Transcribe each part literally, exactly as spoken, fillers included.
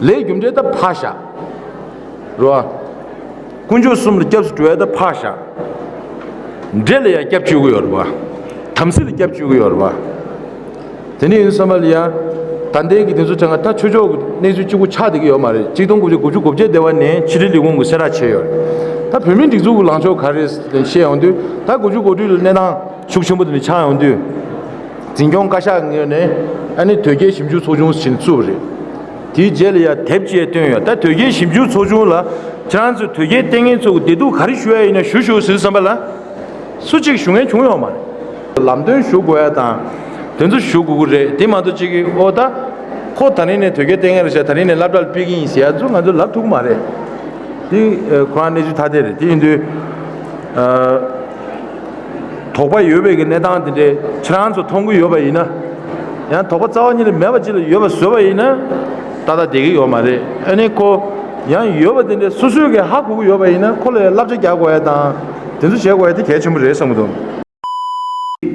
ལས་རྒྱུ་འབྲས་ད་ཕར་བཞག་རོ། དཀོན་མཆོག་གསུམ་ལ་སྐྱབས་སུ་འགྲོ་ཡ་ད་ཕར་བཞག་འདྲེ་ལ་ཡ་སྐྱབས་བཅོལ་གི་ཡོད་རེད་པ། དམ་སྲི་ལ་སྐྱབས་བཅོལ་གི་ཡོད་རེད་པ། དེ་འདྲ་ཡིན་དུས་ཙམ་པ་ལ་ཡ། ད་ལྟའི་གི་དེ་ཚོ་ཆ་ང་ད་ཆོས་ཕྱོགས་ཀྱི་གནས་ཚུལ་གཅིག་པུ་ཆགས་བསྡད་ཀྱི་ཡོད་མ་རེད། གཅིག་སྟོང་དགུ་བརྒྱ་དགུ་བཅུ་གོ་བརྒྱད་དེ་བ་ནས་ཕྱི་དྲིལ་ལས་ཁུངས་ཀྱིས་གསལ་བསྒྲགས་བྱས་ཡོད་རེད། ད་བོད་མིའི་སྒྲིག་འཛུགས་ཀྱི་ལངས་ཕྱོགས་ག་རེ་བཤད་ཡོང་དུས། ད་དགུ་བཅུ་གོ་དྲུག་ལ་གནས་སྟངས་ཤུགས་ཆེན་པོ་དེ་འདྲ་ཆགས་ཡོང་དུས། འཛིན་སྐྱོང་བཀའ་ཤག་ངོས་ནས་ཨ་ནི་དོལ་རྒྱལ་ཞིབ་འཇུག་ཚོགས་ཆུང་ཟེར་ནས་བཙུགས་པ་རེད། དེའི་རྗེས་ལ་ཡ་དེབ་ཅིག་བཏོན་ཡོད། ད་དོལ་རྒྱལ་ཞིབ་འཇུག་ཚོགས་ཆུང་ལ་ཁྱེད་རང་ཚོས་དོལ་རྒྱལ་བསྟེན་མཁན་ཚོ་གི་བདེ་སྡུག་ག་རེ་ཞུ་ཡ་ཡིན་ན་ཞུ་ཞུ་ཟེར་བསམ་པ་ལ། སུ་གཅིག་ཞུ་མཁན་བྱུང་ཡོད་མ་རེད། ལམ་སྟོན་ཞུ་དགོས་ཡ་དང་། དེ་ཚོ་ཞུ་དགོས་ཀྱི་རེད། དེ་མ་གཏོགས་གཅིག་གིས་ཨོ་ད། ཁོ་ད་རིང་ནས་དོལ་རྒྱལ་བསྟེན་མཁན་རེད་ཤག་ད་རིང་ནས་སློབ་གྲྭ་ལ་ཕུད་ཀྱི་ཡིན་ཟེར་ཡ་ཚོ་ང་ཚོ་ལབ་ཐུབ་ཀྱི་མ་རེད། དེ་ཁོ་རང་གནས་ཚུལ་ཐ་དད་རེད། དེ་ཡིན་དུས། དོགས་པ་ཡོད་པའི་གི་གནས་སྟངས་དེ་འདྲའི་ཁྱེད་རང་ཚོ་མཐོང་གི་ཡོད་པ་ཡིན་ན། ཡང་དོགས་པ་རྩ་བ་ཉིད་ནས་མེད་པ་ཅིག་ལ་ཡོད་པ་བཟོས་པ་ཡིན་ན། ཏག་ཏག་བསྡད་ཀྱི་ཡོད་མ་རེད། ཨ་ནི་ཁོ། ཡང་ཡོད་པ་དེ་འདྲ་སོ་སོས་གི་ཧ་གོ་གི་ཡོད་པ་ཡིན་ན་ཁོ་ལ་བསླབ་བྱ་རྒྱག་དགོས་ཡ་དང་། དེ་ཚོ་བྱེད་དགོས་ཡ་དེ་གལ་ཆེན་པོ་རེད་བསམ་གི་འདུག་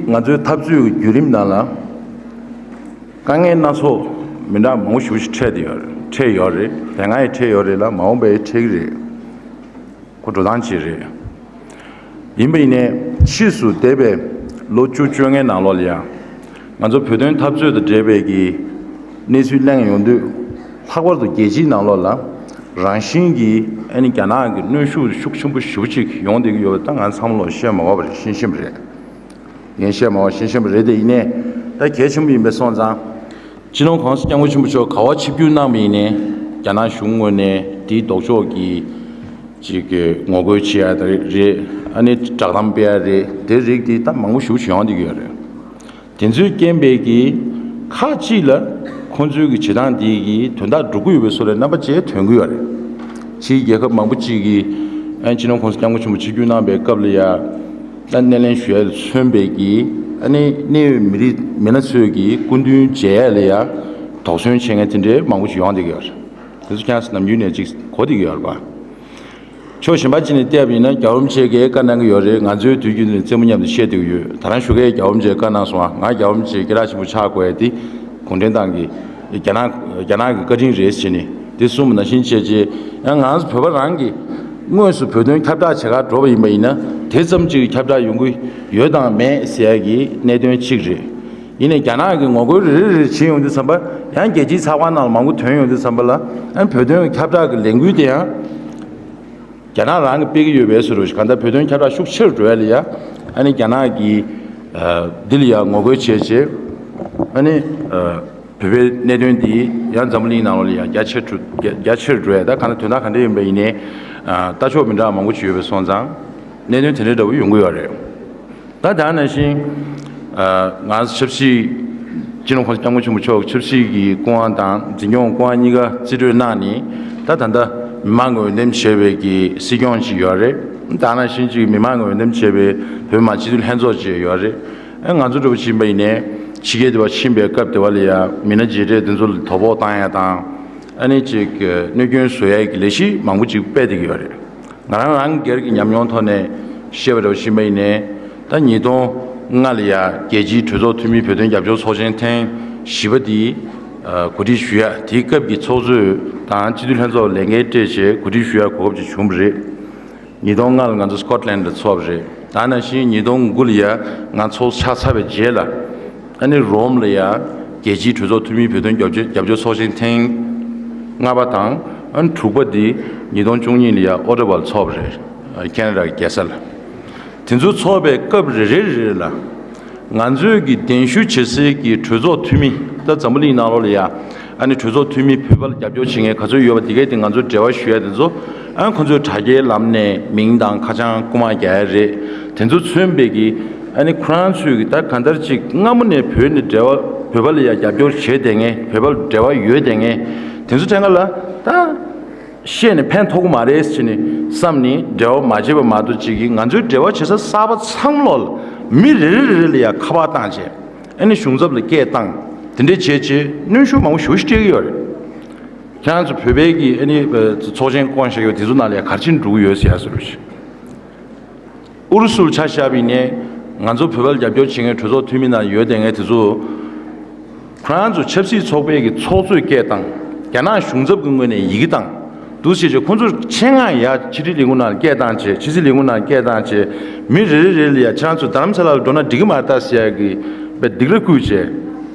ང་ཚོའི་འཐབ་རྩོད་ཀྱི་བརྒྱུད་རིམ་ནང་ལ། དཀའ་ངལ་སྣ་ཚོགས་མི་འདྲ་མང་པོ་ཞེ་པོ་ཞིག་འཕྲད་དེ་ཡོད་རེད། འཕྲད་ཡོད་རེད། དེ་སྔ་ཡང་འཕྲད་ཡོད་རེད་ལ། མ་འོངས་པ་ཡང་འཕྲད་ཀྱི་རེད། ཁོ་འགྲོ་སྟངས་ཅིག་རེད། ཡིན་པ་ཡིན་ནའི་ཕྱིས་སུ་འདས་པའི་ལོ་བཅུ་བཅོ་ལྔའི་ནང་ལོགས་ལ་ཡང་། ང་ཚོ་བོད་དོན་འཐབ་རྩོད་དང་འབྲེལ་བའི་གི་གནས་ཚུལ་གླེང་ཡོང་དུས། ལྷག་པར་དུ་རྒྱལ་སྤྱིའི་ནང་ལོགས་ལ་རང་བཞིན་གྱིས་ཨ་ནི་རྒྱ་ནག་གི་གནོན་ཤུགས་ཤུགས་ཆེན་པོ་ཞེ་པོ་ཅིག་ཡོང་བསྡད་ཀྱི་ཡོད་པ་ད་ང་ཚང་མ་ལོག་བཤད་མ་དགོས་པ་རེད། ཤེས་ཤེས་པ་རེད། ངས་བཤད་མ་དགོས་ཤེས་ཤེས་པ་རེད། དེ་ཡིན་ནའི་ད་གལ་ཆེན་པོ་ཡིན་པས་སོང་ཙང་། སྤྱི་ནོར་༸གོང་ས་༸སྐྱབས་མགོན་ཆེན་པོ་མཆོག་ག་པར་ཆིབས་བསྒྱུར་གནང་བ་ཡིན་ནའི་རྒྱ་ནག་གཞུང་ངོས་ནས་དེའི་ལྡོག་ཕྱོགས་ཀྱི་ཅིག་གི་ངོ་རྒོལ་བྱེད་ཡ་རེད། ཨ་ནི་བསྒྲགས་གཏམ་སྤེལ་ཡ་རེད། དེ་རིགས་དེ་ད་མང་པོ་ཞེ་པོ་ཞིག་ཡོང་བསྡད་ཀྱི་ཡོད་རེད། དེ་ཚོའི་རྐྱེན་པས་ཀྱི་ཁག་ཅིག་ལ་ཁོང་ཚོའི་གི་བྱེད་སྟངས་དེ་གི་དོན་དག་འགྲུབ་ཀྱི་ཡོད་པའི་བཟོ་འདྲ་རྣམ་པ་ཅིག་ཐོན་གྱི་ཡོད་རེད། ཕྱིའི་རྒྱལ་ཁབ་མང་པོ་ཅིག་གིས་ཨ་ནི་སྤྱི་ནོར་༸གོང་ས་༸སྐྱབས་མགོན་ཆེན་པོ་ཆིབས་བསྒྱུར་གནང་པའི་སྐབས་ལ་ཡ། ད་སྣེ་ལེན་ཞུ་ཡ་ལ་མཚོན་པའི་གི་ཨ་ནི་གནད་ཡོད་མི་རིགས་མི་སྣ་ཚོས་གི་སྐུ་མདུན་མཇལ་ཡ་ལ་ཡ་དོགས་ཟོན་བྱེད་མཁན་དེ་འདྲའི་མང་པོ་ཞིག་ཡོང་བསྡད་ཀྱི་ཡོད་རེད། དེ་ཚོ་ཁྱེད་རང་ཚོ་ནམ་རྒྱུན་ནས་ཅིག་གོ་བསྡད་ཀྱི་ཡོད་རེད་པ། ཕྱོགས་གཞན་པ་ཅིག་ནས་བལྟས་པ་ཡིན་ན་རྒྱལ་བ་རིན་པོ་ཆེ་གིས་བཀའ་གནང་གི་ཡོད་རེད། ང་ཚོའི་དུས་རྒྱུན་དུ་ནས་རྩེད་མོ་མཉམ་དུ་བཤད་བསྡད་ཀྱི་ཡོད། ད་རང་ཞོགས་ཀས་རྒྱལ་བ་རིན་པོ་ཆེས་བཀའ་གནང་སོང་ང་། ང་རྒྱལ་བ་རིན་པོ་ཆེའི་སྐད་གྲགས་ཆེན་པོ་ཆགས་དགོས་ཡ་དེ་གུང་ཁྲན་ཏང་གི་རྒྱ་ནག་རྒྱ་ནག་གི་བཀའ་དྲིན་རེད་ཟེར་ནས་དེ་གསུངས་པ་ནང་བཞིན་བྱས་རྗེས། ཡང་ང་ཚོ་བོད་པ་རང་གིས་དངོས་སུ་བོད་དོན་ཁྱབ་བསྒྲགས་བྱེད་གར་འགྲོ་བ་ཡིན་པ་ཡིན་ན་དེ་ཙམ་གཅིག་གི་ཁྱབ་བསྒྲགས་ཡོང་གི་ཡོད་དང་མེད་ཟེར་ཡ་གི་གནད་དོན་གཅིག་རེད། ཡིན་ནའི་རྒྱ་ནག་གི་ངོ་རྒོལ་རེ་རེ་རེ་བྱེད་ཡོང་དུས་ཙམ་པ། ཡང་རྒྱལ་སྤྱིའི་ཚགས་པར་ནང་ལ་མང་པོ་ཐོན་ཡོང་དུས་ཙམ་པ་ལ། ཡང་བོད་དོན་ཁྱབ་བསྒྲགས་ཀྱི་ལས་འགུལ་དེ་ཡང་རྒྱ་ནག་རང་གིས་སྤེལ་གྱི་ཡོད་པའི་བཟོ་འདྲ་ཞིག་གང་ལྟར་བོད་དོན་ཁྱབ་བསྒྲགས་ཤུགས་ཆེ་རུ་འགྲོ་ཡ་ལ་ཡ། ཨ་ནི་རྒྱ་ནག་གིས་ཨ་འདི་ལ་ཡ་ངོ་རྒོལ་བྱས་རྗེས། ཨ་ནི་ཨ་བོད་པའི་གནད་དོན་འདི་ཡང་འཛམ་བུ་གླིང་ནང་ལོགས་ལ་ཡ་རྒྱ་ཆེ་རུ་རྒྱ་རྒྱ་ཆེ་རུ་འགྲོ་ཡ། ད་གང་ལྟར་དོན་དག་ག་འདྲ་ཡིན་པ་ཡིན་ནའི་ཨ་ལྟ་ཕྱོགས་མི་འདྲ་བ་མང་པོ་ཞིག་ཡོད་པས་སོང་ཙང་། གནད་དོན་དེ་འདྲ་འདྲ་བོ་ཡོང་གི་ཡོད་རེད། ད་དེ་ནང་བཞིན། ཨ་ང་ཚོ་ཆབ་སྲིད། སྤྱི་ནོར་༸གོང་ས་༸སྐྱབས་མགོན་ཆེན་པོ་མཆོག་ཆབ་སྲིད་ཀྱི་སྐུ་དབང་དང་འཛིན་སྐྱོང་སྐུ་དབང་གཉིས་ཀ་རྩིས་སྤྲོད་གནང་ནས། ད་ད་ལྟ་མི་མང་གིས་འོས་འདེམས་བྱས་པའི་གི་སྲིད་སྐྱོང་ཅིག་ཡོད་རེད། ད་ནང་བཞིན་ཅིག་མི་མང་གིས་འོས་འདེམས་བྱས་པའི་བོད་མི་མང་སྤྱི་འཐུས་ལྷན་ཚོགས་ཅིག་ཡོད་རེད། ཨ་ང་ཚོ་འདྲ་བོ་ཕྱིན་པ་ཡིན་ནའི་ཕྱི་རྒྱལ་དུ་བ་ཕྱིན་པའི་སྐབས་དེ་བ་ལ་ཡ་མི་སྣ་མཇལ་འཕྲད་དེ་ཚོ་ལ་དོ་ཕོག་བཏང་ཡ་དང་། ཨ་ནི་ཅིག་གནོད་སྐྱོན་བཟོ་ཡ་གི་ལས་གཞི་མང་པོ་ཅིག་སྤེལ་བསྡད་ཀྱི་ཡོད་རེད། ང་རང་རང་སྒེར་གྱི་ཉམས་མྱོང་ཐོག་ནས་བཤད་པ་འདྲ་བོ་ཕྱིན་པ་ཡིན་ནའི། ད་ཉིས་སྟོང་ལྔ་ལ་ཡ་རྒྱལ་སྤྱིའི་གྲོས་ཚོགས་འཐུས་མི་བོད་དོན་རྒྱབ་སྐྱོར་ཚོགས་ཆེན་ཐེངས་བཞི་པ་དེ་གོ་སྒྲིག་ཞུ་ཡ། དེའི་སྐབས་ཀྱི་ཚོགས་གཙོས་དང་སྤྱི་འཐུས་ལྷན་ཚོགས་ལས་འགན་སྤྲད་བྱས་གོ་སྒྲིག་ཞུ་ཡ་གོ་སྐབས་ཅིག་བྱུང་བ་རེད། ཉིས་སྟོང་ལྔ་ལ་ང་ཚོ་སི་ཀོཊ་ལན་ཌ་ལ་ཚོགས་པ་རེད། ད་ནང་བཞིན་ཉིས་སྟོང་དགུ་ལ་ཡ་ང་ཚོགས་ཆགས་ཚར་བའི་རྗེས་ལ། ཨ་ནི་རོམ་ལ་ཡ་རྒྱལ་སྤྱིའི་གྲོས་ཚོགས་འཐུས་མིའི་བོད་དོན་རྒྱབ་སྐྱོར་རྒྱབ་སྐྱོར་ཚོགས་ཆེན་ཐེངས་ལྔ་པ་དང་། ཨ་ནི་དྲུག་པ་འདི་ཉིས་སྟོང་བཅུ་གཉིས་ལ་ཡ་ཨོ་ཊ་ཝ་ལ་ཚོགས་པ་རེད། ཁེ་ན་ཌ་གི་རྒྱལ་ས་ལ། དེ་ཚོ་ཚོགས་པའི་སྐབས་རེ་རེ་རེ་རེ་ལ། ང་ཚོས་ཀྱི་གདན་ཞུ་བྱེད་སའི་གི་གྲོས་ཚོགས་འཐུས་མི། ད་འཛམ་བུ་གླིང་ནང་ལོགས་ལ་ཡ། ཨ་ནི་གྲོས་ཚོགས་འཐུས་མི་བོད་པ་ལ་རྒྱབ་སྐྱོར་བྱེད་མཁན་ག་ཚོད་ཡོད་པ་དེ་གའི་དེ་ང་ཚོས་འབྲེལ་བ་ཞུ་ཡ་དེ་ཚོ། ཨ་ཁོ་ཚོས་དྲ་རྒྱའི་ལམ་ནས་མིང་དང་ཁ་བྱང་རྐུ་མ་རྒྱག་ཡ་རེད། དེ་ཚོ་མཚོན་པའི་གི། ཨ་ནི་ཁོ་རང་ཚོས་གི་ད་གང་ལྟར་ཅིག་སྔ་མོ་ནས་བོད་ནས་འབྲེལ་བ། བོད་པ་ལ་ཡ་རྒྱབ་སྐྱོར་བྱེད་བསྡད་མཁན། བོད་པ་ལ་འབྲེལ་བ་ཡོད་བསྡད་མཁན་དེ་ཚོ་ཐད་ཀ་ལ་ད། བཤད་ནས་ཕན་ཐོགས་ཀྱི་མ་རེད་ཟེར་ནས་བསམ་ནས་འབྲེལ་བ་མ་བྱས་པ་མ་གཏོགས། ཅིག་གིས་ང་ཚོའི་འབྲེལ་བ་བྱེད་ས་གསར་པ་ཚང་མ་ལོག་ལ་མི་རེ་རེ་རེ་རེ་ལ་ཡ་ཁ་པར་བཏང་བྱས། ཨ་ནི་གཞུང་ཚབ་ལ་སྐད་བཏང་། དེ་འདྲས་བྱས་བྱས་གནོན་ཤུགས་མང་པོ་ཞེ་པོ་ཞིག་སྤྲད་ཀྱི་ཡོད་རེད། ཁྱེད་རང་ཚོ་བོད་པའི་གི་ཨ་ནི་ཚོགས་ཆེན་བསྐོང་བཞག་ཡོད་དེ་ཚོ་ནང་ལ་ཡ་ག་རེ་བྱས་ནས་འགྲོ་གི་ཡོད་ཟེར་ཡ་ཟེར་རོ་ཞིག་ཨུ་རུ་སུར་ཆ་བཞག་པ་ཡིན་ནའི། ང་ཚོ་བོད་པར་རྒྱབ་སྐྱོར་བྱེད་མཁན་གྲོས་ཚོགས་འཐུས་མི་ནང་ཡོད་བསྡད་མཁན་དེ་ཚོ། ཁོ་རང་ཚོ་ཆབ་སྲིད་ཚོགས་པའི་གི་ཚོགས་གཙོས་སྐད་བཏང་ རྒྱ་ནག་གཞུང་ཚབ་ཀྱི་ངོས་ནས་ཡི་གེ་བཏང་། འདུག་སེ་བྱས་ཁོང་ཚོ་ཆེད་མངགས་ཡ་ཕྱི་དྲིལ་ལས་ཁུངས་ནང་སྐད་བཏང་བྱས། ཕྱི་སྲིད་ལས་ཁུངས་ནང་སྐད་བཏང་བྱས། མི་རེ་རེ་རེ་ལ་ཡ་ཁྱེད་རང་ཚོ་རྡ་རམ་ས་ལ་ལ་འགྲོ་ན་འགྲིག་གི་མ་རེད་ད་ཟེར་ཡ་གི་དཔེ་སྡིགས་ར་བསྐུལ་བྱས།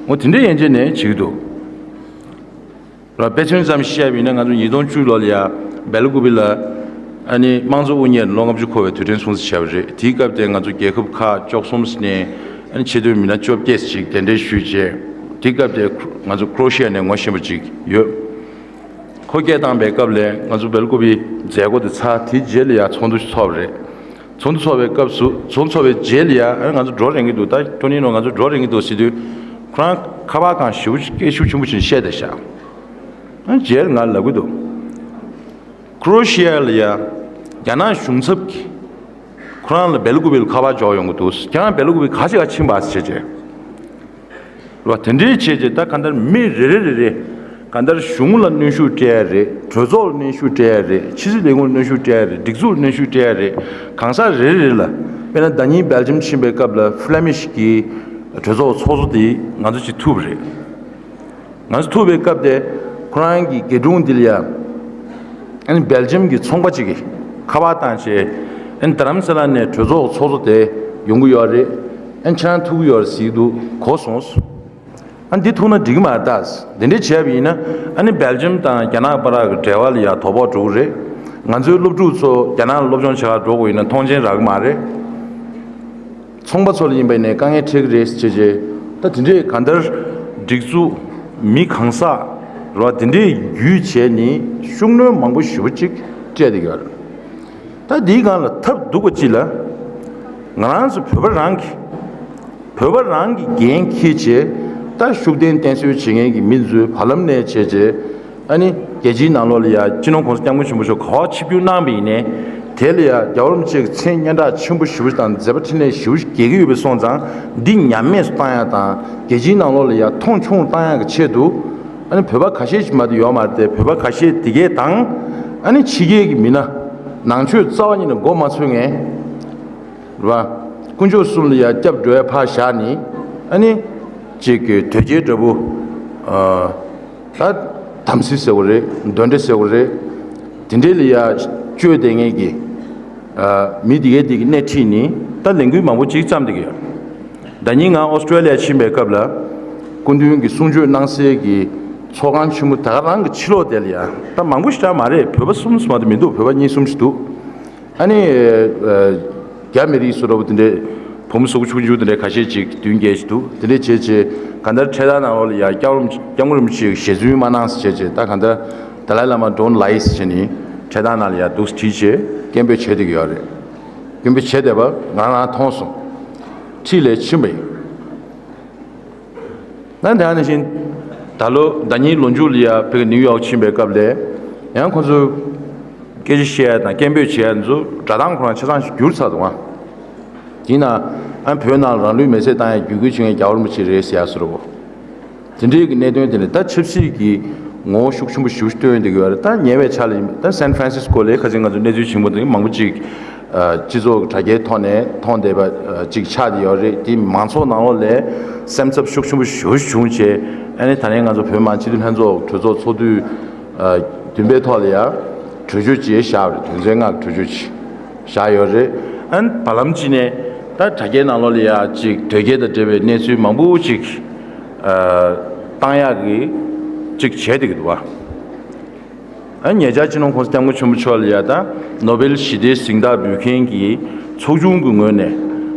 འོ་དེ་འདྲའི་ཡན་ཆད་ནས་བྱེད་ཀྱི་འདུག་ལ་དཔེ་མཚོན་ཙམ་བཤད་པ་ཡིན་ན། ང་ཚོ་ཉིས་སྟོང་བཅུ་ལོ་ལ་ཡ་སྦེལ་ཀུ་པི་ལ་ཨ་ནི་དམངས་གཙོ་དབུ་བརྙེས་ལོ་ལྔ་བཅུ་འཁོར་བའི་དུས་དྲན་སྲུང་བརྩི་བྱས་པ་རེད། དེའི་སྐབས་དེ་ང་ཚོ་རྒྱལ་ཁབ་ཁག་བཅུ་གསུམ་ནས་ཨ་ནི་ཆེད་དོན་མི་སྣ་བཅོ་བརྒྱད་ཅིག་གདན་འདྲེན་ཞུས་བྱས། དེའི་སྐབས་དེ་ང་ཚོ་ཀྲོ་ཤི་ཡ་ནས་ངོ་ཤེས་པ་ཅིག་ཡོད། ཁོ་སྐད་བཏང་པའི་སྐབས་ལ་ང་ཚོ་སྦེལ་ཀུ་པི་མཛད་སྒོ་དེ་ཚར། དེའི་རྗེས་ལ་ཡ་ཚོགས་འདུ་ཞིག་ཚོགས་པ་རེད། ཚོགས་འདུ་ཚོགས་པའི་སྐབས་སུ། ཚོགས་འདུ་ཚོགས་པའི་རྗེས་ལ་ཡ་ཨ་ང་ཚོ་འགྲོ་རན་གྱི་འདུག་ད་ཁྲོ་ནི་ནོ་ང་ཚོ་འགྲོ་རན་གྱི་འདུག་ཟེར་དུས། ཁོ་རང་ཁ་པར་སྒང་ཞེ་པོ་ཅིག་སྐད་ཤུགས་ཆེན་པོ་བྱས་ནས་བཤད་བསྡད་ཤག་ཨ་རྗེས་ལ་ང་ལབ་ཀྱི་འདུག་ཀྲོ་ཤི་ཡ་ལ་ཡ་རྒྱ་ནག་གཞུང་ཚབ་ཀྱིས་ཁོ་རང་ལ་སྦེལ་ཀུ་པི་ལ་ཁ་པར་འབྱོར་ཡོང་གི་འདུག་ཁྱེད་རང་སྦེལ་ཀུ་པི་ག་ཅིག་ག་ཕྱིན་པ་ཟེར་བྱས། རེད་བ། དེ་འདྲའི་བྱས་རྗེས་ད་གང་ལྟར་མི་རེ་རེ་རེ་རེ་གང་ལྟར་གཞུང་ལ་གནོན་ཤུགས་སྤྲད་ཡ་རེད། གྲོས་ཚོགས་ལ་གནོན་ཤུགས་སྤྲད་ཡ་རེད། ཕྱི་སྲིད་ལས་ཁུངས་ལ་གནོན་ཤུགས་སྤྲད་ཡ་རེད། སྒྲིག་འཛུགས་ལ་གནོན་ཤུགས་སྤྲད་ཡ་རེད། གང་ཟག་རེ་རེ་རེ་ལ། དཔེར་ན་ཟླ་ཉིན་སྦེལ་ཇམ་ཕྱིན་པའི་སྐབས་ལ་ཧྥི་ལེ་མིཤ་གི་གྲོས་ཚོགས་ཚོགས་གཙོ་དེ་ང་ཚོ་ཅིག་ཐུག་པ་རེད། ང་ཚོ་ཐུག་པའི་སྐབས་དེ་ཁོ་རང་གི་རྒྱལ་དྲུང་འདི་ལ་ཡ་ཨ་ནི་སྦེལ་ཇམ་གྱི་ཚོང་པ་ཅིག་གིས་ཁ་པར་བཏང་བྱས། ཨ་ནི་རྡ་རམ་ས་ལ་ནས་གྲོས་ཚོགས་ཚོགས་གཙོ་དེ་ཡོང་གི་ཡོད་རེད། ཨ་ནི་ཁྱེད་རང་ཐུག་གི་ཡོད་རེད་ཟེར་གྱི་འདུག་གོ་སོང་། ཨ་འདི་ཐུག་ན་འགྲིག་གི་མ་རེད་ད། འདི་འདྲས་བྱས་པ་ཡིན་ན་ཨ་ནི་སྦེལ་ཇམ་དང་རྒྱ་ནག་བར་གྱི་འབྲེལ་བ་ལ་ཡང་དོ་ཕོག་འགྲོ་གི་རེད། ང་ཚོའི་སློབ་ཕྲུག་ཚོ་རྒྱ་ནག་ལ་སློབ་སྦྱོང་བྱེད་གར་འགྲོ་དགོས་ཡིན་ན་མཐོང་མཆན་རག་གི་མ་རེད། ཚོང་པ་ཚོ་ལ་ཡིན་པ་ཡིན་ནའི་དཀའ་ངལ་འཕྲད་ཀྱི་རེད་ཟེར་བྱས་བྱས། ད་དེ་འདྲས་གང་ལྟར་སྒྲིག་འཛུགས་མི་གང་ཟག་རེད་བ། དེ་འདྲས་བརྒྱུད་བྱས་ནས་ཤུགས་སྣོན་མང་པོ་ཞེ་པོ་ཅིག་སྤྲད་བསྡད་ཀྱི་ཡོད་རེད། ད་འདིའི་སྒང་ལ་ཐབས་སྡུག་པ་ཅིག་ལ། ང་རང་ཚོ་བོད་པ་རང་གི་བོད་པ་རང་གི་འགན་འཁྱེར་བྱས། ད་ཤུགས་ལྡན་བསྟེན་གསོལ་བྱེད་མཁན་གྱི་མི་ཚོའི་བར་ལམ་ནས་བྱས་བྱས། ཨ་ནི་རྒྱལ་སྤྱིའི་ནང་ལོགས་ལ་ཡ་སྤྱི་ནོར་༸གོང་ས་༸སྐྱབས་མགོན་ཆེན་པོ་མཆོག་ག་པར་ཆིབས་བསྒྱུར་གནང་བ་ཡིན་ནའི། དེ་ལ་ཡ་རྒྱལ་བ་རིན་པོ་ཆེ་གི་མཚན་སྙན་གྲགས་ཆེན་པོ་ཞེ་པོ་ཞིག་དང་མཛད་པ་འཕྲིན་ལས་ཞེ་པོ་ཞིག་རྒྱས་ཀྱི་ཡོད་པ་སོང་ཙང་། འདི་ཉམས་དམས་སུ་བཏང་ཡ་དང་། རྒྱལ་སྤྱིའི་ནང་ལོགས་ལ་ཡ་མཐོང་ཆུང་བཏང་ཡ་གི་ཆེད་དུ། ཨ་ནི་བོད་པ་ཁ་ཤས་ཤིག་མ་གཏོགས་ཡོད་མ་རེད་དེ། བོད་པ་ཁ་ཤས་དེ་གས་དང་། ཨ་ནི་ཕྱི་རྒྱལ་གྱི་མི་སྣ། ནང་ཆོས་རྩ་བ་ཉིད་ནས་མགོ་མ་ཚོས་མཁན། རེད་བ། དཀོན་མཆོག་གསུམ་ལ་ཡ་སྐྱབས་འགྲོ་ཡ་ཕར་བཞག་ནས། ཨ་ནི་ཅིག་གི་དོལ་རྒྱལ་འདྲ་པོ། ཨ། ད་དམ་སྲི་ཟེར་བ་རེད། གདོན་འདྲེ་ཟེར་བ་རེད། དེ་འདྲས་ལ་ཡ་བཅོས་བསྡད་མཁན་གྱི། ཨ། མི་དེ་གས་དེ་གི་སྣེ་ཁྲིད་ནས་ད་ལས་འགུལ་མང་པོ་ཅིག་བརྩམས་བསྡད་ཀྱི་ཡོད། ཟླ་ཉིན་ང་ཨོ་སི་ཀྲོ་ལི་ཡ་ཕྱིན་པའི་སྐབས་ལ། སྐུ་མདུན་གྱི་གསུང་ཆོས་གནང་སའི་གི་ཚོགས་ཁང་ཆེན་མོ་ད་ག་རང་གི་ཕྱི་ལོགས་དེ་ལ་ཡ། ད་མང་པོ་ཞེ་དྲག་མ་རེད། བོད་པ་གསུམ་ཙམ་མ་གཏོགས་མི་འདུག་བོད་པ་གཉིས་གསུམ་ཞིག་འདུག་ཨ་ནི། ཨ། རྒྱ་མི་རིགས་སུ་རོ་བོ་དེ་འདྲས། བུ་མོ་གཟུགས་པོ་ཆུང་ཆུང་དེ་འདྲས་ཁ་ཤས་ཅིག་བདུན་བརྒྱད་ཅིག་འདུག་དེ་འདྲས་བྱས་བྱས་གང་ལྟར་འཕྲེད་དར་ནང་ལོགས་ལ་ཡ་སྐྱབས་མགོན་སྐྱབས་མགོན་རིན་པོ་ཆེའི་ཞལ་རྫུན་མ་གནང་ཟེར་བྱས་བྱས། ད་གང་ལྟར་Dalai Lama don't lie ཟེར་བྱས་ནས་འཕྲེད་དར་ནང་ལ་ཡ་འདུག་བྲིས་བྱས་སྐད་འབོད་བྱས་བསྡད་ཀྱི་ཡོད་རེད། སྐད་འབོད་བྱས་བསྡད་པ་ང་རང་མཐོང་སོང་། ཁྲིད་ལས་ཕྱིན་པ་ཡིན། ན་དེ་ནང་བཞིན། ད་ལོ་ཟླ་ཉིན་ལོ་མཇུག་ལ་ཡ་ཕ་གི་ནིའུ་ཡོག་ཕྱིན་པའི་སྐབས་ལ། ཡང་ཁོང་ཚོས་སྐད་ཆ་བཤད་ཡ་དང་སྐད་འབོད་བྱེད་ཡ་ཚོ་སྒྲ་གདངས་ཁོ་རང་ཆ་ཚང་ཞིག་བསྒྱུར་ཚར་འདུག་ཨ། དེས་ན། ཨ། བོད་ནང་རང་ལུས་མེར་སྲེག་བཏང་ཡ་བརྒྱུད་སྐུལ་བྱེད་མཁན་རྒྱལ་བ་རིན་པོ་ཆེ་རེད་ཟེར་ཡ་བཟོ་འདྲ་བོ། དེ་འདྲའི་གི་གནད་དོན་དེ་ནི་ད་ཆབ་སྲིད་ཀྱི་ངོ་བོ་ཤུགས་ཆེན་པོ་ཞིག་སྟོན་བསྡད་ཀྱི་ཡོད་རེད། ད་ཉེ་བའི་ཆར་ལ་ཡིན་པ། ད་སན་ཧྥ་རན་སིས་ཀོ་ལ་ཁ་སང་ང་ཚོ་གནས་ཚུལ་ཆེན་པོ་དེ་མང་པོ་ཅིག་ཨ། སྤྱི་ཚོགས་ཀྱི་དྲ་རྒྱའི་ཐོག་ནས་མཐོང་བསྡད་པ་ཅིག་ཆགས་བསྡད་ཡོད་རེད། དེ་མང་ཚོགས་ནང་ལོགས་ལ་སེམས་འཚབ་ཤུགས་ཆེན་པོ་ཞེ་པོ་ཅིག་བྱུང་བྱས། ཨ་ནི་ད་ནས་ང་ཚོ་བོད་མི་མང་སྤྱི་འཐུས་ལྷན་ཚོགས་གྲོས་ཚོགས་ཚོགས་དུས། ཨ། བདུན་པའི་ཐོག་ལ་ཡ་གྲོས་ཆོད་ཅིག་བཞག་པ་རེད། དོན་ཚན་ལྔ་གི་གྲོས་ཆོད་ཅིག་བཞག་ཡོད་རེད། ཨ་ནི་བར་ལམ་ཅིག་ནས་ད་དྲ་རྒྱའི་ནང་ལོགས་ལ་ཡ་ཅིག་དོལ་རྒྱལ་དང་འབྲེལ་བའི་གནས་ཚུལ་མང་པོ་ཅིག་ཨ། བཏང་ཡག་གི་ཅིག་བྱས་བསྡད་ཀྱི་འདུག་བ། ཨ། ཉེ་ཆར་སྤྱི་ནོར་༸གོང་ས་༸སྐྱབས་མགོན་ཆེན་པོ་མཆོག་ལ་ཡ་ད་ནོ་བེལ་ཞི་བདེའི་གཟེངས་རྟགས་འབུལ་མཁན་གྱི་ཚོགས་ཆུང་གི་ངོས་ནས་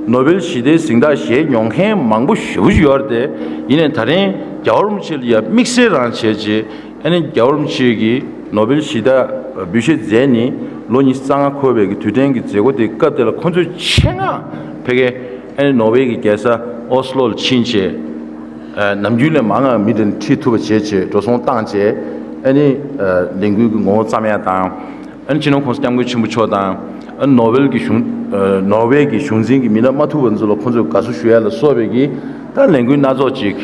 ནོ་བེལ་ཞི་བདེའི་གཟེངས་རྟགས་བཞེས་མྱོང་མཁན་མང་པོ་ཞེ་པོ་ཅིག་ཡོད་རེད་དེ། ཡིན་ནའི་ད་རིང་རྒྱལ་བ་རིན་པོ་ཆེ་ལ་ཡ་དམིགས་བསལ་རང་བྱས་རྗེས། ཨ་ནི་རྒྱལ་བ་རིན་པོ་ཆེ་གིས་ནོ་བེལ་ཞི་བདེ་འབུལ་བཞེས་མཛད་ནས་ལོ་ཉི་ཤུ་རྩ་ལྔ་འཁོར་བའི་གི་དུས་དྲན་གྱི་མཛད་སྒོ་དེའི་སྐབས་དེ་ལ་ཁོང་ཚོས་ཆེད་མངགས་ཕ་གི། ཨ་ནི་ནོར་ཝེ་གི་རྒྱལ་ས་ཨོ་སི་ལོ་ལ་ཕྱིན་བྱས། ཨ། ནམ་རྒྱུན་ལས་མང་བ་མི་དེ་འདྲ་ཁྲིད་ཐུབ་པ་བྱས་བྱས། འགྲོ་སོང་བཏང་བྱས། ཨ་ནི། ཨ། ལས་འགུལ་གྱི་ངོ་བོ་བརྩམས་ཡ་དང་། ཨ་ནི་སྤྱི་ནོར་༸གོང་ས་༸སྐྱབས་མགོན་ཆེན་པོ་མཆོག་དང་། ཨ་ནི་ནོར་ཝེ་གི་གཞུང་། ཨ། ནོར་ཝེ་གི་གཞུང་འཛིན་གྱི་མི་སྣ་མ་ཐུག་པ་ཚོ་ལ་ཁོང་ཚོས་དགའ་བསུ་ཞུ་ཡ་ལ་སོགས་པའི་གི་ད་ལས་འགུལ་སྣ་ཚོགས་ཅིག་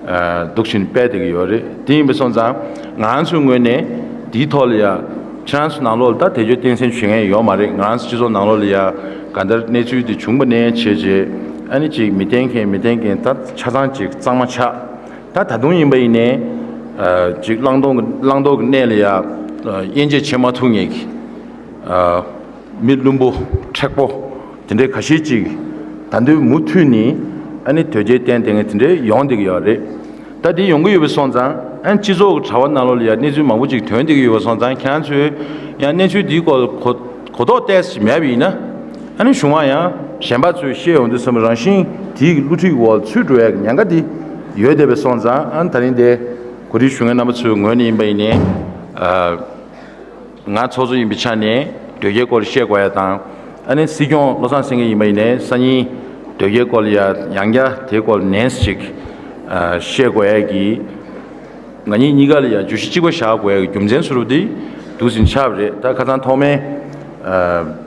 ཨ། འདུག་བཞིན་སྤེལ་བསྡད་ཀྱི་ཡོད་རེད། དེ་ཡིན་པ་སོང་ཙང་ང་རང་ཚོའི་ངོས་ནས་འདིའི་ཐོག་ལ་ཡ། ཁྱེད་རང་ཚོ་ནང་ལོགས་ལ་ད་དེ་ཚོ་སྟངས་འཛིན་བྱེད་མཁན་ཡོད་མ་རེད། ང་རང་ཚོ་སྤྱི་ཚོགས་ནང་ལོགས་ལ་ཡ་ག་འདྲ་གནས་ཚུལ་དེ་བྱུང་པ་ནས་བྱས་རྗེས། ཨ་ནི་ཅིག་མི་བསྟེན་མཁན་མི་བསྟེན་མཁན་ད་ཆ་ཚང་ཅིག་གཙང་མ་ཆགས། ད་ད་དུང་ཡིན་པ་ཡིན་ནའི། ཅིག་བླང་དོར་གྱི་བླང་དོར་གྱི་གནས་ལ་ཡ་དབྱེ་འབྱེད་བྱེད་མ་ཐུབ་མཁན་གྱི་མི་བླུན་པོ་མཁྲེགས་པོ་དེ་འདྲའི་ཁ་ཤས་ཅིག་ད་དུང་མུ་མཐུད་ནས་ཨ་ནི་དོལ་རྒྱལ་བསྟེན་བསྡད་མཁན་དེ་འདྲའི་ཡོང་བསྡད་ཀྱི་ཡོད་རེད། ད་འདི་ཡོང་གི་ཡོད་པ་སོང་ཙང་ཨ་ནི་སྤྱི་ཚོགས་ཀྱི་དྲ་བ་ནང་ལོགས་ལ་ཡ་གནས་ཚུལ་མང་པོ་ཅིག་ཐོན་བསྡད་ཀྱི་ཡོད་པ་སོང་ཙང་ཁྱེད་རང་ཚོས་ཡང་གནས་ཚུལ་འདིའི་སྐོར་ལ་གོ་གོ་རྟོགས་ཏོག་ཙམ་མེད་པ་ཡིན་ན་ཨ་ནི་གཞུང་མང་ཡང་གཞན་པ་ཚོས་ཤེས་ཡོང་དུས་ཙམ་རང་བཞིན་དེའི་བསླུ་བྲིད་འོག་ཚུད་འགྲོ་ཡ་གི་ཉེན་ཁ་འདི་ཡོད་བསྡད་པ་སོང་ཙང་ཨ་ནི་ད་རིང་འདི་གོ་སྒྲིག་ཞུ་མཁན་རྣམ་པ་ཚོའི་ངོས་ནས་ཡིན་པ་ཡིན་ནའི། ང་ཚོགས་གཙོ་ཡིན་པའི་ཆ་ནས་དོལ་རྒྱལ་སྐོར་བཤད་དགོས་ཡ་དང་། ཨ་ནི་སྲིད་སྐྱོང་བློ་བཟང་སེང་གེ་ཡིན་པ་ཡིན་ནའི་སང་ཉིན་དོལ་རྒྱལ་སྐོར་ལ་ཡ་ཡང་བསྐྱར་དེའི་སྐོར་ནན་ཅིག་བཤད་དགོས་ཡ་གི། ང་གཉིས་གཉིས་ཀ་ལ་ཡ་བརྗོད་གཞི་གཅིག་པ་བཞག་དགོས་ཡ་གི་རྒྱུ་མཚན་སུ་རུ་དེ་འདུག་ཟིན་ཆགས་པ་རེད། ད་ཁ་སང་ཐོག་མའི་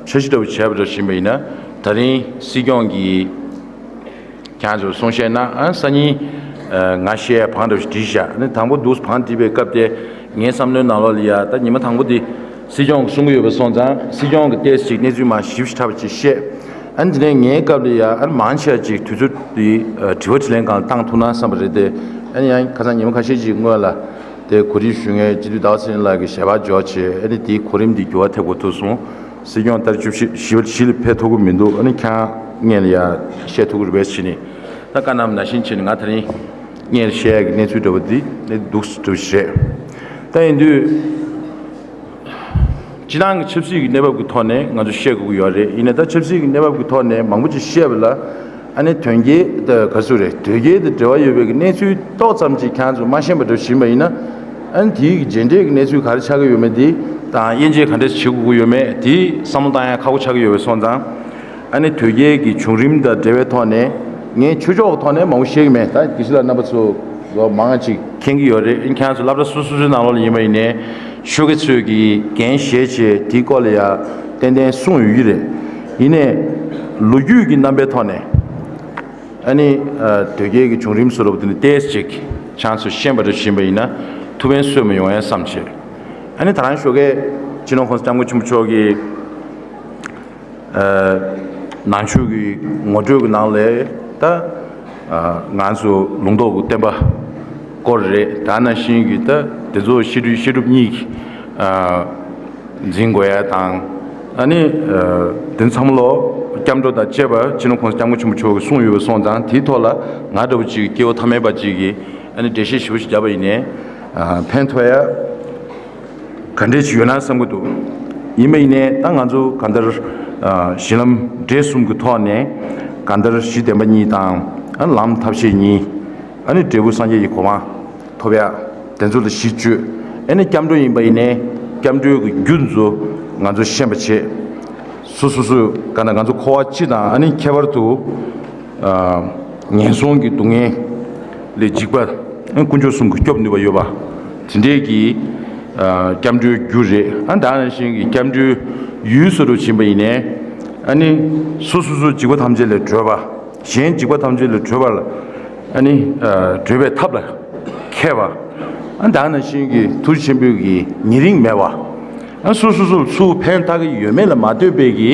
འཆར་གཞི་ལྟ་བུ་བྱས་པ་འདྲ་ཞིག་ཡིན་པ་ཡིན་ན་ད་རིང་སྲིད་སྐྱོང་གི་ཁྱེད་ཚོས་གསུང་བཤད་གནང་། ཨ་སང་ཉིན་ང་བཤད་བང་འདྲ་བཞིན་བྲིས་བཞག་ནི་དང་པོ་འདུག་བང་བྲིས་པའི་སྐབས་དེ་ངའི་བསམ་བློའི་ནང་ལོགས་ལ་ཡ་ད་ཉི་མ་དང་པོ་འདི་སྲིད་སྐྱོང་གིས་གསུང་གི་ཡོད་པ་སོང་ཙང་སྲིད་སྐྱོང་གིས་ཏོག་ཙམ་ཅིག་གནས་ཚུལ་མང་ཞིབ་ཞིབ་ཕྲ་བ་ཅིག་བཤད། ཨ་ནི་དེ་ནས་ངའི་སྐབས་ལ་ཡ་ཨ་ནི་མང་ཆེ་བ་ཅིག་དུས་ཚོད་འདི་དྲི་བ་དྲིས་ལན་སྒང་ལ་བཏང་ཐུབ་ན་བསམ་པ་རེད་དེ། ཨ་ནི་ཡང་ཁ་སང་ཉི་མ་ཁ་ཤས་ཅིག་སྔོན་ལ་དེ་གོ་སྒྲིག་ཞུ་མཁན་སྤྱི་འཐུས་ཟླ་བ་ཚེ་རིང་ལགས་ཀྱིས་ཞལ་པར་འབྱོར་བྱས། ཨ་ནི་དེའི་གོ་རིམ་འདི་འགྱུར་བ་ཐེབས་དགོས་ཐུག་སོང་། སྲིད་སྐྱོང་ལྟར་བཅུ་བཞི་བཞི་བཞི་ལ་ཕེབས་ཐུབ་ཀྱི་མི་འདུག་ཨ་ནི་ཁྱེད་རང་སྔོན་ལ་ཡ་བཤད་ཐུབ་ཀྱི་རེད་པས་ཕྱིན་ནས་ད་བཀའ་གནང་ནང་བཞིན་བྱས་ནས་ང་དེ་རིང་སྔོན་ལ་བཤད་ཡག་གི་གནས་ཚུལ་འདྲ་བོ་འདི་ནི་འདུག་སེ་འདྲ་བོ་ཞིག་རེད། ད་ཡིན་དུས་སྤྱི་བཏང་གི་ཆབ་སྲིད་ཀྱི་གནས་བབ་ཀྱི་ཐོག་ནས་ང་ཚོ་བཤད་དགོས་ཀྱི་ཡོད་རེད། ཡིན་ནའི་ད་ཆབ་སྲིད་ཀྱི་གནས་བབ་ཀྱི་ཐོག་ནས་མང་པོ་ཅིག་བཤད་པ་ལ་ཨ་ནི་དོན་རྐྱེན་ད་ག་ཚོད་རེད། དོན་རྐྱེན་དང་འབྲེལ་བ་ཡོད་པའི་གི་གནས་ཚུལ་ཏོག་ཙམ་ཅིག་ཁྱེད་ཚོ་མ་ཤེས་པ་འདྲ་བཞིན་པ་ཡིན་ན། ཨ་ནི་དེའི་གི་རྗེས་འབྲས་ཀྱི་གནས་ཚུལ་ག་རེ་ཆགས་ཀྱི་ཡོད་མེད་དེ་དང་དབྱེ་འབྱེད་ག་འདྲས་བྱེད་དགོས་ཀྱི་ཡོད་མེད་དེ་བསམ་བློ་བཏང་ཡ་ཁག་པོ་ཆགས་ཀྱི་ཡོད་པ་སོང་ཙང་། ཨ་ནི་དོལ་རྒྱལ་གྱི་བྱུང་རིམ་དང་འབྲེལ་བའི་ཐོག་ནས་ངས་ཆོས་ཕྱོགས་ཀྱི་ཐོག་ནས་མང་པོ་བཤད་ཀྱི་མེད། ད་དགེ་བཤེས་ལགས་རྣམ་པ་ཚོ་ལོ་མང་ང་ཅིག་མཁྱེན་གྱི་ཡོད་རེད། ཨ་ནི་ཁྱེད་ཚོ་སློབ་གྲྭ་སོ་སོ་སོའི་ནང་ལོགས་ལ་ཡིན་པ་ཡིན་ནའི་ཆོལ་ཁ་ཚོས་ཀྱི་འགན་བཞེས་བྱས་དེའི་སྐོར་ལ་ཡ་ཏན་ཏན་གསུངས་ཡོད་ཀྱི་རེད། ཡིན་ནའི་ལོ་རྒྱུས་ཀྱི་རྣམ་པའི་ཐོག་ནས་ཨ་ནི་དོལ་རྒྱལ་གྱི་བྱུང་རིམ་སོགས་ལ་དེ་ནི་ཏོག་ཙམ་ཅིག་ཁྱེད་ཚོས་ཤེས་པ་འདྲ་བཞིན་པ་ཡིན་ན་ཐུགས་ཕན་གསོས་མ་ཡོང་ཡ་བསམ་བྱས། ཨ་ནི་ད་རང་ཞོགས་ཀས་སྤྱི་ནོར་༸གོང་ས་༸སྐྱབས་མགོན་ཆེན་པོ་མཆོག་གིས་ནང་ཆོས་ཀྱི་ངོ་སྤྲོད་ཀྱི་ནང་ལས་ད་ང་ཚོ་ལུང་རྟོགས་ཀྱི་བསྟན་པ་སྐོར་རེད། ད་ནང་བཞིན་གྱི་ད་དེ་ཚོ་བཤད་སྒྲུབ་བཤད་སྒྲུབ་གཉིས་ཀྱི་འཛིན་དགོས་ཡ་དང་། ཨ་ནི་དེ་ཚང་མ་ལོ་སྐྱབས་འགྲོ་དང་བཅས་པ་སྤྱི་ནོར་༸གོང་ས་༸སྐྱབས་མགོན་ཆེན་པོ་མཆོག་གིས་གསུངས་ཡོད་པ་སོང་ཙང་དེའི་ཐོག་ལ་ང་འདྲ་བོ་ཅིག་སྐྱེ་བོ་ཐ་མལ་པ་ཅིག་གིས་ཨ་ནི་འགྲེལ་བཤད་ཞིབ་པོ་ཞིག་བརྒྱབ་པ་ཡིན་ནའི་ཕན་ཐོགས་ཡ། ག་འདྲས་ཅིག་ཡོད་ན་བསམ་གྱི་འདུག་ཡིན་པ་ཡིན་ནའི་ད་ང་ཚོ་གང་ལྟར་གཞི་ལམ་འབྲས་གསུམ་གྱི་ཐོག་ནས་གང་ལྟར་གཞི་བདེན་པ་གཉིས་དང་ལམ་ཐབས་ཤེས་གཉིས། ཨ་ནི་འབྲས་བུ་སངས་རྒྱས་ཀྱི་གོ་འཕང་ཐོབ་ཡ་དེ་ཚོ་ལ་གཞི་བཅོལ། ཨ་ནི་སྐྱབས་འགྲོ་ཡིན་པ་ཡིན་ནའི་སྐྱབས་འགྲོའི་གི་རྒྱུ་ཚོ་ང་ཚོ་ཤེས་པ་བྱེད། སོ་སོ་སོ་གང་ལྟར་ང་ཚོ་འཁོར་བ་སྤྱི་དང་ཨ་ནི་ཁྱད་པར་དུ། ངན་སོང་གི་སྡུག་བསྔལ་ལས་འཇིགས་པ། དཀོན་མཆོག་གསུམ་གྱིས་སྐྱོབ་ནུས་པ་ཡོད་པ། དེ་འདྲའི་གི་སྐྱབས་འགྲོའི་རྒྱུ་རེད། ཨ་ད་ནང་བཞིན་གྱི་སྐྱབས་འགྲོའི་ཡུལ་སོ་སོར་ཕྱིན་པ་ཡིན་ནའི། ཨ་ནི་སོ་སོ་སོ་འཇིགས་པ་ཐམས་ཅད་ལས་གྲོལ་བ། གཞན་འཇིགས་པ་ཐམས་ཅད་ལས་གྲོལ་བ་ལ། ཨ་ནི་གྲོལ་བའི་ཐབས་ལ་མཁས་པ། ཨ་ད་ནང་བཞིན་གྱི་ཐུགས་རྗེ་ཆེན་པོའི་གི་ཉེ་རིང་མེད་པ། ཨ་སོ་སོ་སོ་ཚུར་ཕན་བཏགས་ཀྱི་ཡོད་མེད་ལ་མ་ལྟོས་པའི་གི་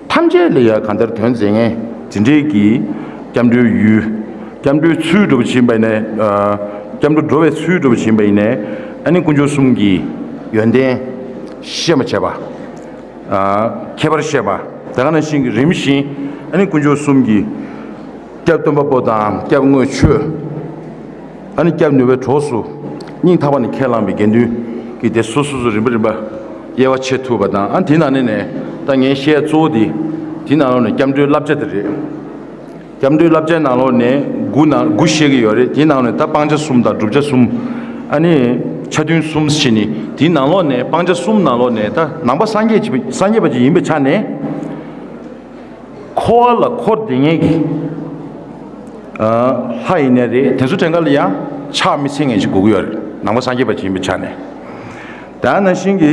ཐམས་ཅད་ལ་ཡང་གང་ལྟར་དོན་མཛད་མཁན་དེ་འདྲའི་གི་སྐྱབས་འགྲོའི་ཡུལ། སྐྱབས་འགྲོའི་ཚུལ་འགྲོ་བ་ཕྱིན་པ་ཡིན་ནའི། སྐྱབས་འགྲོ་འགྲོ་བའི་ཚུལ་འགྲོ་བ་ཕྱིན་པ་ཡིན་ནའི། ཨ་ནི་དཀོན་མཆོག་གསུམ་གྱི་ཡོན་ཏན་ཤེས་པར་བྱེད་པ། ཁྱད་པར་ཤེས་པ། དེ་ག་ནང་བཞིན་གྱི་རིམ་བཞིན་ཨ་ནི་དཀོན་མཆོག་གསུམ་གྱི་སྐྱབས་སྟོན་པ་པོ་དང་སྐྱབས་དངོས་ཆོས། ཨ་ནི་སྐྱབས་ནུས་པའི་གྲོགས་སུ་སྙིང་ཐག་པ་ནས་ཁས་བླངས་པའི་དགེ་འདུན་གྱི་སྡེ་སོ་སོ་སོ་རིམ་པ་རིམ་པ་དབྱེ་བ་ཕྱེ་ཐུབ་པ་དང་། ཨ་དེ་ནང་ནས་ནས་ད་ངས་བཤད་གཙོ་བོ་དེ་དེ་ནང་ལོགས་ནས་སྐྱབས་འགྲོའི་བསླབ་བྱ་དེ་རེད། སྐྱབས་འགྲོའི་བསླབ་བྱའི་ནང་ལོགས་ནས་དགུ་ནང་དགུ་བཤད་ཀྱི་ཡོད་རེད། དེའི་ནང་ནས་ད་སྤང་བྱ་གསུམ་དང་བསྒྲུབ་བྱ་གསུམ། ཨ་ནི་ཆ་མཐུན་གསུམ་ཟེར་ནི་དེའི་ནང་ལོགས་ནས་སྤང་བྱ་གསུམ་ནང་ལོགས་ནས་ད་ནང་པ་སངས་རྒྱས་ཀྱི་སངས་རྒྱས་པ་ཅིག་ཡིན་པའི་ཆ་ནས། འཁོར་བ་ལ་འཁོར་བསྡད་མཁན་གྱི་ལྷ་ཡིན་ནའི་རེད། དེ་ཚོ་གྲངས་ཀ་ལ་ཡང་ཆགས་མི་ཚུད་མཁན་ཞིག་དགོས་ཀྱི་ཡོད་རེད། ནང་པ་སངས་རྒྱས་པ་ཅིག་ཡིན་པའི་ཆ་ནས། ད་ནང་བཞིན་གྱི་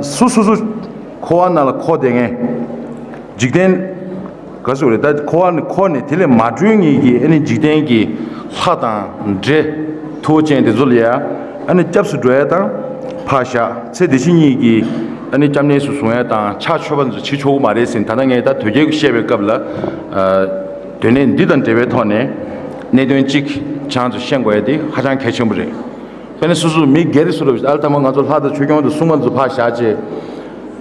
སོ་སོ་སོ་འཁོར་བ་ནང་ལ་འཁོར་བསྡད་མཁན། འཇིག་རྟེན་ག་ཟེར་རེད། ད་འཁོར་བ་ནས་འཁོར་ནས་དེ་ལས་མ་གྲོལ་མཁན་གྱི་ཨ་ནི་འཇིག་རྟེན་གྱི་ལྷ་དང་འདྲེ་མཐུ་ཅན་དེ་ཚོ་ལ་ཡ་ཨ་ནི་སྐྱབས་སུ་འགྲོ་ཡ་དང་ཕར་བཞག་ཚེ་འདི་ཕྱི་གཉིས་ཀྱི་ཨ་ནི་སྐྱབས་གནས་སུ་བཟུང་ཡ་དང་ཕྱག་མཆོད་པ་ཚོ་བྱེད་ཆོག་གི་མ་རེད་ཟེར། ད་ལྟ་ངས་ད་དོལ་རྒྱལ་གྱིས་བཤད་པའི་སྐབས་ལ་སྡོད་གནས་འདི་དང་འབྲེལ་བའི་ཐོག་ནས་ གནད་དོན་གཅིག་ཆང་ཚོ་ཤེས་དགོས་ཡ་དེ་ཧ་ཅང་གལ་ཆེན་པོ་རེད། དཔེར་ན་སོ་སོ་མི་སྒེར་སུ་རུ་ཨ་ལ་ཐ་མ་ང་ཚོ་ལྷ་དང་ཆོས་སྐྱོང་དང་སྲུང་མ་ཚོ་ཕར་བཞག་བྱས།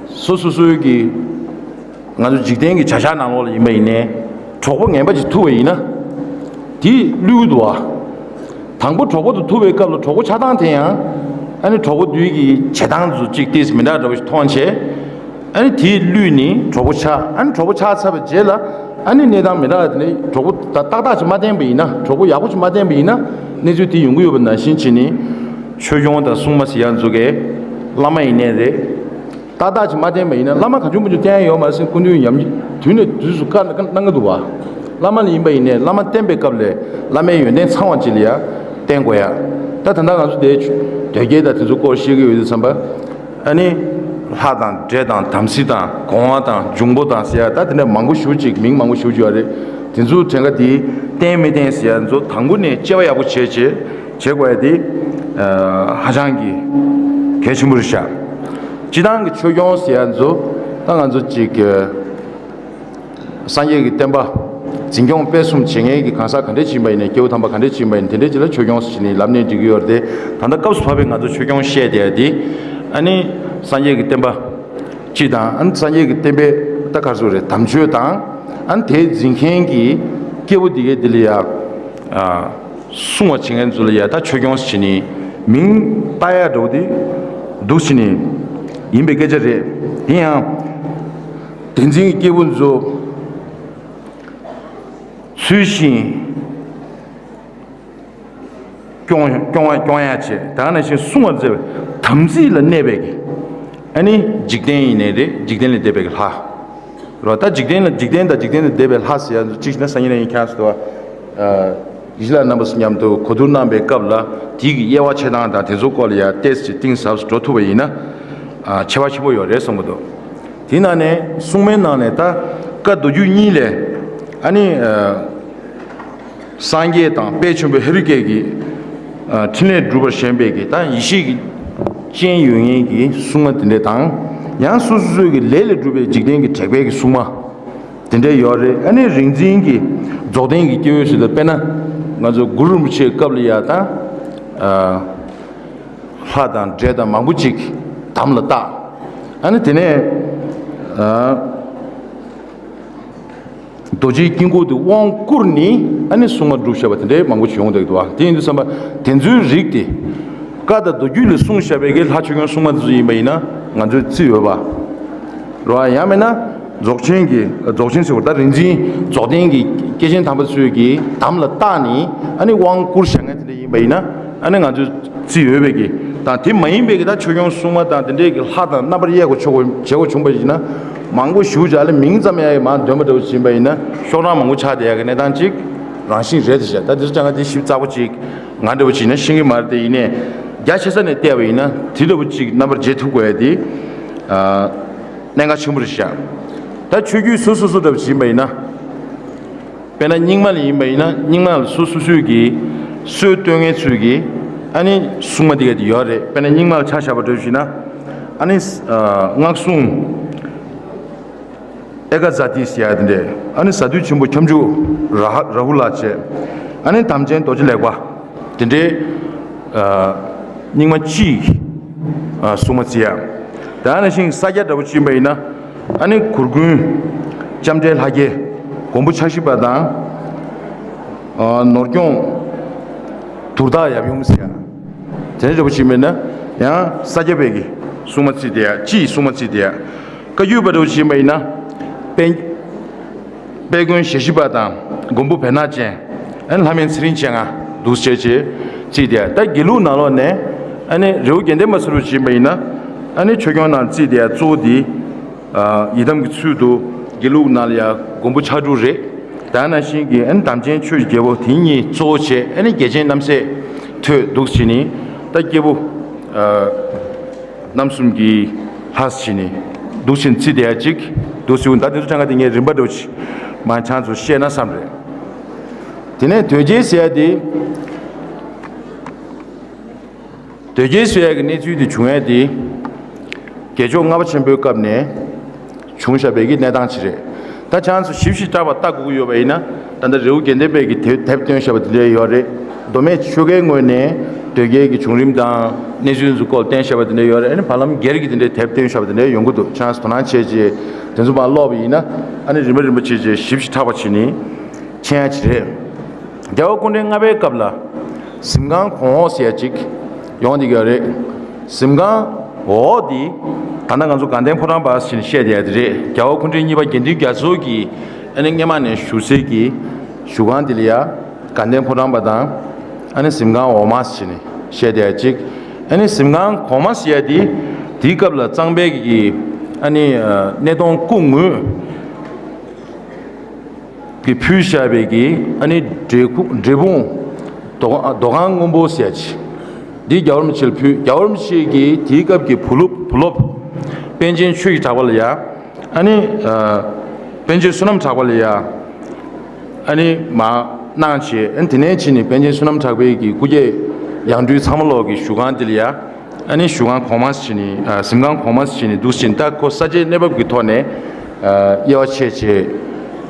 སོ་སོ་སོའི་གི་ང་ཚོ་འཇིག་རྟེན་གྱི་བྱ་གཞག་ནང་ལོགས་ལ་ཡིན་པ་ཡིན་ནའི་གྲོགས་པོ་ངན་པ་ཅིག་ཐུག་པ་ཡིན་ན། དེ་བསླུས་འདུག་བ། དང་པོ་གྲོགས་པོ་དང་ཐུག་པའི་སྐབས་ལ་གྲོགས་པོ་ཆགས་སྟངས་དེ་ཡང་ཨ་ནི་གྲོགས་པོ་དུས་ཀྱི་བྱེད་སྟངས་ཚོ་གཅིག་ཏིས་མི་འདྲ་འདྲ་བོ་ཞིག་མཐོང་བྱས། ཨ་ནི་དེ་བསླུས་ནས་གྲོགས་པོ་ཆགས། ཨ་ནི་གྲོགས་པོ་ཆགས་ཚར་བའི་རྗེས་ལ་ཨ་ནི་གནས་སྟངས་མི་འདྲ་བ་དེ་ནས་གྲོགས་པོ་ད་ཏག་ཏག་ཅིག་མ་བསྟེན་པ་ཡིན་ན། གྲོགས་པོ་ཡག་པོ་ཅིག་མ་བསྟེན་པ་ཡིན་ན་གནས་ཚུལ་དེ་ཡོང་གི་ཡོད་པ་ནང་བཞིན་བྱས་ནས། ཆོས་སྐྱོང་དང་སྲུང་མ་ཟེར་ཡ་ཚོ་གས་བླ་མ་ཡིན་ནའི་རེད། ཏག་ཏག་ཅིག་མ་བསྟེན་པ་ཡིན་ན། བླ་མ་གང་བྱུང་མང་བྱུང་བསྟེན་ཡ་ཡོད་མ་རེད། སེམས་ཀུན་འདུས་ཉམས་དུས་ནས་དུས་སུ་བཀའ་གནང་གི་འདུག་བ། བླ་མ་ལ་ཡིན་པ་ཡིན་ནའི་བླ་མ་བསྟེན་པའི་སྐབས་ལ་བླ་མའི་ཡོན་ཏན་ཚང་བ་ཅིག་ལ་ཡ་བསྟེན་དགོས་ཡ། ད་ད་ལྟ་ང་ཚོ་དེ་དོལ་རྒྱལ་དང་དེ་ཚོ་སྐོར་བཤད་ཀྱི་ཡོད་དུས་ཙམ་པ། ཨ་ནི་ལྷ་དང་འདྲེ་དང་དམ་སྲི་དང་སྒོ་ང་དང་འབྱུང་པོ་དང་ཟེར་ཡ། ད་དེ་འདྲ་མང་པོ་ཞེ་པོ་ཅིག་མིང་མང་པོ་ཞེ་པོ་ཅིག་ཡོད་རེད། དེ་ཚོ་གྲངས་ཀ་དེ་བསྟེན་མི་བསྟེན་ཟེར་ཡ་ཚོ་དང་པོ་ནས་དཔྱད་པ་ཡག་པོ་བྱས་བྱས། བྱེད་དགོས་ཡ་དེ་ཨ་ཧ་ཅང་གི་གལ་ཆེན་པོ་རེད་ཤག་སྤྱི་བཏང་གི་ཆོས་སྐྱོང་ཟེར་ཡ་ཚོ་ད་ང་ཚོ་ཅིག་སངས་རྒྱས་ཀྱི་བསྟན་པ་འཛིན་སྐྱོང་སྤེལ་གསུམ་བྱེད་མཁན་གྱི་གང་ཟག་ག་འདྲས་ཅིག་ཡིན་པ་ཡིན་ནའི། སྐྱེ་བོ་དམ་པ་ག་འདྲས་ཅིག་ཡིན་པ་ཡིན་ནའི། དེ་འདྲས་ཅིག་ལ་ཆོས་སྐྱོང་ཟེར་ནས་ལབ་ནས་འགྲིག་གི་ཡོད་རེད་དེ། ད་ལྟ་སྐབས་སུ་བབས་པའི་ང་ཚོ་ཆོས་སྐྱོང་བཤད་བསྡད་ཡ་དེ། ཨ་ནི་སངས་རྒྱས་ཀྱི་བསྟན་པ་སྤྱི་དང་། ཨ་ནི་སངས་རྒྱས་ཀྱི་བསྟན་པའི་ད་ག་རེ་ཟེར་དགོས་རེད། དམ་ཆོས་དང་། ཨ་ནི་དེ་འཛིན་མཁན་གྱི་སྐྱེ་བོ་འདི་གའི་འདི་ལ་ཡ། ཨ། སྲུང་བ་བྱེད་མཁན་ཚོ་ལ་ཡ་ད་ཆོས་སྐྱོང་ཟེར་ནས་མིང་བཏགས་ཡ་འདྲ་བོ་དེ་འདུག་ཟེར་ནས་ཡིན་པའི་སྐད་ཆ་རེད། དེ་ཡང་དེ་འཛིན་གྱི་སྐྱེས་བུ་ཚོ་ཚུལ་བཞིན་སྐྱོང་སྐྱོང་བ་སྐྱོང་ཡ་བྱེད། ད་ག་ནང་བཞིན་སྲུང་བ་མཛད་པའི་དམ་ཚིག་ལ་གནས་པའི་གི། ཨ་ནི་འཇིག་རྟེན་ཡིན་ནའི་རེད། འཇིག་རྟེན་ལས་འདས་པའི་གི་ལྷ། རོ། ད་འཇིག་རྟེན་ལ། འཇིག་རྟེན་དང་འཇིག་རྟེན་ལས་འདས་པའི་ལྷ་ཟེར་ཡ་གཅིག་བྱས་ན་སང་ཉིན་ནས་ཡིན་ཁྱག་སོ། ཡིད་ལ་རྣམ་པ་ཚོ་མཉམ་དུ་གོ་བསྡུར་གནང་པའི་སྐབས་ལ་དེའི་གི་དབྱེ་བ་ཕྱེ་སྟངས་དང་དེ་ཚོ་སྐོར་ལ་ཡ་ཏོག་ཙམ་གཏིང་ཟབ་འགྲོ་ཐུབ་པ་ཡིན་ན། ཨ། ཁྱད་པར་ཆེན་པོ་ཡོད་རེད་བསམ་གྱི་འདུག་དེའི་ནང་ནས་སྲུང་མའི་ནང་ནས་ད་བཀའ་མདོ་རྒྱུད་གཉིས་ལས། ཨ་ནི། ཨ། སངས་རྒྱས་དང་དཔལ་ཆེན་པོ་ཧེ་རུ་ཀས་ཀྱི། ཨ། ཕྲིན་ལས་སྒྲུབ་པར་ཞེན་པའི་གི་ད་ཡེ་ཤེས་ཀྱི་སྤྱན་ཡོད་མཁན་གྱི་སྲུང་མ་དེ་འདྲ་དང་། ཡང་སོ་སོ་སོའི་གི་ལས་ལས་གྲུབ་པའི་འཇིག་རྟེན་གྱི་དྲེགས་པའི་གི་སྲུང་མ་དེ་འདྲ་ཡོད་རེད། ཨ་ནི་རིག་འཛིན་གྱི་རྫོགས་ལྡན་གྱི་སྐྱེ་བོའི་ཚུལ་དུ། དཔེར་ན་ང་ཚོ་གུ་རུ་རིན་པོ་ཆེའི་སྐབས་ལ་ཡ་ད། ཨ། ལྷ་དང་འདྲེ་དང་མང་པོ་ཅིག་དམ་ལ་བཏགས། ཨ་ནི་དེ་ནས། ཨ། རྡོ་རྗེའི་དཀྱིལ་འཁོར་དེ་དབང་བསྐུར་ནས་ཨ་ནི་སྲུང་མ་སྒྲུབ་བཞག་པ་དེ་འདྲའི་མང་པོ་ཞིག་ཡོང་བསྡད་འདུག་བ། དེ་ཡིན་དུས་ཙམ་པ་དེ་ཚོའི་རིགས་དེ་བཀའ་དང་མདོ་རྒྱུད་ལས་གསུངས་བཞག་པའི་གི་ལྷ་ཆོས་སྐྱོང་སྲུང་མ་དེ་ཚོ་ཡིན་པ་ཡིན་ན་ང་ཚོས་བརྩི་འོས་པ་རེད་བ། ཡང་མིན་ན་རྫོགས་ཆེན་གྱི། རྫོགས་ཆེན་ཟེར་བ་ད་རིག་འཛིན་རྫོགས་ལྡན་གྱི་སྐྱེས་ཆེན་དམ་པ་ཚོས་ཀྱི་དམ་ལ་བཏགས་ནས་ཨ་ནི་དབང་བསྐུར་བཞག་མཁན་དེ་འདྲ་ཡིན་པ་ཡིན་ན། ཨ་ནི་ང་ཚོས་བརྩི་འོས་པའི་གི་དང་། དེ་མ་ཡིན་པའི་གི་ད་ཆོས་སྐྱོང་སྲུང་མ་དང་དེ་འདྲའི་གི་ལྷ་དང་རྣམ་པར་དབྱེ་དགོས་ཆོག་གོ་བྱེད་དགོས་བྱུང་བ་ཡིན་ན། མང་པོ་ཞུ་བྱ་ལ་མིང་ཙམ་ཡང་མ་འདོན་པ་འདྲ་བོ་ཕྱིན་པ་ཡིན་ན་ཤོག་གྲངས་མང་པོ་ཆགས་བསྡད་ཡ་གི་གནས་སྟངས་ཅིག་རང་བཞིན་རེད་དེ་བྱས། ད་དེ་ཚོ་ཅང་ག་དེ་ཞིབ་ཚགས་པོ་ཅིག་ང་འདྲ་བོ་བྱས་ན་ཤེས་ཀྱི་མ་རེད་དེ། ཡིན་ནའི་རྒྱ་ཆེ་ས་ནས་བལྟས་པ་ཡིན་ན་དེ་འདྲ་བོ་ཅིག་རྣམ་པར་འབྱེད་ཐུབ་དགོས་ཡ་དེ། ཨ། གནད་འགག་ཆེན་པོ་རེད་ཤག་ད་ཆོས་བརྒྱུད་སོ་སོ་སོ་འདྲ་བོ་ཅིག་ཡིན་པ་ཡིན་ན། དཔེར་ན་རྙིང་མ་ལ་ཡིན་པ་ཡིན་ན་རྙིང་མ་ལ་སོ་སོ་སོའི་གི་སྲོལ་གཏོད་མཁན་ཚོའི་གི་ཨ་ནི་སྲུང་མ་དེ་ག་དེ་ཡོད་རེད། དཔེར་ན་རྙིང་མ་ལ་ཆ་བཞག་པ་འདྲ་ཞིག་ན། ཨ་ནི། ཨ། སྔགས་སྲུང་ཨེ་ཀ་ཛཱ་ཏི་ཟེར་ཡ་དེ་འདྲས། ཨ་ནི་གཟའ་བདུད་ཆེན་པོ་ཁྱབ་འཇུག་ར་ཧ་ར་ཧུ་ལ་བྱས། ཨ་ནི་དམ་ཅན་རྡོ་རྗེ་ལེགས་པ། དེ་འདྲའི། ཨ། རྙིང་མ་སྤྱིའི། ཨ། སྲུང་མ་བརྩི་ཡ། དེ་ནང་བཞིན་ས་སྐྱ་འདྲ་བོ་ཅིག་ཡིན་པ་ཡིན་ན། ཨ་ནི་གུར་མགོན་ལྕམ་དྲལ་ལྷ་རྒྱལ། མགོན་པོ་ཕྱག་བཞི་པ་དང་། ཨ། ནོར་སྐྱོང་དུར་བདག་ཡབ་ཡུམ་ཟེར་ཡ། དེ་འདྲ་བོ་ཅིག་ཡིན་པ་ཡིན་ན་ཡང་ས་སྐྱ་པའི་གི་སྲུང་མ་བརྩི་བསྡད་ཡ། སྤྱིའི་སྲུང་མ་བརྩི་བསྡད་ཡ། བཀའ་བརྒྱུད་པ་འདྲ་བོ་ཅིག་ཡིན་པ་ཡིན་ན། དཔལ། དཔལ་མགོན་ཞལ་བཞི་པ་དང་མགོན་པོ་བེར་ནག་ཅན། ཨ་ནི་ལྷ་མིན་ཚེ་རིང་ཅན་ང་འདུག་སེ་བྱས་བྱས་བརྩིས་ཏེ། ད་དགེ་ལུགས་ནང་ལོགས་ནས་ཨ་ནི་རི་བོ་དགེ་ལྡན་པ་ཟེར་བ་ཅིག་ཡིན་པ་ཡིན་ན། ཨ་ནི་ཆོས་སྐྱོང་ནང་བརྩིས་ཏེ་གཙོ་བོ་དེ། ཨ། ཡི་དམ་གྱི་ཚུལ་དུ་དགེ་ལུགས་ནང་ལ་ཡ་མགོན་པོ་ཕྱག་དྲུག་རེད། དེ་ནང་བཞིན་གྱི་ཨ་ནི་དམ་ཅན་ཆོས་ཀྱི་རྒྱལ་པོ་དེ་གཉིས་གཙོ་བོ་བྱས། ཨ་ནི་རྒྱལ་ཆེན་རྣམ་སྲས་ཐོད་འདུག་སེ་བྱས་ནས། ད་སྐྱེས་བུ། ཨ། རྣམ་གསུམ་གྱི་ལྷ་ཟེར་ནས་འདུག་སེ་བརྩིས་བསྡད་ཡ་ཅིག་འདུག་སེ། ད་འདི་ཚོ་ཆ་ཚང་དེ་ངས་རིམ་པ་འདྲ་བོ་ཅིག་མ་ཆང་ཚོ་བཤད་ན་བསམ་རེད། དེ་ནས་དོལ་རྒྱལ་ཟེར་ཡ་དེ། དོལ་རྒྱལ་ཟེར་ཡ་གི་གནས་ཚུལ་དེ་བྱུང་ཡ་དེ། རྒྱལ་མཆོག་ལྔ་པ་ཆེན་པོའི་སྐབས་ནས་བྱུང་བཞག་པའི་གི་གནས་སྟངས་ཅིག་རེད། ད་ཆང་ཚོ་ཞིབ་ཞིབ་ཏག་པ་ལྟ་དགོས་ཀྱི་ཡོད་པ་ཡིན་ན། ད་ལྟ་རི་བོ་དགེ་ལྡན་པའི་གི་དེབ་དེབ་བཏོན་བཞག་པ་དེ་འདྲ་ཡོད་རེད། མདོ་སྨད་ཆོལ་ཁའི་ངོས་ནས་དོལ་རྒྱལ་གྱི་བྱུང་རིམ་དང་གནས་ཚུལ་ཚོ་སྐོར་བསྟན་བཞག་པ་དེ་འདྲ་ཡོད་རེད། ཨ་ནི་བར་ལམ་སྒེར་གྱི་དེ་འདྲའི་དེབ་བཏོན་བཞག་པ་དེ་འདྲ་ཡོང་གི་འདུག་ཁྱེད་རང་ཚོ་དོ་སྣང་བྱས་རྗེས་དེ་ཚོ་མར་ཀློག་པ་ཡིན་ན། ཨ་ནི་རིམ་པ་རིམ་པ་བྱས་རྗེས་ཞིབ་ཞིབ་ཕྲ་བ་བྱས་ནས་མཁྱེན་ཡ་ཅིག་རེད། རྒྱལ་བ་སྐུ་ཕྲེང་ལྔ་པའི་སྐབས་ལ་གཟིམ་ཁང་གོང་འོག་ཟེར་ཡ་ཅིག་ཡོང་བསྡད་ཀྱི་ཡོད་རེད། གཟིམ་ཁང་འོག་འདི་ད་ལྟ་ང་ཚོ་དགའ་ལྡན་ཕོ་བྲང་པ་ཟེར་ནས་བཤད་བསྡད་ཡ་དེ་རེད། རྒྱལ་བ་སྐུ་ཕྲེང་གཉིས་པ་དགེ་འདུན་རྒྱ་མཚོ་གིས་ཨ་ནི་སྔས་མ་ནས་བཞུགས་སའི་གི་བཞུགས་ཁང་འདི་ལ་ཡ་དགའ་ལྡན་ཕོ་བྲང་པ་དང་། ཨ་ནི་གཟིམ་ཁང་འོག་མ་ཟེར་ནས་བཤད་བསྡད་ཡ་ཅིག་ཨ་ནི་གཟིམ་ཁང་གོང་མ་ཟེར་ཡ་དེ་དེའི་སྐབས་ལ་གཙང་པའི་གི་ཨ་ནི་ཨ་སྣེ་གདོང་སྐུ་དངོས་ཀྱིས་ཕུལ་བཞག་པའི་གི་ཨ་ནི་འབྲས་ཁུ་འབྲས་སྤུངས་རྡོ་རྡོ་ཁང་སྔོན་པོ་ཟེར་ཡ་ཅིག་འདི་རྒྱལ་བ་རིན་པོ་ཆེ་ལ་ཕུལ། རྒྱལ་བ་རིན་པོ་ཆེ་གིས་དེའི་སྐབས་ཀྱི་བུ་སློབ་བུ་སློབ་པཎ་ཆེན་ཆོས་ཀྱི་གྲགས་པ་ལ་ཡ། ཨ་ནི་ཨ་པཎ་ཆེན་བསོད་ནམས་གྲགས་པ་ལ་ཡ། ཨ་ནི་མར་གནང་བྱས། ཨ་ནི་དེ་ནས་ཕྱིན་ནས་པཎ་ཆེན་བསོད་ནམས་གྲགས་པའི་གི་སྐུ་སྐྱེ་ཡང་སྤྲུལ་ཚང་མ་ལོག་གི་བཞུགས་ཁང་དེ་ལ་ཡ། ཨ་ནི་བཞུགས་ཁང་གོང་མ་ཟེར་ནས་ཨ་གཟིམ་ཁང་གོང་མ་ཟེར་ནས་འདུག་ཟིན། ད་ཁོ་ས་ཆའི་གནས་བབ་ཀྱི་ཐོག་ནས་ཨ་དབྱེ་བ་ཕྱེ་བྱས་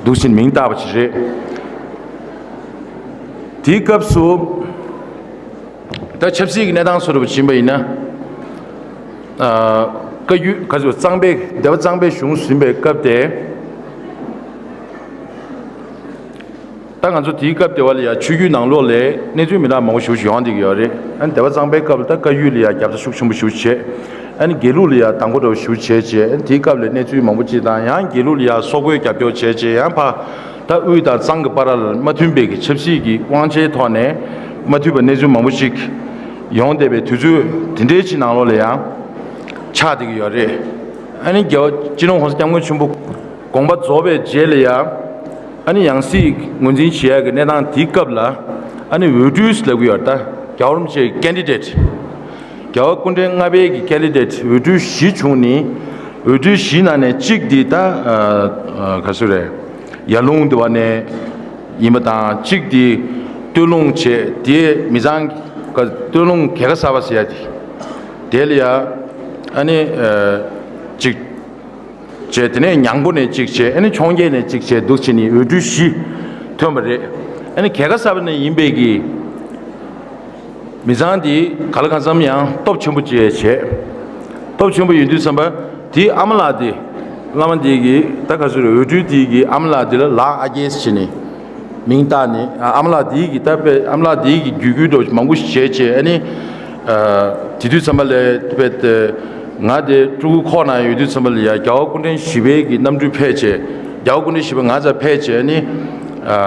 འདུག་ཟིན་མིང་བཏགས་པ་ཅིག་རེད། དེའི་སྐབས་སུ། ད་ཆབ་སྲིད་ཀྱི་གནས་སྟངས་སོགས་རུ་ཕྱིན་པ་ཡིན་ན། ཨ་བཀའ་བརྒྱུད་ག་ཚོད་གཙང་པའི་སྡེ་པ་གཙང་པའི་གཞུང་ཟིན་པའི་སྐབས་དེ། ད་ང་ཚོ་དེའི་སྐབས་དེ་བ་ལ་ཡ་ཆོས་བརྒྱུད་ནང་ལོགས་ལ་གནས་ཚུལ་མི་འདྲ་མང་པོ་ཞིག་ཡོང་བསྡད་ཀྱི་ཡོད་རེད། ཨ་ནི་སྡེ་པ་གཙང་པའི་སྐབས་ལ་ད་བཀའ་བརྒྱུད་ལ་ཡ་རྒྱབ་རྩ་ཤུགས་ཆེན་པོ་ཞིག་བྱས། ཨ་ནི་དགེ་ལུགས་ལ་ཡ་དང་པོ་འདྲ་བོ་ཞིག་བྱས་རྗེས། ཨ་ནི་དེའི་སྐབས་ལ་གནས་ཚུལ་མང་པོ་ཅིག་དང་། ཡང་དགེ་ལུགས་ལ་ཡ་སོག་པོས་རྒྱབ་སྐྱོར་བྱས་རྗེས། ཡང་ཕ་ད་དབུས་དང་གཙང་གི་བར་ལ་མ་མཐུན་པའི་གི་ཆབ་སྲིད་ཀྱི་དབང་ཆའི་ཐོག་ནས་མ་མཐུན་པ་གནས་ཚུལ་མང་པོ་ཞིག་ཡོང་བསྡད་པའི་དུས་ཚོད་དེ་འདྲའི་ཅིག་ནང་ལོགས་ལ་ཡང་ཆགས་བསྡད་ཀྱི་ཡོད་རེད། ཨ་ནི་རྒྱལ་བ་སྤྱི་ནོར་༸གོང་ས་༸སྐྱབས་མགོན་ཆེན་པོ་དགོངས་པ་རྫོགས་པའི་རྗེས་ལ་ཡང་། ཨ་ནི་ཡང་སྲིད་ངོས་འཛིན་བྱེད་ཡག་གི་གནས་སྟངས་དེའི་སྐབས་ལ། ཨ་ནི་འོས་སྤྲུལ་ལབ་ཀྱི་ཡོད་རེད། ད་རྒྱལ་བ་རིན་པོ་ཆེའི་ཀེན་ཌི་ཌེ་ཊི། རྒྱལ་བ་སྐུ་ཕྲེང་ལྔ་པའི་གི་ཀེན་ཌི་ཌེ་ཊི་འོས་སྤྲུལ་བཞི་བྱུང་ནས། འོས་སྤྲུལ་བཞིའི་ནང་ནས་གཅིག་དེ་ད་ཨ་ཨ་ག་ཚོད་རེད། ཡར་ཀླུང་དེ་བ་ནས་ཡིན་པ་དང་། གཅིག་དེ་སྟོད་ལུང་བྱས། དེ་མི་ཚང་ག་སྟོད་ལུང་རྒྱལ་ཁ་གསར་པ་ཟེར་ཡ་དེ། དེ་ལ་ཡ་ཨ་ནི་ཨ་གཅིག་བྱས། དེ་ནས་ཉང་པོ་ནས་གཅིག་བྱས། ཨ་ནི་འཕྱོངས་རྒྱས་ནས་གཅིག་བྱས། འདུག་བྱས་ནས་འོས་སྤྲུལ་བཞི་ཐོན་པ་རེད། ཨ་ནི་རྒྱལ་ཁ་གསར་པ་ནས་ཡིན་པའི་གི་མི་ཚང་དེ་ག་ལ་གང་འཚམ་ཡང་སྟོབས་ཆེན་པོ་བྱས་བྱས། སྟོབས་ཆེན་པོ་ཡིན་དུས་ཙམ་པ་དེའི་ཨ་མ་ལགས་དེ། བླ་མ་དེ་གི་ད་ག་ཚོད་རེད། འོས་སྤྲུལ་དེ་གི་ཨ་མ་ལགས་དེ་ལ་ལགས་ཨ་རྒྱས་ཟེར་ནས་མིང་བཏགས་ནས། ཨ་ཨ་མ་ལགས་དེ་གི་ད་དཔེ་ཨ་མ་ལགས་དེ་གི་བརྒྱུད་སྐུལ་འདྲ་མང་པོ་ཞིག་བྱས་བྱས། ཨ་ནི་ཨ་དེ་དུས་ཙམ་པ་ལ་དཔེ་དེ་ང་དེ་སྤྲུལ་སྐུ་ཁོག་ནང་ཡོད་དུས་ཙམ་པ་ལ་ཡ་རྒྱལ་བ་སྐུ་ཕྲེང་བཞི་པའི་གི་རྣམ་སྤྲུལ་ཕེབས་བྱས། རྒྱལ་བ་སྐུ་ཕྲེང་བཞི་པ་ང་རྩར་ཕེབས་བྱས། ཨ་ནི་ཨ་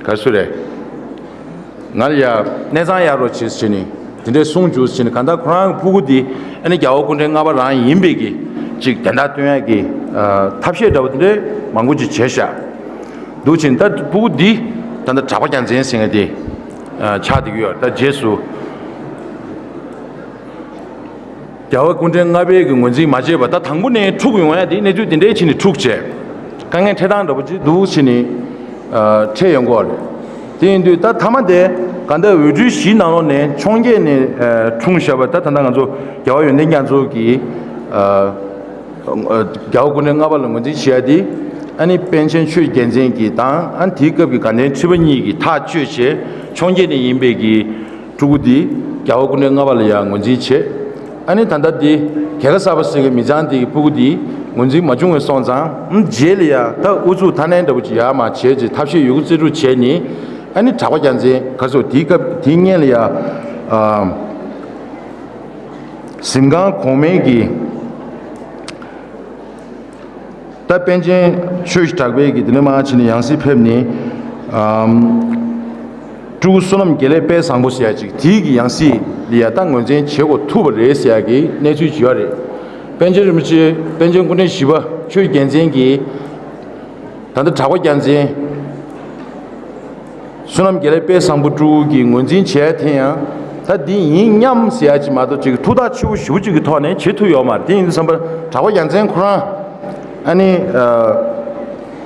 ག་ཚོད་རེད། ང་ལ་ཡ་གནས་ཚང་གཡར་རོགས་བྱེད་ཟེར་ནས་དེ་འདྲའི་གསུང་བྱུང་ཟེར་ནས། གང་ལྟར་ཁོ་རང་གི་སྤུ་གུ་འདི་ཨ་ནི་རྒྱལ་བ་སྐུ་ཕྲེང་ལྔ་པ་རང་ཡིན་པའི་གི་ཅིག་དན་རྟགས་སྟོན་ཡ་གི་ཨ་ཐབས་ཤེས་འདྲ་བོ་དེ་འདྲའི་མང་པོ་ཅིག་བྱས་ཤག་འདུག་ཕྱིན། ད་སྤུ་གུ་འདི་ད་ལྟ་གྲགས་པ་རྒྱལ་མཚན་ཟེར་མཁན་དེ་ཨ་ཆགས་བསྡད་ཀྱི་ཡོད། ད་རྗེས་སུ་རྒྱལ་བ་སྐུ་ཕྲེང་ལྔ་པའི་གི་ངོས་འཛིན་མ་བྱས་པ། ད་དང་པོ་ནས་འཁྲུག་ཡོང་ཡ་དེ་གནས་ཚུལ་དེ་འདྲའི་ཕྱིན་ནས་འཁྲུག་བྱས། དཀའ་ངལ་འཕྲད་སྟངས་འདྲ་པོ་ཅིག་འདུག་ཕྱིན་ནས་ཨ་འཕྲད་ཡོང་གི་ཡོད་རེད། དེ་ཡིན་དུས་ད་མཐའ་མ་དེ་ག་འདྲ་འོས་སྤྲུལ་བཞིའི་ནང་ལོགས་ནས་འཕྱོངས་རྒྱས་ནས་ཨ་འཁྲུངས་བཞག་པ། ད་ད་ལྟ་ང་ཚོ་རྒྱལ་བ་ཡོན་ཏན་རྒྱ་མཚོ་གིས་ཨ་རྒྱལ་བ་སྐུ་ཕྲེང་ལྔ་པ་ལ་ངོས་འཛིན་བྱེད་ཡ་དེ། ཨ་ནི་པཎ་ཆེན་ཆོས་རྒྱལ་མཚན་གྱིས་དང་། ཨ་ནི་དེའི་སྐབས་ཀྱི་དགའ་ལྡན་ཁྲི་པ་གཉིས་ཀྱིས་ཐག་གཅོད་བྱས། འཕྱོངས་རྒྱས་ནས་ཡིན་པའི་གི་སྤྲུལ་སྐུ་འདི་རྒྱལ་བ་སྐུ་ཕྲེང་ལྔ་པ་ལ་ཡང་ངོས་འཛིན་བྱས། ཨ་ནི་ད་ལྟ་འདི་རྒྱལ་ཁ་གསར་པ་ཟེར་གི་མི་ཚང་འདི་གི་སྤུ་གུ་འདི་ངོས་འཛིན་མ་བྱུང་བའི་སོང་ཙང་། ཨ་རྗེས་ལ་ཡང་ད་ཨུ་ཚུགས་ཐ་ནན་འདྲ་པོ་ཅིག་ཡར་མར་བྱས་རྗེས་ཐབས་ཤེས་ཡོད་རྒུ་རྩལ་སྤྲུགས་བྱས་ནས། ཨ་ནི་གྲགས་པ་རྒྱལ་མཚན་ག་ཚོད་དེའི་སྐབས་དེའི་སྔོན་ལ་ཡང་ཨ་གཟིམ་ཁང་གོང་མའི་གི་ད་པཎ་ཆེན་ཆོས་ཀྱི་གྲགས་པའི་གི་དེ་ནས་མར་ཕྱིན་ནས་ཡང་སྲིད་ཕེབས་ནས། ཨམ། སྤྲུལ་སྐུ་བསོད་ནམས་དགེ་ལེགས་དཔལ་བཟང་པོ་ཟེར་ཡ་ཅིག་དེའི་གི་ཡང་སྲིད་ལ་ཡ་ད་ངོས་འཛིན་བྱེད་དགོས་ཐུག་པ་རེད་ཟེར་ཡ་གི་གནས་ཚུལ་ཅིག་ཡོད་རེད། པཎ་ཆེན་རིན་པོ་ཆེ་པཎ་ཆེན་སྐུ་ཕྲེང་བཞི་པ་ཆོས་རྒྱལ་མཚན་གྱིས་ད་ལྟ་གྲགས་པ་རྒྱལ་མཚན། བསོད་ནམས་དགེ་ལེགས་དཔལ་བཟང་པོ་སྤྲུལ་སྐུ་གི་ངོས་འཛིན་བྱས་ཐེངས་ཡང་ད་འདི་ཡིན་སྙམ་ཟེར་ཡ་ཅིག་མ་གཏོགས་ཅིག་ཐུགས་ཐག་ཆོད་པོ་ཞེ་པོ་ཅིག་གི་ཐོག་ནས་བྱེད་ཐུབ་ཡོད་མ་རེད། དེ་ཡིན་དུས་ཙམ་པ་གྲགས་པ་རྒྱལ་མཚན་ཁོ་རང་ཨ་ནི་ཨ་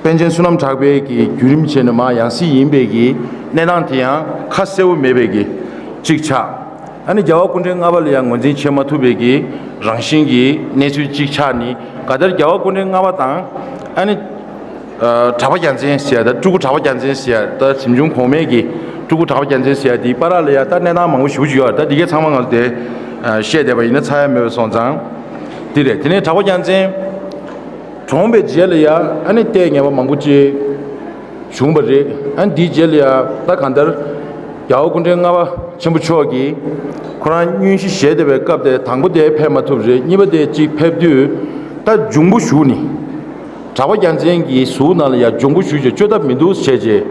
པཎ་ཆེན་བསོད་ནམས་གྲགས་པའི་གི་བརྒྱུད་རིམ་བྱས་ནས་མར་ཡང་སྲིད་ཡིན་པའི་གི་གནས་སྟངས་དེ་ཡང་ཁ་གསལ་པོ་མེད་པའི་གི་ཅིག་ཆགས། ཨ་ནི་རྒྱལ་བ་སྐུ་ཕྲེང་ལྔ་པ་ལ་ཡང་ངོས་འཛིན་བྱེད་མ་ཐུབ་པའི་གི་རང་བཞིན་གྱི་གནས་ཚུལ་ཅིག་ཆགས་ནི། ག་དར་རྒྱལ་བ་སྐུ་ཕྲེང་ལྔ་པ་དང་ཨ་ནི་ གྲགས་པ་རྒྱལ་མཚན་ཟེར་ཡ་ད་སྤྲུལ་སྐུ་གྲགས་པ་རྒྱལ་མཚན་ཟེར་ཡ་ད་གཟིམ་ཆུང་གོང་མའི་གི་སྤྲུལ་སྐུ་གྲགས་པ་རྒྱལ་མཚན་ཟེར་ཡ་དེའི་བར་ལ་ཡ་ད་གནས་སྟངས་མང་པོ་ཞེ་པོ་ཅིག་ཡོད་རེད། ད་འདི་གའི་ཚང་མ་ང་ཚོ་དེ་བཤད་བསྡད་པ་ཡིན་ན་ཚར་ཡ་མེད་པ་སོང་ཙང་། འདི་རེད། དེ་ནས་གྲགས་པ་རྒྱལ་མཚན་གྲོངས་པའི་རྗེས་ལ་ཡ་ཨ་ནི་ལྟས་ངན་པ་མང་པོ་ཅིག་བྱུང་བ་རེད། ཨ་ནི་འདིའི་རྗེས་ལ་ཡ་ད་གང་ལྟར་རྒྱལ་བ་སྐུ་ཕྲེང་ལྔ་པ་ཆེན་པོ་མཆོག་གིས་ཁོ་རང་དངོས་གཞི་བཞེས་བསྡད་པའི་སྐབས་དེ་དང་པོ་དེ་ཕེབས་མ་ཐུབ་རེད། གཉིས་པ་དེ་གཅིག་ཕེབས་དུས་ད་འབྱུང་པོ་ཞུགས་ནས། གྲགས་པ་རྒྱལ་མཚན་གྱི་གཟུགས་ནང་ལ་ཡ་འབྱུང་པོ་ཞུགས་བྱས་བཅོས་ཐབས་མི་འདུག་བྱས་རྗེས་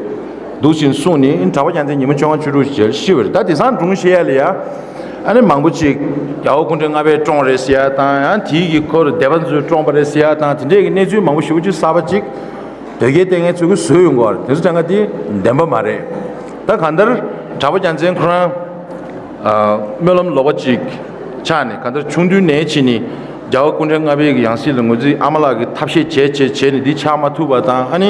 འདུག་ཅིང་གསུངས་ནས་གྲགས་པ་རྒྱལ་མཚན་ཉིན་མོ་བཅོ་ལྔ་བཅུ་དྲུག་བྱས་ཤི་བ་རེད། ད་དེང་སང་སྒྲུང་བཤད་ཡ་ལ་ཡ་ཨ་ནི་མང་པོ་ཅིག་རྒྱལ་བ་སྐུ་ཕྲེང་ལྔ་པས་བཀྲོངས་རེད་ཟེར་ཡ་དང་ཡང་དེའི་གི་ཁོར་སྡེ་པ་ཚོས་བཀྲོངས་པ་རེད་ཟེར་ཡ་དང་དེ་འདྲས་ཀྱི་གནས་ཚུལ་མང་པོ་ཞེ་པོ་ཅིག་གསར་པ་ཅིག་དོལ་རྒྱལ་ལྟས་ངན་ཚོས་ཀྱི་བཟོས་ཡོང་གི་ཡོད་རེད། དེ་ཚོ་དྲན་ག་དེ་བདེན་པ་མ་རེད། ད་གང་ལྟར་གྲགས་པ་རྒྱལ་མཚན་ཁོ་རང་ཨ་སྨོན་ལམ་ལོག་པ་ཅིག་ཆགས་ནས་གང་ལྟར་ཆུང་དུས་ནས་ཕྱིན་ནས་རྒྱལ་བ་སྐུ་ཕྲེང་ལྔ་པའི་གི་ཡང་སྲིད་ལ་ངོས་འཛིན་ཨ་མ་ལགས་ཀྱི་ཐབས་ཤེས་བྱས་བྱས་བྱས་ནས་འདི་ཆགས་མ་ཐུབ་པ་དང་ཨ་ནི་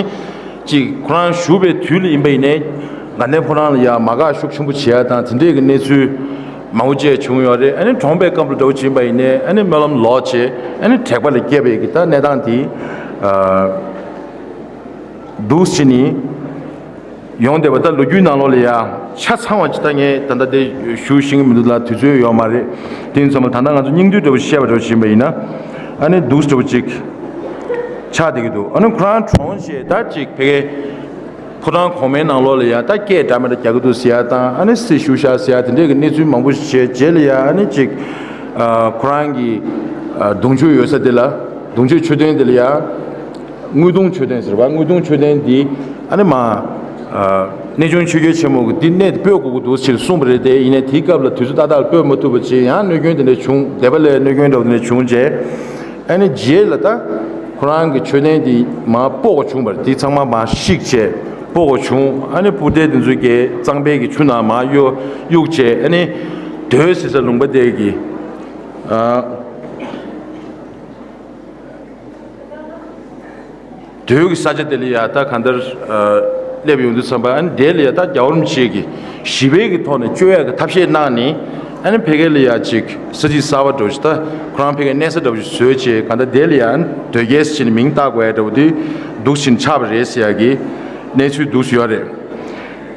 ཅིག་ཁོ་རང་བཞུགས་པའི་དུས་ལ་ཡིན་པ་ཡིན་ནའི་དགའ་ལྡན་ཕོ་བྲང་ལ་ཡ་མ་དགའ་ཤུགས་ཆེན་པོ་བྱེད་ཡ་དང་དེ་འདྲས་ཀྱི་གནས་ཚུལ་མང་པོ་བཅས་བྱུང་ཡོད་རེད། ཨ་ནི་གྲོངས་པའི་སྐབས་ལ་འདྲ་བོ་བྱིན་པ་ཡིན་ནའི་ཨ་ནི་སྨོན་ལམ་ལོག་བྱས་ཨ་ནི་དྲེགས་པ་ལ་སྐྱེས་པའི་གི་ད་གནས་སྟངས་དེ་ཨ་འདུག་ཕྱིན་ནས། ཡོང་བསྡད་པ་ད་ལོ་རྒྱུས་ནང་ལོགས་ལ་ཡ་ཆ་ཚང་བ་ཅིག་ད་ངས་ད་ལྟ་དེ་ཞུ་ཤེས་ཀྱི་མི་འདུག་ལ་དུས་ཚོད་ཡོད་མ་རེད། དེ་ཡིན་ཙང་མ་ད་ལྟ་ང་ཚོ་སྙིང་བསྡུས་འདྲ་པོ་བཤད་པ་འདྲ་པོ་ཕྱིན་པ་ཡིན་ན་ཨ་ནི་འདུག་འདྲ་པོ་ཅིག་ཆགས་བསྡད་ཀྱི་འདུག་ཨ་ནི་ཁོ་རང་གྲོངས་རྗེས་ད་ཅིག་ཕ་གི་ཕོ་བྲང་གོང་མའི་ནང་ལོགས་ལ་ཡ་ད་སྐད་འདྲ་མི་འདྲ་རྒྱག་གི་འདུག་ཟེར་ཡ་དང་ཨ་ནི་སྲི་ཞུ་བཞག་ཟེར་ཡ་དེ་འདྲས་ཀྱི་གནས་ཚུལ་མང་པོ་ཞིག་བྱས་རྗེས་ལ་ཡ་ཨ་ནི་ཅིག་ཁོ་རང་གི་གདུང་མཆོད་ཡོད་ས་དེ་ལ་གདུང་མཆོད་མཆོད་རྟེན་དེ་ལ་ཡ། དངུལ་གདུང་མཆོད་རྟེན་ཟེར་བ། དངུལ་གདུང་མཆོད་རྟེན་འདི་ཨ་ནི་མ་ཨ་གནས་ཆུང་ཆོས་རྒྱལ་ཆེན་མོ་གི་འདི་གནས་དེ་སྤོས་དགོས་ཀྱི་འདུག་ཅེས་གསུངས་པ་རེད་དེ། ཡིན་ནའི་དེའི་སྐབས་ལ་དུས་ཚོད་ཏག་ཏག་ལ་སྤོས་མ་ཐུབ་པ་བྱས་ཡང་གནོད་སྐྱོན་དེ་འདྲ་བྱུང་། སྡེ་པ་ལ་གནོད་སྐྱོན་འདྲ་བོ་དེ་འདྲ་བྱུང་རྗེས་ཨ་ནི་རྗེས་ལ་ད་ཁོ་རང་གི་མཆོད་རྟེན་འདི་མ་སྤོ་དགོས་བྱུང་བ་རེད། དེ་ཚང་མ་མ་བཤིག་བྱས་སྤོ་དགོས་བྱུང་། ཨ་ནི་སྤུར་རྟེན་དེ་ཚོ་གི་གཙང་པའི་གི་ཆུ་ནང་མ་གཡུག་གཡུག་བྱས་ཨ་ནི་དོལ་ཟེར་ས་ལུང་པ་དེ་གི་ཨ། དོལ་གྱི་ས་ཆ་དེ་ལ་ཡ་ད་གང་ལྟར་སླེབས་ཡོང་དུས་ཙམ་པ་ཨ་ནི་དེ་ལ་ཡ་ད་རྒྱལ་བ་རིན་པོ་ཆེ་གི་ཞི་བའི་གི་ཐོག་ནས་བཅོས་ཡག་གི་ཐབས་ཤེས་གནང་ནས་ཨ་ནི་ཕ་གི་ལ་ཡ་ཅིག་ས་ཚིགས་གསར་པ་འདྲ་བོ་ཞིག་ད་ཁོ་རང་ཕ་གི་གནས་ས་འདྲ་བོ་ཞིག་བཟོས་བྱས་གང་ལྟར་དེ་ལ་ཡ་ཨ་ནི་དོལ་རྒྱལ་ཟེར་ནས་མིང་བཏགས་དགོས་ཡ་འདྲ་བོ་དེ་འདུག་ཕྱིན་ཆགས་པ་རེད་ཟེར་ཡ་གི་གནས་ཚུལ་འདུག་ཡོད་རེད།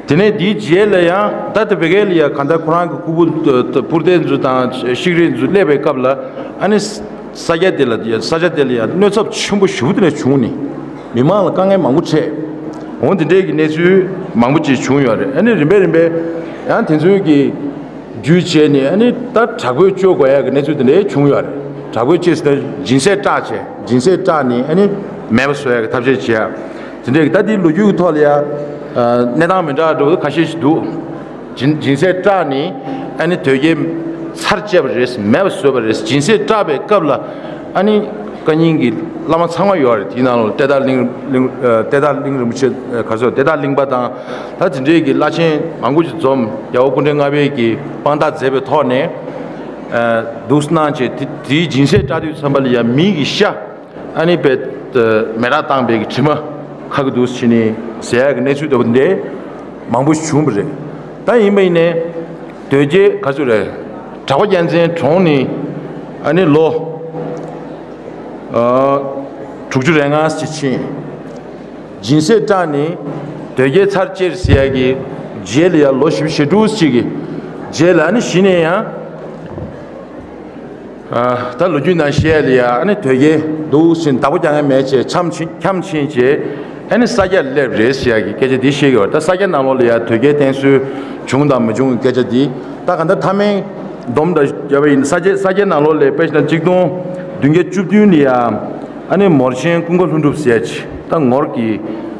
དེ་ནས་དེའི་རྗེས་ལ་ཡང་ད་ལྟ་བེ་གའི་ལ་ཡ་གང་ལྟར་ཁོ་རང་གི་སྐུ་ཕུང་སྤུར་རྟེན་ཚོ་དང་ཤིག་རིས་ཚོ་སླེབས་པའི་སྐབས་ལ་ཨ་ནི་ས་ཆ་དེ་ལ་ཡ་ས་ཆ་དེ་ལ་ཡ་གནོད་ཚབས་ཆེན་པོ་ཞེ་པོ་དེ་འདྲ་བྱུང་ནས་མི་མང་ལ་དཀའ་ངལ་མང་པོ་འཕྲད་འོང་། དེ་འདྲའི་གི་གནས་ཚུལ་མང་པོ་ཅིག་བྱུང་ཡོད་རེད། ཨ་ནི་རིམ་པས་རིམ་པས་ཡང་དེ་ཚོའི་གི་བརྒྱུད་བྱས་ནས་ཨ་ནི་ད་དྲག་པོའི་བཅོས་དགོས་ཡ་གི་གནས་ཚུལ་དེ་འདྲ་བྱུང་ཡོད་རེད། དྲག་པོའི་བཅོས་ཟེར་ན་སྦྱིན་སྲེག་སྐྲག་བྱས་སྦྱིན་སྲེག་སྐྲག་ནས་ཨ་ནི་མེད་པ་བཟོ་ཡ་གི་ཐབས་ཤེས་བྱེད་ཡ། དེ་འདྲའི་ད་དེའི་ལོ་རྒྱུས་ཀྱི་ཐོག་ལ་ཡ་གནས་སྟངས་མི་འདྲ་འདྲ་བོ་ཁ་ཤས་ཤིག་འདུག་སྦྱིན་སྦྱིན་སྲེག་སྐྲག་ནས་ཨ་ནི་དོལ་རྒྱལ་ཚར་བཅད་པ་རེད། མེད་པ་བཟོས་པ་རེད། སྦྱིན་སྲེག་སྐྲག་པའི་སྐབས་ལ་ཨ་ནི་བཀའ་རྙིང་གི་བླ་མ་ཚང་མ་ཡོད་རེད། དེའི་ནང་ལ་ཏེ་ད་གླིང་གླིང་ཏེ་ད་གླིང་རིན་པོ་ཆེ་ག་ཚོད་ཏེ་ད་གླིང་པ་དང་ད་དེ་འདྲའི་གི་བླ་ཆེན་མང་པོ་ཞིག་འཛོམས། རྒྱལ་བ་སྐུ་ཕྲེང་ལྔ་པའི་གི་དཔང་རྟགས་མཛད་པའི་ཐོག་ནས་འདུག་གནང་བྱས་དེ་དེའི་སྦྱིན་སྲེག་སྐྲག་དུས་ཙམ་པ་ལ་ཡ་མི་གི་ཤ། ཨ་ནི་པའི་མེ་རག་བཏང་པའི་གི་དྲི་མ་ཁ་གི་འདུག་ཕྱིན་ནས་ཟེར་ཡ་གི་གནས་ཚུལ་ལྟ་བུ་འདི་མང་པོ་བྱུང་བ་རེད། ད་ཡིན་པ་ཡིན་ནའི་དོལ་རྒྱལ་ག་ཚོད་རེད། གྲགས་པ་རྒྱལ་མཚན་གྲོངས་ནས་ཨ་ནི་ལོ་ཨ་དྲུག་ཅུ་རེ་ལྔ་ཅིག་ཕྱིན། སྦྱིན་སྲེག་སྐྲག་ནས་དོལ་རྒྱལ་ཚར་བཅད་ཟེར་ཡ་གི་རྗེས་ལ་ཡ་ལོ་བཞི་བཅུ་ཞེ་དྲུག་ཅིག་གི་རྗེས་ལ་ཨ་ནི་གཞི་ནས་ཡང་། ད་ལོ་རྒྱུས་ནང་བཤད་ལ་ཡ་ཨ་ནི་དོལ་རྒྱལ་འདུག་ཕྱིན་བདག་པོ་རྒྱག་མཁན་མེད་བྱས་འཁྱམས་ཕྱིན་འཁྱམས་ཕྱིན་བྱས་ཨ་ནི་ས་སྐྱ་སླེབས་རེད་ཟེར་ཡ་གི་སྐད་ཆ་འདི་བཤད་ཀྱི་ཡོད། ད་ས་སྐྱ་ནང་ལོགས་ལ་ཡ་དོལ་རྒྱལ་བསྟེན་གསོལ་བྱུང་དང་མ་བྱུང་གི་སྐད་ཆ་འདི་ད་ག་འདྲ་མཐའ་མའི་སྡོམ་དང་བརྒྱབ་པ་ཡིན་ས་སྐྱ་ས་སྐྱ་ནང་ལོགས་ལ་དཔེ་བཞག་ན་གཅིག་སྟོང་བདུན་བརྒྱ་བཅུ་བདུན་ལ་ཡ་ཨ་ནི་མོར་ཆེན་ཀུན་དགའ་ལྷུན་གྲུབ་ཟེར་ཡ་ཅིག་ད་ངོར་གྱི་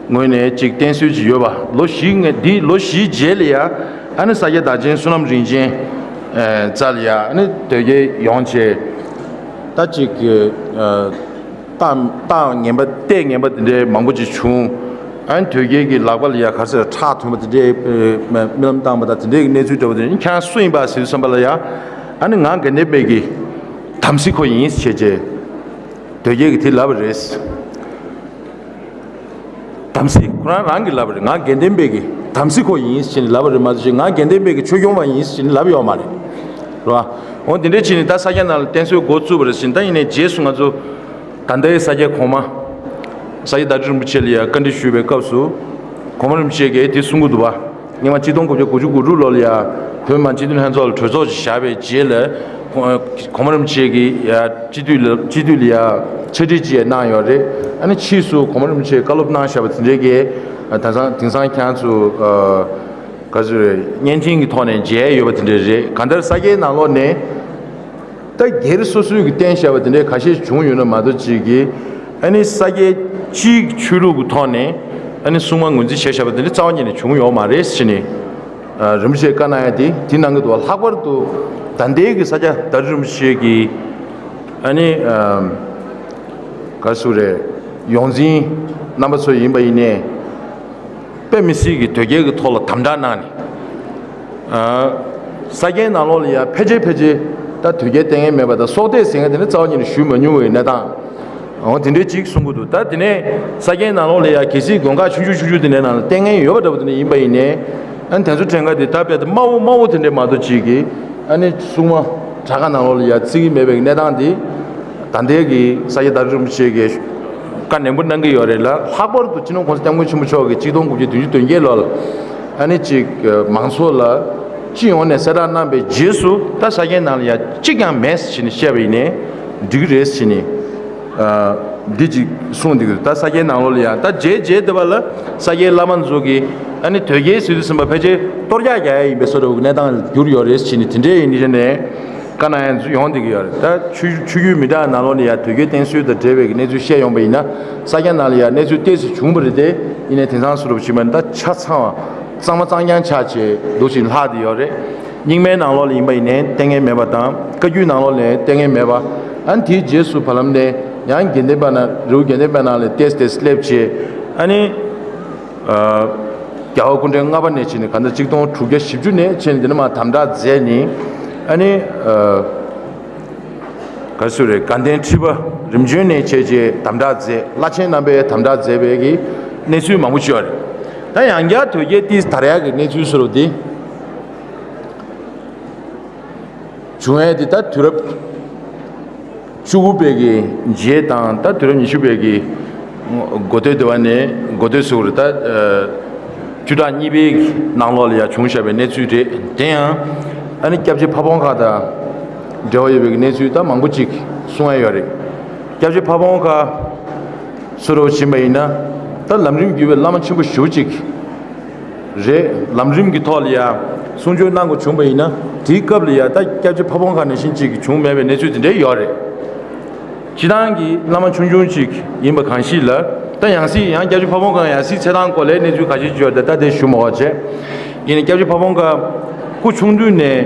ངོས་ནས་ཅིག་བསྟེན་གསོལ་ཅིག་ཡོད་པ་ལོ་བཞི་ངས་འདི་ལོ་བཞིའི་རྗེས་ལ་ཡ། ཨ་ནི་ས་སྐྱ་བདག་ཆེན་བསོད་ནམས་རིན་ཆེན་རྩ་ལ་ཡ་ཨ་ནི་དོལ་རྒྱལ་ཡོང་བྱས་ད་ཅིག་གི་རྟགས་རྟགས་ངན་པ་ལྟས་ངན་པ་དེ་འདྲའི་མང་པོ་ཅིག་བྱུང་། ཨ་ནི་དོལ་རྒྱལ་གྱི་ལག་པ་ལ་ཡ་ག་ཚོད་ཁྲག་ཐོན་པ་དེ་འདྲའི་སྨོན་ལམ་བཏང་པ་དང་དེ་འདྲའི་གི་གནས་ཚུལ་འདྲ་བོ་དེ་ཁྱེད་རང་སུ་ཡིན་པ་ཟེར་བསམ་པ་ལ་ཡ་ཨ་ནི་ང་དགའ་ལྡན་པའི་གི་དམ་སྲི་ཁོ་ཡིན་ཟེར་བྱས་དོལ་རྒྱལ་གྱིས་དེ་ལབ་པ་རེད། དམ་སྲི་ཁོ་རང་རང་གིས་ལབ་པ་རེད། ང་དགེ་ལྡན་པའི་གི་དམ་སྲི་ཁོ་ཡིན་ཞེས་ལབ་པ་རེད་མ་གཏོགས་ང་དགེ་ལྡན་པའི་གི་ཆོས་སྐྱོང་བ་ཡིན་ཞེས་ལབ་ཡོད་མ་རེད། རེད་བ། འོ་དེ་འདྲའི་ཕྱིན་ནས་ད་ས་སྐྱ་ནང་ལ་བསྟེན་གསོལ་འགོ་བཙུགས་པ་རེད་ཟིན་ད་ཡིན་ནའི་རྗེས་སུ་ང་ཚོ་ད་ལྟའི་ས་སྐྱ་གོང་མ་ ས་སྐྱ་བདག་ཁྲི་རིན་པོ་ཆེ་ལ་ཡ་བཀའ་འདྲི་ཞུས་པའི་སྐབས་སུ། གོང་མ་རིན་པོ་ཆེ་གིས་དེ་གསུང་གི་འདུག་བ། སྔོན་མ་གཅིག་སྟོང་དགུ་བརྒྱ་དགུ་བཅུ་གོ་དྲུག་ལོ་ལ་ཡ་བོད་མི་མང་སྤྱི་འཐུས་ལྷན་ཚོགས་ལ་གྲོས་ཚོགས་ཤིག་བཞག་པའི་རྗེས་ལ། གོང་མ་རིན་པོ་ཆེ་གིས་ཡ་སྤྱི་འཐུས་ལ་སྤྱི་འཐུས་ལ་ཡ་ཕྱག་བྲིས་ཅིག་གནང་ཡོད་རེད། ཨ་ནི་ཕྱིས་སུ་གོང་མ་རིན་པོ་ཆེས་བཀའ་སློབ་གནང་བཞག་པ་དེ་འདྲའི་གི། ཨ། དེང་སང་དེང་སང་ཁྱེད་ཚོ། ཨ། ག་ཚོད་རེད། བརྙན་འཕྲིན་གྱི་ཐོག་ནས་མཇལ་ཡོད་པ་དེ་འདྲ་རེད། གང་ལྟར་ས་སྐྱའི་ནང་ལོགས་ནས་ད་སྒེར་སོ་སོའི་གི་བསྟན་བཞག་པ་དེ་འདྲའི་ཁ་ཤས་བྱུང་ཡོད་ན་མ་གཏོགས་ཅིག་གིས། ཨ་ནི་ས་སྐྱའི་སྤྱིའི་ཆོས་ལུགས་ཀྱི་ཐོག་ནས་ཨ་ནི་སྲུང་མ་ངོས་འཛིན་བྱས་བཞག་པ་དེ་འདྲ་རྩ་བ་ཉིད་ནས་བྱུང་ཡོད་མ་རེད་ཟེར་ནས། ཨ། རིན་པོ་ཆེས་བཀའ་གནང་ཡ་དེ་དེ་གནང་གི་འདུག་བ། ལྷག་པར་དུ་ད་ལྟའི་གི་ས་སྐྱ་བདག་ཁྲི་རིན་པོ་ཆེ་གི། ཨ་ནི། ཨ། ག་ཟེར་རེད། ཡོངས་འཛིན་རྣམ་པ་ཚོ་ཡིན་པ་ཡིན་ནའི། དཔེ་མི་སྲིད་ཀྱི་དོལ་རྒྱལ་གྱི་ཐོག་ལ་དམ་དྲག་གནང་ནས། ཨ། ས་སྐྱའི་ནང་ལོགས་ལ་ཡ་ཕལ་ཆེར་ཕལ་ཆེར་ད་དོལ་རྒྱལ་བསྟེན་མཁན་མེད་པ་དང་སྲོག་གཏད་ཟེར་མཁན་དེ་ནི་རྩ་བ་ཉིད་ནས་ཞུ་མ་མྱོང་བའི་གནས་སྟངས། འོ། དེ་འདྲའི་ཅིག་གསུང་གི་འདུག་ད་དེ་ནས་ས་སྐྱའི་ནང་ལོགས་ལ་ཡ་གལ་སྲིད་དགོན་ཁག་ཆུང་ཆུང་ཆུང་ཆུང་དེ་འདྲའི་ནང་ལ་བསྟེན་མཁན་ཡོད་པ་འདྲ་པོ་དེ་འདྲ་ཡིན་པ་ཡིན་ནའི། ཨ་ནི་དེ་ཚོ་གྲངས་ཀ་དེ་ད་དཔེ་ད་དམའ་བོ་དམའ་བོ་དེ་འདྲའི་མ་གཏོགས་ཅིག་གིས། ཨ་ནི་སྲུང་མ་དྲག་ཁག་ནང་ལོགས་ལ་ཡ་བརྩི་གི་མེད་པའི་གནས་སྟངས་དེ། ད་ལྟའི་གི་ས་སྐྱ་བདག་ཁྲི་རིན་པོ་ཆེ་གིས་བཀའ་ནན་པོ་གནང་གི་ཡོད་རེད་ལ། ལྷག་པར་དུ་སྤྱི་ནོར་༸གོང་ས་༸སྐྱབས་མགོན་ཆེན་པོ་མཆོག་གིས་གཅིག་སྟོང་དགུ་བརྒྱ་བདུན་ཅུ་དོན་བརྒྱད་ལོ་ལ། ཨ་ནི་ཅིག་མང་ཚོགས་ལ་སྤྱི་ཡོངས་ནས་གསལ་བསྒྲགས་གནང་པའི་རྗེས་སུ། ད་ས་སྐྱའི་ནང་ལ་ཡ་གཅིག་ཀྱང་མེད་ཟེར་ནས་བཤད་པ་ཡིན་ནའི་འགྲིག་གི་རེད་ཟེར་ནས། ཨ། འདི་ཅིག་གསུངས་འདུག་གི། ད་ས་སྐྱའི་ནང་ལོགས་ལ་ཡ་ད་རྗེས་རྗེས་དེ་བ་ལ་ས་སྐྱའི་བླ་མ་ཚོ་གིས། ཨ་ནི་དོལ་རྒྱལ་ཟེར་དུས་ཙམ་པ་ཕལ་ཆེར་གཏོར་རྒྱག་རྒྱག་ཡ་ཡིན་པའི་བཟོ་འདྲ་བོ་གི་གནས་སྟངས་གྱུར་ཡོད་རེད་ཟེར་ནས་དེ་འདྲའི་ཡིན་ནི་ནས་བཀའ་གནང་ཡ་ཚོ་ཡོང་བསྡད་ཀྱི་ཡོད་རེད། ད་ཆོས་ཆོས་བརྒྱུད་མི་འདྲ་ནང་ལོགས་ནས་ཡ་དོལ་རྒྱལ་བསྟེན་སྲོལ་དང་འབྲེལ་བའི་གི་གནས་ཚུལ་བཤད་ཡོང་པ་ཡིན་ན། ས་སྐྱ་ནང་ལ་ཡ་གནས་ཚུལ་ཏོག་ཙམ་བྱུང་བ་རེད་དེ། ཡིན་ནའི་དེང་སང་བཟོ་འདྲ་བོ་ཅིག་མ་ནི་ད་ཆ་ཚང་བ། གཙང་མ་གཙང་རྐྱང་ཆགས་བྱས་འདུག་ཅིང་ལྷག་བསྡད་ཡོད་རེད། རྙིང་མའི་ནང་ལོགས་ལ་ཡིན་པ་ཡིན་ནའི་བསྟེན་མཁན་མེད་པ་དང་། བཀའ་བརྒྱུད་ནང་ལོགས་ལ་བསྟེན་མཁན་མེད་པ། ཨ་ནི་དེའི་རྗེས་སུ་བར་ལམ་ནས་ཡང་དགེ་ལྡན་པ་ན་རི་བོ་དགེ་ལྡན་པ་ནང་ལ་ཏོག་ཙམ་ཏོག་ཙམ་སླེབས་བྱས། ཨ་ནི། ཨ། རྒྱལ་བ་སྐུ་ཕྲེང་ལྔ་པ་ནས་བྱས་ནས་གང་ལྟར་གཅིག་སྟོང་དྲུག་བརྒྱ་བཞི་བཅུ་ནས་བྱས་ནས་འདི་ནས་མར་དམ་དྲག་མཛད་ནས། ཨ་ནི། ཨ། ག་ཟེར་རེད། དགའ་ལྡན་ཁྲི་པ་རིམ་བྱོན་ནས་བྱས་རྗེས་དམ་དྲག་མཛད། བླ་ཆེན་རྣམ་པས་དམ་དྲག་མཛད་པའི་གི་གནས་ཚུལ་མང་པོ་ཅིག་ཡོད་རེད། ད་ཡང་བསྐྱར་དོལ་རྒྱལ་ཏོག་ཙམ་དར་ཡག་གི་གནས་ཚུལ་བཟོ་འདྲ་བོ་འདི་བྱུང་ཡས་འདི་ད་དུས་རབས་བཅུ་དགུ་པའི་གི་རྗེས་དང་། ད་དུས་རབས་ཉི་ཤུ་པའི་གི་འགོ་སྟོད་དེ་བ་ནས། འགོ་སྟོད་ཟེར་དགོས་རེད། ད། ཨ། བཅུ་ཕྲག་གཉིས་པའི་ནང་ལོགས་ལ་ཡང་བྱུང་བཞག་པའི་གནས་ཚུལ་རེད། དེ་ཡང་ཨ་ནི་སྐྱབས་རྗེ་ཕ་བོང་ཁ་དང་འབྲེལ་བ་ཡོད་པའི་གནས་ཚུལ་ད་མང་པོ་ཅིག་གསུང་ཡ་ཡོད་རེད། སྐྱབས་རྗེ་ཕ་བོང་ཁ་ཟེར་འདྲ་བོ་ཅིག་ཡིན་པ་ཡིན་ན། ད་ལམ་རིམ་བརྒྱུད་པའི་བླ་མ་ཆེན་པོ་ཞེ་པོ་ཅིག་རེད། ལམ་རིམ་གྱི་ཐོག་ལ་ཡ་གསུང་ཆོས་གནང་དགོས་བྱུང་བ་ཡིན་ན། དེའི་སྐབས་ལ་ཡ་ད་སྐྱབས་རྗེ་ཕ་བོང་ཁ་ནང་བཞིན་ཅིག་བྱུང་མེད་པའི་གནས་ཚུལ་དེ་འདྲ་ཡོད་རེད། སྤྱིར་བཏང་གི་བླ་མ་ཆུང་ཆུང་ཅིག་ཡིན་པ་གང་ཞིག་ལ། ད་ཡང་སྲིད་ཡང་སྐྱབས་རྗེ་ཕ་བོང་ཁ་ཡང་སྲིད་ཚེ་ཐང་སྐོར་ལ་གནས་ཚུལ་ཁ་ཤས་ཅིག་ཡོད་དེ། ད་དེ་ཞུ་མ་དགོས་བྱས། ཡིན་ནའི་སྐྱབས་རྗེ་ཕ་བོང་ཁ་སྐུ་ཆུང་དུས་ནས་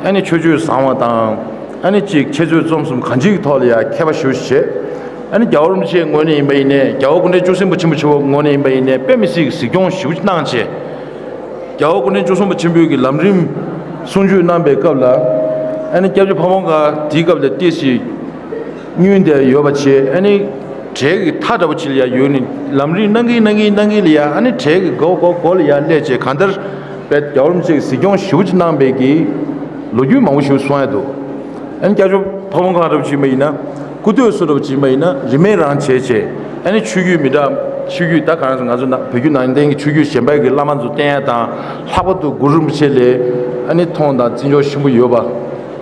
ཨ་ནི་ཆོས་སྤྱོད་བཟང་བ་དང་། ཨ་ནི་ཅིག་འཆད་རྩོད་རྩོམ་གསུམ་གང་ཅིའི་ཐོག་ལ་ཡ་མཁས་པ་ཞེ་པོ་ཅིག་བྱས། ཨ་ནི་རྒྱལ་བ་རིན་པོ་ཆེའི་ངོས་ནས་ཡིན་པ་ཡིན་ནའི། རྒྱལ་བ་སྐུ་ཕྲེང་བཅུ་གསུམ་པ་ཆེན་པོ་ཆེ་བོ་ངོས་ནས་ཡིན་པ་ཡིན་ནའི། དཔེ་མི་སྲིད་ཀྱི་གཟིགས་སྐྱོང་ཞེ་པོ་ཅིག་གནང་བྱས། རྒྱལ་བ་སྐུ་ཕྲེང་བཅུ་གསུམ་པ་ཆེན་པོས་ཀྱི་ལམ་རིམ་གསུང་ཆོས་གནང་པའི་སྐབས་ལ། ཨ་ནི་སྐྱབས་རྗེ་ཕ་བོང་ཁ་དེའི་སྐབས་ལ་ཏོག་ཙམ་སྙུན་དེ་ཡོད་པ་བྱས། ཨ་ནི་གྲལ་གྱི་མཐའ་འདྲ་པོ་ཅིག་ལ་ཡ་ཡོད་ནི། ལམ་རིམ་གནང་གིན་གནང་གིན་གནང་གིན་ལ་ཡ། ཨ་ནི་གྲལ་གྱི་མགོ་མགོ་མགོ་ལ་ཡ་སླེབས་བྱས། གང་ལྟར་དཔེ་རྒྱལ་བ་རིན་པོ་ཆེ་གིས་གཟིགས་སྐྱོང་ཞེ་པོ་ཅིག་གནང་པའི་གི་ལོ་རྒྱུས་མང་པོ་ཞིག་གསུང་ཡ་འདུག་ཨ་ནི་སྐྱབས་རྗེ་ཕ་བོང་ཁ་འདྲ་པོ་ཅིག་ཡིན་པ་ཡིན་ན། སྐུ་སྟོད་སུ་འདྲ་པོ་ཅིག་ཡིན་པ་ཡིན་ན་རིན་མེད་རང་བྱས་བྱས། ཨ་ནི་ཆོས་བརྒྱུད་མི་འདྲ། ཆོས་བརྒྱུད་ད་ག་རང་ང་ཚོ་ནང་བོད་བརྒྱུད་ནང་བསྟན་གྱི་ཆོས་བརྒྱུད་གཞན་པ་གི་བླ་མ་ཚོ་བསྟེན་ཡ་དང་། ལྷག་པར་དུ་གུ་རུ་རིན་པོ་ཆེ་ལ་ཨ་ནི་མཐོང་དང་བརྩི་འཇོག་ཆེན་པོ་ཡོད་པ།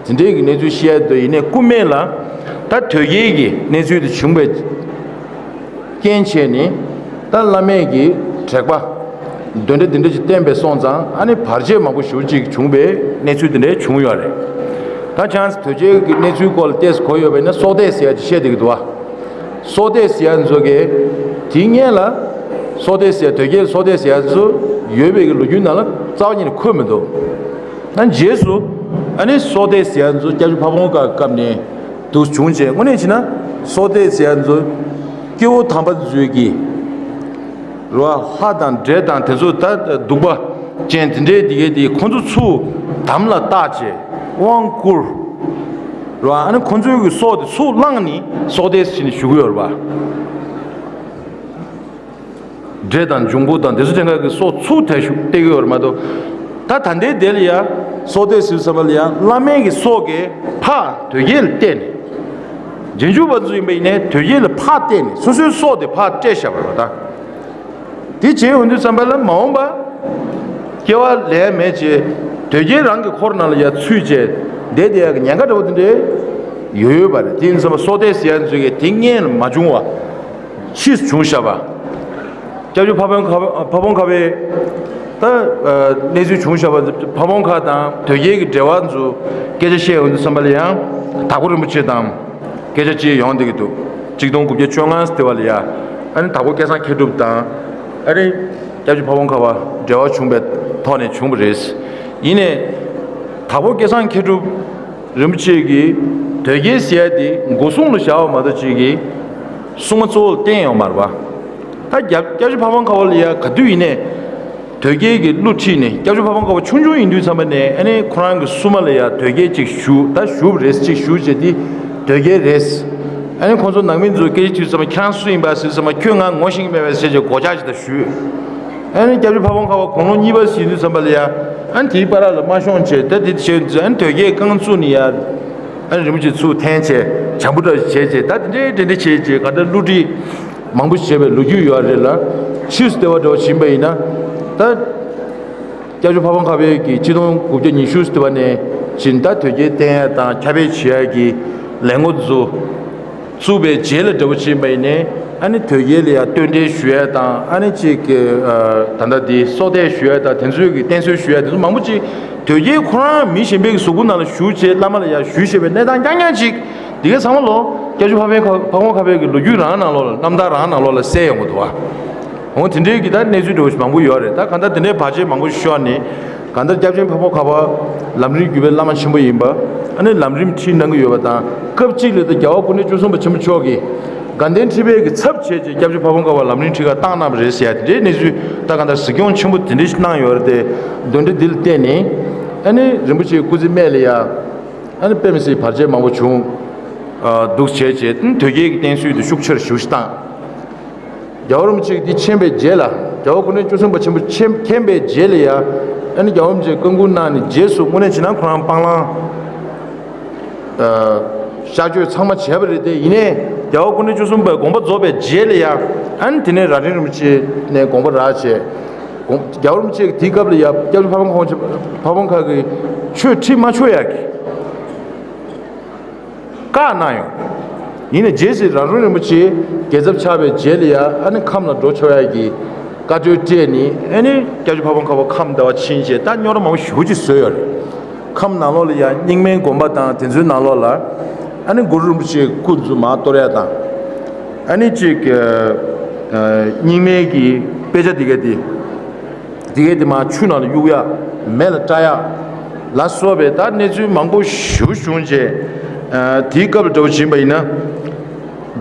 དེ་འདྲའི་གི་གནས་ཚུལ་བཤད་འདུག་ཡིན་ནའི་སྐུ་སྨད་ལ་ད་དོལ་རྒྱལ་གྱི་གནས་ཚུལ་དེ་བྱུང་བའི་རྐྱེན་བྱས་ནས། ད་བླ་མས་ཀྱི་དྲེགས་པ་གདོན་འདྲེ་འདི་འདྲ་ཅིག་བསྟན་པས་སོང་ཙང་། ཨ་ནི་བར་ཆད་མང་པོ་ཞེ་པོ་ཅིག་བྱུང་བའི་གནས་ཚུལ་དེ་འདྲ་བྱུང་ཡོད་རེད། ད་ཁྱེད་རང་ཚོ་དོལ་རྒྱལ་གྱི་གནས་ཚུལ་སྐོར་ལ་ཏོག་ཙམ་གོ་ཡོད་པ་ཡིན་ན། སྲོག་གཏད་ཟེར་ཡ་ཅིག་བཤད་བསྡད་ཀྱི་འདུག་བ། སྲོག་གཏད་ཟེར་ཡ་ཚོ་གིས་དེའི་སྔོན་ལ་སྲོག་གཏད་ཟེར་ཡ། དོལ་རྒྱལ་ལ་སྲོག་གཏད་ཟེར་ཡ་ཚོ་ཡོད་པའི་གི་ལོ་རྒྱུས་ནང་ལ་རྩ་བ་ཉིད་ནས་འཁོད་མི་འདུག་ད་རྗེས་སུ་ཨ་ནི་སྲོག་གཏད་ཟེར་ཡ་ཚོ་སྐྱབས་རྗེ་ཕ་བོང་ཁ་སྐབས་ནས་འདུག་བྱུང་བྱས། དངོས་གནས་བྱས་ན་སྲོག་གཏད་ཟེར་ཡ་ཚོ་སྐྱེ་བོ་དམ་པ་ཚོའི་གི་རེད་བ། ལྷ་དང་འདྲེ་དང་དེ་ཚོ་ད་གདུག་པ་ཅན་དེ་འདྲའི་དེ་གའི་དེ་ཁོང་ཚོ་ཚུར་དམ་ལ་བཏགས་བྱས་དབང་བསྐུར་རེད་བ། ཨ་ནི་ཁོང་ཚོའི་གི་སྲོག་དེ་ཚུར་བླངས་ནས་སྲོག་གཏད་ཟེར་ནས་ཞུ་གི་ཡོད་རེད་བ། འདྲེ་དང་འབྱུང་པོ་དང་དེ་ཚོ་ཐེངས་ཁ་གི་སྲོག་ཚུར་དེ་ཞུ་སྟེར་གི་ཡོད་རེད་མ་གཏོགས། ད་ད་ལྟའི་དེ་ལ་ཡ་སྲོག་གཏད་ཟེར་བསམ་པ་ལ་ཡ་བླ་མའི་གི་སྲོག་གི་ཕར་དོལ་རྒྱལ་ལ་གཏད་ནས། རྗེས་འཇུག་པ་ཚོ་ཡིན་པ་ཡིན་ནའི་དོལ་རྒྱལ་ལ་ཕར་བལྟས་ནས་སོ་སོའི་སྲོག་དེ་ཕར་སྤྲད་བཞག་པ་རེད་པ། ད་དེ་བྱས་ཡོང་དུས་ཙམ་པ་ལ་མ་འོངས་པ་སྐྱེ་བ་ལེན་མེད་ཅེས་དོལ་རྒྱལ་རང་གི་འཁོར་ནང་ལ་ཡར་ཚུད་བྱས་བསྡད་བསྡད་ཡག་གི་ཉེན་ཁ་འདྲ་བོ་དེ་འདྲའི་ཡོད་ཡོད་པ་རེད། དེ་ཡིན་ཙམ་པ་སྲོག་གཏད་ཟེར་ཡག་ཚོས་ཀྱིས་དེ་སྔོན་ལ་མ་བྱུང་བ་ཕྱིས་སུ་བྱུང་བཞག་པ། སྐྱབས་རྗེ་ཕ་བོང་ཁ་ཕ་བོང་ཁ་པའི་ད་གནས་ཚུལ་བྱུང་བཞག་པ། ཕ་བོང་ཁ་དང་དོལ་རྒྱལ་གྱི་འབྲེལ་བ་ཚོ་སྐད་ཆ་བཤད་ཡོང་དུས་ཙམ་པ་ལ་ཡང་དྭགས་པོ་རིན་པོ་ཆེ་དང་སྐད་ཆ་བྱེད་ཡོང་བསྡད་ཀྱི་འདུག་གཅིག་སྟོང་དགུ་བརྒྱ་བཅོ་ལྔ་ཟེར་བ་ལ་ཡ་ཨ་ནི་དྭགས་པོ་སྐལ་བཟང་མཁས་གྲུབ་དང་ཨ་ནི་སྐྱབས་རྗེ་ཕ་བོང་ཁ་པ་འབྲེལ་བ་བྱུང་བའི་ཐོག་ནས་བྱུང་བ་རེད། ཡིན་ནའི་དྭགས་པོ་སྐལ་བཟང་མཁས་གྲུབ་རིན་པོ་ཆེ་གིས་དོལ་རྒྱལ་ཟེར་ཡ་དེ་སྒོ་སྲུང་ལ་བཞག་པ་མ་གཏོགས་ཅིག་གིས་སྲུང་མ་གཙོ་བོར་བསྟེན་ཡོད་མ་རེད་པ། ད་རྒྱ་སྐྱབས་རྗེ་ཕ་བོང་ཁ་པ་ལ་ཡ་ག་དུས་ཡིན་ནའི་དོལ་རྒྱལ་གྱི་གླུ་ཁྲིད་ནས་སྐྱབས་རྗེ་ཕ་བོང་ཁ་པ་ཆུང་ཆུང་ཡིན་དུས་ཙམ་པ་ནས་ཨ་ནི་ཁོ་རང་གི་སྲུང་མ་ལ་ཡ་དོལ་རྒྱལ་ཅིག་ཞུ་ད་ཞུ་བ་རེད་ཅིག་ཞུ་བྱས་དེ་དོལ་རྒྱལ་རེད། ཨ་ནི་ཁོང་ཚོ་ནང་མི་ཚོས་སྐད་ཆ་དྲིས་ཙམ་པ་ཁྱེད་རང་སུ་ཡིན་པ་ཟེར་ཙམ་པ་ཁྱོད་ང་ངོ་ཤེས་ཀྱི་མེད་པས་ཟེར་བྱས་སྒོ་ལྕགས་ཅིག་ད་ཞུས། ཨ་ནི་སྐྱབས་རྗེ་ཕ་བོང་ཁ་པ་དགུང་ལོ་གཉིས་པ་ཟིན་དུས་ཙམ་པ་ལ་ཡ་ཨ་ནི་དེའི་བར་ལ་མ་ཤོང་བྱས་ད་དེ་བྱས་ཨ་ནི་དོལ་རྒྱལ་རྐང་བཙུགས་ནས་ཡ་ཨ་ནི་རིན་པོ་ཆེ་ཚུར་འཐེན་བྱས་བྱམས་པོ་འདྲ་བྱས་བྱས་ད་དེ་འདྲའི་འདྲ་འདྲ་བྱས་བྱས་ག་འདྲ་བསླུ་བྲིད་མང་པོ་བྱས་པའི་ལོ་རྒྱུས་ཡོད་རེད་ལ། ཕྱིས་སུ་ལྟ་བ་འདྲ་བ་ཕྱིན་པ་ཡིན་ན་ད། སྐྱབས་རྗེ་ཕ་བོང་ཁ་པའི་གི་ཆིག་སྟོང་དགུ་བརྒྱ་ཉི་ཤུ་ཟེར་བ་ནས་ཕྱིན་ད་དོལ་རྒྱལ་བསྟེན་ཡ་དང་ཁྱབ་སྤེལ་བྱེད་ཡ་གི་ལས་འགོ་ཚོ་བཙུགས་པའི་རྗེས་ལ་འདྲ་བོ་ཕྱིན་པ་ཡིན་ནའི་ཨ་ནི་དོལ་རྒྱལ་ལ་ཡ་རྟེན་འབྲེལ་ཞུ་ཡ་དང་ཨ་ནི་གཅིག་གི་ད་ལྟ་དེ་སྲོག་གཏད་ཞུ་ཡ་དང་དེ་ཚོའི་གི་བསྟེན་གསོལ་ཞུ་ཡ་དེ་ཚོ་མང་པོ་ཅིག་དོལ་རྒྱལ་ཁོ་རང་མི་གཞན་པའི་གི་གཟུགས་པོ་ནང་ལ་ཞུགས་བྱས་བླ་མ་ལ་ཡ་ཞུས་བྱས་པའི་གནས་སྟངས་རྐྱང་རྐྱང་ཅིག་འདི་ག་ཚང་མ་ལོ་སྐྱབས་རྗེ་ཕ་བོང་ཁ་ཕ་བོང་ཁ་པའི་གི་ལོ་རྒྱུས་རང་ནང་ལོགས་ལ་རྣམ་ཐར་རང་ནང་ལོགས་ལ་གསལ་ཡོང་གི་འདུག་བ། འོ་དེ་འདྲའི་གི་ད་གནས་ཚུལ་འདྲ་བོ་ཞིག་མང་པོ་ཡོད་རེད། ད་གང་ལྟར་དེ་འདྲའི་བར་ཆད་མང་པོ་ཞིག་ཤོར་ནས་གང་ལྟར་སྐྱབས་ཆེན་ཕ་བོང་ཁ་པ་ལམ་རིམ་བརྒྱུད་པའི་བླ་མ་ཆེན་པོ་ཡིན་པ་ཨ་ནི་ལམ་རིམ་ཁྲིད་གནང་གི་ཡོད་པ་དང་སྐབས་གཅིག་ལ་ད་རྒྱལ་བ་སྐུ་ཕྲེང་བཅུ་གསུམ་པ་ཆེན་པོ་མཆོག་གིས་དགའ་ལྡན་ཁྲི་པའི་གི་ཚབ་བྱས་རྗེས་སྐྱབས་ཆེན་ཕ་བོང་ཁ་པ་ལམ་རིམ་ཁྲིད་ག་བཏང་གནང་བ་རེད་ཟེར་ཡ་དེ་འདྲའི་གནས་ཚུལ་ད་གང་ལྟར་གཟིགས་སྐྱོང་ཆེན་པོ་དེ་འདྲ་ཞིག་གནང་ཡོད་རེད་དེ། འདི་འདྲ་འདི་ལ་བརྟེན་ནས་ཨ་ནི་རིན་པོ་ཆེའི་སྐུ་ཚེ་སྨད་ལ་ཡ་ཨ་ནི་དཔེ་མི་སྲིད་བར་ཆད་མང་པོ་བྱུང་འདུག་བྱས་རྗེས་དོལ་རྒྱལ་གྱི་བསྟེན་གསོལ་དེ་ཤུགས་ཆེར་ཞུ་ཞིག་བཏང་། རྒྱལ་བ་རིན་པོ་ཆེ་འདི་མཁྱེན་པའི་རྗེས་ལ་རྒྱལ་བ་སྐུ་ཕྲེང་བཅུ་གསུམ་པ་ཆེན་པོ་མཁྱེན་མཁྱེན་པའི་རྗེས་ལ་ཡ་ཨ་ནི་རྒྱལ་བ་རིན་པོ་ཆེས་བཀའ་འགུག་གནང་ནས་རྗེས་སུ་དངོས་གནས་བྱས་ན་ཁོ་རང་སྤང་བླང་གཤགས་བཅོས་ཚང་མ་བྱས་པ་རེད་དེ། ཡིན་ནའི་རྒྱལ་བ་སྐུ་ཕྲེང་བཅུ་གསུམ་པའི་དགོངས་པ་རྫོགས་པའི་རྗེས་ལ་ཡ་ཨ་ནི་དེ་ནས་རྭ་སྒྲེང་རིན་པོ་ཆེ་ནས་དགོངས་པ་རག་བྱས། དགོངས་རྒྱལ་བ་རིན་པོ་ཆེ་གིས་དེའི་སྐབས་ལ་ཡ་སྐྱབས་རྗེ་ཕ་བོང་ཁ་ཕ་བོང་ཁ་གི་ཆོས་ཁྲིད་མ་ཆོག་ཡ་གི་བཀའ་གནང་ཡོད། ཡིན་ནའི་རྗེས་སུ་རྭ་སྒྲེང་རིན་པོ་ཆེ་རྒྱལ་ཚབ་ཆགས་པའི་རྗེས་ལ་ཡ་ཨ་ནི་ཁམས་ལ་འགྲོ་ཆོག་ཡ་གི་བཀའ་འཁྲོལ་སྤྲད་ནས་ཨ་ནི་སྐྱབས་རྗེ་ཕ་བོང་ཁ་པ་ཁམས་ཟླ་བ་ཕྱིན་རྗེས་ད་རྙོག་དྲ་མང་པོ་ཞེ་པོ་ཅིག་བཟོས་ཡོད་རེད། ཁམས་ནང་ལོགས་ལ་ཡ་རྙིང་མའི་དགོན་པ་དང་དེ་ཚོའི་ནང་ལོགས་ལ་ཨ་ནི་གུ་རུ་རིན་པོ་ཆེའི་སྐུ་ཚོ་མར་གཏོར་ཡ་དང་། ཨ་ནི་གཅིག་རྙིང་མའི་གི་དཔེ་ཆ་དེ་ག་དེ། དེ་གའི་དེ་མར་ཆུ་ནང་ལ་གཡུག་ཡག་མེ་ལ་སྲེག་ཡག་ལ་སོགས་པའི་ད་གནས་ཚུལ་མང་པོ་ཞེ་པོ་བྱུང་རྗེས། ཨ་དེའི་སྐབས་ལ་འདྲ་བོ་ཕྱིན་པ་ཡིན་ན།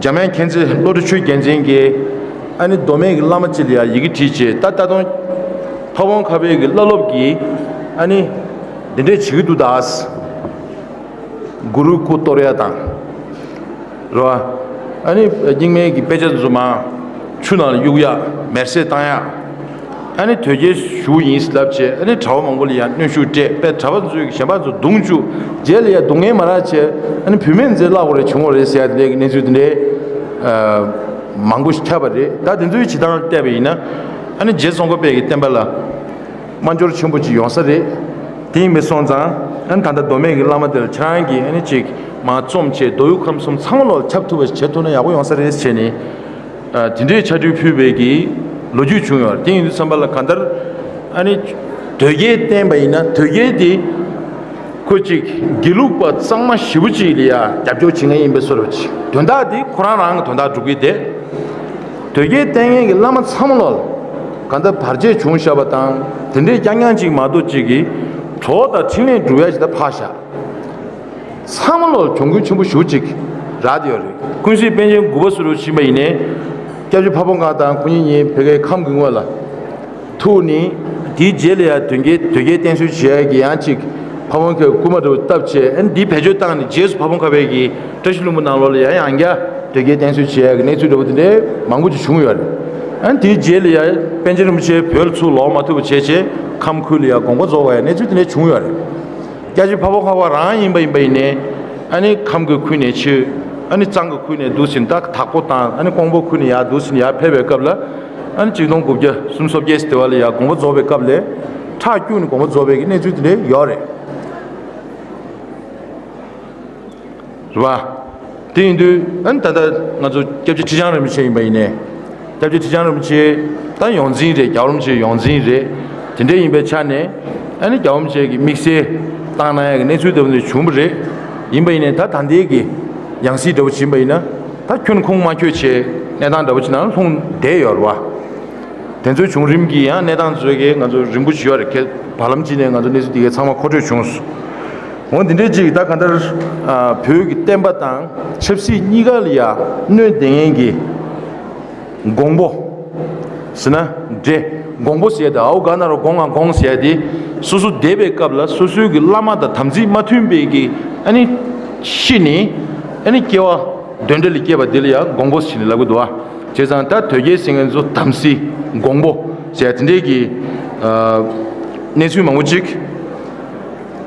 འཇམ་དབྱངས་མཁྱེན་བརྩེ་བློ་གྲོས་ཆོས་རྒྱལ་མཚན་གྱིས་ཨ་ནི་མདོ་སྨད་ཀྱི་བླ་མ་གཅིག་ལ་ཡང་ཡི་གེ་བྲིས་བྱས། ད་ད་དུང་ཕ་བོང་ཁ་པའི་གི་བླ་སློབ་ཀྱིས་ཨ་ནི་འདི་འདྲས་བྱེད་ཀྱི་འདུག་ད། གུ་རུའི་སྐུ་གཏོར་ཡ་དང་། རེད་བ། ཨ་ནི་རྙིང་མའི་གི་དཔེ་ཆ་ཚོ་མར་ཆུ་ནང་ལ་གཡུག་ཡག་མེར་སྲེག་བཏང་ཡག་ཨ་ནི་དོལ་རྒྱལ་ཞུ་ཡིན་ལབ་བྱས་ཨ་ནི་གྲྭ་པ་མང་པོ་ལ་ཡང་གནོན་ཤུགས་སྤྲད་པས་གྲྭ་པ་ཚོས་གཞན་པ་ཚོ་རྡུང་བཅུག་རྗེས་ལ་ཡང་སྡུག་བསྔལ་མ་རག་བྱས་ཨ་ནི་བུད་མེད་མཛེ་བརླག་པ་རེ་བྱུང་བ་རེད་ཟེར་ཡ་དེ་འདྲའི་གི་གནས་ཚུལ་དེ་འདྲའི་མང་པོ་ཞིག་ཁྱབ་པ་རེད། ད་དེ་ཚོའི་བྱེད་སྟངས་བལྟས་པ་ཡིན་ན་ཨ་ནི་རྗེ་ཙོང་ཁ་པའི་གི་བསྟན་པ་ལ། དམའ་འབྱོར་ཆེན་པོ་ཅིག་ཡོང་ས་རེད། དེ་ཡིན་པ་སོང་ཙང་ཨ་ནི་ད་ལྟ་མདོ་སྨད་ཀྱི་བླ་མ་དེ་ལ་ཁྱེད་རང་གིས་ཨ་ནི་ཅིག་མར་རྩོམ་བྱས་མདོ་དབུས་ཁམས་གསུམ་ཚང་མ་ལོག་ཁྱབ་ཐུབ་པ་ཞིག་བྱེད་ཐུབ་ན་ཡག་པོ་ཡོང་ས་རེད་ཟེར་ནས། ཨ་དེ་འདྲའི་ཕྱག་བྲིས་ཕུལ་བའི་གི་ལོ་རྒྱུས་བྱུང་ཡོད་རེད། དེ་ཡིན་དུས་ཙམ་པ་ལ་གང་ལྟར་ཨ་ནི་དོལ་རྒྱལ་བསྟེན་པ་ཡིན་ན་དོལ་རྒྱལ་དེ་ཁོ་ཅིག་དགེ་ལུགས་པ་གཙང་མ་ཞེ་པོ་ཅིག་ལ་ཡ་རྒྱབ་སྐྱོར་བྱེད་མཁན་ཡིན་པའི་བཟོ་འདྲ་ཅིག་དོན་དག་དེ་ཁོ་རང་རང་གི་དོན་དག་སྒྲུབ་ཀྱི་བསྡད། དོལ་རྒྱལ་བསྟེན་མཁན་གྱི་བླ་མ་ཚང་མ་ལོག་ལ་གང་ལྟར་བར་ཆད་བྱུང་བཞག་པ་དང་དེ་འདྲའི་རྐྱང་རྐྱང་ཅིག་མ་གཏོགས་ཅིག་གིས་གྲོགས་དང་འཕྲིན་ལས་སྒྲུབ་ཡ་ཞིག་ད་ཕར་བཞག་ཚང་མ་ལོག་ལ་གྱོང་གུན་ཆེན་པོ་ཞེ་པོ་ཅིག་རག་བསྡད་ཡོད་རེད། ཀུན་གཟིགས་པཎ་ཆེན་དགུ་པ་ཟུར་དུ་ཕྱིན་པ་ཡིན་ནའི་སྐྱབས་རྗེ་ཕ་བོང་ཁ་དང་ཁོ་གཉིས་གཉིས་ཕ་གིའི་ཁམས་ཀྱི་ངོས་ལ། ཐུག་ནས་དེའི་རྗེས་ལ་ཡང་དོལ་རྒྱལ་དོལ་རྒྱལ་བསྟེན་གསོལ་བྱེད་ཡག་གི་ཡང་ཅིག་ཕ་བོང་ཁའི་སྐུ་མ་འདྲ་བོ་བཏབ་བྱས་ཨ་ནི་འདི་བེད་སྤྱོད་བཏང་ནས་རྗེས་སུ་ཕ་བོང་ཁ་པའི་གི་བཀྲ་ཤིས་ལྷུན་པོ་ནང་ལོགས་ལ་ཡང་ཡང་བསྐྱར་དོལ་རྒྱལ་བསྟེན་གསོལ་བྱེད་ཡག་གི་གནས་ཚུལ་འདྲ་བོ་དེ་འདྲའི་མང་པོ་ཅིག་བྱུང་ཡོད་རེད། ཨ་ནི་དེའི་རྗེས་ལ་ཡང་པཎ་ཆེན་རིན་པོ་ཆེ་བོད་ལ་ཚུར་ལོག་མ་ཐུབ་པ་བྱས་བྱས་ཁམས་ཁུལ་ལ་ཡང་དགོངས་པ་རྫོགས་པ་ཡང་གནས་ཚུལ་དེ་འདྲའི་བྱུང་ཡོད་རེད། སྐྱབས་རྗེ་ཕ་བོང་ཁ་པ་རང་ཡིན་པ་ཡིན་པ་ཡིན་ནའི་ཨ་ནི་ཁམས་ཀྱི་ཁུལ་ནས་ཆོས་ ཨ་ནི་གཙང་གི་ཁུལ་ནས་འདུག་ཟིན་ད་དྭགས་པོ་དང་ཨ་ནི་ཀོང་པོ་ཁུལ་ནས་ཡར་འདུག་ཟིན་ཡར་ཕེབས་པའི་སྐབས་ལ། ཨ་ནི་གཅིག་སྟོང་དགུ་བརྒྱ་སུམ་ཅུ་སོ་བརྒྱད་ཟེར་དེ་བ་ལ་ཡར་དགོངས་པ་རྫོགས་པའི་སྐབས་ལས་ཁྲག་སྐྱུགས་ནས་དགོངས་པ་རྫོགས་པའི་གི་གནས་ཚུལ་དེ་འདྲ་ཡོད་རེད། རེད་བ། དེ་ཡིན་དུས་ཨ་ནི་ད་ལྟ་ང་ཚོ་སྐྱབས་རྗེ་ཁྲི་བྱང་རིན་པོ་ཆེ་ཡིན་པ་ཡིན་ནའི། སྐྱབས་རྗེ་ཁྲི་བྱང་རིན་པོ་ཆེ་ད་ཡོངས་འཛིན་རེད། རྒྱལ་བ་རིན་པོ་ཆེ་ཡོངས་འཛིན་རེད། དེ་འདྲ་ཡིན་པའི་ཆ་ནས་ཨ་ནི་རྒྱལ་བ་རིན་པོ་ཆེ་གི་དམིགས་བསལ་བཏང་གནང་ཡག་གི་གནས་ཚུལ་དེ་བ་ནས་བྱུང་བ་རེད། ཡིན་པ་ཡིན་ནའི་ད་ད་ལྟའི་གི་ཡང་སྲིད་འདྲ་བོ་ཕྱིན་པ་ཡིན་ན་ད་ཁྱོན་ཁུངས་མ་འཁྱོལ་བྱས་གནས་སྟངས་འདྲ་བོ་ཅིག་ནང་ལྷུང་བསྡད་ཡོད་རེད་བ། དེ་ཚོའི་བྱུང་རིམ་གྱི་ཡང་གནས་སྟངས་ཚོའི་གི་ང་ཚོ་རིང་པོ་ཞིག་ཡོད་རེད། ཁྱེད་བར་ལམ་གཅིག་ནས་ང་ཚོ་གནས་ཚུལ་འདི་གའི་ཚང་མ་མཁོ་སྤྲོད་བྱུང་སོང་། འོ་འདི་འདྲའི་ཅིག་ད་ག་འདར་བོད་ཀྱི་བསྟན་པ་དང་ཆབ་སྲིད་གཉིས་ཀ་ལ་ཡ་གནོད་བསྡད་མཁན་གྱི་འགོང་པོ་ཟེར་ན་འདྲེ། འགོང་པོ་ཟེར་ཡ་དེ་ཨའུ་ག་ན་རོ་སྒོང་ང་སྒོང་ཟེར་ཡ་དེ་སོ་སོ་འདས་པའི་སྐབས་ལ་སོ་སོའི་གི་བླ་མ་དང་དམ་ཚིག་མ་མཐུན་པའི་གི་ཨ་ནི་ཤི་ནི་ཨ་ནི་སྐྱེ་བ་གདོན་འདྲེ་ལ་སྐྱེས་པ་དེ་ལ་ཡ་འགོང་པོ་ཟེར་ནས་ལབ་གི་འདུག་བ། བྱས་ཙང་ད་དོལ་རྒྱལ་ཟེར་མཁན་ཚོ་དམ་སྲི་འགོང་པོ་ཟེར་ཡ་དེ་འདྲའི་གི་གནས་ཚུལ་མང་པོ་ཅིག་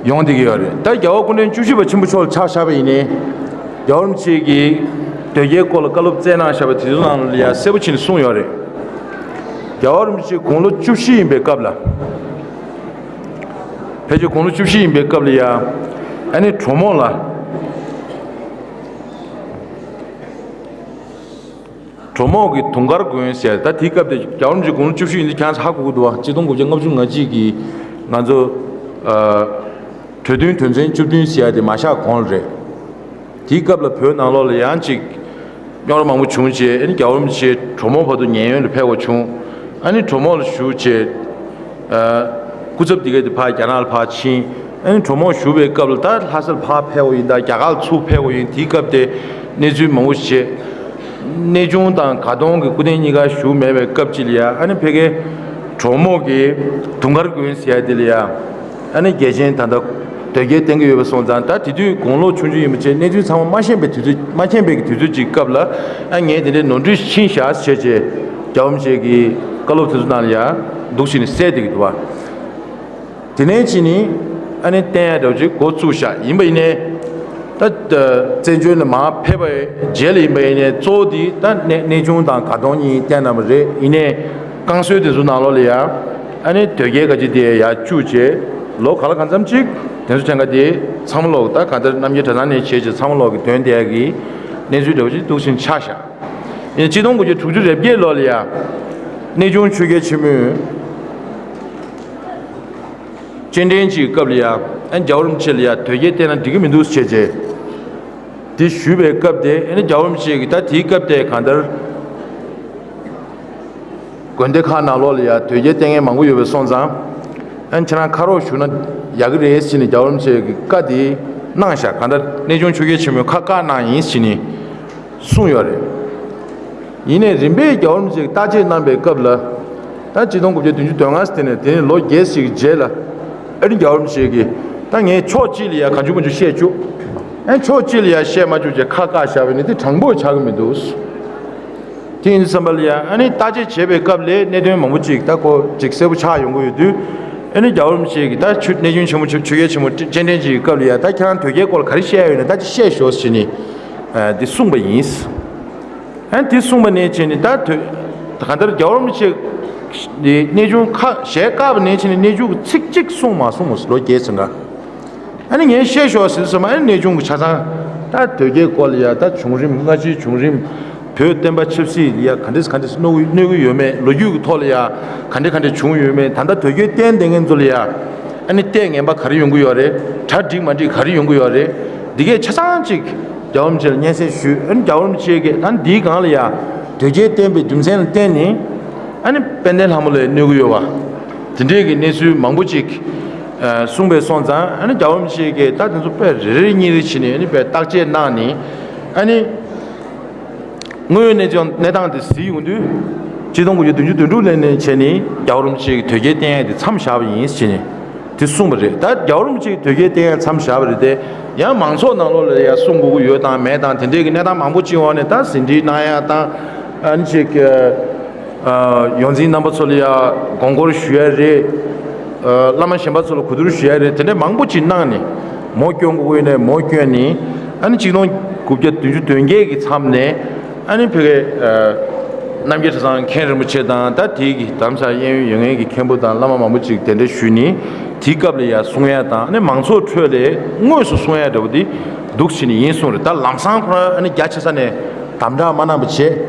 ཡོང་བསྡད་ཀྱི་ཡོད་རེད། ད་རྒྱལ་བ་སྐུ་ཕྲེང་བཅུ་བཞི་པ་ཆེན་པོ་མཆོག་ལ་ཆ་བཞག་པ་ཡིན་ནའི་རྒྱལ་བ་རིན་པོ་ཆེ་གིས་དོལ་རྒྱལ་སྐོར་ལ་བཀའ་སློབ་སྩལ་གནང་བཞག་པ་དེ་ཚོ་ནང་ལ་ཡ་གསལ་པོ་ཕྱིན་ནས་གསུངས་ཡོད་རེད། རྒྱལ་བ་རིན་པོ་ཆེ་དགུང་ལོ་བཅུ་བཞི་ཡིན་པའི་སྐབས་ལ། ཕལ་ཆེར་དགུང་ལོ་བཅུ་བཞི་ཡིན་པའི་སྐབས་ལ་ཡ་ཨ་ནི་གྲོ་མོ་ལ། གྲོ་མོ་གི་དུང་དཀར་དགོན་ཟེར་ད་དེའི་སྐབས་དེ་རྒྱལ་བ་རིན་པོ་ཆེ་དགུང་ལོ་བཅུ་བཞི་ཡིན་དུས་ཁྱེད་རང་ཧ་གོ་གི་འདུག་བ། གཅིག་སྟོང་དགུ་བརྒྱ་ལྔ་བཅུ་ང་གཅིག་གི་ང་ཚོ་གྲོས་མཐུན་དོན་ཚན་བཅུ་བདུན་ཟེར་ཡ་དེ་མ་བཞག་གོང་ལ་རེད། དེའི་སྐབས་ལ་བོད་ནང་ལོགས་ལ་ཡང་ཅིག་རྙོག་དྲ་མང་པོ་བྱུང་རྗེས་ཨ་ནི་རྒྱལ་བ་རིན་པོ་ཆེ་གྲོ་མོ་བར་དུ་ཉེན་གཡོལ་ལ་ཕེབས་པ་བྱུང་། ཨ་ནི་གྲོ་མོ་ལ་བཞུགས་རྗེས། སྐུ་ཚབ་འདི་ག་དེ་ཕར་རྒྱ་ནག་ལ་ཕར་ཕྱིན། ཨ་ནི་གྲོ་མོ་བཞུགས་པའི་སྐབས་ལ་ད་ལྷ་སར་ཕར་ཕེབས་པ་ཡིན་ད་རྒྱ་གར་ལ་ཚུར་ཕེབས་པ་ཡིན་དེའི་སྐབས་དེ་གནས་ཚུལ་མང་པོ་བྱས། གནས་ཆུང་དང་ག་གདོང་གི་སྐུ་རྟེན་གཉིས་ཀ་བཞུགས་མེད་པའི་སྐབས་ཅིག་ལ་ཡ་ཨ་ནི་ཕ་གིའི་གྲོ་མོ་གི་དུང་དཀར་དགོན་ཟེར་ཡ་དེ་ལ་ཡ་ཨ་ནི་རྒྱལ་ཆེན་ད་ལྟ་དོལ་རྒྱལ་བསྟེན་གྱི་ཡོད་པ་སོང་ཙང་ད་དེ་དུས་དགུང་ལོ་ཆུང་ཆུང་ཡིན་པ་བྱས་གནས་ཚུལ་ཚང་མ་མ་ཤེས་པའི་དུས་ཚོད་མ་མཁྱེན་པའི་གི་དུས་ཚོད་ཅིག་སྐབས་ལ་ཨ་ངས་དེ་འདྲའི་ནོར་འཁྲུལ་ཕྱིན་བཞག་ཟེར་བྱས་རྒྱལ་བ་རིན་པོ་ཆེ་གི་བཀའ་སློབ་དེ་ཚོ་ནང་ལ་ཡ་འདུག་ཕྱིན་ནས་གསལ་བསྡད་ཀྱི་འདུག་བ། དེ་ནས་ཕྱིན་ནས་ཨ་ནི་བསྟན་ཡ་འདྲ་བོ་ཅིག་འགོ་བཙུགས་བཞག་ཡིན་པ་ཡིན་ནའི། ད་བཙན་བྱོལ་ནས་མར་ཕེབས་པའི་རྗེས་ལ་ཡིན་པ་ཡིན་ནའི་གཙོ་བོ་དེ་ད་གནས་གནས་ཆུང་དང་ག་གདོང་གཉིས་བསྟན་གནང་བ་རེད། ཡིན་ནའི་བསྐང་གསོལ་དེ་ཚོ་ནང་ལོགས་ལ་ཡ་ཨ་ནི་དོལ་རྒྱལ་ག་ཅིག་དེ་ཡར་བཅུག་བྱས་ལོ་ག་ལ་གང་འཚམ་ཅིག་དེ་ཚོ་ཕྲན་ཁ་དེ་ཚང་མ་ལོག་ད་གང་ལྟར་རྣམ་རྒྱལ་གྲྭ་ཚང་ནས་བྱས་བྱས་ཚང་མ་ལོག་གི་དོན་དེ་ཡ་གི་གནས་ཚུལ་འདྲ་བོ་ཅིག་འདུག་ཕྱིན་ཆགས་བཞག་ཡིན་གཅིག་སྟོང་དགུ་བརྒྱ་དྲུག་ཅུ་རེ་བརྒྱད་ལོ་ལ་ཡ། གནས་ཆུང་ཆོས་རྒྱལ་ཆེན་མོས། སྤྱན་འདྲེན་གྱི་སྐབས་ལ་ཡ། ཨ་རྒྱལ་བ་རིན་པོ་ཆེ་ལ་ཡ་དོལ་རྒྱལ་བསྟེན་ན་འགྲིག་གི་མི་འདུག་ཟེར་བྱས། དེ་ཞུས་པའི་སྐབས་དེ་ཨ་ནི་རྒྱལ་བ་རིན་པོ་ཆེ་གིས་ད་དེའི་སྐབས་དེ་གང་ལྟར། དགོན་སྡེ་ཁག་ནང་ལོགས་ལ་ཡ་དོལ་རྒྱལ་བསྟེན་མཁན་མང་པོ་ཡོད་པའི་སོང་ཙང་། ཨ་ནི་ཁྱེད་རང་ཁ་རོག་ཞུགས་ན་ཡག་གི་རེད་ཟེར་ནས་རྒྱལ་བ་རིན་པོ་ཆེ་གིས་བཀའ་དེ་གནང་བཞག་གང་ལྟར་གནས་ཆུང་ཆོས་རྒྱལ་ཆེན་མོས་ཁ་བཀག་གནང་ཡིན་ཟེར་ནས། གསུངས་ཡོད་རེད། ཡིན་ནའི་རིམ་པས་རྒྱལ་བ་རིན་པོ་ཆེས་བརྟག་དཔྱད་གནང་པའི་སྐབས་ལ། ད་གཅིག་སྟོང་དགུ་བརྒྱ་བདུན་ཅུ་དོན་ལྔ་ཟེར་ནས་དེ་ནས་ལོ་བརྒྱད་ཅིག་རྗེས་ལ། ཨ་ནི་རྒྱལ་བ་རིན་པོ་ཆེ་གིས་ད་ངས་ཕྱོགས་གཅིག་ལ་ཡ་གང་བྱུང་མང་བྱུང་བཤད་བཅུག་ཨ་ཕྱོགས་གཅིག་ལ་ཡ་བཤད་མ་བཅུག་ཅེས་ཁ་བཀག་བཞག་པ་ཡིན་ན་དེ་དྲང་པོ་ཆགས་ཀྱི་མི་འདུག་དེ་ཡིན་དུས་ཙམ་པ་ལ་ཡ་ཨ་ནི་བརྟག་དཔྱད་བྱས་པའི་སྐབས་ལ་གནད་དོན་མང་པོ་ཅིག་ད་ཁོ་ཅིག་གསལ་པོ་ཆགས་ཡོང་གི་ཡོད་དུས། ཨ་ནི་རྒྱལ་བ་རིན་པོ་ཆེ་གིས་ད་ཆོས་གནས་ཆུང་ཆེན་མོ་ཆོས་ཆོས་རྒྱལ་ཆེན་མོ་སྤྱན་འདྲེན་གྱི་སྐབས་ལ་ཡ་ད་ཁྱེད་རང་དོལ་རྒྱལ་སྐོར་ལ་ག་རེ་བཤད་ཡོད་ན་ད་ཅིག་བཤད་ཤོག་ཟེར་ནས་འདི་གསུངས་པ་ཡིན། ཨ་ནི་དེ་གསུངས་པ་ནས་བྱས་ནས་ད་དོལ་གང་ལྟར་རྒྱལ་བ་རིན་པོ་ཆེ་གནས་ཆུང་ཁ་ཞལ་བཀག་པ་ནས་བྱས་ནས་གནས་ཆུང་གི་ཚིག་གཅིག་གསུངས་མ་སོང་ལོ་བརྒྱད་ཙམ་ག་ཨ་ནི་ངས་བཤད་ཤོག་ཟེར་སོང་ཨ་ནི་གནས་ཆུང་གི་ཆ་ཚང་ད་དོལ་རྒྱལ་སྐོར་ལ་ཡ་ད་བྱུང་རིམ་སྔ་ཕྱིའི་བྱུང་རིམ་བོད་བསྟན་པ་ཆབ་སྲིད་ལ་ཡ་ག་འདྲས་ག་འདྲས་གནོད་གནོད་ཀྱི་ཡོད་མེད་ལོ་རྒྱུས་ཀྱི་ཐོག་ལ་ཡ་ག་འདྲས་ག་འདྲས་བྱུང་ཡོད་མེད་ད་ལྟ་དོལ་རྒྱལ་བསྟེན་བསྡད་མཁན་ཚོ་ལ་ཡ་ཨ་ནི་ལྟས་ངན་པ་ག་རེ་ཡོང་གི་ཡོད་རེད། གྲ་འགྲིག་མ་འགྲིག་ག་རེ་ཡོང་གི་ཡོད་རེད། འདི་གས་ཆ་ཚང་གཅིག་རྒྱལ་བ་རིན་པོ་ཆེ་ལ་སྙན་སེང་ཞུས། ཨ་ནི་རྒྱལ་བ་རིན་པོ་ཆེ་གིས་ཨ་ནི་འདིའི་སྒང་ལ་ཡ་དོལ་རྒྱལ་བསྟེན་པའི་རྒྱུ་མཚན་ལ་བརྟེན་ནས་ཨ་ནི་དཔལ་ལྡན་ལྷ་མོ་ལ་གནོད་ཀྱི་ཡོད་པ། དེ་འདྲའི་གི་གནས་ཚུལ་མང་པོ་ཅིག་ཨ་གསུངས་པའི་སོང་ཙང་ཨ་ནི་རྒྱལ་བ་རིན་པོ་ཆེ་གིས་ད་དེ་ཚོ་དཔེ་རེ་རེ་གཉིས་རེ་བྱས་ནས་ཨ་ནི་དཔེ་བརྟག་དཔྱད་གནང་ནས་ཨ་ནི། དངོས་ཡོད་གནས་ཚུལ་གནས་སྟངས་དེ་གཟིགས་ཡོང་དུས། ཆིག་སྟོང་དགུ་བརྒྱ་བདུན་ཅུ་དོན་དྲུག་ལོ་ནས་བྱས་ནས་རྒྱལ་བ་རིན་པོ་ཆེ་གིས་དོལ་རྒྱལ་བསྟེན་ཡས་དེ་མཚམས་བཞག་པ་ཡིན་ཟེར་ནས་དེ་གསུངས་པ་རེད། ད་རྒྱལ་བ་རིན་པོ་ཆེ་གིས་དོལ་རྒྱལ་བསྟེན་ཡས་མཚམས་བཞག་པ་རེད་དེ། ཡང་མང་ཚོགས་ནང་ལོགས་ལ་ཡང་གསུང་དགོས་ཀྱི་ཡོད་དང་མེད་དང་དེ་འདྲའི་གི་གནས་སྟངས་མང་པོ་ཅིག་འོག་ནས་ད་ཟིན་བྲིས་གནང་ཡ་དང་། ཨ་ནི་ཅིག་ཡོངས་འཛིན་རྣམ་པ་ཚོ་ལ་ཡང་དགོངས་སྐོར་ཞུ་ཡ་རེད། བླ་མ་གཞན་པ་ཚོ་ལ་གོ་བསྡུར་ཞུ་ཡ་རེད། དེ་འདྲ་མང་པོ་ཅིག་གནང་ནས་མོ་སྐྱོན་དགོས་ཀྱི་ཡོད་ནས་མོ་སྐྱོན་ནས། ཨ་ནི་གཅིག་སྟོང་དགུ་བརྒྱ་བདུན་ཅུ་དོན་བརྒྱད་ཀྱི་མཚམས་ནས་ཨ་ནི་ཕ་གི་རྣམ་རྒྱལ་གྲྭ་ཚང་མཁན་རིན་པོ་ཆེ་དང་ད་དེའི་གི་རྡ་རམ་ས་ལ་གཡས་གཡོན་ཡོད་མཁན་གྱི་མཁན་པོ་དང་བླ་མ་མང་པོ་ཅིག་གདན་འདྲེན་ཞུས་ནས་དེའི་སྐབས་ལ་ཡ་གསུང་ཡ་དང་ཨ་ནི་མང་ཚོགས་ཁྲོད་ལ་དངོས་སུ་གསུང་ཡ་འདྲ་བོ་དེ་འདུག་བྱས་ནས་ཡིན་གསུངས་རེད། ད་ལམ་སང་ཁོ་རང་ཨ་ནི་རྒྱ་ཆེ་ས་ནས་དམ་དྲག་མ་གནང་བ་བྱས་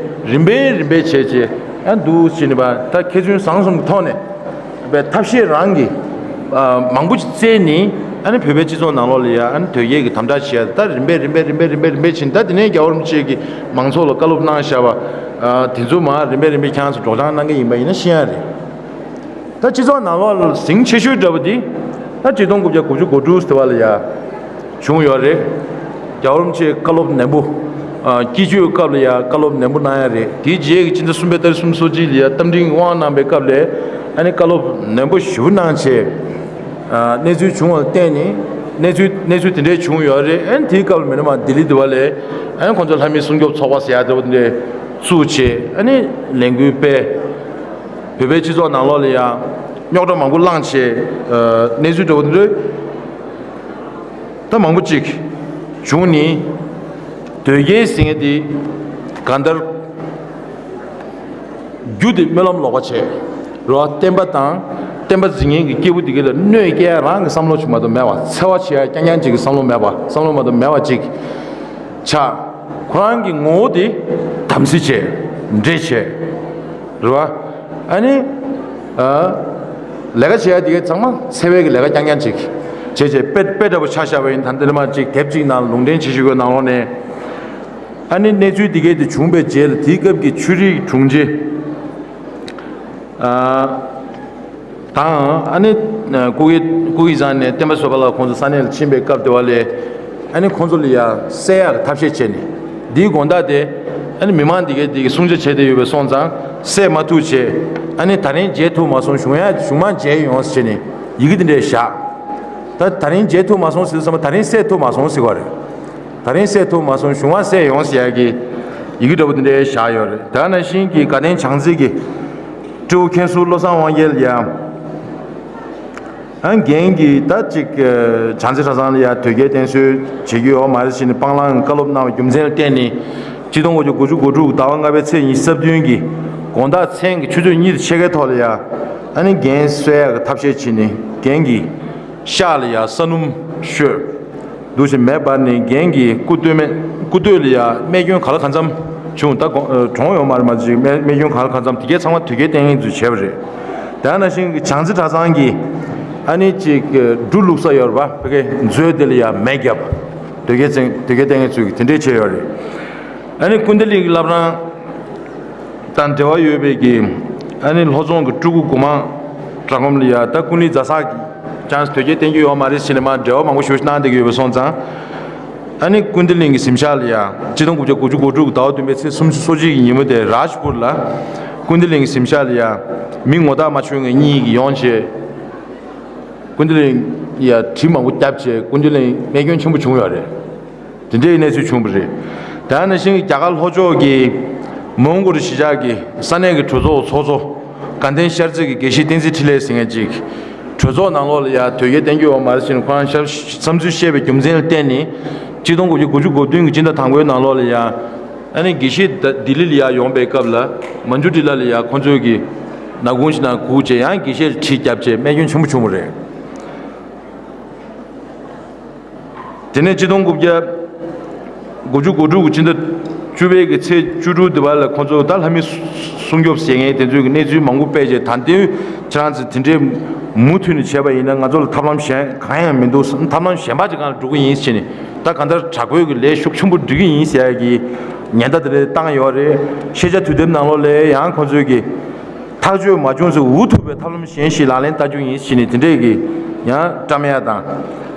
རིམ་པས་རིམ་པས་བྱས་བྱས་ཨ་འདུག་བྱས་ནས་པ་ད་མཁས་བཙུན་བཟང་གསུམ་གྱི་ཐོག་ནས། པའི་ཐབས་ཤེས་རང་གིས་ཨ་མང་པོ་ཅིག་བཙལ་ནས་ཨ་ནི་བོད་པའི་སྤྱི་ཚོགས་ནང་ལོགས་ལ་ཡ་ཨ་ནི་དོལ་རྒྱལ་གྱི་དམ་དྲག་བྱེད་ཡ་ད་རིམ་པས་རིམ་པས་རིམ་པས་རིམ་པས་རིམ་པས་ཕྱིན། ད་དེ་ནས་རྒྱལ་བ་རིན་པོ་ཆེ་གིས་མང་ཚོགས་ལ་བཀའ་སློབ་གནང་བཞག་པ་ཨ་དེ་ཚོ་མར་རིམ་པས་རིམ་པས་ཁྱེད་རང་ཚོ་སྒྲོག་སྦྱང་གནང་གི་ཡིན་པ་ཡིན་ན་ཤེས་ཡ་རེད། ད་སྤྱི་ཚོགས་ནང་ལོགས་ལ་ཟིང་ཆེ་ཤོས་འདྲ་བོ་འདི་ད་ཆིག་སྟོང་དགུ་བརྒྱ་དགུ་བཅུ་གོ་དྲུག་ཟེར་བ་ལ་ཡ། བྱུང་ཡོད་རེད། རྒྱལ་བ་རིན་པོ་ཆེས་བཀའ་སློབ་ནན་པོ། ཨ་སྐྱིད་ཆུའི་སྐབས་ལ་ཡང་བཀའ་སློབ་ནན་པོ་གནང་ཡ་རེད། དེའི་རྗེས་ཀྱི་སྤྱི་ཟླ་གསུམ་པའི་ཏ་རིག་སུམ་ཅུ་སོ་གཅིག་ལ་ཡང་རྟ་མགྲིན་དབང་གནང་པའི་སྐབས་ལ་ཨ་ནི་བཀའ་སློབ་ནན་པོ་ཞེ་པོ་གནང་བྱས། ཨ་གནས་ཚུལ་བྱུང་བ་ལ་བརྟེན་ནས་གནས་ཚུལ་གནས་ཚུལ་དེ་འདྲས་བྱུང་ཡོད་རེད། ཨ་ནི་དེའི་སྐབས་ལ་མི་རྣམས་ལྡི་ལི་དུ་བ་ལས་ཨ་ནི་ཁོང་ཚོ་ལྷ་མིའི་སྲུང་སྐྱོབ་ཚོགས་པ་ཟེར་ཡ་དེ་བ་དེ་འདྲས་བཙུགས་བྱས་ཨ་ནི་ལས་འགུལ་སྤེལ། བོད་པའི་སྤྱི་ཚོགས་ནང་ལོགས་ལ་ཡང་རྙོག་དྲ་མང་པོ་བསླངས་བྱས་ཨ་གནས་ཚུལ་འདྲ་བོ་དེ་འདྲས། ད་མང་པོ་ཅིག་བྱུང་ནི། དོལ་རྒྱལ་ཟེར་མཁན་དེ་གང་ལྟར་རྒྱུ་དེ་སྨོན་ལམ་ལོག་པ་བྱས། རོ་བསྟན་པ་དང་བསྟན་པ་འཛིན་མཁན་གྱི་སྐྱེས་བུ་དེ་ག་ལ་གནོད་སྐྱེལ་རང་གི་བསམ་བློ་ཅིག་མ་གཏོགས་མེད་པ། འཚེ་བ་བྱེད་ཡ་རྐྱང་རྐྱང་ཅིག་གི་བསམ་བློ་མེད་པ། བསམ་བློ་མ་གཏོགས་མེད་པ་ཅིག་ཆགས། ཁོ་རང་གི་ངོ་བོ་དེ་དམ་སྲི་བྱས། འདྲེ་བྱས། རེད་བ། ཨ་ནི། ཨ། ལས་ཀ་བྱེད་ཡ་དེ་གའི་ཚང་མ་འཚེ་བའི་གི་ལས་ཀ་རྐྱང་རྐྱང་ཅིག་བྱས་བྱས་དཔེ་དཔེ་འདྲ་པོ་ཆ་བཞག་པ་ཡིན་ད་འདི་ལ་མ་ཅིག་དེབ་ཅིག་ནང་ལུང་འདྲེན་བྱེད་ཤེས་དགོས་ནང་ལོགས་ནས། ཨ་ནི་གནས་ཚུལ་དེ་གའི་དེ་བྱུང་པའི་རྗེས་ལ་དེའི་སྐབས་ཀྱི་ཆོས་རིག་དྲུང་ཆེ། ཨ། དང་ཨ་ནི། ཨ། སྐུ་སྒེར་སྐུ་སྒེར་བཟང་ནས་བསྟན་པ་བཟོད་པ་ལགས་ཁོང་ཚོ་ས་གནས་ལ་ཕྱིན་པའི་སྐབས་དེ་བ་ལས། ཨ་ནི་ཁོང་ཚོ་ལ་ཡ་བསད་ཡག་གི་ཐབས་ཤེས་བྱས་ནས། འདིའི་དགོང་དག་དེ། ཨ་ནི་མི་མང་འདི་གས་འདི་གས་སྲུང་བྱ་བྱས་ཏེ་ཡོད་པའི་སོང་ཙང་བསད་མ་ཐུབ་བྱས། ཨ་ནི་ད་རིང་མཇལ་ཐུབ་མ་སོང་། གཞུང་ཡ་གཞུང་མང་མཇལ་ཡོང་ཟེར་བྱས་ནས་ཡི་གེ་འདི་འདྲས་བཞག་ད་ད་རིང་མཇལ་ཐུབ་མ་སོང་ཟེར་ཙམ་ད་རིང་བསད་ཐུབ་མ་སོང་ཟེར་བ་རེད། ད་རིང་བསད་ཐུབ་མ་སོང་། གཞུང་མང་བསད་ཡོང་ཟེར་ཡ་གི་ཡི་གེ་འདྲ་པོ་འདི་འདྲས་བཞག་ཡོད་རེད། དེ་ནང་བཞིན་གྱི་དགའ་ལྡན་བྱང་རྩེ་གི་སྤྲེའུ་མཁན་ཟུར་བློ་བཟང་དབང་རྒྱལ་ཡ། ཨ་རྒན་གྱིས་ད་ཅིག་བྱང་རྩེ་གྲྭ་ཚང་ལ་ཡ་དོལ་རྒྱལ་བསྟེན་གསོལ་བྱེད་རྒྱུ་ཡོད་མ་རེད་ཟེར་ནས་སྤང་བླང་བཀའ་སློབ་གནང་བའི་རྒྱུ་མཚན་ལ་བརྟེན་ནས་ཆིག་སྟོང་དགུ་བརྒྱ་དགུ་བཅུ་གོ་དྲུག་ཟླ་བ་ལྔ་པའི་ཚེས་ཉི་ཤུ་རྩ་བདུན་གྱི་དགོང་དག་མཚན་གྱི་ཆུ་ཚོད་གཉིས་དང་ཕྱེད་ཀའི་ཐོག་ལ་ཡ་ཨ་ནི་རྒན་གསོལ་ཡག་གི་ཐབས་ཤེས་བྱས་ནས་རྒན་གྱི་ཤག་ལ་ཡ་ས་སྣུམ་བཤོས། འདུག་བཞིན་མེ་འབར་ནས་རྒན་གྱི་སྐུ་སྟོད་སྨད་སྐུ་སྟོད་ལ་ཡ་རྨས་སྐྱོན་ག་ལ་གང་འཚམ་བྱུང་། ད་གོ་ཨ་གྲོངས་ཡོང་མ་རེད་མ་གཞི་རྨས་རྨས་སྐྱོན་ག་ལ་གང་འཚམ་དེ་གའི་ཚང་མ་དོལ་རྒྱལ་བསྟེན་མཁན་ཚོས་བྱས་པ་རེད། དེ་ནང་བཞིན་གྱི་བྱང་རྩེ་གྲྭ་ཚང་གིས་ཨ་ནི་ཅིག་འབྲུ་བླུགས་ས་ཡོད་རེད་པ། ཕ་གིའི་མཛོད་དེ་ལ་ཡ་མེ་བརྒྱབ། དོལ་རྒྱལ་བསྟེན་དོལ་རྒྱལ་བསྟེན་མཁན་ཚོས་དེ་འདྲས་བྱས་ཡོད་རེད། ཨ་ནི་ཀུན་བདེ་གླིང་གི་བླ་བྲང་དང་འབྲེལ་བ་ཡོད་པའི་གི་ཨ་ནི་ལྷོ་རྫོང་གི་སྤྲུལ་སྐུ་གོང་མ་གྲྭ་སྒོམ་ལ་ཡ་ད་ཀུན་གླིང་རྫ་ས་གི་ཅང་དོལ་རྒྱལ་བསྟེན་རྒྱུ་ཡོད་མ་རེད་ཟེར་ནས་མར་འབྲེལ་བ་མང་པོ་ཞེ་པོ་ཞིག་གནང་བསྡད་ཀྱི་ཡོད་པ་སོང་ཙང་། ཨ་ནི་ཀུན་བདེ་གླིང་གི་གཟིམ་ཤག་ལ་ཡ་ཆིག་སྟོང་དགུ་བརྒྱ་དགུ་བཅུ་གོ་དྲུག་ཟླ་བ་བདུན་པའི་ཚེས་སུམ་ཅུ་སོ་གཅིག་གི་ཉིན་མོ་དེ་རཱཇ་པུར་ལ་ཀུན་བདེ་གླིང་གི་གཟིམ་ཤག་ལ་ཡ་མི་ངོ་རྟགས་མ་ཆོད་མཁན་གཉིས་ཀྱིས་ཡོང་བྱས། ཀུན་བདེ་གླིང་ཡ་གྲི་མང་པོ་བརྒྱབ་བྱས་ཀུན་བདེ་གླིང་རྨས་སྐྱོན་ཆེན་པོ་བྱུང་ཡོད་རེད། དེ་འདྲའི་གནས་ཚུལ་བྱུང་བ་རེད། དེ་ནང་བཞིན་རྒྱ་གར་ལྷོ་ཕྱོགས་ཀྱི་མོན་གྷོ་རི་གཞིས་ཆགས་ཀྱི་ས་གནས་ཀྱི་གྲོས་ཚོགས་ཚོགས་གཙོ་དགའ་ལྡན་ཤར་རྩེ་གི་དགེ་བཤེས་བསྟན་འཛིན་འཕྲིན་ལས་ཟེར་མཁན་ཅིག་གྲོས་ཚོགས་ནང་ལོགས་ལ་ཡ་དོལ་རྒྱལ་བསྟེན་རྒྱུ་ཡོད་མ་རེད་ཟེར་ནས་ཁོ་རང་ཤར་བསམ་ཚུལ་བཤད་པའི་རྒྱུ་མཚན་ལ་བརྟེན་ནས་ཆིག་སྟོང་དགུ་བརྒྱ་དགུ་བཅུ་གོ་བདུན་གྱི་སྤྱི་ཟླ་དང་པོའི་ནང་ལོགས་ལ་ཡ་ཨ་ནི་དགེ་བཤེས་ད་ལྡི་ལི་ལ་ཡ་ཡོང་པའི་སྐབས་ལ་མན་ཇུ་ཊི་ལ་ལ་ཡ་ཁོང་ཚོས་ཀྱི་ནག་ཁུང་ཞིག་ནང་སྒུག་བྱས་ཡང་དགེ་བཤེས་གྲི་བརྒྱབ་བྱས་རྨས་སྐྱོན་ཆེན་པོ་བྱུང་བ་རེད། དེ་ནས་ཆིག་སྟོང་དགུ་བརྒྱ་དགུ་བཅུ་གོ་དྲུག་གི་སྤྱི་ཟླ་བཅུ་པའི་གི་ཚེས་བཅུ་དྲུག་དེ་བར་ལ་ཁོང་ཚོ་ད་ལྷ་མི་སྲུང་སྐྱོབ་ཟེར་མཁན་དེ་ཚོའི་གི་གནས་ཚུལ་མང་པོ་སྤེལ་རྗེས་ད་ལྟའི་ཁྱེད་རང་ཚོ་དེ་འདྲའི་མུ་མཐུད་ནས་བྱས་པ་ཡིན་ན་ང་ཚོ་ལ་ཐབས་ལམ་གཞན་གང་ཡང་མི་འདུག་ཐབས་ལམ་གཞན་པ་ཅིག་སྒང་ལ་འགྲོ་གི་ཡིན་ཟེར་ནས་ད་གང་ལྟར་དྲག་པོའི་གི་ལས་ཤུགས་ཆེན་པོ་སྒྲིག་གི་ཡིན་ཟེར་ཡ་གི་ཉེན་བརྡ་དེ་འདྲ་བཏང་ཡོད་རེད། ཤེས་བྱ་དུས་དེབ་ནང་ལོགས་ལ་ཡང་ཁོང་ཚོའི་གི་ཐག་གཅོད་མ་བྱུང་ཚེ་འུ་ཐུག་པའི་ཐབས་ལམ་གཞན་ཞིག་ལག་ལེན་བསྟར་རྒྱུ་ཡིན་ཞེས་ནས་དེ་འདྲས་ཀྱི་ཡང་བཀྲམ་ཡ་དང་།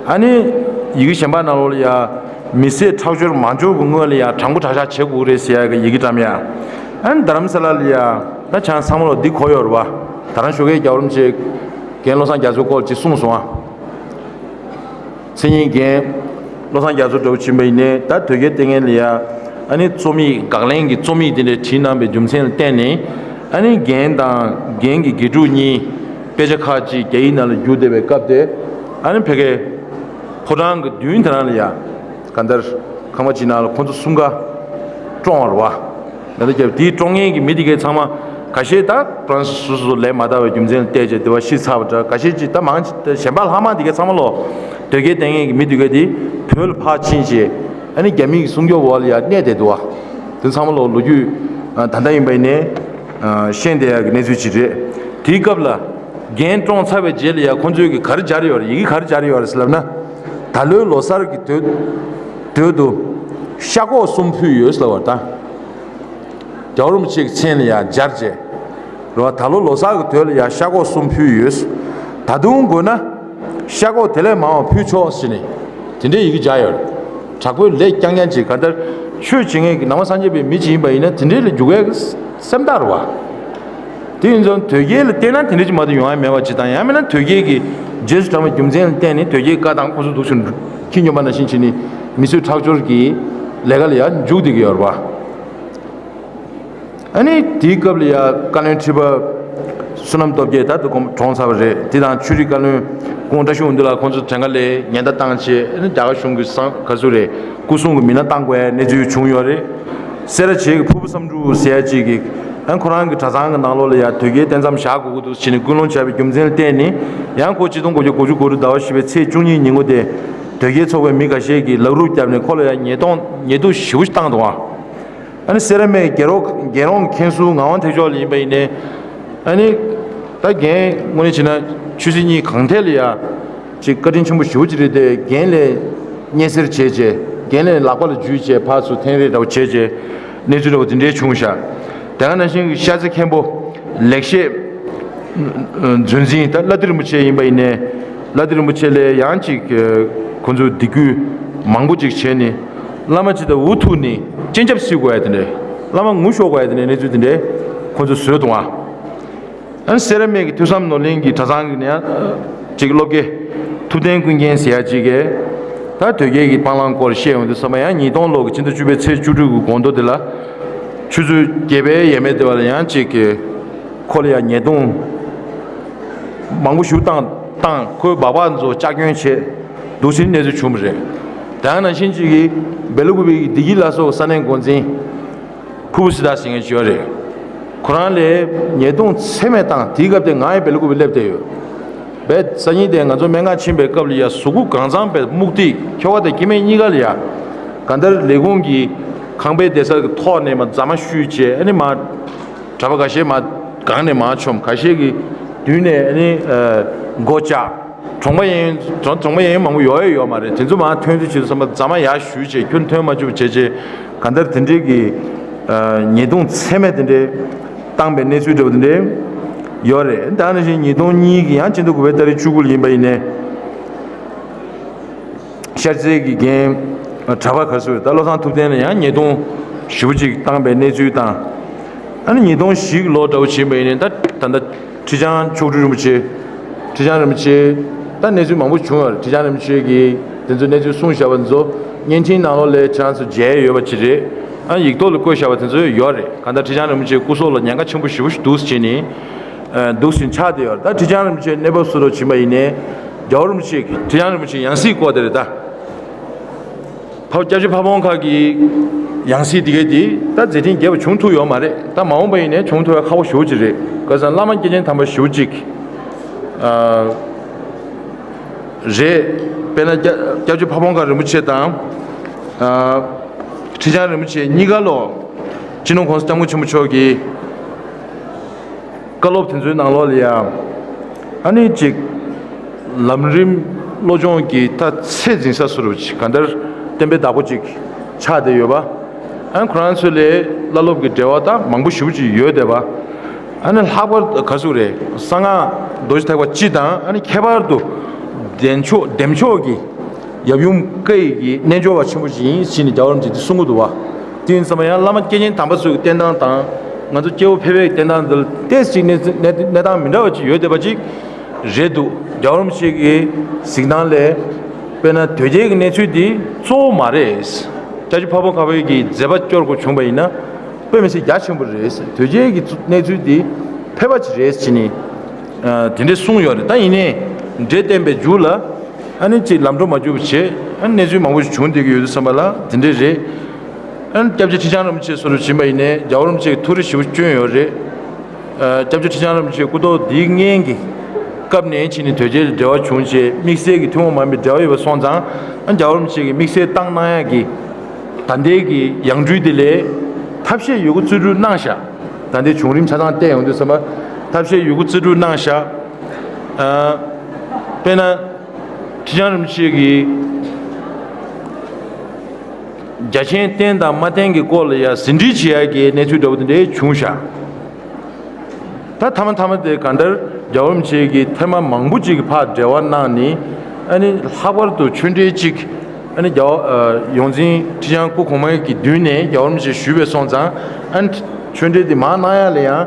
ཨ་ནི་ཡི་གེ་གཞན་པ་ནང་ལོགས་ལ་ཡ་མི་བསད་ཁྲག་སྦྱོར་མ་འབྱོར་གྱི་སྔོན་ལ་ཡ་དྲང་པོ་དྲག་ཤག་བྱེད་དགོས་རེད་ཟེར་ཡ་གི་ཡི་གེ་བཀྲམ་ཡ། ཨ་ནི་རྡ་རམ་ས་ལ་ལ་ཡ་ད་ཆང་ཚང་མ་ལོ་འདི་གོ་ཡོད་རེད་བ། ད་རང་ཞོགས་ཀས་རྒྱལ་བ་རིན་པོ་ཆེ་རྒན་བློ་བཟང་རྒྱ་མཚོའི་སྐོར་ཅིག་གསུངས་སོང་ཨ། མཚན་ཉིད་རྒན་བློ་བཟང་རྒྱ་མཚོ་འདྲ་བོ་ཕྱིན་པ་ཡིན་ནའི་ད་དོལ་རྒྱལ་བསྟེན་མཁན་ལ་ཡ་ཨ་ནི་རྩོམ་ཡིག་དགག་ལན་གྱི་རྩོམ་ཡིག་དེ་འདྲ་བྲིས་གནང་པའི་རྒྱུ་མཚན་ལ་བརྟེན་ནས་ཨ་ནི་རྒན་དང་རྒན་གྱི་དགེ་ཕྲུག་གཉིས་དཔེ་ཆ་ཁག་ཅིག་རྒྱ་ཡིག་ནང་ལ་བསྒྱུར་བསྡད་པའི་སྐབས་དེ་ཨ་ནི་ཕ་གིའི་ཕོ་བྲང་གི་མདུན་དེ་རང་ལ་ཡ་གང་ལྟར་ ཁང་པ་ཅིག་ནང་ལ་ཁོ་ཚོ་གསུམ་ཀ་བཀྲོངས་པ་རེད་བ། ད་ལྟ་རྒྱབ་དེའི་བཀྲོངས་མཁན་གྱི་མི་དེ་གའི་ཚང་མ་ཁ་ཤས་ད་ཕ་རན་སི་སོ་སོ་ལས་མ་དག་པའི་རྒྱུ་མཚན་ལ་བལྟས་བྱས་དེ་བ་ཤི་ཚར་བ་འདྲ། ཁ་ཤས་ཅིག་ད་མང་ཆེ་ད་གཞན་པ་ལྷག་མ་དེ་གའི་ཚང་མ་ལོ་དོལ་རྒྱལ་བསྟེན་མཁན་གྱི་མི་དེ་གའི་དེ་བོད་ལ་ཕར་ཕྱིན་བྱས་ཨ་ནི་རྒྱ་མི་གི་སྲུང་སྐྱོབ་འོག་ལ་ཡར་གནས་བསྡད་འདུག་བ། དེ་ཚང་མ་ལོ་ལོ་རྒྱུས་ད་ལྟ་ཡིན་པ་ཡིན་ནའི་ཤེས་བསྡད་ཡག་གི་གནས་ཚུལ་ཅིག་རེད། དེའི་སྐབས་ལ་རྒན་བཀྲོངས་ཚར་བའི་རྗེས་ལ་ཡ་ཁོང་ཚོས་ཀྱི་ག་རེ་སྦྱར་ཡོད་རེད། ཡི་གེ་ག་རེ་སྦྱར་ཡོད་རེད་ཟེར་ལབ་ན། ད་ལོའི་ལོ་གསར་གྱི་དོད་དོད་དུ་ཤ་ཁོག་གསུམ་ཕུལ་ཡོད་ཟེར་ལབ་པ་དང་། རྒྱལ་བ་རིན་པོ་ཆེ་གི་མཚན་ལ་ཡ་སྦྱར་བྱས། རེད་བ། ད་ལོ་ལོ་གསར་གྱི་དོད་ལ་ཡ་ཤ་ཁོག་གསུམ་ཕུལ་ཡོད། ད་དུང་དགོས་ན་ཤ་ཁོག་དེ་ལས་མང་བ་ཕུལ་ཆོག་ཟེར་ནས་དེ་འདྲའི་ཡི་གེ་སྦྱར་ཡོད་རེད། དྲག་པོའི་ལས་རྐྱང་རྐྱང་བྱེད་ག་ལྟར་ཆོས་བྱེད་མཁན་གྱི་ནང་པ་སངས་རྒྱས་པའི་མི་ཅིག་ཡིན་པ་ཡིན་ན་དེ་འདྲའི་ལ་འཇུག་ཡག་གི་སེམས་ཐག་རེད་བ། དེ་ཡིན་ཙང་དོལ་རྒྱལ་ལ་བལྟས་ན་དེ་འདྲ་ཅིག་མ་གཏོགས་ཡོང་ཡ་མེད་པ་ཅིག་དང་། ཡང་མིན་ན་དོལ་རྒྱལ་གྱི་རྗེས་སུ་འབྲང་བའི་རྒྱུ་མཚན་ལ་བརྟེན་ནས་དོལ་རྒྱལ་བཀའ་དང་ཁོ་ཚོ་འདུག་ཕྱིན་ཁྱིམ་ཉོ་པ་ནང་བཞིན་བྱས་ནས་མི་གསོད་ཁྲག་སྦྱོར་གྱི་ལས་ཀ་ལ་ཡང་འཇུག་བསྡད་ཀྱི་ཡོད་རེད་བ། ཨ་ནི་དེའི་སྐབས་ལ་ཡང་བཀའ་བློན་ཁྲི་པ་བསོད་ནམས་སྟོབས་རྒྱས་ད་དུང་གྲོངས་ཚར་བ་རེད། དེ་དང་ཆོས་རིག་བཀའ་བློན་སྐུ་ངོ་བཀྲ་ཤིས་དབང་འདུས་ལགས་ཁོང་ཚོ་བྲན་ཁ་ལས་ཉེན་བརྡ་བཏང་བྱས་ཨ་ནི་རྒྱ་གར་གཞུང་གི་སང་ག་ཚོད་རེད། སྐུ་སྲུང་གི་མི་སྣ་བཏང་དགོས་ཡ་གནས་ཚུལ་བྱུང་ཡོད་རེད། སེ་ར་བྱེས་ཀྱི་ཕུར་བུ་བསམ་འགྲུབ་ཟེར་ཡ་གཅིག་གིས་ཨ་ཁོ་རང་གི་གྲྭ་ཚང་གི་ནང་ལོགས་ལ་ཡ་དོལ་རྒྱལ་བསྟེན་མཚམས་བཞག་དགོས་ཀྱི་འདུག་ཟེར་ནས་སྐུལ་སློང་བྱས་པའི་རྒྱུ་མཚན་ལ་བརྟེན་ནས་ཡང་ཁོ་ཆིག་སྟོང་དགུ་བརྒྱ་དགུ་བཅུ་གོ་དྲུག་ཟླ་བ་བཞི་པའི་ཚེས་བཅུ་གཉིས་ཉིན་མོ་དེ་དོལ་རྒྱལ་ཚོགས་པའི་མི་ཁ་ཤས་ཀྱིས་ལག་རུབ་བརྒྱབ་ནས་ཁོ་ལ་ཡ་ཉེས་རྡུང་ཉེས་རྡུང་ཞེ་པོ་ཞིག་བཏང་འདུག་ཨ། ཨ་ནི་སེ་ར་སྨད་རྒྱལ་རོང་རྒྱལ་རོང་མཁན་ཟུར་ངག་དབང་ཐེག་མཆོག་ལ་ཡིན་པ་ཡིན་ནའི། ཨ་ནི་ད་རྒན་དངོས་གནས་བྱས་ན་ཆོས་སྲིད་གཉིས་གང་ཐད་ལ་ཡ་ཅིག་བཀའ་དྲིན་ཆེན་པོ་ཞེ་པོ་ཅིག་རེད་དེ། རྒན་ལས་སྙན་སེར་བྱས་བྱས་རྒན་ལས་ལག་པ་ལ་འཇུས་བྱས་ཕར་ཚུར་འཐེན་རེས་འདྲ་བོ་བྱས་བྱས་གནས་ཚུལ་འདྲ་བོ་དེ་འདྲའི་བྱུང་ཤག་དེ་ག་ནང་བཞིན་གྱི་ཤར་རྩེ་མཁན་པོ་ལེགས་བཤད་མཛོད་འཛིན་ད་བླ་བདེ་རིན་པོ་ཆེ་ཡིན་པ་ཡིན་ནའི། བླ་བདེ་རིན་པོ་ཆེ་ལས་ཡང་ཅིག་ཁོ་ཚོས་སྡིགས་སྐུལ་མང་པོ་ཅིག་བྱས་ནས་བླ་མ་ཅིག་དང་འུ་ཐུག་ནས་སྤྱན་ཆབ་བསིལ་དགོས་ཡ་དེ་འདྲས། བླ་མ་ངུ་ཤོར་དགོས་ཡ་དེ་འདྲས་གནས་ཚུལ་དེ་འདྲས་ཁོ་ཚོས་བཟོས་འདུག་ཨ། ཨ་ནི་སེ་ར་སྨད་ཀྱི་ཐོས་བསམ་ནོར་གླིང་གི་གྲྭ་ཚང་གི་ནས་ཅིག་སློབ་དགེ་ཐུབ་བསྟན་ཀུན་མཁྱེན་ཟེར་ཡ་ཅིག་གིས་ད་དོལ་རྒྱལ་གྱི་སྤང་བླང་སྐོར་བཤད་ཡོང་དུས་ཙམ་པ་ཡང་ཉིས་སྟོང་ལོ་གི་ཕྱི་ཟླ་བཅུ་པའི་ཚེས་བཅུ་དྲུག་གི་དགོང་དྲོ་དེ་ལ་ཆུ་ཚོད་བརྒྱད་པའི་ཡས་མས་དེ་བ་ལ་ཡང་ཅིག་གིས་ཁོ་ལ་ཡང་ཉེས་རྡུང་མང་པོ་ཞིག་བཏང་བཏང་། ཁོའི་སྦག་སྦག་ཚོ་ལྕགས་གྱོན་བྱས་འདུག་ཟེར་གནས་ཚུལ་བྱུང་བ་རེད། དེ་ནང་བཞིན་ཅིག་གིས་སྦེ་ལ་ཀུ་པེ་གི་བདེ་སྐྱིད་ལ་སོགས་ས་གནས་འགོ་འཛིན་ཕུར་བུ་སི་ཏཱ་ཟེར་མཁན་ཅིག་ཡོད་རེད། ཁོ་རང་ལ་ཉེས་རྡུང་ཚད་མེད་བཏང་། དེའི་སྐབས་དེ་ང་ཡང་སྦེ་ལ་ཀུ་པེ་སླེབས་བསྡད་ཡོད། བས་སང་ཉིན་དེ་ང་ཚོ་སྨན་ཁང་ཕྱིན་པའི་སྐབས་ལ་ཡ་གཟུགས་པོ་གང་ཚང་བས་སྨུག་ཐིག་ཁྱོ་ག་དང་སྐྱེ་དམན་གཉིས་ཀ་ལ་ཡ་གང་ལྟར་ལས་ཁུངས་ཀྱི་ཁང་པའི་སྡེ་གསར་གྱི་ཐོག་ནས་མར་རྫ་མ་བཤུས་བྱས་ཨ་ནི་མར་གྲྭ་པ་འགའ་ཤས་མར་སྒང་ནས་མར་མཆོངས། འགའ་ཤས་ཀྱི་མདུན་ནས་ཨ་ནི་ཨ་སྒོ་བཅག་གྲོང་པ་གཡས་གཡོན་གྲོང་གྲོང་པ་གཡས་གཡོན་མང་པོ་ཡོད་ཡོད་མ་རེད། དེ་ཚོ་མར་ཐོན་རྩིས་བྱེད་དུས་ཙམ་པ་རྫ་མ་ཡར་གཞུས་བྱས་ཁྱོན་ཐོན་མ་བཅུག་བྱས་བྱས་གང་ལྟར་དེ་འདྲའི་གི་ཨ་ཉེས་རྡུང་ཚད་མེད་དེ་འདྲའི་བཏང་པའི་གནས་ཚུལ་འདྲ་བོ་དེ་འདྲའི་ཡོད་རེད། ད་ནང་བཞིན་ཉིས་སྟོང་གཉིས་ཀྱི་ཡང་ཕྱི་ཟླ་དགུ་པའི་ཏ་རིག་བཅུ་དགུ་ལ་ཡིན་པ་ཡིན་ནའི། ཤར་རྩེ་གི་རྒན་གྲྭ་པ་ག་ཚོད་ད་བློ་བཟང་ཐུབ་བསྟན་ལ་ཡང་ཉེས་རྡུང་ཞེ་པོ་ཅིག་བཏང་པའི་གནས་ཚུལ་དང་། ཨ་ནི་ཉིས་སྟོང་བཞི་གི་ལོ་འདྲ་བོ་ཕྱིན་པ་ཡིན་ནའི་ད་ད་ལྟ་ཁྲི་བྱང་མཆོག་སྤྲུལ་རིན་པོ་ཆེ། ཁྲི་བྱང་རིན་པོ་ཆེ་ད་གནས་ཚུལ་མང་པོ་བྱུང་ཡོད་རེད། ཁྲི་བྱང་རིན་པོ་ཆེ་གིས་དེ་ཚོ་གནས་ཚུལ་གསུངས་བཞག་པ་ཚོ་བརྙན་འཕྲིན་ནང་ལོགས་ལ་ཁྱེད་རང་ཚོ་མཇལ་ཡོད་པ་ཅིག་རེད། ཨ་ཡིག་ཐོག་ལ་བཀོད་བཞག་པ་དེ་ཚོ་ཡོད་རེད། གང་ལྟར་ཁྲི་བྱང་རིན་པོ་ཆེ་སྐུ་སྲོག་ལ་ཉེན་ཁ་ཆེན་པོ་ཞེ་པོ་ཞིག་འདུག་ཟེར་བྱས་ནས། ཨ་འདུག་ཟིན་ཆགས་བསྡད་ཡོད་རེད། ད་ཁྲི་བྱང་རིན་པོ་ཆེ་གནས་བབ་སུ་རུ་ཕྱིན་པ་ཡིན་ནའི་རྒྱལ་བ་རིན་པོ་ཆེ་གི་ཁྲི་བྱང་རིན་པོ་ཆེ་ཡང་སྲིད་སྐོར་དེ་རེད་ད། ཕ་སྐྱབས་རྗེ་ཕ་བོང་ཁ་གི་ཡང་སྲིད་དེ་གའི་དེ་ད་མཛད་འཕྲིན་རྒྱས་པ་བྱུང་ཐུབ་ཡོད་མ་རེད། ད་མ་འོངས་པ་ཡིན་ནའི་བྱུང་ཐུབ་ཡ་ཁག་པོ་ཞེ་པོ་ཅིག་རེད། ག་ས་བླ་མ་སྐྱེས་ཆེན་དམ་པ་ཞེ་པོ་ཅིག་ཨ་རེད། དཔེར་ན་སྐྱབས་སྐྱབས་རྗེ་ཕ་བོང་ཁ་རིན་པོ་ཆེ་དང་ཨ་ཁྲི་བྱང་རིན་པོ་ཆེ་གཉིས་ཀ་ལོ་སྤྱི་ནོར་༸གོང་ས་༸སྐྱབས་མགོན་ཆེན་པོ་མཆོག་གི་བཀའ་སློབ་དེ་ཚོའི་ནང་ལོགས་ལ་ཡང་ཨ་ནི་ཅིག་ལམ་རིམ་བློ་སྦྱོང་གི་ད་ཚད་འཛིན་ས་སུ་རུ་ཅིག་གང་ལྟར་བསྟན་པའི་བདག་པོ་ཅིག་ཆགས་བསྡད་ཡོད་པ། ཨ་ཁོ་རང་ཚོ་ལས་བླ་སློབ་ཀྱི་འབྲེལ་བ་ད་མང་པོ་ཞེ་པོ་ཅིག་ཡོད་བསྡད་པ། ཨ་ནི་ལྷག་པར་ག་ཟུག་རེད། གསང་སྔགས་རྡོ་རྗེ་ཐེག་པ་སྤྱི་དང་ཨ་ནི་ཁྱད་པར་དུ་བདེ་མཆོག་བདེ་མཆོག་གི་ཡབ་ཡུམ་བཀའ་ཡི་གི་རྣལ་འབྱོར་བ་ཆེན་པོ་ཞིག་ཡིན་ཟེར་ནས་རྒྱལ་བ་རིན་པོ་ཆེས་གསུང་གི་འདུག་བ། དེ་ཡིན་ཙང་ཡང་བླ་མ་སྐྱེས་ཆེན་དམ་པ་ཚོའི་བསྟེན་སྟངས་དང་ང་ཚོ་སྐྱེ་བོ་ཕལ་པའི་བསྟེན་སྟངས་འདི་ལ་ཏོག་ཙམ་གནས་གནས་གནས་སྟངས་མི་འདྲ་བ་ཅིག་ཡོད་བསྡད་པ་ཅིག་རེད་འདུག་རྒྱལ་བ་རིན་པོ་ཆེ་གི་གཟིགས་སྟངས་ལས་དཔེར་ན་དོལ་རྒྱལ་གྱི་གནས་ཚུལ་འདི་གཙོ་བོ་མ་རེད། སྐྱབས་རྗེ་ཕ་བོང་ཁ་པའི་གི་མཛད་པ་སྐྱོར་དགོས་བྱུང་བ་ཡིན་ན་དཔེ་མི་སྲིད་རྒྱ་ཆེན་པོ་རེད། དོལ་རྒྱལ་གྱི་གནས་ཚུལ་འདི་ཕལ་པ་ཅིག་རེད་ཟེར་ནས་དེ་འདྲས་གསུངས་ཡོད་རེད། ད་ཡིན་ནའི་འགྲེལ་བསྟན་པའི་མཇུག་ལ། ཨ་ནི་ཅིག་ལམ་འགྲོ་མ་བཅུག་པ་བྱས། ཨ་ནི་གནས་ཚུལ་མང་པོ་ཞིག་བྱུང་བསྡད་ཀྱི་ཡོད་དུས་ཙམ་པ་ལ་དེ་འདྲས་རེད། ཨ་ནི་སྐྱབས་རྗེ་ཁྲི་བྱང་རིན་པོ་ཆེ་སོགས་ལ་ཕྱིན་པ་ཡིན་ནའི་རྒྱལ་བ་རིན་པོ་ཆེ་གིས་ཐུགས་རེ་ཞེ་པོ་བསྐྱོན་ཡོད་རེད། ཨ་སྐྱབས་རྗེ་ཁྲི་བྱང་རིན་པོ་ཆེ་སྐུ་ཐོག་འདིའི་སྔན་གྱི་སྐབས་ནས་ཕྱིན་ནས་དོལ་རྒྱལ་ལ་འབྲེལ་བ་བྱུང་བྱས། དམིགས་བསལ་གྱི་ཐུན་མོང་མ་ཡིན་པའི་འབྲེལ་བ་ཡོད་པ་སོང་ཙང་། ཨ་རྒྱལ་བ་རིན་པོ་ཆེ་གིས་དམིགས་བསལ་བཏང་གནང་ཡག་གི་ད་ལྟའི་གི་ཡང་སྤྲུལ་དེ་ལས་ཐབས་ཤེས་ཡོད་རྒུ་རྩིས་སྤྲོད་གནང་བཞག་ད་ལྟའི་བྱུང་རིམ་ཆ་ཚང་བལྟས་ཡོང་དུས་ཙམ་པ་ཐབས་ཤེས་ཡོད་རྒུ་རྩིས་སྤྲོད་གནང་བཞག་ཨ་དཔེར་ན། ཁྲི་བྱང་རིན་པོ་ཆེ་གིས་རྒྱ་ཆེན་བསྟེན་དང་མ་བསྟེན་གྱི་སྐོར་ལ་ཡང་ཟིན་བྲིས་བྱེད་ཡག་གི་གནས་ཚུལ་འདྲ་བོ་དེ་འདྲ་བྱུང་ཤག་ད་མཐའ་མ་མཐའ་མ་དེ་གང་ལྟར་རྒྱལ་བ་རིན་པོ་ཆེ་གིས་ཐེངས་མ་མང་པོ་ཅིག་གི་ཕར་འབྲེལ་བ་གནང་ནས། ཨ་ནི་ལྷག་པར་དུ་ཆོས་འབྲེལ་གཅིག་ཨ་ནི་རྒྱལ་བ་ཨ་ཡོངས་འཛིན་ཁྲི་བྱང་སྐུ་གོང་མ་གི་མདུན་ནས་རྒྱལ་བ་རིན་པོ་ཆེ་ཞུས་པའི་སོང་ཙང་། ཨ་ནི་ཆོས་འབྲེལ་དེ་མར་གནང་ཡག་ལ་ཡང་།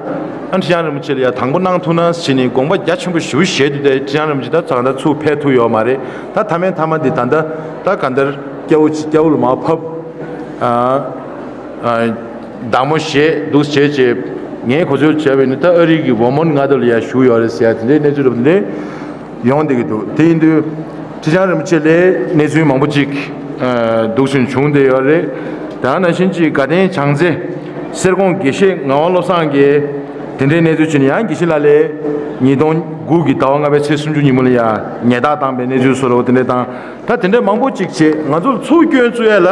ཨ་ནི་ཁྲི་བྱང་རིན་པོ་ཆེ་ལ་ཡང་དང་པོ་གནང་ཐུབ་ན་ཟེར་ནས་དགོངས་པ་རྒྱ་ཆེན་པོ་ཞེ་པོ་བཞེས་དུས། དེ་ཁྲི་བྱང་རིན་པོ་ཆེ་ད་ད་ལྟ་ཚུར་ཕེབས་ཐུབ་ཡོད་མ་རེད། ད་མཐའ་མའི་མཐའ་མ་འདི་ད་ལྟ་ད་ག་འདར་སྐྱ་བོ་ཅིག་སྐྱ་བོ་ལ་མར་ཕབ། ཨ་ཨ་བདག་མོ་བཞེས་འདུག་བྱས་བྱས། ངས་གོ་ཚོད་བྱས་པ་ཡིན་ན་ད་ཨ་རི་གི་ཝོ་མོན་མངའ་སྡེ་ལ་ཡང་བཞུགས་ཡོད་རེད་ཟེར་ཡ་དེ་འདྲའི་གནས་ཚུལ་རབ་འདི་ཡོང་བསྡད་ཀྱི་འདུག་དེ་ཡིན་དུས་ཁྲི་བྱང་རིན་པོ་ཆེ་ལས་གནས་ཚུལ་མང་པོ་ཅིག་ཨ་འདུག་སེ་བྱུང་བསྡད་ཡོད་རེད། ད་ནང་བཞིན་གྱི་དགའ་ལྡན་བྱང་རྩེ་གསེར་ཀོང་དགེ་བཤེས་ངག་དབང་བློ་བཟང་གིས་དེ་འདྲའི་གནས་ཚུལ་བྱུང་ནས། ཡང་དགེ་བཤེས་ལགས་ལས་ཉིས་སྟོང་དགུ་གི་ཟླ་བ་ལྔ་པའི་ཚེས་སུམ་ཅུ་ཉིན་མོ་ལ་ཡང་ཉེས་རྡུང་བཏང་པའི་གནས་ཚུལ་བཟོ་འདྲ་བོ་དེ་འདྲ་དང་། ད་དེ་འདྲ་མང་པོ་ཅིག་བྱས། ང་ཚོར་ཚུར་སྐྱོན་བཙུགས་ཡ་ལ།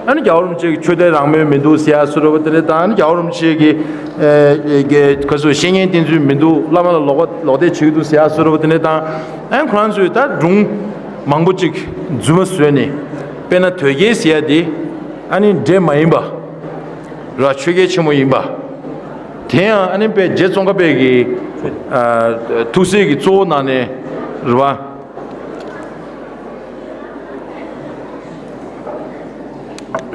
ཨ་ནི་རྒྱལ་བ་རིན་པོ་ཆེ་གི་ཆོས་དད་རང་མོས་མི་འདུག་ཟེར་ཡ་བཟོ་འདྲ་བོ་དེ་འདྲ་དང་། ཨ་ནི་རྒྱལ་བ་རིན་པོ་ཆེ་གི་ཨེ་ཨེ་ག་ཚོད་བཤེས་གཉེན་བསྟེན་ཚུལ་མི་འདུག་བླ་མ་ལ་ལོག་པ་ལོག་འདེད་བྱེད་ཀྱི་འདུག་ཟེར་ཡ་བཟོ་འདྲ་བོ་དེ་འདྲ་དང་། ཨ་ནི་ཁོ་རང་ཚོས་ད་སྒྲུང་མང་པོ་ཅིག་རྫུན་མ་བཟོས་ནས། དཔེར་ན་དོལ་རྒྱལ་ཟེར་ཡ་དེ་ཨ་ནི་འདྲེ་མ་ཡིན་པ་ར་ཆོས་རྒྱལ་ཆེན་མོ་ཡིན་པ། དེ་ཡང་ཨ་ནི་དཔེ་རྗེ་ཙོང་ཁ་པའི་གི་ཨ་ཐུགས་སྲས་ཀྱི་གཙོ་བོ་ནང་ནས་རེད་བ།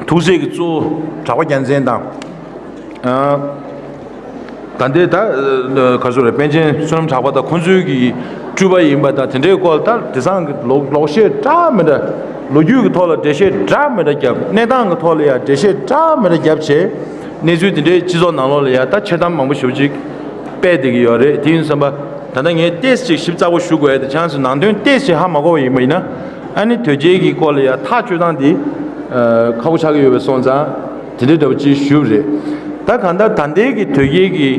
ཐུགས་སྲས་ཀྱི་གཙོ་བོ་གྲགས་པ་རྒྱལ་མཚན་དང་། ཨ་ད་ལྟའི་ད་ཨ་ག་ཚོད་རེད། པཎ་ཆེན་བསོད་ནམས་གྲགས་པ་དང་ཁོང་ཚོའི་གི་སྤྲུལ་པ་ཡིན་པ་དང་། དེ་འདྲའི་སྐོར་ད་དེང་སང་གི་ལོག་ལོག་བཤད་འདྲ་མི་འདྲ། ལོ་རྒྱུས་ཀྱི་ཐོག་ལ་འགྲེལ་བཤད་འདྲ་མི་འདྲ་བརྒྱབ། གནས་སྟངས་ཀྱི་ཐོག་ལ་ཡང་འགྲེལ་བཤད་འདྲ་མི་འདྲ་བརྒྱབ་བྱས། གནས་ཚུལ་དེ་འདྲའི་སྤྱི་ཚོགས་ནང་ལོགས་ལ་ཡང་ད་འཆལ་གཏམ་མང་པོ་ཞེ་པོ་ཅིག་སྤེལ་བསྡད་ཀྱི་ཡོད་རེད། དེ་ཡིན་ཙམ་པ། ད་ལྟ་ངས་ཏོག་ཙམ་ཞིབ་ཚགས་པོ་ཞུ་དགོས་ཡ་དེ། ཁྱེད་རང་ཚོས་ནང་དོན་ཏོག་ཙམ་ཧ་མ་གོ་བ་ཡིན་པ་ཡིན་ན། ཨ་ནི་དོལ་རྒྱལ་གྱི་སྐོར་ལ་ཡ་ཐག་གཅོད་སྟངས་དེ་ཨ་ཁག་པོ་ཆགས་ཀྱི་ཡོད་པ་སོང་ཙང་། དེ་འདྲའི་འདྲ་པོ་ཅིག་ཞུས་པ་རེད། ད་གང་ལྟར་ད་ལྟའི་གི་དོལ་རྒྱལ་གྱི་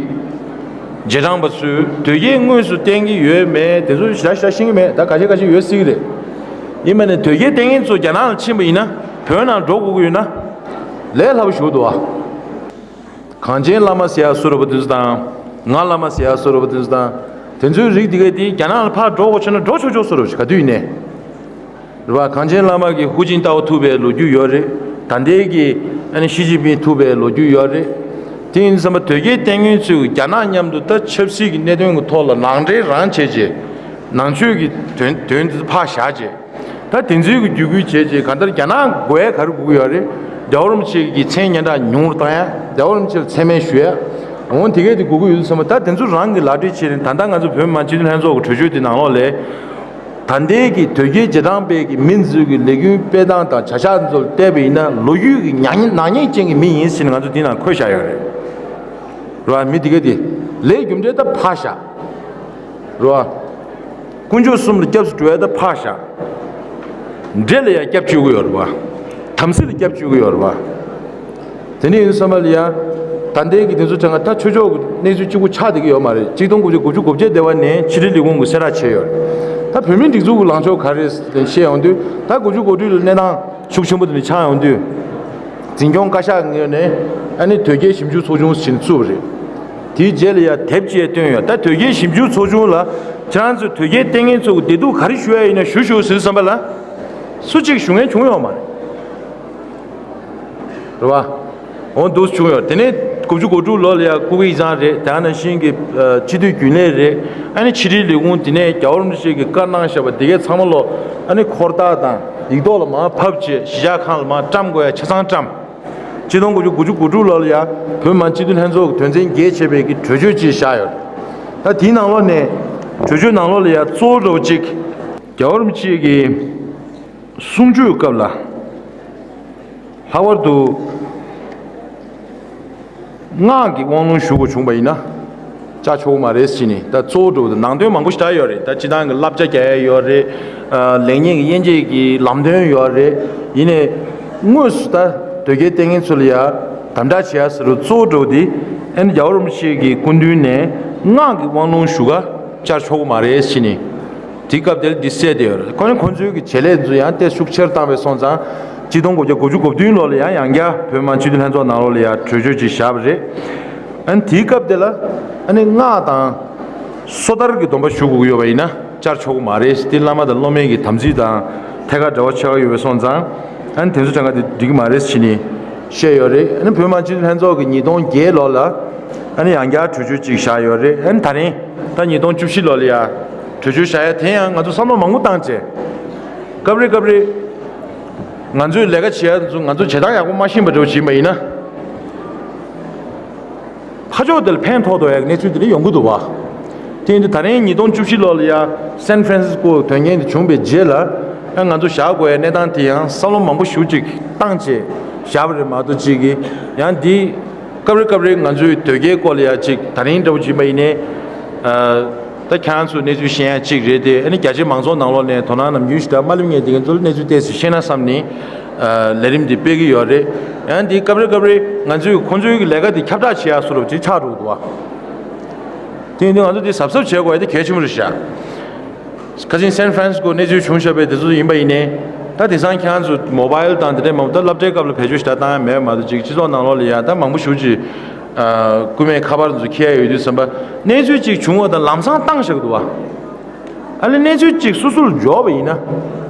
རྗེས་འབྲང་པ་ཚོས་དོལ་རྒྱལ་དངོས་སུ་བསྟེན་གྱི་ཡོད་མེད་དེ་ཚོ་ཞེ་དྲག་ཞེ་དྲག་ཤེས་ཀྱི་མེད། ད་ཁ་ཤས་ཁ་ཤས་ཡོད་སྲིད་ཀྱི་རེད། ཡིན་པ་ནས་དོལ་རྒྱལ་བསྟེན་མཁན་ཚོ་རྒྱ་ནག་ལ་ཕྱིན་པ་ཡིན་ན། བོད་ནང་འགྲོ་དགོས་ཀྱི་ཡོད་ན་ལས་སླ་པོ་ཞིག་འདུག་ཨ། གངས་ཅན་བླ་མ་ཟེར་ཡ་བཟོ་འདྲ་པོ་དེ་ཚོ་དང་། ང་བླ་མ་ཟེར་ཡ་བཟོ་འདྲ་པོ་དེ་ཚོ་དང་། དེ་ཚོའི་རིགས་དེ་ག་དེ་རྒྱ་ནག་ལ་ཕར་འགྲོ་དགོས་བྱུང་ན་འགྲོ་ཆོག་ཆོག་བཟོ་འདྲ་པོ་ཞིག་ག་དུས་ཡིན་ནའི། རེད་བ། གངས་ཅན་བླ་མ་གི་ཧུའུ་ཅིན་ཏའོ་ཐུག་པའི་ལོ་རྒྱུས་ཡོད་རེད། ད་ལྟའི་གི་ཨ་ནི་ཞི་ཅིན་ཕིང་ཐུག་པའི་ལོ་རྒྱུས་ཡོད་རེད། དེ་ཡིན་དུས་ཙམ་པ་དོལ་རྒྱལ་བསྟེན་མཁན་ཚོས་རྒྱ་ནག་མཉམ་དུ་ད་ཆབ་སྲིད་ཀྱི་གནད་དོན་གྱི་ཐོག་ལ་ནང་འདྲེན་རང་བྱས་རྗེས། ནང་ཆོས་ཀྱི་དོན་དོན་དེ་ཕར་བཞག་རྗེས། ད་དེ་ཚོའི་གི་བརྒྱུད་སྐུལ་བྱས་རྗེས་གང་ལྟར་རྒྱ་ནག་དགོས་ཡ་ག་རེ་དགོས་ཀྱི་ཡོད་རེད། རྒྱལ་བ་རིན་པོ་ཆེ་གི་མཚན་སྙན་གྲགས་ཉུང་རུ་བཏང་ཡ། རྒྱལ་བ་རིན་པོ་ཆེ་ལ་མཚན་སྨད་ཞུ་ཡ། འོ་དེ་གས་དེ་དགོས་ཀྱི་ཡོད་དུས་ཙམ་པ། ད་དེ་ཚོ་རང་གི་ལག་འབྲེལ་བྱས་ནས། ད་ལྟ་ང་ཚོ་བོད་མི་མང་སྤྱི་འཐུས་ལྷན་ཚོགས་ཀྱི་གྲོས་ཆོད་དེ་ནང་ལོགས་ལ། ད་ལྟའི་གི་དོལ་རྒྱལ་རྗེས་འབྲང་པའི་གི་མི་ཚོའི་གི་ལས་འགུལ་སྤེལ་སྟངས་དང་བྱ་གཞག་ཚོ་ལ་བལྟས་པ་ཡིན་ན། ལོ་རྒྱུས་ཀྱི་ཉག་ཉེས་ནག་ཉེས་ཅན་གྱི་མི་ཡིན་ཟེར་ནས་ང་ཚོ་དེ་ནང་འཁོད་བཞག་ཡོད་རེད། རེད་བ། མི་དེ་གས་དེ་ལས་རྒྱུ་འབྲས་ད་ཕར་བཞག་རེད་བ། དཀོན་མཆོག་གསུམ་ལ་སྐྱབས་སུ་འགྲོ་ཡ་ད་ཕར་བཞག་འདྲེ་ལ་ཡང་སྐྱབས་བཅོལ་གྱི་ཡོད་རེད་བ། དམ་སྲི་ལ་སྐྱབས་བཅོལ་གྱི་ཡོད་རེད་བ། དེ་འདྲ་ཡིན་དུས་ཙམ་པ་ལ་ཡ། ད་ལྟའི་གི་དེ་ཚོ་ཆ་ང་ད་ཆོས་ཕྱོགས་ཀྱི་གནས་ཚུལ་གཅིག་པུ་ཆགས་བསྡད་ཀྱི་ཡོད་མ་རེད། ཆིག་སྟོང་དགུ་བརྒྱ་དགུ་བཅུ་གོ་བརྒྱད་དེ་བ་ནས་ཕྱི་དྲིལ་ལས་ཁུངས་ཀྱིས་གསལ་བསྒྲགས་བྱས་ཡོད་རེད། ད་བོད་མིའི་སྒྲིག་འཛུགས་ཀྱི་ལངས་ཕྱོགས་ག་རེ་རེད་བཤད་ཡོང་དུས། ད་དགུ་བཅུ་གོ་དྲུག་ལ་གནས་སྟངས་ཤུགས་ཆེན་པོ་དེ་འདྲ་ཆགས་ཡོང་དུས། འཛིན་སྐྱོང་བཀའ་ཤག་ངོས་ནས་ཨ་ནི་དོལ་རྒྱལ་ཞིབ་འཇུག་ཚོགས་ཆུང་ཞིག་བཙུགས་པ་རེད། དེའི་རྗེས་ལ་ཡ་དེབ་ཅིག་བཏོན་ཡོད། ད་དོལ་རྒྱལ་ཞིབ་འཇུག་ཚོགས་ཆུང་ལ་ཁྱེད་རང་ཚོས་དོལ་རྒྱལ་བསྟེན་མཁན་ཚོ་གི་བདེ་སྡུག་ག་རེ་ཞུ་ཡ་ཡིན་ན་ཞུ་ཞུ་ཟེར་བསམ་པ་ལ། སུ་གཅིག་ཞུ་མཁན་བྱུང་ཡོད་མ་རེད། རེད་བ། འོ་འདུག་བྱུང་ཡོད། དེ་ནས་དགུ་བཅུ་གོ་དྲུག་ལོ་ལ་ཡ་སྐུ་སྒེར་ཡིག་ཚང་རེད། དེ་ནང་བཞིན་གྱི་ཨ་སྤྱི་འཐུས་རྒྱུན་ལས་རེད། ཨ་ནི་ཕྱི་དྲིལ་ལས་ཁུངས་དེ་ནས་རྒྱལ་བ་རིན་པོ་ཆེ་གིས་བཀའ་གནང་བཞག་པ་དེ་གས་ཚང་མ་ལོ། ཨ་ནི་འཁོར་རྟགས་དང་ཡིག་ཐོག་ལ་མར་ཕབ་བྱས་གཞིས་ཆགས་ཁང་ལ་མར་བཀྲམ་དགོས་ཡ་ཆ་ཚང་བཀྲམ། ཆིག་སྟོང་དགུ་བཅུ་གོ་དྲུག་ལོ་ལ་ཡ་བོད་མི་མང་སྤྱི་འཐུས་ལྷན་ཚོགས་ཀྱི་དོན་ཚན་བརྒྱད་བྱས་པའི་གི་གྲོས་ཆོད་ཅིག་བཞག་ཡོད། ད་དེའི་ནང་ལོགས་ནས། གྲོས་ཆོད་ནང་ལོགས་ལ་ཡ་གཙོ་བོ་འདྲ་བོ་གཅིག་རྒྱལ་བ་རིན་པོ་ཆེ་གི་གསུང་ཆོས་སྐབས་ལ། ལྷག་པར་དུ་སྔགས་ཀྱི་དབང་ལུང་ཞུ་དགོས་བྱུང་བ་ཡིན་ན། བཅར་ཆོག་གི་མ་རེད་ཟེར་ནས། ད་གཙོ་བོ་འགྲོ་ནང་དོན་མང་པོ་ཞིག་ད་ཡོད་རེད། ད་སྤྱི་བཏང་གི་བསླབ་བྱ་རྒྱག་ཡ་ཡོད་རེད། ཨ་ལེགས་ཉེས་ཀྱི་དབྱེ་འབྱེད་ཀྱི་ལམ་སྟོན་ཡོད་རེད། ཡིན་ནའི་དངོས་སུ་ད་དོལ་རྒྱལ་བསྟེན་མཁན་ཚོ་ལ་ཡ་དམ་དྲག་བྱེད་ཡ་ཟེར་རུ་གཙོ་བོ་འགྲོ་དེ་ཨ་ནི་རྒྱལ་བ་རིན་པོ་ཆེ་གི་སྐུ་མདུན་ནས་སྔགས་ཀྱི་དབང་ལུང་ཞུ་ག་བཅར་ཆོག་གི་མ་རེད་ཟེར་ནས། དེའི་སྐབས་དེར་འདི་གསལ་བསྡད་ཡོད་རེད། ཁོ་ནི་ཁོང་ཚོའི་གི་བྱེད་ལས་ཚོ་ཡང་དེ་ཤུགས་ཆེར་བཏང་བའི་སོང་ཙང་གཅིག་སྟོང་དགུ་བརྒྱ་དགུ་བཅུ་གོ་བདུན་ལོ་ལ་ཡང་ཡང་བསྐྱར་བོད་མི་མང་སྤྱི་འཐུས་ལྷན་ཚོགས་ནང་ལོགས་ལ་ཡང་གྲོས་ཆོད་ཅིག་བཞག་པ་རེད། ཨ་ནི་དེའི་སྐབས་དེ་ལ་ཨ་ནི་སྔགས་དང་སོ་ཐར་གྱི་སྡོམ་པ་ཞུ་དགོས་ཀྱི་ཡོད་པ་ཡིན་ན་བཅར་ཆོག་གི་མ་རེད། དེ་བླ་མ་དང་སློབ་མའི་གི་དམ་ཚིག་དང་ཐད་ཀར་འབྲེལ་བ་ཆགས་ཀྱི་ཡོད་པའི་སོང་ཙང་ཨ་ནི་དེ་ཚོ་གྲངས་ཀ་དེ་འགྲིག་གི་མ་རེད་ཟེར་ནས་བཤད་ཡོད་རེད། ཨ་ནི་བོད་མི་མང་སྤྱི་འཐུས་ལྷན་ཚོགས་ཀྱི་ཉིས་སྟོང་བརྒྱད་ལོ་ལ་ཨ་ནི་ཡང་བསྐྱར་གྲོས་ཆོད་ཅིག་བཞག་ཡོད་རེད། ཨ་ནི་ད་རིང་ད་ཉིས་སྟོང་བཅུ་བཞི་ལོ་ལ་ཡ་གྲོས་ཆོད་བཞག་ཡ་དེ་ཡང་ང་ཚོ་བསམ་བློ་མང་པོ་བཏང་བྱས། སྐབས་རེ་སྐབས་རེ་ང་ཚོས་ལས་ཀ་བྱེད་ཡ་ཚོ་ང་ཚོ་བྱེད་སྟངས་ཡག་པོ་མ་ཤེས་པ་འདྲ་བོ་བྱེད་པ་ཡིན་ན། ཕར་ཕྱོགས་དེ་ལ་ཕན་ཐོགས་དོ་ཡག་གནས་ཚུལ་དེ་འདྲ་ཡོང་གི་འདུག་བ། དེ་ཡིན་དུས་ད་རིང་ཉིས་སྟོང་བཅུ་བཞི་ལོ་ལ་ཡ་སན་ཧྥ་རན་སི་སྐོ་དོན་རྐྱེན་དེ་བྱུང་བའི་རྗེས་ལ་ཨ་ང་ཚོ་བཞག་དགོས་ཡ་གནས་སྟངས་དེ་ཡང་བསམ་བློ་མང་པོ་ཞེ་པོ་ཅིག་བཏང་བྱས་བཞག་པ་རེད་མ་གཏོགས་ཅིག་གི་ཡང་འདི་སྐབས་རེ་སྐབས་རེ་ང་ཚོའི་དོལ་རྒྱལ་སྐོར་ལ་ཡ་ཅིག་ད་རིང་འདྲ་བོ་བྱིན་པ་ཡིན་ནའི། ད་ཁྱེད་རང་ཚོས་གནས་ཚུལ་ཤེས་ཡ་གཅིག་རེད་དེ། ཨ་ནི་རྒྱ་ཆེ་མང་ཚོགས་ནང་ལོགས་ནས་དོ་སྣང་ནམ་རྒྱུན་ཞིག་འདྲ་མ་སླེབས་མཁན་དེ་ཚོ་ལ་གནས་ཚུལ་ཏོག་ཙམ་ཤེས་ན་བསམ་ནས་ལས་རིམ་འདི་སྤེལ་གི་ཡོད་རེད། ཡང་འདི་སྐབས་རེ་སྐབས་རེ་ང་ཚོས་ཁོང་ཚོའི་གི་ལས་ཀ་འདི་ཁྱབ་བསྒྲགས་བྱེད་ཡ་བཟོ་འདྲ་ཅིག་ཆགས་འགྲོ་གི་འདུག་བ། དེ་ཡིན་དུས་ང་ཚོ་འདི་གཟབ་གཟབ་བྱེད་དགོས་ཡ་དེ་གལ་ཆེན་པོ་རེད་ཤག་ཁ་སང་སན་ཧྥ་རན་སི་སྐོ་གནས་ཚུལ་བྱུང་བཞག་པའི་དེ་ཚོ་ཡིན་པ་ཡིན་ནའི། ད་དེང་སང་ཁྱེད་རང་ཚོ་མོ་བྷའིལ་དང་དེ་འདྲའི་མང་པོ་ད་སློབ་གྲྭའི་སྐབས་ལ་བེད་སྤྱོད་ཞེ་དྲག་བཏང་ཡ་མེད་མ་གཏོགས་ཅིག་སྤྱི་ཚོགས་ནང་ལོགས་ལ་ཡ་ད་མང་པོ་ཞེ་པོ་ཅིག་ཨ་རྐུན་མའི་ཁ་པར་ཚོ་འཁྱེར་ཡ་ཡོད་དུས་ཙམ་པ་གནས་ཚུལ་ཅིག་བྱུང་བ་དང་ལམ་སང་བཏང་བཞག་གི་འདུག་བ། ཨ་ལས་གནས་ཚུལ་ཅིག་སོ་སོར་འབྱོར་བ་ཡིན་ན།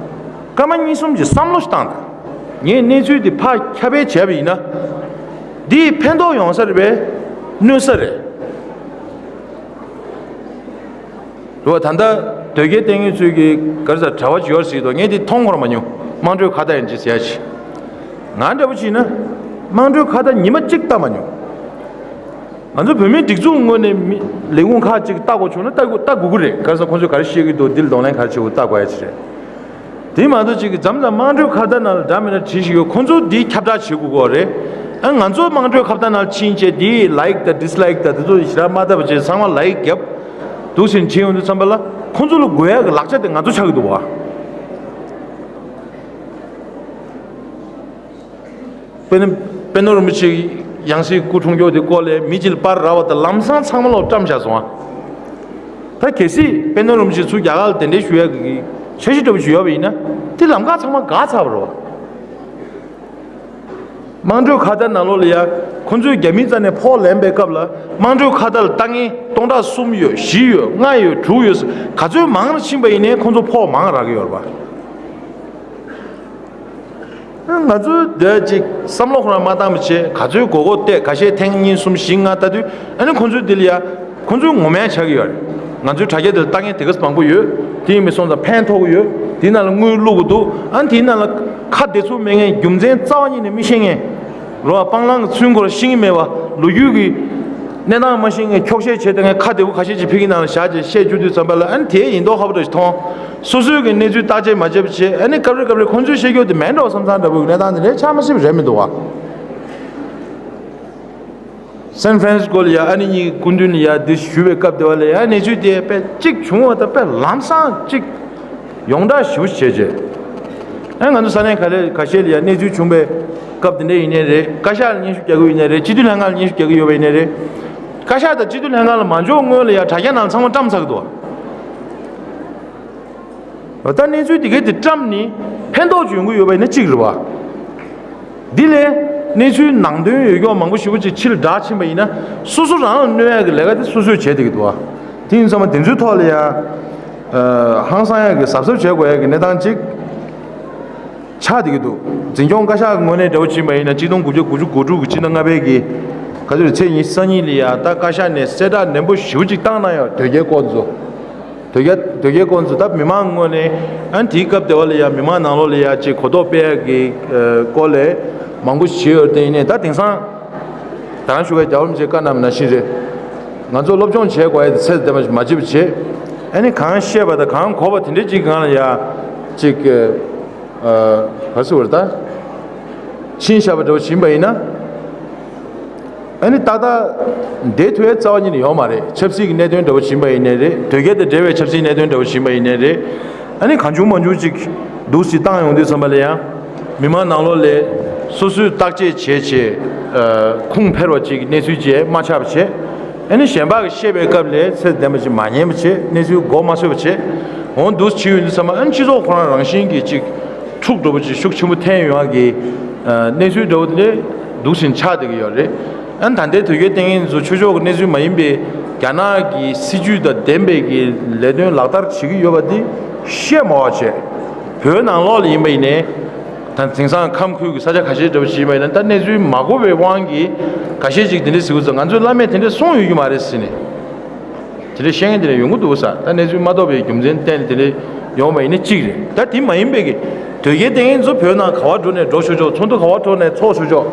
སྐར་མ་གཉིས་གསུམ་ཅིག་བསམ་བློ་ཞིག་བཏང་དང་། ངས་གནས་ཚུལ་འདི་ཕར་ཁྱབ་སྤེལ་བྱས་པ་ཡིན་ན། འདིས་ཕན་ཐོགས་ཡོང་ས་རེད་པས། གནོད་ས་རེད། རེད་བ། ད་ལྟ་དོལ་རྒྱལ་བསྟེན་མཁན་ཚོས་ཀྱི་ག་རེ་ཟ་གྲྭ་བ་ཅིག་ཡོད་ཟེར་གྱི་འདུག་ངས་འདི་མཐོང་ཁོ་རང་མ་མྱོང་། དམངས་ཁྲོད་ཁ་བརྡ་ཡིན་ཅིག་ཟེར་ཡ་ཅིག་ང་འདྲ་པོ་བྱས་ན་དམངས་ཁྲོད་ཁ་བརྡ་ཉི་མ་གཅིག་བལྟ་མ་མྱོང་། ང་ཚོ་བོད་མིའི་སྒྲིག་འཛུགས་ངོས་ནས་མི་ལས་ཁུངས་ཁག་ཅིག་བལྟ་དགོས་བྱུང་ན་བལྟ་དགོས་བལྟ་དགོས་ཀྱི་རེད། ག་རེ་ཟ་ཁོང་ཚོས་ག་རེ་བཤད་ཀྱི་འདུག་འདི་ལ་གདོང་ལེན་ག་རེ་བྱེད་དགོས་བལྟ་དགོས་ཡ་ཅིག་རེད། དེ་མ་གཏོགས་ཅིག་གི་མཚམས་མཚམས་དམངས་ཁྲོད་ཁ་བརྡ་ནང་ལ་འདྲ་མི་འདྲ་བྲིས་ཤིག་ཡོད། ཁོང་ཚོ་འདི་ཁྱབ་བསྒྲགས་བྱེད་དགོས་ཀྱི་རེད། ཨ་ང་ཚོ་དམངས་ཁྲོད་ཁ་བརྡ་ནང་ཕྱིན་བྱས་འདི་ལའིག་དང་ཌིས་ལའིག་དང་དེ་ཚོ་ཞེ་དྲག་མ་བལྟ་བ་བྱས་ཚང་མ་ལའིག་བརྒྱབ་འདུག་ཟེར་བྱས་ཡོང་དུས་ཙམ་པ་ལ་ཁོང་ཚོ་ལ་དགོས་ཡ་གི་ལག་ཆ་དེ་ང་ཚོ་ཆགས་ཀྱི་འདུག་བ། པད་ནོར་པད་ནོར་རིན་པོ་ཆེ་ཡང་སྲིད་སྐུ་འཁྲུངས་སྐྱོར་དེ་སྐོར་ལས་མི་གཅིག་ལ་པར་རག་པ་དང་ལམ་སང་ཚང་མ་ལོག་བཀྲམ་བཞག་སོང་ཨ། ད་གལ་སྲིད་པད་ནོར་རིན་པོ་ཆེ་ཚུར་རྒྱ་གར་ལ་གདན་འདྲེན་ཞུ་ཡག་གི་འཆར་གཞི་འདྲ་པོ་ཞིག་ཡོད་པ་ཡིན་ན་དེ་ལམ་ཁ་ཚང་མ་འགག་ཚར་བ་རེད་བ། དམངས་ཁྲོད་ཁ་བརྡ་ནང་ལོགས་ལ་ཡ་ཁོང་ཚོས་རྒྱ་མིའི་རྩ་ནས་ཕོགས་ལེན་པའི་སྐབས་ལ་དམངས་ཁྲོད་ཁ་བརྡ་ལ་ལྟ་མཁན་སྟོང་ཕྲག་གསུམ་ཡོད་བཞི་ཡོད་ལྔ་ཡོད་དྲུག་ཡོད་ག་ཚོད་མང་རུ་ཕྱིན་པ་ཡིན་ནའི་ཁོང་ཚོ་ཕོགས་མང་རག་གི་ཡོད་རེད་བ། ང་ཚོས་འདི་ཅིག་བསམ་བློ་ཁོ་རང་མ་བཏང་བ་བྱས་ག་ཚོད་མགོ་སྐོར་བལྟས་ཁ་ཤས་ཐེངས་གཉིས་གསུམ་བཞི་ལྔ་ལྟ་དུས་ཨ་ནི་ཁོང་ཚོའི་འདི་ལ་ཡ་ཁོང་ཚོའི་ངོ་མ་ཆགས་ཀྱི་ཡོད་རེད། ང་ཚོའི་དྲ་རྒྱ་འདི་ལ་ལྟ་མཁན་དེ་ག་ཚོད་མང་པོ་ཡོད། དེ་ཡིན་པའི་སོང་ཙང་ཕན་ཐོགས་ཀྱི་ཡོད། དེའི་ནང་ལ་དངུལ་བླུག་གི་འདུག་ཨ་ནི་དེའི་ནང་ལ་ཁ་བདེ་ཚུགས་མེད་མཁན་རྒྱུ་མཚན་རྩ་བ་ཉིད་ནས་མི་ཤེས་མཁན་རོ་བ་སྤང་བླང་གི་ཚུལ་འཁོར་ཤེས་ཀྱི་མེད་པ་ལོ་རྒྱུས་ཀྱི་གནས་སྟངས་མ་ཤེས་མཁན་འཁྱོག་བཤད་བྱས་བསྡད་མཁན་ཁ་བདེ་པོ་ཁ་ཤས་ཅིག་ཕ་གི་ནང་ལ་བཞག་བྱས་བཤད་བཅུག་དུས་ཙམ་པ་ལ་ཨ་ནི་དེ་ཡིན་མདོག་ཁ་པོ་འདྲ་ཞིག་མཐོང་། སོ་སོའི་གི་གནས་ཚུལ་བརྟག་དཔྱད་མ་བྱས་པ་བྱས་ཨ་ནི་སྐབས་རེ་སྐབས་རེ་ཁོང་ཚོས་བཤད་རྒྱུ་དེ་མིན་འགྲོ་བསམ་བསམ་འདྲ་པོའི་གནས་སྟངས་དེ་འདྲའི་ཆགས་མ་སྲིད་པ་རེད་མི་འདུག་བ། སན་ཧྥ་རན་སི་ཀོ་ལ་ཡ་ཨ་ནེ་གཉིས་སྐུ་མདུན་ལ་ཡ་འདི་ཞུ་བའི་སྐབས་དེ་བ་ལ་ཡ་གནས་ཚུལ་དེ་དཔེ་གཅིག་བྱུང་བ་དང་དཔེ་ལམ་སང་གཅིག་ཡོངས་གྲགས་ཞེ་པོ་བྱས་བྱས། ཨ་ང་ཚོ་ས་གནས་ག་ལེ་ཁ་ཤས་ལ་ཡ་གནས་ཚུལ་བྱུང་བའི་སྐབས་དེ་འདྲ་ཡིན་ནའི་རེད། བཀའ་ཤག་ལ་སྙན་ཞུ་རྒྱག་གི་ཡོད་ནའི་རེད། སྤྱི་འཐུས་ལྷན་ཁང་ལ་སྙན་ཞུ་རྒྱག་གི་ཡོད་པ་ཡིན་ནའི་རེད། བཀའ་ཤག་དང་སྤྱི་འཐུས་ལྷན་ཁང་ལ་མ་འབྱོར་སྔོན་ལ་ཡ་དྲ་རྒྱ་ནང་ཚང་མ་བཀྲམ་ཚར་གི་འདུག་ད་གནས་ཚུལ་དེ་གའི་དེ་བཀྲམ་ནི་ཕན་ཐོགས་ཅིག་ཡོང་གི་ཡོད་པ་ཡིན་ན་གཅིག་རེད་བ། འདི་ལས་གནས་ཚུལ་ནང་དོན་ཡོད་ཀྱོག་མང་པོ་ཞེ་པོ་ཅིག་ཕྱིར་བསྒྲགས་ཕྱིན་པ་ཡིན་ན་སོ་སོ་རང་ལ་གནོད་ཡག་གི་ལས་ཀ་དེ་སོ་སོས་བྱས་བསྡད་ཀྱི་འདུག་བ། དེ་ཡིན་ཙང་མ་དེ་ཚོའི་ཐོག་ལ་ཡ། ཧང་སང་ཡག་གི་གཟབ་གཟབ་བྱེད་དགོས་ཡག་གི་གནས་སྟངས་ཅིག་ཆགས་བསྡད་ཀྱི་འདུག་འཛིན་སྐྱོང་བཀའ་ཤག་གི་ངོས་ནས་འདྲ་པོ་ཕྱིན་པ་ཡིན་ན་གཅིག་སྟོང་དགུ་བརྒྱ་དགུ་བཅུ་གོ་དྲུག་གི་ཕྱི་ཟླ་ལྔ་པའི་གི་ག་ཚོད་ཚེས་ཉི་ཤུ་རྩ་གཉིས་ལ་ཡ་ད་བཀའ་ཤག་ནས་གསལ་བསྒྲགས་ནན་པོ་ཞེ་པོ་ཅིག་བཏང་གནང་ཡོད། དོལ་རྒྱལ་སྐོར་ཚོ། དོལ་རྒྱལ་དོལ་རྒྱལ་སྐོར་ཚོ་ད་མི་མང་ངོས་ནས་ཨ་ནི་དེའི་སྐབས་དེ་བ་ལ་ཡ་མི་མང་ནང་ལོགས་ལ་ཡ་ཅིག་གོ་རྟོགས་སྤེལ་ཡག་གི་སྐོར་ལས་མང་པོ་ཞིག་བྱས་ཡོད་རེད། དེ་ཡིན་ནའི་ད་དེང་སང་ད་རང་ཞུ་བའི་རྒྱལ་བ་རིན་པོ་ཆེའི་བཀའ་གནང་བ་ནང་བཞིན་རེད། ང་ཚོ་སློབ་སྦྱོང་བྱེད་དགོས་ཡ་དེ་ཚད་ལྡན་པ་ཞིག་མ་བྱེད་པ་བྱེད། ཨ་ནི་གང་ཤེས་པ་དང་གང་གོ་བ་དེ་འདྲའི་ཅིག་སྒང་ལ་ཡ་ཅིག་ག་རེ་ཟེར་བ་རེད་ད། ཕྱིན་བཞག་པ་འདྲ་བོ་ཕྱིན་པ་ཡིན་ན། ཨ་ནི་ཏག་ཏག་བསྡད་ཐུབ་ཡའི་རྩ་བ་ཉིད་ནས་ཡོད་མ་རེད། ཆབ་སྲིད་ཀྱི་གནད་དོན་འདྲ་བོ་ཕྱིན་པ་ཡིན་ནའི་རེད། དོལ་རྒྱལ་དང་འབྲེལ་བའི་ཆབ་སྲིད་གནད་དོན་འདྲ་བོ་ཕྱིན་པ་ཡིན་ནའི་རེད། ཨ་ནི་གང་བྱུང་མང་བྱུང་ཅིག་འདུག་སེ་བཏང་ཡོང་དུས་ཙམ་པ་ལ་ཡང་མི་མང་ནང་ལོགས་ལ་སོ་སོས་བརྟག་དཔྱད་བྱས་བྱས་ཁུངས་འཕེར་བ་ཅིག་གནས་ཚུལ་བཅས་མ་ཆགས་པ་བྱས། ཨ་ནི་གཞན་པ་གིས་བཤད་པའི་སྐབས་ལ་ཚད་ལྡན་པ་ཅིག་མ་ཉན་པ་བྱས། གནས་ཚུལ་མགོ་མ་ཚོས་པ་བྱས། འོང་འདུག་སེ་བྱེད་ཡོང་དུས་ཙམ་པ་ཨ་ནི་སྤྱི་ཚོགས་ཁོ་རང་རང་བཞིན་གྱིས་ཅིག་འཁྲུག་འགྲོ་བ་ཅིག་ཤུགས་ཆེན་པོ་འཐེན་ཡོང་ཡག་གི་གནས་ཚུལ་འདྲ་བོ་དེ་འདྲ་འདུག་སེ་ཆགས་བསྡད་ཀྱི་ཡོད་རེད། ཨ་ནི་ད་ལྟའི་དོལ་རྒྱལ་བསྟེན་མཁན་ཚོ་ཆོས་ཕྱོགས་ཀྱི་གནས་ཚུལ་མ་ཡིན་པའི་རྒྱ་ནག་གི་སྲིད་ཇུས་དང་ལྡན་པའི་གི་ལས་དོན་ལག་བསྟར་བྱེད་ཀྱི་ཡོད་པ་འདི་བཤད་མ་དགོས་པ་བྱས། བོད་ནང་ལོགས་ལ་ཡིན་པ་ཡིན་ནའི་ད་དེང་སང་ཁམས་ཁུལ་གྱི་ས་ཆ་ཁ་ཤས་འདྲ་བོ་ཞིག་ཡིན་པ་ཡིན་ན། ད་གནས་ཚུལ་མ་གོ་བའི་དབང་གིས་ཁ་ཤས་ཅིག་དེ་འདྲ་ཟེར་གྱི་ཡོད་ཙང་། ང་ཚོས་བླ་མས་དེ་འདྲ་གསུངས་ཡོད་ཀྱི་མ་རེད་ཟེར་ནས། དེ་འདྲའི་བཤད་མཁན་དེ་འདྲ་ཡོང་གི་འདུག་ས། ད་གནས་ཚུལ་མ་རྟོགས་པའི་རྒྱུ་མཚན་བརྟེན་ནས་དེ་འདྲ་ཡོང་བ་ཡིན་ན་གཅིག་རེད། ད་དེ་མ་ཡིན་པའི་གི་དོལ་རྒྱལ་བསྟེན་མཁན་ཚོ་བོད་ནང་ག་པར་འགྲོ་ནས་འགྲོ་ཆོག་ཆོག། ཚོགས་འདུ་ག་པར་འགྲོ་ནས་ཚོགས་ཆོག་ཆོག།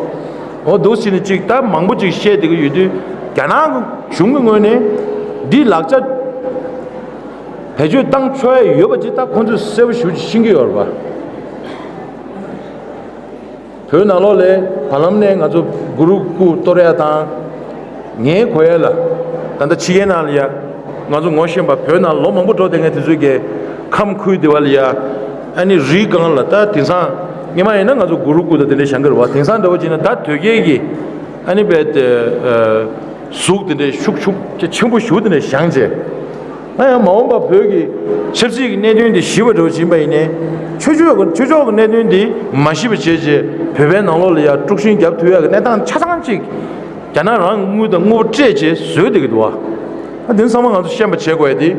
འོ་འདུག་སེ་བྱས་ནས་ཅིག་ད་མང་པོ་ཅིག་བཤད་བསྡད་ཀྱི་ཡོད་དུས། རྒྱ་ནག་གཞུང་གི་ངོས་ནས་འདི་ལག་ཆ་བེད་སྤྱོད་བཏང་ཆོག་ཡ་ཡོད་པ་ཅིག་ད་ཁོང་ཚོས་གསལ་པོ་ཞེ་པོ་ཅིག་ཤེས་ཀྱི་ཡོད་རེད་པ། བོད་ནང་ལོགས་ལ་བར་ལམ་ནས་ང་ཚོ་གུ་རུ་སྐུ་གཏོར་ཡ་དང་། ངའི་གོ་ཡ་ལ་ད་ལྟ་ཕྱི་རྒྱལ་ནང་ལ་ཡ་ང་ཚོ་ངོ་ཤེས་པ་བོད་ནང་ལོ་མང་པོ་འགྲོ་བསྡད་མཁན་དེ་ཚོས་ཀྱི་ཁམས་ཁུལ་དེ་བ་ལ་ཡ། ཨ་ནི་རིའི་སྒང་ལ་ད་དེང་སང་སྔོན་མ་ཡིན་ན་ང་ཚོ་གུ་རུ་སྐུ་དང་དེ་འདྲ་བཞེངས་ཀྱི་རེད་པ། དེང་སང་འདྲ་བོ་བྱས་ན་ད་དོལ་རྒྱལ་གྱི་ཨ་ནི་རྦད་དེ་གཟུགས་དེ་འདྲ་ཤུགས་ཤུགས་ཆེན་པོ་ཞེ་པོ་དེ་འདྲ་བཞེངས་བྱས། ད་ཡང་མ་འོངས་པ་བོད་ཀྱི་ཆབ་སྲིད་ཀྱི་གནད་དོན་འདི་ཞི་བ་འདྲ་བོ་ཅིག་ཡིན་པ་ཡིན་ནའི། ཆོས་ཕྱོགས་ཀྱི་ཆོས་ཕྱོགས་ཀྱི་གནད་དོན་འདི་མ་ཞི་བ་བྱས་བྱས། བོད་པའི་ནང་ལོགས་ལ་ཡ་དཀྲུག་ཤིང་རྒྱབ་ཐུབ་ཡག་གི་གནས་སྟངས་ཆ་ཚང་ཅིག་རྒྱ་ནག་རང་གིས་དངུལ་དང་དངོས་པོ་སྤྲད་བྱས་བཟོས་བསྡད་ཀྱི་འདུག་པ། ཨ། དེ་ཚང་མ་ང་ཚོ་ཤེས་པ་བྱེད་དགོས་ཡ་དེ།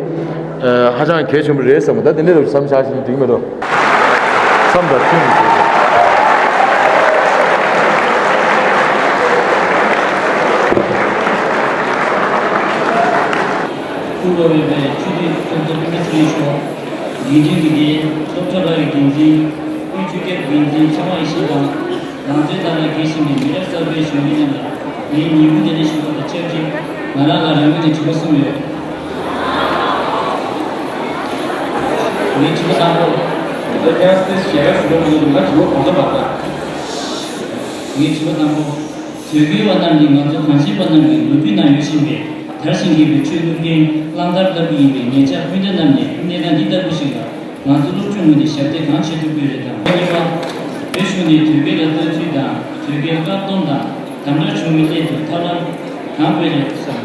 ཨ། ཧ་ཅང་གལ་ཆེན་པོ་རེད་བསམ། ད་དེ་འདྲ་རུ་མཚམས་བཞག་བཞིན་འགྲིག་མེད་འགྲོ། མཚམས་དང་མཐུན་ནས་བྱེད་དགོས། སྐུ་ངོ་བོད་པའི་ཆོས་བརྒྱུད་ཚོགས་གཙོ་སྤེན་པ་ཚེ་རིང་མཆོག་དགེ་འདུན་གྱི་སྡེ། སློབ་གྲྭ་ལྷ་ཡི་འགན་འཛིན། དབུས་ཆོས་བརྒྱུད་འགན་འཛིན་ཚེ་དབང་ཡེ་ཤེས་དང་། ལང་ཚོའི་ཐང་ལ་དགེ་བཞིན་པའི་མི་རབས་གསར་པའི་གཞོན་སྐྱེས་རྣམས་ལ་ངའི་ཉིན་གུང་འདི་ནས་ཞུ་བ་དང་ཆབས་ཅིག་ང་རང་ལ་རང་ངོས་ནས་དྲི་བ་གསུམ་ཡོད། ངའི་དྲི་བ་དང་པོ། ད་ཁྱེད་རང་ཞལ་ཁ་ཞུ་བ་མི་འདུག་ང་དྲི་བ་གོང་ས་བར་དང་། ངའི་དྲི་བ་དང་པོ། དོལ་རྒྱལ་བ་རྣམས་ནི་ང་ཚོ་གངས་ཅན་པ་རྣམས་ཀྱི་ལོ་རྒྱུས་ནང་ཡོད་བཞིན་པའི་དར་ཞིང་རྒྱས་པའི་ཆོས་བསླབ་མཁན་གླང་དར་ལྟ་བུ་ཡིན་པས། ངེད་ཅག་སྤུན་ཟླ་རྣམས་ནས་གནས་སྟངས་འདི་ལྟ་བུ་ཞིག་ལ་ང་ཚོ་སློབ་ཕྲུག་ངོས་ནས་ཞབས་འདེགས་གང་བྱེད་ཐུབ་ཀྱི་རེད་དམ། གཉིས་པ། བོད་གཞུང་ནས་དོལ་རྒྱལ་ལ་ལྟ་ཚུལ་དང་། དོལ་རྒྱལ་བཀག་སྡོམ་དང་དམ་དྲག་བྱུང་བའི་སླད་དུ་ཐབས་ལམ་གང་སྤེལ་རེད་བསམ།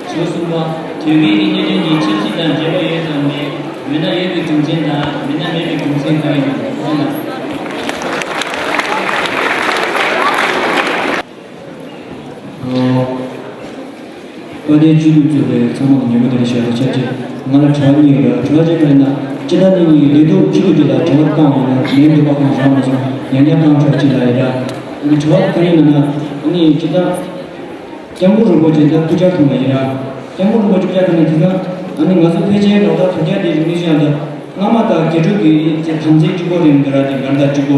དྲི་བ་གསུམ་པ། དོལ་རྒྱལ་གྱི་གནད་དོན་འདི་ཆབ་སྲིད་དང་འབྲེལ་བ་ཡོད་དམ་མེད། ཡོད་ན་ཡོད་པའི་རྒྱུ་མཚན་དང་། མེད་ན་མེད་པའི་རྒྱུ་མཚན་གང་ཡིན་ནམ། ཐུགས་རྗེ་གནང་། ཨོ། དཔལ་ལྡན་སྤྱི་འཐུས་གཙོས་པའི་ཚང་མ་ལ་ཉིན་མོ་བདེ་ལེགས་ཞུ་བ་དང་ཆབས་ཅིག་ང་ལ་དྲི་བ་གཉིས་ཡོད། དྲི་བ་གཅིག་ག་རེ་ན། སྤྱིར་བཏང་ནི་ངའི་ལས་ཐོག་སྤྱི་འཐུས་དེ་ལ་དྲི་བ་བཏང་ཡོད་ན་ངའི་འདོད་པ་གང་བཞག་མ་སོང་། ཡང་བསྐྱར་བཏང་ཆོག་ཅིག་ལ་ཡིན་ར། དྲི་བ་ག་རེ་ཡིན་ན། ནི་སྤྱིར་བཏང་། སྐྱབས་མགོན་རིན་པོ་ཆེ་ད་སྐུ་བཅར་ཐུབ་པ་ཡིན་ར། སྐྱབས་མགོན་རིན་པོ་ཆེ་སྐུ་བཅར་ཐུབ་ན་དེ་ག་ཨ་ནི་ང་ཚོ་ཕལ་ཆེར་ལོ་ལྟར་དུས་རྒྱུན་དེ་རིང་མི་ཤང་དང་། སྔ་མ་དང་རྒྱ་ཕྲུག་གི་དམ་ཚིག་གཅིག་པོ་རེད་འདི་ར། དེ་འགལ་ཟླ་གཅིག་པོ།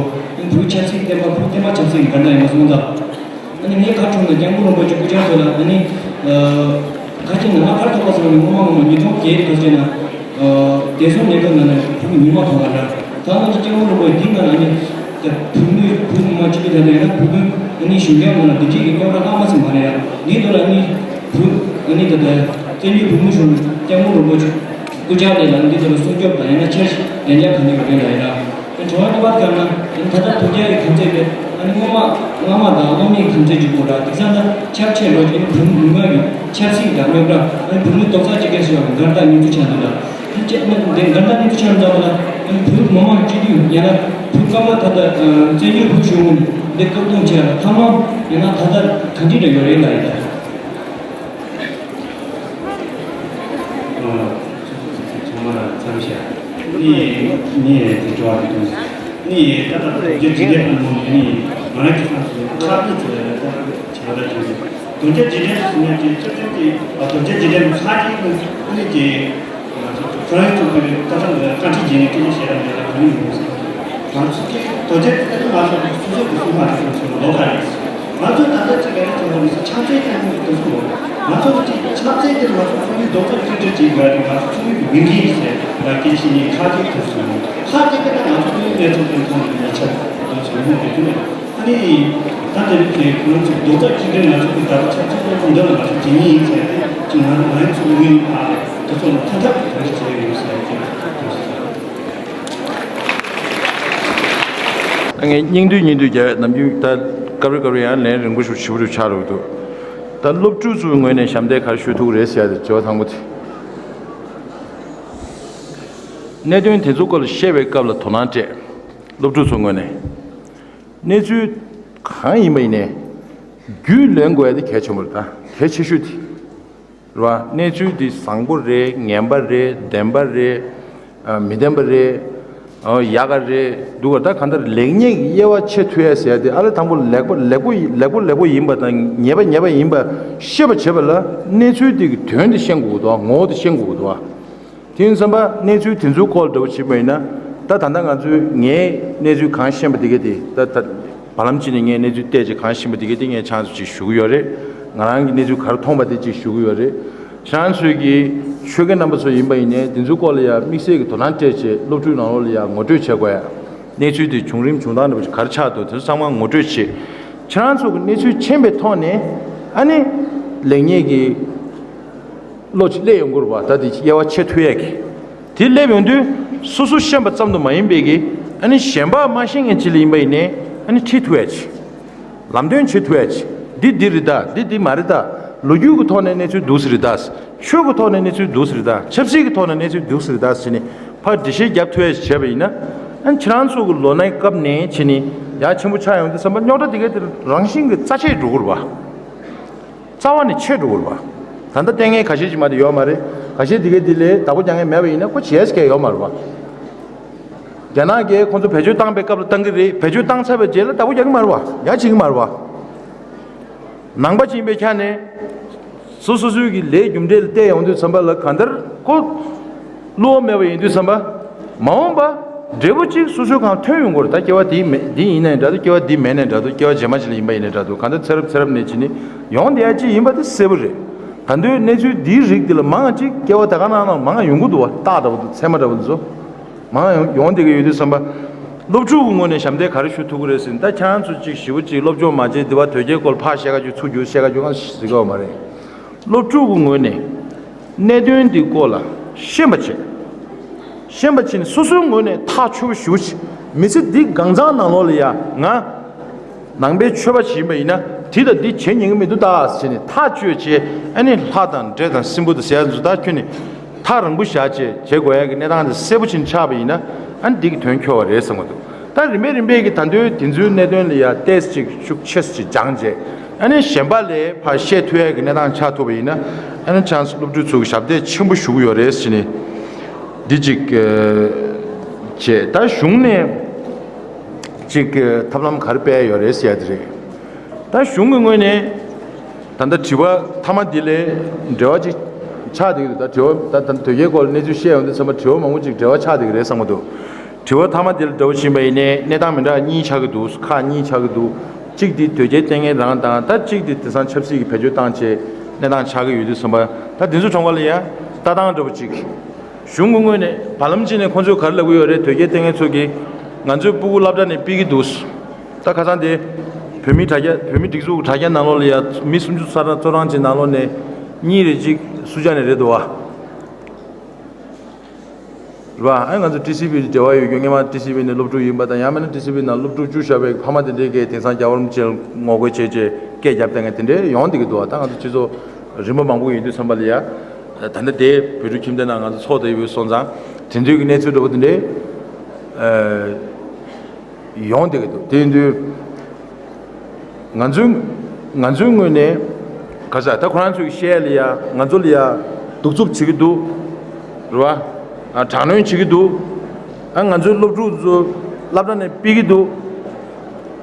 བོད་ཆབ་སྲིད་བསྟན་པ། བོད་བསྟན་པ་ཆབ་སྲིད་འགལ་ཟླ་ཡིན་པ་སོང་ཙང་། ཨ་ནི་ངས་ག་རེ་བྱུང་ན་སྐྱབས་མགོན་རིན་པོ་ཆེ་སྐུ་བཅར་ཐུབ་ལ། ཨ་ནི་ཁ་ཅིག་ནང་ལ་ག་རེ་ཐོགས་པ་སོང་ནས་སྔོན་མ་སྔོན་མ་ཉིས་སྟོང་བརྒྱད་དུ་བྱས་ན། དེ་སོང་ཉིན་ཐོག་ན་ནས་བུ་མི་མ་ཐོག་པ་འདྲ། ད་ང་ཚོ་སྐྱབས་མགོན་རིན་པོ་ཆེ་འདི་ང་ལ་ནི་བུ་མི་བུ་མི་མ་གཅིག་པུ་ད་ལྟ་ཡང་ན་བུ་མི་ཨ་ནི་གཞུང་སྐྱོང་ནང་ལ་འདི་གཅིག་གི་སྐྱོང་ར་ལྷག་མ་ཟིན་མ་རེད་ཡ། འདི་དོ་ལ་ནི་བུ་ཨ་ནི་ད་ལྟ་བཙན་བྱོལ་བོད་མི་གཞུང་སྐྱབས་མགོན་རིན་པོ་ཆེ་སྐུ་བཅར་ལས་ལ་འདི་དོ་ལ་སྲུང་སྐྱོབ་དང་ཡང་ན་འཆར་གཞི་ལན་ཆ་ག་ནས་ཡོད་རེད་ལ་ཡ། དྲི་བ་གཉིས་པ་ལྟར་ན་ད་ལྟ་དུས་རྒྱུན་གྱི་དམ་ཚིག་དེ་ཨ་ནི་སྔོན་མ་སྔ་མ་དང་སློབ་མའི་དམ་ཚིག་གཅིག་པོ་ར། དེང་སང་ད་ཁྱབ་ཆེ་ལོ་རྒྱུས་བོད་མི་མང་གི་ཆབ་སྲིད་དང་རྙོག་དྲ། ཨ་ནི་བོད་མི་རྡོག་རྩ་གཅིག་སྒྲིལ་ཞེས་པ་འགལ་ཟླ་གཉིས་ཚུལ་ཆགས་འདུག་ལ། དེ་སྐྱེ་དམན་དེ་འགལ་ཟླ་གཉིས་ཚུལ་ཆགས་འདུག་ལ། ཨ་ནི་བོད་མི་མང་སྤྱི་འཐུས་ཡང་ན་བོད་སྐབས་མ་ད་ལྟ་བཙན་བྱོལ་བོད་གཞུང་འདི་བཀག་སྡོམ་བྱས་ལ་ཐ་མ་ཡང་ན་ད་ལྟ་ག་འདྲ་ཡོད་རེད་ལ་ཡིན་ད། ཚང་མ་ལ་འཚམས་ཤག་ནི་ནི་དེ་འགྲོ་བ་དེ་དུས་ནི་ད་ལྟ་རྒྱུ་འཇིག་རྟེན་ཕུང་མོ་ནི་ནི་ང་རང་གི་སང་སུ་ཁག་གི་ཚེ་ལ་ད་ལྟ་བྱ་བ་ལ་བྱུང་ནས་དོན་རྐྱེན་འཇིག་རྟེན་སུ་ནས་ཀྱི་ཆོས་ཅན་གྱི་དོན་རྐྱེན་འཇིག་རྟེན་ཁག་གི་ནི་ནི་ཀྱི་ཁོ་རང་ཚོ་གི་ད་ལྟ་བཀའ་ཁྲིད་བྱས་ནས་སྐད་ཆ་བཤད་ར་མེད་ལ་ག་ནི་ཡོང་སོང་། ང་ཚོ་གི་དོ་ཅན་ཏེ་ང་ཚོ་སོ་སོ་གི་སུ་མ་རེད་ཁོང་ཚོ་ལོ་ཁ་རེད། ང་ཚོ་ད་ལྟ་ཅི་ག་རེ་ཚོ་ལ་མི་ཚོ་ཆབ་སྲིད་ཀྱི་མི་དེ་ཚོ་ང་ཚོ་གི་ཆབ་སྲིད་དེ་ང་ཚོ་ཚོ་མི་རྡོག་རྩ་གཅིག་སྒྲིལ་བྱེད་དགོས་རེད། ང་ཚོ་ཚོ་མི་མི་འགྲིག་ཟེར་ལ་སྐད་ཆ་ནི་ཁ་ཅིག་དེ་ཚོ་ཁ་ཅིག་གི་ད་ང་ཚོ་ཚོ་མི་གནས་ཚུལ་དེ་ཚོ་ནི་ཆབ་དེ་ཚོ་མི་དེ་ཚོ་ནི་ཨ་ནི། ད་དེ་རིང་གི་ཁོང་ཚོའི་རྡོག་རྩ་གཅིག་སྒྲིལ། ང་ཚོ་གི་ད་ལྟ་ཆབ་སྲིད་ཀྱི་གོམ་སྟབས་ལ་ང་ཚོ་དེ་ཉིད་ཡིན་ཟེར་ཏེ་ཅིག་ང་ང་ཚོ་མི་ཨ་དེ་ཚོ་ལ་མཐུན་ཐབས་ག་རེ་བྱས་ཡོད་ཟེར་ཏེ་དེ་ཚོ། ངས་སྙིང་བསྡུས་སྙིང་བསྡུས་རྒྱག་ནམ་རྒྱུན་ད་སྐབས་རེ་སྐབས་རེ་ཡང་ལན་རིང་པོ་ཞིག་ཞིབ་པོ་ཞིག་ཆགས་འགྲོ་གི་འདུག་ད་སློབ་ཕྲུག་ཚོའི་ངོས་ནས་ཞབས་འདེགས་ག་རེ་ཞུ་ཐུབ་ཀྱི་རེད་ཟེར་ཡ་དེ་དྲི་བ་དང་པོ་དེ། གནད་དོན་དེ་ཚོའི་སྐོར་ལ་བཤད་པའི་སྐབས་ལ་དོ་སྣང་སྤྲད། སློབ་ཕྲུག་ཚོའི་ངོས་ནས་གནས་ཚུལ་གང་ཡིན་པ་ཡིན་ནའི་རྒྱུས་ལོན་དགོས་ཡ་དེ་གལ་ཆེན་པོ་རེད། ད་གལ་ཆེ་ཤོས་དེ་རེད་བ། གནས་ཚུལ་དེ་བཟང་པོ་རེད། ངན་པ་རེད། བདེན་པ་རེད། ཨ། མི་བདེན་པ་རེད། ཨ། ཡག་ག་རེད། སྡུག་ག་ད་གང་ལྟར་ལེགས་ཉེས་ཀྱི་དབྱེ་བ་ཕྱེ་ཐུབ་ཡ་ཟེར་ཡ་དེ་ཨ་ལས་དང་པོ་ལེགས་པ་ལེགས་པོ་ལེགས་པོ་ལེགས་པོ་ཡིན་པ་དང་ཉེས་པ་ཉེས་པ་ཡིན་པ་ཤེས་པ་བྱེད་པ་ལ་གནས་ཚུལ་དེ་གི་དོན་དེ་ཤེས་དགོས་ཀྱི་འདུག་ངོ་བོ་དེ་ཤེས་དགོས་ཀྱི་འདུག་དེ་ཡིན་ཙམ་པ་གནས་ཚུལ་དེ་ཚོའི་སྐོར་འདྲ་བོ་བྱེད་པ་ཡིན་ན། ད་ད་ལྟ་ང་ཚོས་ངས་གནས་ཚུལ་གང་ཤེས་པ་དེ་ག་དེ་ད་ད་བར་ལམ་གཅིག་ནས་ངས་གནས་ཚུལ་བལྟས་བྱས་གང་ཤེས་པ་དེ་ག་དེ་ངས་ཁྱེད་རང་ཚོ་ཅིག་ཞུ་གི་ཡོད་རེད། ང་རང་གིས་གནས་ཚུལ་ག་རེ་མཐོང་པ་དེ་ཅིག་ཞུ་གི་ཡོད་རེད། ཁྱེད་རང་ཚོས་ཀྱི་ཆོས་དགེ་རྣམ་པ་ཚོ་ཡིན་པ་ཡིན་ནའི་དེ་ཚོའི་སྐོར་ལ་ཡང་དམིགས་བསལ་གྱི་དོ་སྣང་སྤྲད་བྱས་སློབ་ཕྲུག་ནང་ལོགས་ལ་ཡང་ངོ་སྤྲོད་བྱེད་དགོས་ཡ། གནས་ཚུལ་དེ་བྱུང་རིམ་བྱུང་སྟངས་འདྲ་པོ་ག་རེ་ཆགས་འདུག་དེ་ཚོ་ཚང་མ་ངོ་སྤྲོད་བྱེད། ཁྱེད་རང་ཚོ་གི་གནས་ཚུལ་མཁྱེན་པའི་ཐོག་ནས་ཨ་ནི་ལེགས་ཉེས་ཀྱི་བློ་ཅིག་སླེབས་ཡོང་གི་རེད་པ། ད་དེ་དབྱེ་བ་ཕྱེ་ཐུབ་ཡས་ཀྱི། དེ་སླེབས་ཡོང་དུས་སོ་སོ་ཤེས་པ་ཙམ་དུ་མ་ཡིན་པའི་གི་ཨ་ནི་གཞན་པ་མ་ཤེས་མཁན་ཅིག་ལ་ཡིན་པ་ཡིན་ནའི་ཨ་ནི་ཁྲིད་ཐུབ་ཡས་ཅིག་ལམ་སྟོན་བྱེད་ཐུབ་ཡས་ཅིག་འདི་འདི་རེད་ད། འདི་འདི་མ་རེད་ད། ལོ་རྒྱུས་ཀྱི་ཐོག་ནས་གནས་ཚུལ་འདུག་སེ་རེད་ད། ཆོས་ཀྱི་ཐོག་ནས་གནས་ཚུལ་འདུག་སེ་རེད་ད། ཆབ་སྲིད་ཀྱི་ཐོག་ནས་གནས་ཚུལ་འདུག་སེ་རེད་ད་ཟེར་ནས་ཕར་འགྲེལ་བཤད་རྒྱབ་ཐུབ་ཡས་ཅིག་བྱས་པ་ཡིན་ན། ཨ་ནི་ཁྱེད་རང་ཚོ་གི་ལོ་ནའི་སྐབས་ནས་བྱས་ནས་ཡར་ཆེན་པོ་ཆགས་ཡོང་དུས་ཙམ་པ་རྙོག་དྲ་དེ་གའི་དེ་རང་བཞིན་གྱིས་རྩ་ཆད་འགྲོ་གི་རེད་པ། རྩ་བ་ནས་ཆད་འགྲོ་གི་རེད་པ། ད་ལྟ་ལྟས་ངན་ཁ་ཤས་ཅིག་མ་གཏོགས་ཡོད་མ་རེད། ཁ་ཤས་དེ་གའི་དེ་ལས་བདག་པོ་རྒྱག་མཁན་མེད་པ་ཡིན་ན་ཁོ་བྱས་ཀྱི་ཡོད་མ་རེད་པ། རྒྱ་ནག་གིས་ཁོང་ཚོ་བེད་སྤྱོད་བཏང་པའི་སྐབས་ལ་བཏང་གི་རེད། བེད་སྤྱོད་བཏང་ཚར་བའི་རྗེས་ལ་བདག་པོ་རྒྱག་གི་མ་རེད་པ། ཡང་བྱེད་ཀྱི་མ་རེད་པ། ནང་པ་ཅིག་ཡིན་པའི་ཆ་ནས་སོ་སོ་སོའི་གི་ལས་རྒྱུ་འབྲས་ལ་བལྟས་ཡོང་དུས་ཙམ་པ་ལ་གང་ལྟར་ཁོ་བསླུ་བ་མེད་པ་ཡིན་དུས་ཙམ་པ། མ་འོངས་པ་འབྲས་བུ་གཅིག་སོ་སོའི་སྒང་ཐོན་ཡོང་གི་རེད། ད་སྐྱེ་བ་དེ་མེད་དེ་ཡིན་ནའི་འདྲ་འདུག་སྐྱེ་བ་འདི་མེད་ནའི་འདྲ་འདུག་སྐྱེ་བ་རྗེས་མ་ཅིག་ལ་ཡིན་པ་ཡིན་ནའི་འདྲ་འདུག་གང་ལྟར་ཚེ་རབས་ཚེ་རབས་ནས་ཅི་ནས་ཡོང་བསྡད་ཡ་ཅིག་ཡིན་པ་དེ་གསལ་པོ་རེད། ད་དུང་གནས་ཚུལ་འདིའི་རིགས་འདི་ལ་མང་ང་ཅིག་སྐྱེ་བ་ད་ག་ནང་ན་མང་ང་ཡོང་གི་འདུག་བ། སྟག་འདྲ་པོ་འདུག་ཚད་མ་འདྲ་པོ་འདུག་ཚོ། མང་ཡོང་ཡོང་བསྡད་ཀྱི་ཡོད་དུས་ཙམ་པ། སློབ་ཕྲུག་གི་ངོས་ནས་ཞབས་འདེགས་ག་རེ་ཞུ་ཐུབ་ཀྱི་རེད་ཟེར་ན། ད་ཁྱེད་རང་ཚོ་ཅིག་ཞེ་པོ་ཅིག་སློབ་སྦྱོང་མ་བྱས་འདི་བ་དོལ་རྒྱལ་སྐོར་ལ་ཕར་བཤད་ཁ་རྒྱུ་ཚུར་རྒྱུ་བཤད་ཁ་རྒྱུ་གང་ཟེར་གི་ཡོད་མ་རེད། སློབ་ཕྲུག་གི་ངོས་ནས་གནད་དོན་འདི་སྐོར་ལ་ཤེས་པ་བྱེད། ཤེས་པ་བྱས་ནས་སོ་སོའི་ངོས་ནས་ཐག་ཆོད་པོ་ཞེ་པོ་བྱེད། མི་ཚེ་འདི་གང་ཚང་ནང་ལོགས་ལ་ཡ་ང་ནང་པའི་ཆོས་པ་ཞིག་ཡིན་པ་ཡིན་ན་དེ་དང་འདི་བྱེད་ཉན་གི་མི་འདུག་ད་ཟེར་ནས་ཐག་གཅོད་བྱས། ཨ་ནི་ལྷ་དང་འདྲེ་དང་སྲིན་པོ་དང་ཟེར་ཡ་ཚོ་ད་ཁྱོད་ནི་ཐག་རིང་པོ་བཞག་བྱས་བྱེད་དགོས་ཡ་གི་གནས་སྟངས་དེ་གསལ་པོ་ཕྱིན་ཆགས་པ་ཡིན་ན། ཨ་ནི་འདི་གི་དོན་འཁྱོལ་བ་རེད་བསམ་གི་འདུག་ད་རིམ་པས་རིམ་པས་ཀྱི་ད་དུང་དེ་ཚོའི་གནད་དོན་ལ་ཡ་ཏོག་ཙམ་ཅིག་ཤུགས་ཆེ་ཙམ་ཅིག་སྦྱངས་བྱས། ཨ་ནི་གཞན་པ་ལས་ཕར་བཤད་ཐུབ་ཡ་གི་གནས་སྟངས་ཆགས་ཐུབ་པ་ཡིན་ན། ཨ་ནི་ཁྱེད་རང་ཚོ་སློབ་ཕྲུག་ཚོ་གི་ཞབས་འདེགས་ཆེན་པོ་ཞུ་གི་ཡོད་རེད་ཟེར་ནས། འདི་གཅིག་བྱས། ད་གཞུང་ནས་གཅིག་ཐབས་ལམ་ག་རེ་སྤེལ་ཡོད་རེད་ཟེར་ཡ་དེ་རེད། ད་གཞུང་གི་ངོས་ནས་ད་ལྟ་དྲི་བ་མཐའ་མ་འདི་ལས་འབྲེལ་བ་ཅིག་ཆགས་བསྡད་ཀྱི་འདུག་ད་དྲི་བ་ད་ད་དོལ་རྒྱལ་སྐོར་ལ་གནས་ཚུལ་བཤད་ཡོང་དུས་ཙམ་པ་དྲི་བ་མང་པོ་ཅིག་འབྲེལ་བ་ཆགས་བསྡད་ཀྱི་རེད་བསམ་གྱི་འདུག་དྲི་བ་མཐའ་མ་དེ་ལ་འདྲ་བོ་ཕྱིན་པ་ཡིན་ནའི་གནས་སྟངས་མི་འདྲ་གཉིས་ཆགས་ཀྱི་འདུག་ཁག་གཉིས་ཆགས་ཀྱི་འདུག་གཅིག་དེ་དོལ་རྒྱལ་བསྟེན་མཁན་རང་དང་། ད་གཅིག་དེ་དེང་སང་ཆབ་སྲིད་ཀྱི་བེད་སྤྱོད་བཏང་བྱས་གནས་སྟངས་ཆགས་ཀྱི་ཡོད་དུས་ཙམ་པ། ད་དེ་ཚོ་གྲོང་ཁ་ལ་ཡ་ལྟ་སྟངས་འདྲ་བོ་གཅིག་གཞུང་གི་ངོས་ནས་བར་ལམ་གཅིག་ནས་ཁོང་ཚོས་ག་རེ་ལབ་ཀྱི་ཡོད་རེད། དོལ་རྒྱལ་བསྟེན་མཁན་ཚོ་གིས་ང་ཚོའི་སྤུ་གུ་སློབ་གྲྭ་ནས་ཕུད་ཀྱི་འདུག་ད་ཁ་སང་དེ་བོད་མི་དྲ་རྒྱ་བོད་མི་སྒྲིག་འཛུགས་ཀྱི་དྲ་རྒྱ་ནང་ལོགས་ལ་ཡ་མི་སུམ་ཅུ་རྩ་གྲངས་ཀྱི་ནང་ལོགས་ནས་གཉིས་རེ་གཅིག་སུ་ཇཱ་ནས་རེད་འདུག་བ། རེད་པ། ཨ་ང་ཚོ་ཊི་སི་ཝི་འབྲེལ་བ་ཡོད་རྒྱུ་སྔོན་མ་ཊི་སི་ཝི་ནས་སློབ་ཕྲུག་ཡིན་པ་དང་། ཡང་མིན་ན་ཊི་སི་ཝི་ནང་སློབ་ཕྲུག་བཅུ་བཞག་པའི་ཕ་མ་དེ་འདྲའི་གིས་དེང་སང་རྒྱལ་བ་རིན་པོ་ཆེར་ངོ་རྒོལ་བྱས་བྱས་སྐད་རྒྱབ་བསྡད་མཁན་དེ་འདྲའི་ཡོང་བསྡད་ཀྱི་འདུག་ད་ང་ཚོ་སྤྱི་ཚོགས་རིམ་པ་མང་པོ་ཡིན་དུས་ཙམ་པ་ལ་ཡ། ད་ལྟ་དེ་བོད་ཕྲུག་ཁྱིམ་སྡེ་ནང་ང་ཚོ་ཚོགས་བསྡད་ཡོད་སོང་ཙང་དེ་འདྲའི་གི་གནས་ཚུལ་འདྲ་པོ་དེ་འདྲའི་ཡོང་བསྡད་ཀྱི་འདུག་དེ་ཡིན་དུས། ང་ཚོའི་ང་ཚོའི་ངོས་ནས་ག་ས་ད་ཁོ་རང་ཚོའི་བཤད་ལ་ཡ་ང་ཚོ་ལ་ཡ་གདུག་རྩུབ་བྱེད་ཀྱི་འདུག་རེད་བ། ཨ་དྲག་གནོན་བྱེད་ཀྱི་འདུག་ཨ་ང་ཚོའི་སློབ་ཕྲུག་ཚོ་སློབ་གྲྭ་ནས་ཕུད་ཀྱི་འདུག་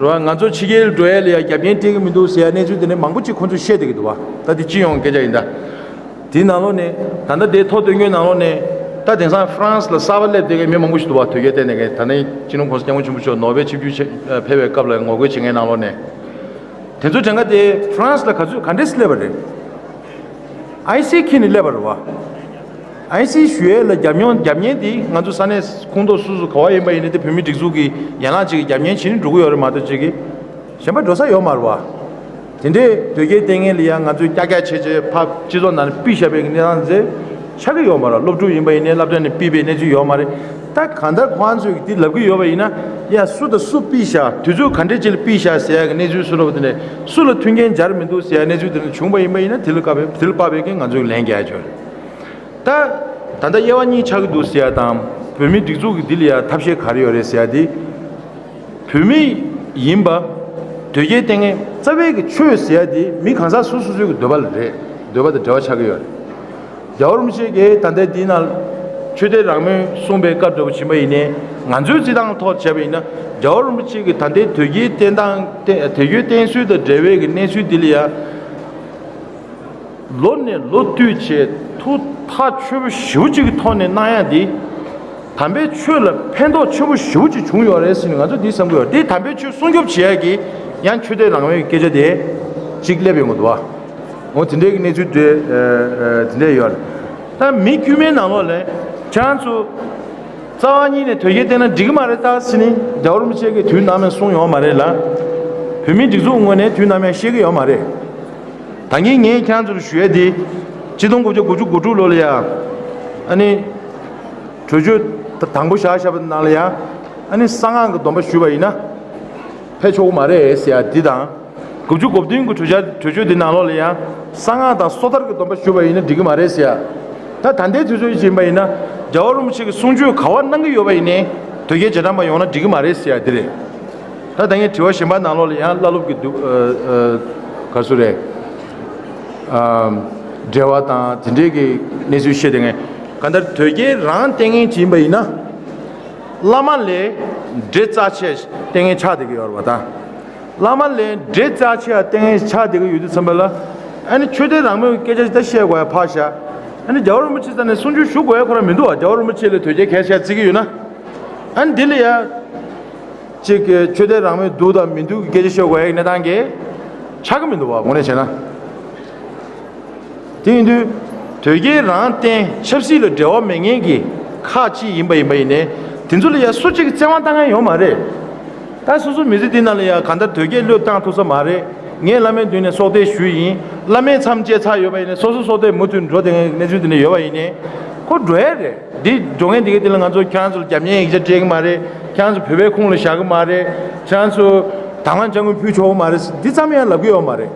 རེད་བ། ང་ཚོ་ཕྱི་རྒྱལ་འགྲོ་ཡ་ལ་ཡ་རྒྱབ་རྐྱེན་སྤྲད་ཀྱི་མི་འདུག་ཟེར་ཡ་གནས་ཚུལ་དེ་འདྲ་མང་པོ་ཅིག་ཁོང་ཚོས་བཤད་བསྡད་ཀྱི་འདུག་བ། ད་དེ་སྤྱི་ཡོངས་སྐད་ཆ་ཡིན་ད། དེའི་ནང་ལོགས་ནས་ད་ལྟ་དེ་ཐོ་བཏོན་མཁན་ནང་ལོགས་ནས་ད་དེང་སང་ཧྥ་རན་སི་ལ་གསར་པ་སླེབས་བསྡད་མཁན་མི་མང་པོ་ཞིག་འདུག་བ། དོལ་རྒྱལ་བསྟེན་མཁན་ད་ནི་སྤྱི་ནོར་༸གོང་ས་༸སྐྱབས་མགོན་ཆེན་པོ་མཆོག་ནོ་བེལ་ཆིབས་བསྒྱུར་ཕེབས་པའི་སྐབས་ལ་ངོ་རྒོལ་བྱེད་མཁན་ནང་ལོགས་ནས། དེ་ཚོ་དྲན་ག་དེ་ཧྥ་རན་སི་ལ་ག་ཚོད་ག་འདྲས་སླེབས་པ་རེད། ཨའི་སི་ཁྱེར་ནས་སླེབས་པ་རེད་བ། ཨའི་སི་ཞུ་ཡས་ལ་རྒྱབ་མྱོང་རྒྱབ་མཁན་དེ་ང་ཚོ་ས་གནས་ཁོངས་གཏོགས་སུ་སུ་ག་བ་ཡིན་པ་ཡིན་ནའི་དེ་བོད་མི་སྒྲིག་འཛུགས་ཀྱི་ཡན་ལག་ཅིག་གི་རྒྱབ་མཁན་བྱེད་ནས་འགྲོ་གི་ཡོད་རེད་མ་གཏོགས་ཅིག་གི་གཞན་པ་འགྲོ་ས་ཡོད་མ་རེད་བ། དེ་འདྲའི་དོལ་རྒྱལ་བསྟེན་མཁན་ལ་ཡང་ང་ཚོས་ཀྱག་ཀྱག་བྱས་བྱས་ཕར་སྤྱི་ཚོགས་ནང་ནས་ཕུད་བཞག་པའི་གནས་སྟངས་ཟེར་ཆགས་ཀྱི་ཡོད་མ་རེད། སློབ་ཕྲུག་ཡིན་པ་ཡིན་ནའི་སློབ་གྲྭ་ནས་ཕུད་པའི་གནས་ཚུལ་ཡོད་མ་རེད། ད་གང་ལྟར་ཁོང་ཚོས་འདི་ལབ་ཀྱི་ཡོད་པ་ཡིན་ན། ཡ་སུ་དང་སུ་ཕུད་བཞག་དུས་ཚོད་ག་འདྲས་ཅིག་ལ་ཕུད་བཞག་ཟེར་ཡ་གི་གནས་ཚུལ་སུ་རོ་བ་དེ་ནས་སུ་ལ་མཐུན་རྐྱེན་སྦྱར་མི་འདུག་ཟེར་ཡ་གནས་ཚུལ་དེ་འདྲ་བྱུང་པ་ཡིན་པ་ཡིན་ན། དེ་ལ་དགག་པའི་དེ་ལ་དཔག་པའི་གི་ང་ཚོས་ལན་རྒྱག་ཡ་ཆོག་རེད། ད་ད་ལྟ་དབྱེ་བ་གཉིས་ཆགས་ཀྱི་འདུག་ཟེར་ཡ་དང་། བོད་མིའི་སྒྲིག་འཛུགས་ཀྱི་འདི་ལ་ཡ་ཐབས་ཤེས་ག་རེ་ཡོད་རེད་ཟེར་ཡ་དེ། བོད་མི་ཡིན་པ། དོལ་རྒྱལ་བསྟེན་མཁན་རྩ་བའི་གི་ཆོས་ཟེར་ཡ་དེ་མི་གང་ཟག་སོ་སོ་སོའི་གི་འདོད་པ་ལ་རེད། འདོད་པ་དང་འབྲེལ་བ་ཆགས་ཀྱི་ཡོད་རེད། རྒྱལ་བ་རིན་པོ་ཆེ་གིས་ད་ལྟའི་འདི་ནང་ཆོས་དད་རང་མོས་གསུངས་པའི་སྐབས་འདྲ་པོ་ཕྱིན་པ་ཡིན་ནའི། ང་ཚོའི་རྩིས་སྟངས་ཐོག་བྱས་པ་ཡིན་ན། རྒྱལ་བ་རིན་པོ་ཆེ་གིས་ད་ལྟའི་དོལ་རྒྱལ་བསྟེན་སྟངས་བསྟེན་དོལ་རྒྱལ་བསྟེན་སྲོལ་དང་འབྲེལ་བའི་གི་གནས་ཚུལ་འདི་ལ་ཡ། ལོ་ནས་ལོ་བསྟུད་བྱས་ཐུགས་ཐག་ཆོད་པོ་ཞེ་པོ་ཅིག་གི་ཐོག་ནས་གནང་ཡ་འདི། དམ་པའི་ཆོས་ལ་ཕན་ཐོགས་ཆེན་པོ་ཞེ་པོ་ཅིག་བྱུང་ཡོད་རེད་ཟེར་ནས་ང་ཚོ་འདི་བསམ་གྱི་ཡོད་རེད། དེ་དམ་པའི་ཆོས་སྲུང་སྐྱོབ་བྱེད་ཡ་གི་ཡང་ཆོས་དད་རང་མོས་ཀྱི་སྐད་ཆ་དེ་གཅིག་སླེབས་ཡོང་གི་འདུག་བ། འོ་དེ་འདྲའི་གི་གནས་ཚུལ་དེ་ཨ་ཨ་དེ་འདྲ་ཡོད་རེད། ད་མི་དཀྱུས་མའི་ནང་ལོགས་ལ་ཁྱེད་རང་ཚོ་རྩ་བ་ཉིད་ནས་དོལ་རྒྱལ་བསྟེན་ན་འགྲིག་གི་མ་རེད་ད་ཟེར་ནས་རྒྱལ་བ་རིན་པོ་ཆེ་གིས་དུས་ནམ་ཡང་གསུངས་ཡོད་མ་རེད་ལ། བོད་མིའི་སྒྲིག་འཛུགས་ངོས་ནས་དུས་ནམ་ཡང་བཤད་ཀྱི་ཡོད་མ་རེད། ད་གིན་ངས་ཁྱེད་རང་ཚོར་ཞུ་ཡ་དེ། ཆིག་སྟོང་དགུ་བརྒྱ་དགུ་བཅུ་གོ་དྲུག་ལོ་ལ་ཡ། ཨ་ནི། གྲོས་ཆོད་དང་པོ་བཞག་བཞག་པ་ནང་ལ་ཡ། ཨ་ནི་གསང་སྔགས་ཀྱི་སྡོམ་པ་ཞུས་པ་ཡིན་ན། ཕེབས་ཆོག་གི་མ་རེད་ཟེར་ཡ་འདི་དང་། དགུ་བཅུ་གོ་བདུན་གྱི་གྲོས་འཆར་གྲོས་ཆོད་འདི་ནང་ལོགས་ལ་ཡ། གསང་སྔགས་དང་སོ་ཐར་གྱི་སྡོམ་པ་ཞུས་པ་ཡིན་ན་འགྲིག་གི་མ་རེད་ཟེར་ཡ། ད་ད་ལྟའི་དུས་ཚོད་ཡིན་པ་ཡིན་ན། རྒྱལ་བ་རིན་པོ་ཆེ་གི་གསུང་ཆོས་ག་པར་གནང་གི་ཡོད་པ་ཡིན་ནའི། དོལ་རྒྱལ་རྗེས་འབྲང་པ་ཡོང་ན་འགྲིག་གི་མ་རེད་ཟེར་ཡ་འདི་རེད། ད་ད་ངས་དྲི་བ་གཞན་པ་ནང་ལོགས་ལ་ཡང་བླ་སློབ་ཀྱི་འདུག་ཨ་ཨ་ག་རེ་ཟེར་རེད། ཨ་འབྲེལ་བ་དང་དེ་འདྲའི་གི་གནས་ཚུལ་བཤད་དེ་ངས། གང་ལྟར་དོལ་རྒྱལ་རང་བསྟེན་མཁན་ཅིག་ཡིན་པ་ཡིན་ན། བླ་མ་ལས་འདྲེ་རྩ་ཆེ་བསྟེན་མཁན་ཆགས་བསྡད་ཀྱི་ཡོད་རེད་པ་ད། བླ་མ་ལས་འདྲེ་རྩ་ཆེ་བ་བསྟེན་མཁན་ཆགས་བསྡད་ཀྱི་ཡོད་དུས་ཙམ་པ་ལ། ཨ་ནི་ཆོས་དད་རང་མོས་ཀྱི་སྐད་ཆ་ཞིག་ད་བཤད་དགོས་ཡ་ཕར་བཞག་ཨ་ནི་རྒྱལ་བ་རིན་པོ་ཆེ་རྩ་ནས་གསུང་ཆོས་ཞུ་དགོས་ཡ་ཁོ་རང་མི་འདུག་བ། རྒྱལ་བ་རིན་པོ་ཆེ་ལས་དོལ་རྒྱལ་གལ་ཆེ་བ་བརྩི་གི་ཡོད་ན། ཨ་ནི་འདི་ལ་ཡ། གཅིག་གི་ཆོས་དད་རང་མོས་འདུག་དང་མི་འདུག་གི་སྐད་ཆ་ཤོད་དགོས་ཡ་གི་གནས་སྟངས་ཀྱི་ཆགས་ཀྱི་མི་འདུག་བ། དངོས་གནས་བྱས་ན། དེ་ཡིན་དུས། དོལ་རྒྱལ་རང་བསྟེན་ཆབ་སྲིད་ལ་འབྲེལ་བ་མེད་མཁན་གྱི་ཁག་ཅིག་ཡིན་པ་ཡིན་པ་ཡིན་ནའི། དེ་ཚོ་ལ་ཡ་སུ་གཅིག་གི་བཙན་དབང་བཏང་མཁན་ཡོད་མ་རེད། ད་སོ་སོ་མི་ཚེ་འདི་ནང་ལ་ཡ་གང་ལྟར་དོལ་རྒྱལ་བློས་བཏང་ཐུབ་ས་མ་རེད། ངས་བླ་མའི་མདུན་ནས་སྲོག་གཏད་ཞུས་ཡིན། བླ་མས་མཚམས་བཅད་ཚར་ཡོད་པ་ཡིན་ནའི་སོ་སོ་སྲོག་གཏད་མུ་མཐུད་འགྲོ་བསྡད་མཁན་གྱི་གནས་ཚུལ་དེ་འདྲ་ཡོད་པ་ཡིན་ནའི། ཁོ་འགྲོ་ཡ་རེད། འདི་འགྲོ་མཁན་དེ་གའི་དེ་ལ་ང་ཚོ་ཁྱེད་རང་ཚོ་ལ་རྒྱབ་གཉེར་ཡིག་ཆ་སྤྲད་ཀྱི་མ་རེད། ཁྱེད་རང་ཚོ་བོད་པའི་ཁོངས་ལ་བཞག་གི་མ་རེད། ཁྱེད་རང་ཚོ་དང་བླངས་དཔྱ་དངུལ་ཕུལ་ཆོག་གི་མ་རེད། འདི་ཙམ་ཡང་ལབ་ཀྱི་ཡོད་མ་རེད།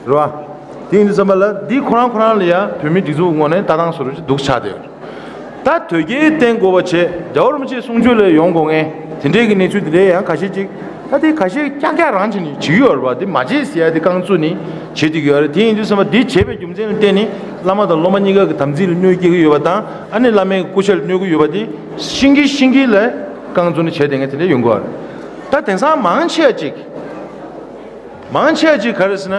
རེད་བ། དེ་ཡིན་དུས་ཙམ་པ་ལ་འདི་ཁོ་རང་ཁོ་རང་ལ་ཡང་བོད་མིའི་སྒྲིག་འཛུགས་ངོས་ནས་ལྟ་སྟངས་བཟོ་འདྲ་ཅིག་འདུག་ཆགས་བསྡད་ཡོད། ད་དོལ་རྒྱལ་བསྟེན་དགོས་པ་བྱས། རྒྱལ་བ་རིན་པོ་ཆེའི་གསུང་ཆོས་ལ་ཡོང་དགོས་མཁན་དེ་འདྲའི་གི་གནས་ཚུལ་དེ་འདྲའི་ཡང་ཁ་ཤས་ཅིག་ད་དེ་ཁ་ཤས་ཀྱག་ཀྱག་རང་བྱས་ནས་བྱེད་ཀྱི་ཡོད་རེད་བ། དེ་མ་བྱེད་ཟེར་ཡ་དེ་རྐང་བཙུགས་ནས་བྱེད་བསྡད་ཀྱི་ཡོད་རེད། དེ་ཡིན་དུས་ཙམ་པ་འདི་བྱས་པའི་རྒྱུ་མཚན་ལ་བརྟེན་ནས་བླ་མ་དང་སློབ་མ་གཉིས་ཀ་གི་དམ་ཚིག་ལ་གནོད་སྐྱེལ་གྱི་ཡོད་པ་དང་། ཨ་ནི་བླ་མའི་སྐུ་ཕྱྭ་ལ་གནོད་ཀྱི་ཡོད་པ་དེ་ཤེས་ཀྱིན་ཤེས་ཀྱིན་ལ་རྐང་བཙུགས་ནས་བྱས་བསྡད་མཁན་དེ་འདྲ་ཡོང་གི་ཡོད་རེད། ད་དེང་སང་མང་ཆེ་བ་ཅིག་མང་ཆེ་བ་ཅིག་ག་རེ་ཟེར་ན།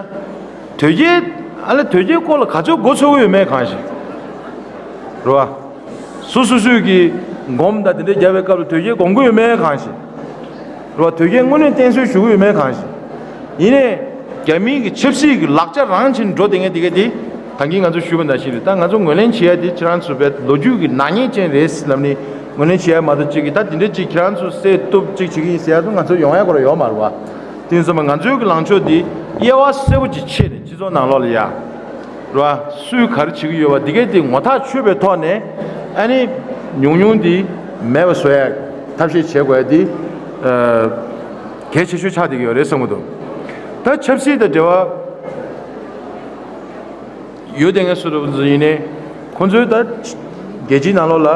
དོལ་རྒྱལ། ཨ་ལས་དོལ་རྒྱལ་སྐོར་ལ་ག་ཚོད་མགོ་ཚོད་ཀྱི་ཡོད་མེད་གང་ཞིག་རེད་བ། སོ་སོ་སོས་ཀྱི་སྒོམ་དང་དེ་འདྲ་རྒྱབ་པའི་སྐབས་ལ་དོལ་རྒྱལ་སྒོམ་གྱི་ཡོད་མེད་གང་ཞིག་རེད་བ། དོལ་རྒྱལ་དངོས་གནས་བསྟེན་གསོལ་ཞུ་གི་ཡོད་མེད་གང་ཞིག་ཡིན་ནའི། རྒྱ་མིའི་གི་ཆབ་སྲིད་ཀྱི་ལག་ཆ་རང་བྱས་ནས་འགྲོ་བསྡད་མཁན་དེ་ག་དེ། ད་གིན་ང་ཚོ་ཞུས་པ་ནང་བཞིན་རེད། ད་ང་ཚོ་ངོས་ལེན་བྱེད་ཡ་དེ་ཁྱེད་རང་ཚོ་བས་ལོ་རྒྱུས་ཀྱི་ནག་ཉེས་ཅན་རེད་ལབ་ནས་ངོས་ལེན་བྱེད་ཡ་མ་གཏོགས། གཅིག་གིས་ད་དེ་འདྲ་ཅིག་ཁྱེད་རང་ཚོ་བསད་གཏུབ་ཅིག་བྱེད་ཀྱི་ཡིན་ཟེར་ཡ་ཚོ་ང་ཚོ་ཡོང་ཡ་ཁོ་རང་ཡོད་མ་རེད་བ། དེ་ཡིན་ཙང་ང་ཚོའི་གི་ལངས་ཕྱོགས་འདི་དབྱེ་བ་གསལ་པོ་ཅིག་ཕྱེ་ནས་སྤྱི་ཚོགས་ནང་ལོགས་ལ་ཡ། རེད་བ། སུས་ག་རེ་བྱེད་ཀྱི་ཡོད་པ་འདི་གས་དེ་ངོ་ཐག་ཆོད་པའི་ཐོག་ནས། ཨ་ནི། ཉུང་ཉུང་འདི་མེད་པ་བཟོ་ཡ་ཐབས་ཤེས་བྱེད་དགོས་ཡ་འདི། ཨ། གལ་ཆེ་ཤོས་ཆགས་བསྡད་ཀྱི་ཡོད་རེད་བསམ་གྱི་འདུག་ད་ཆབ་སྲིད་དང་འབྲེལ་བ་ཡོད་བསྡད་མཁན་སུ་རེད་ཡིན་ནའི། ཁོང་ཚོའི་ད་རྒྱལ་སྤྱིའི་ནང་ལོགས་ལ་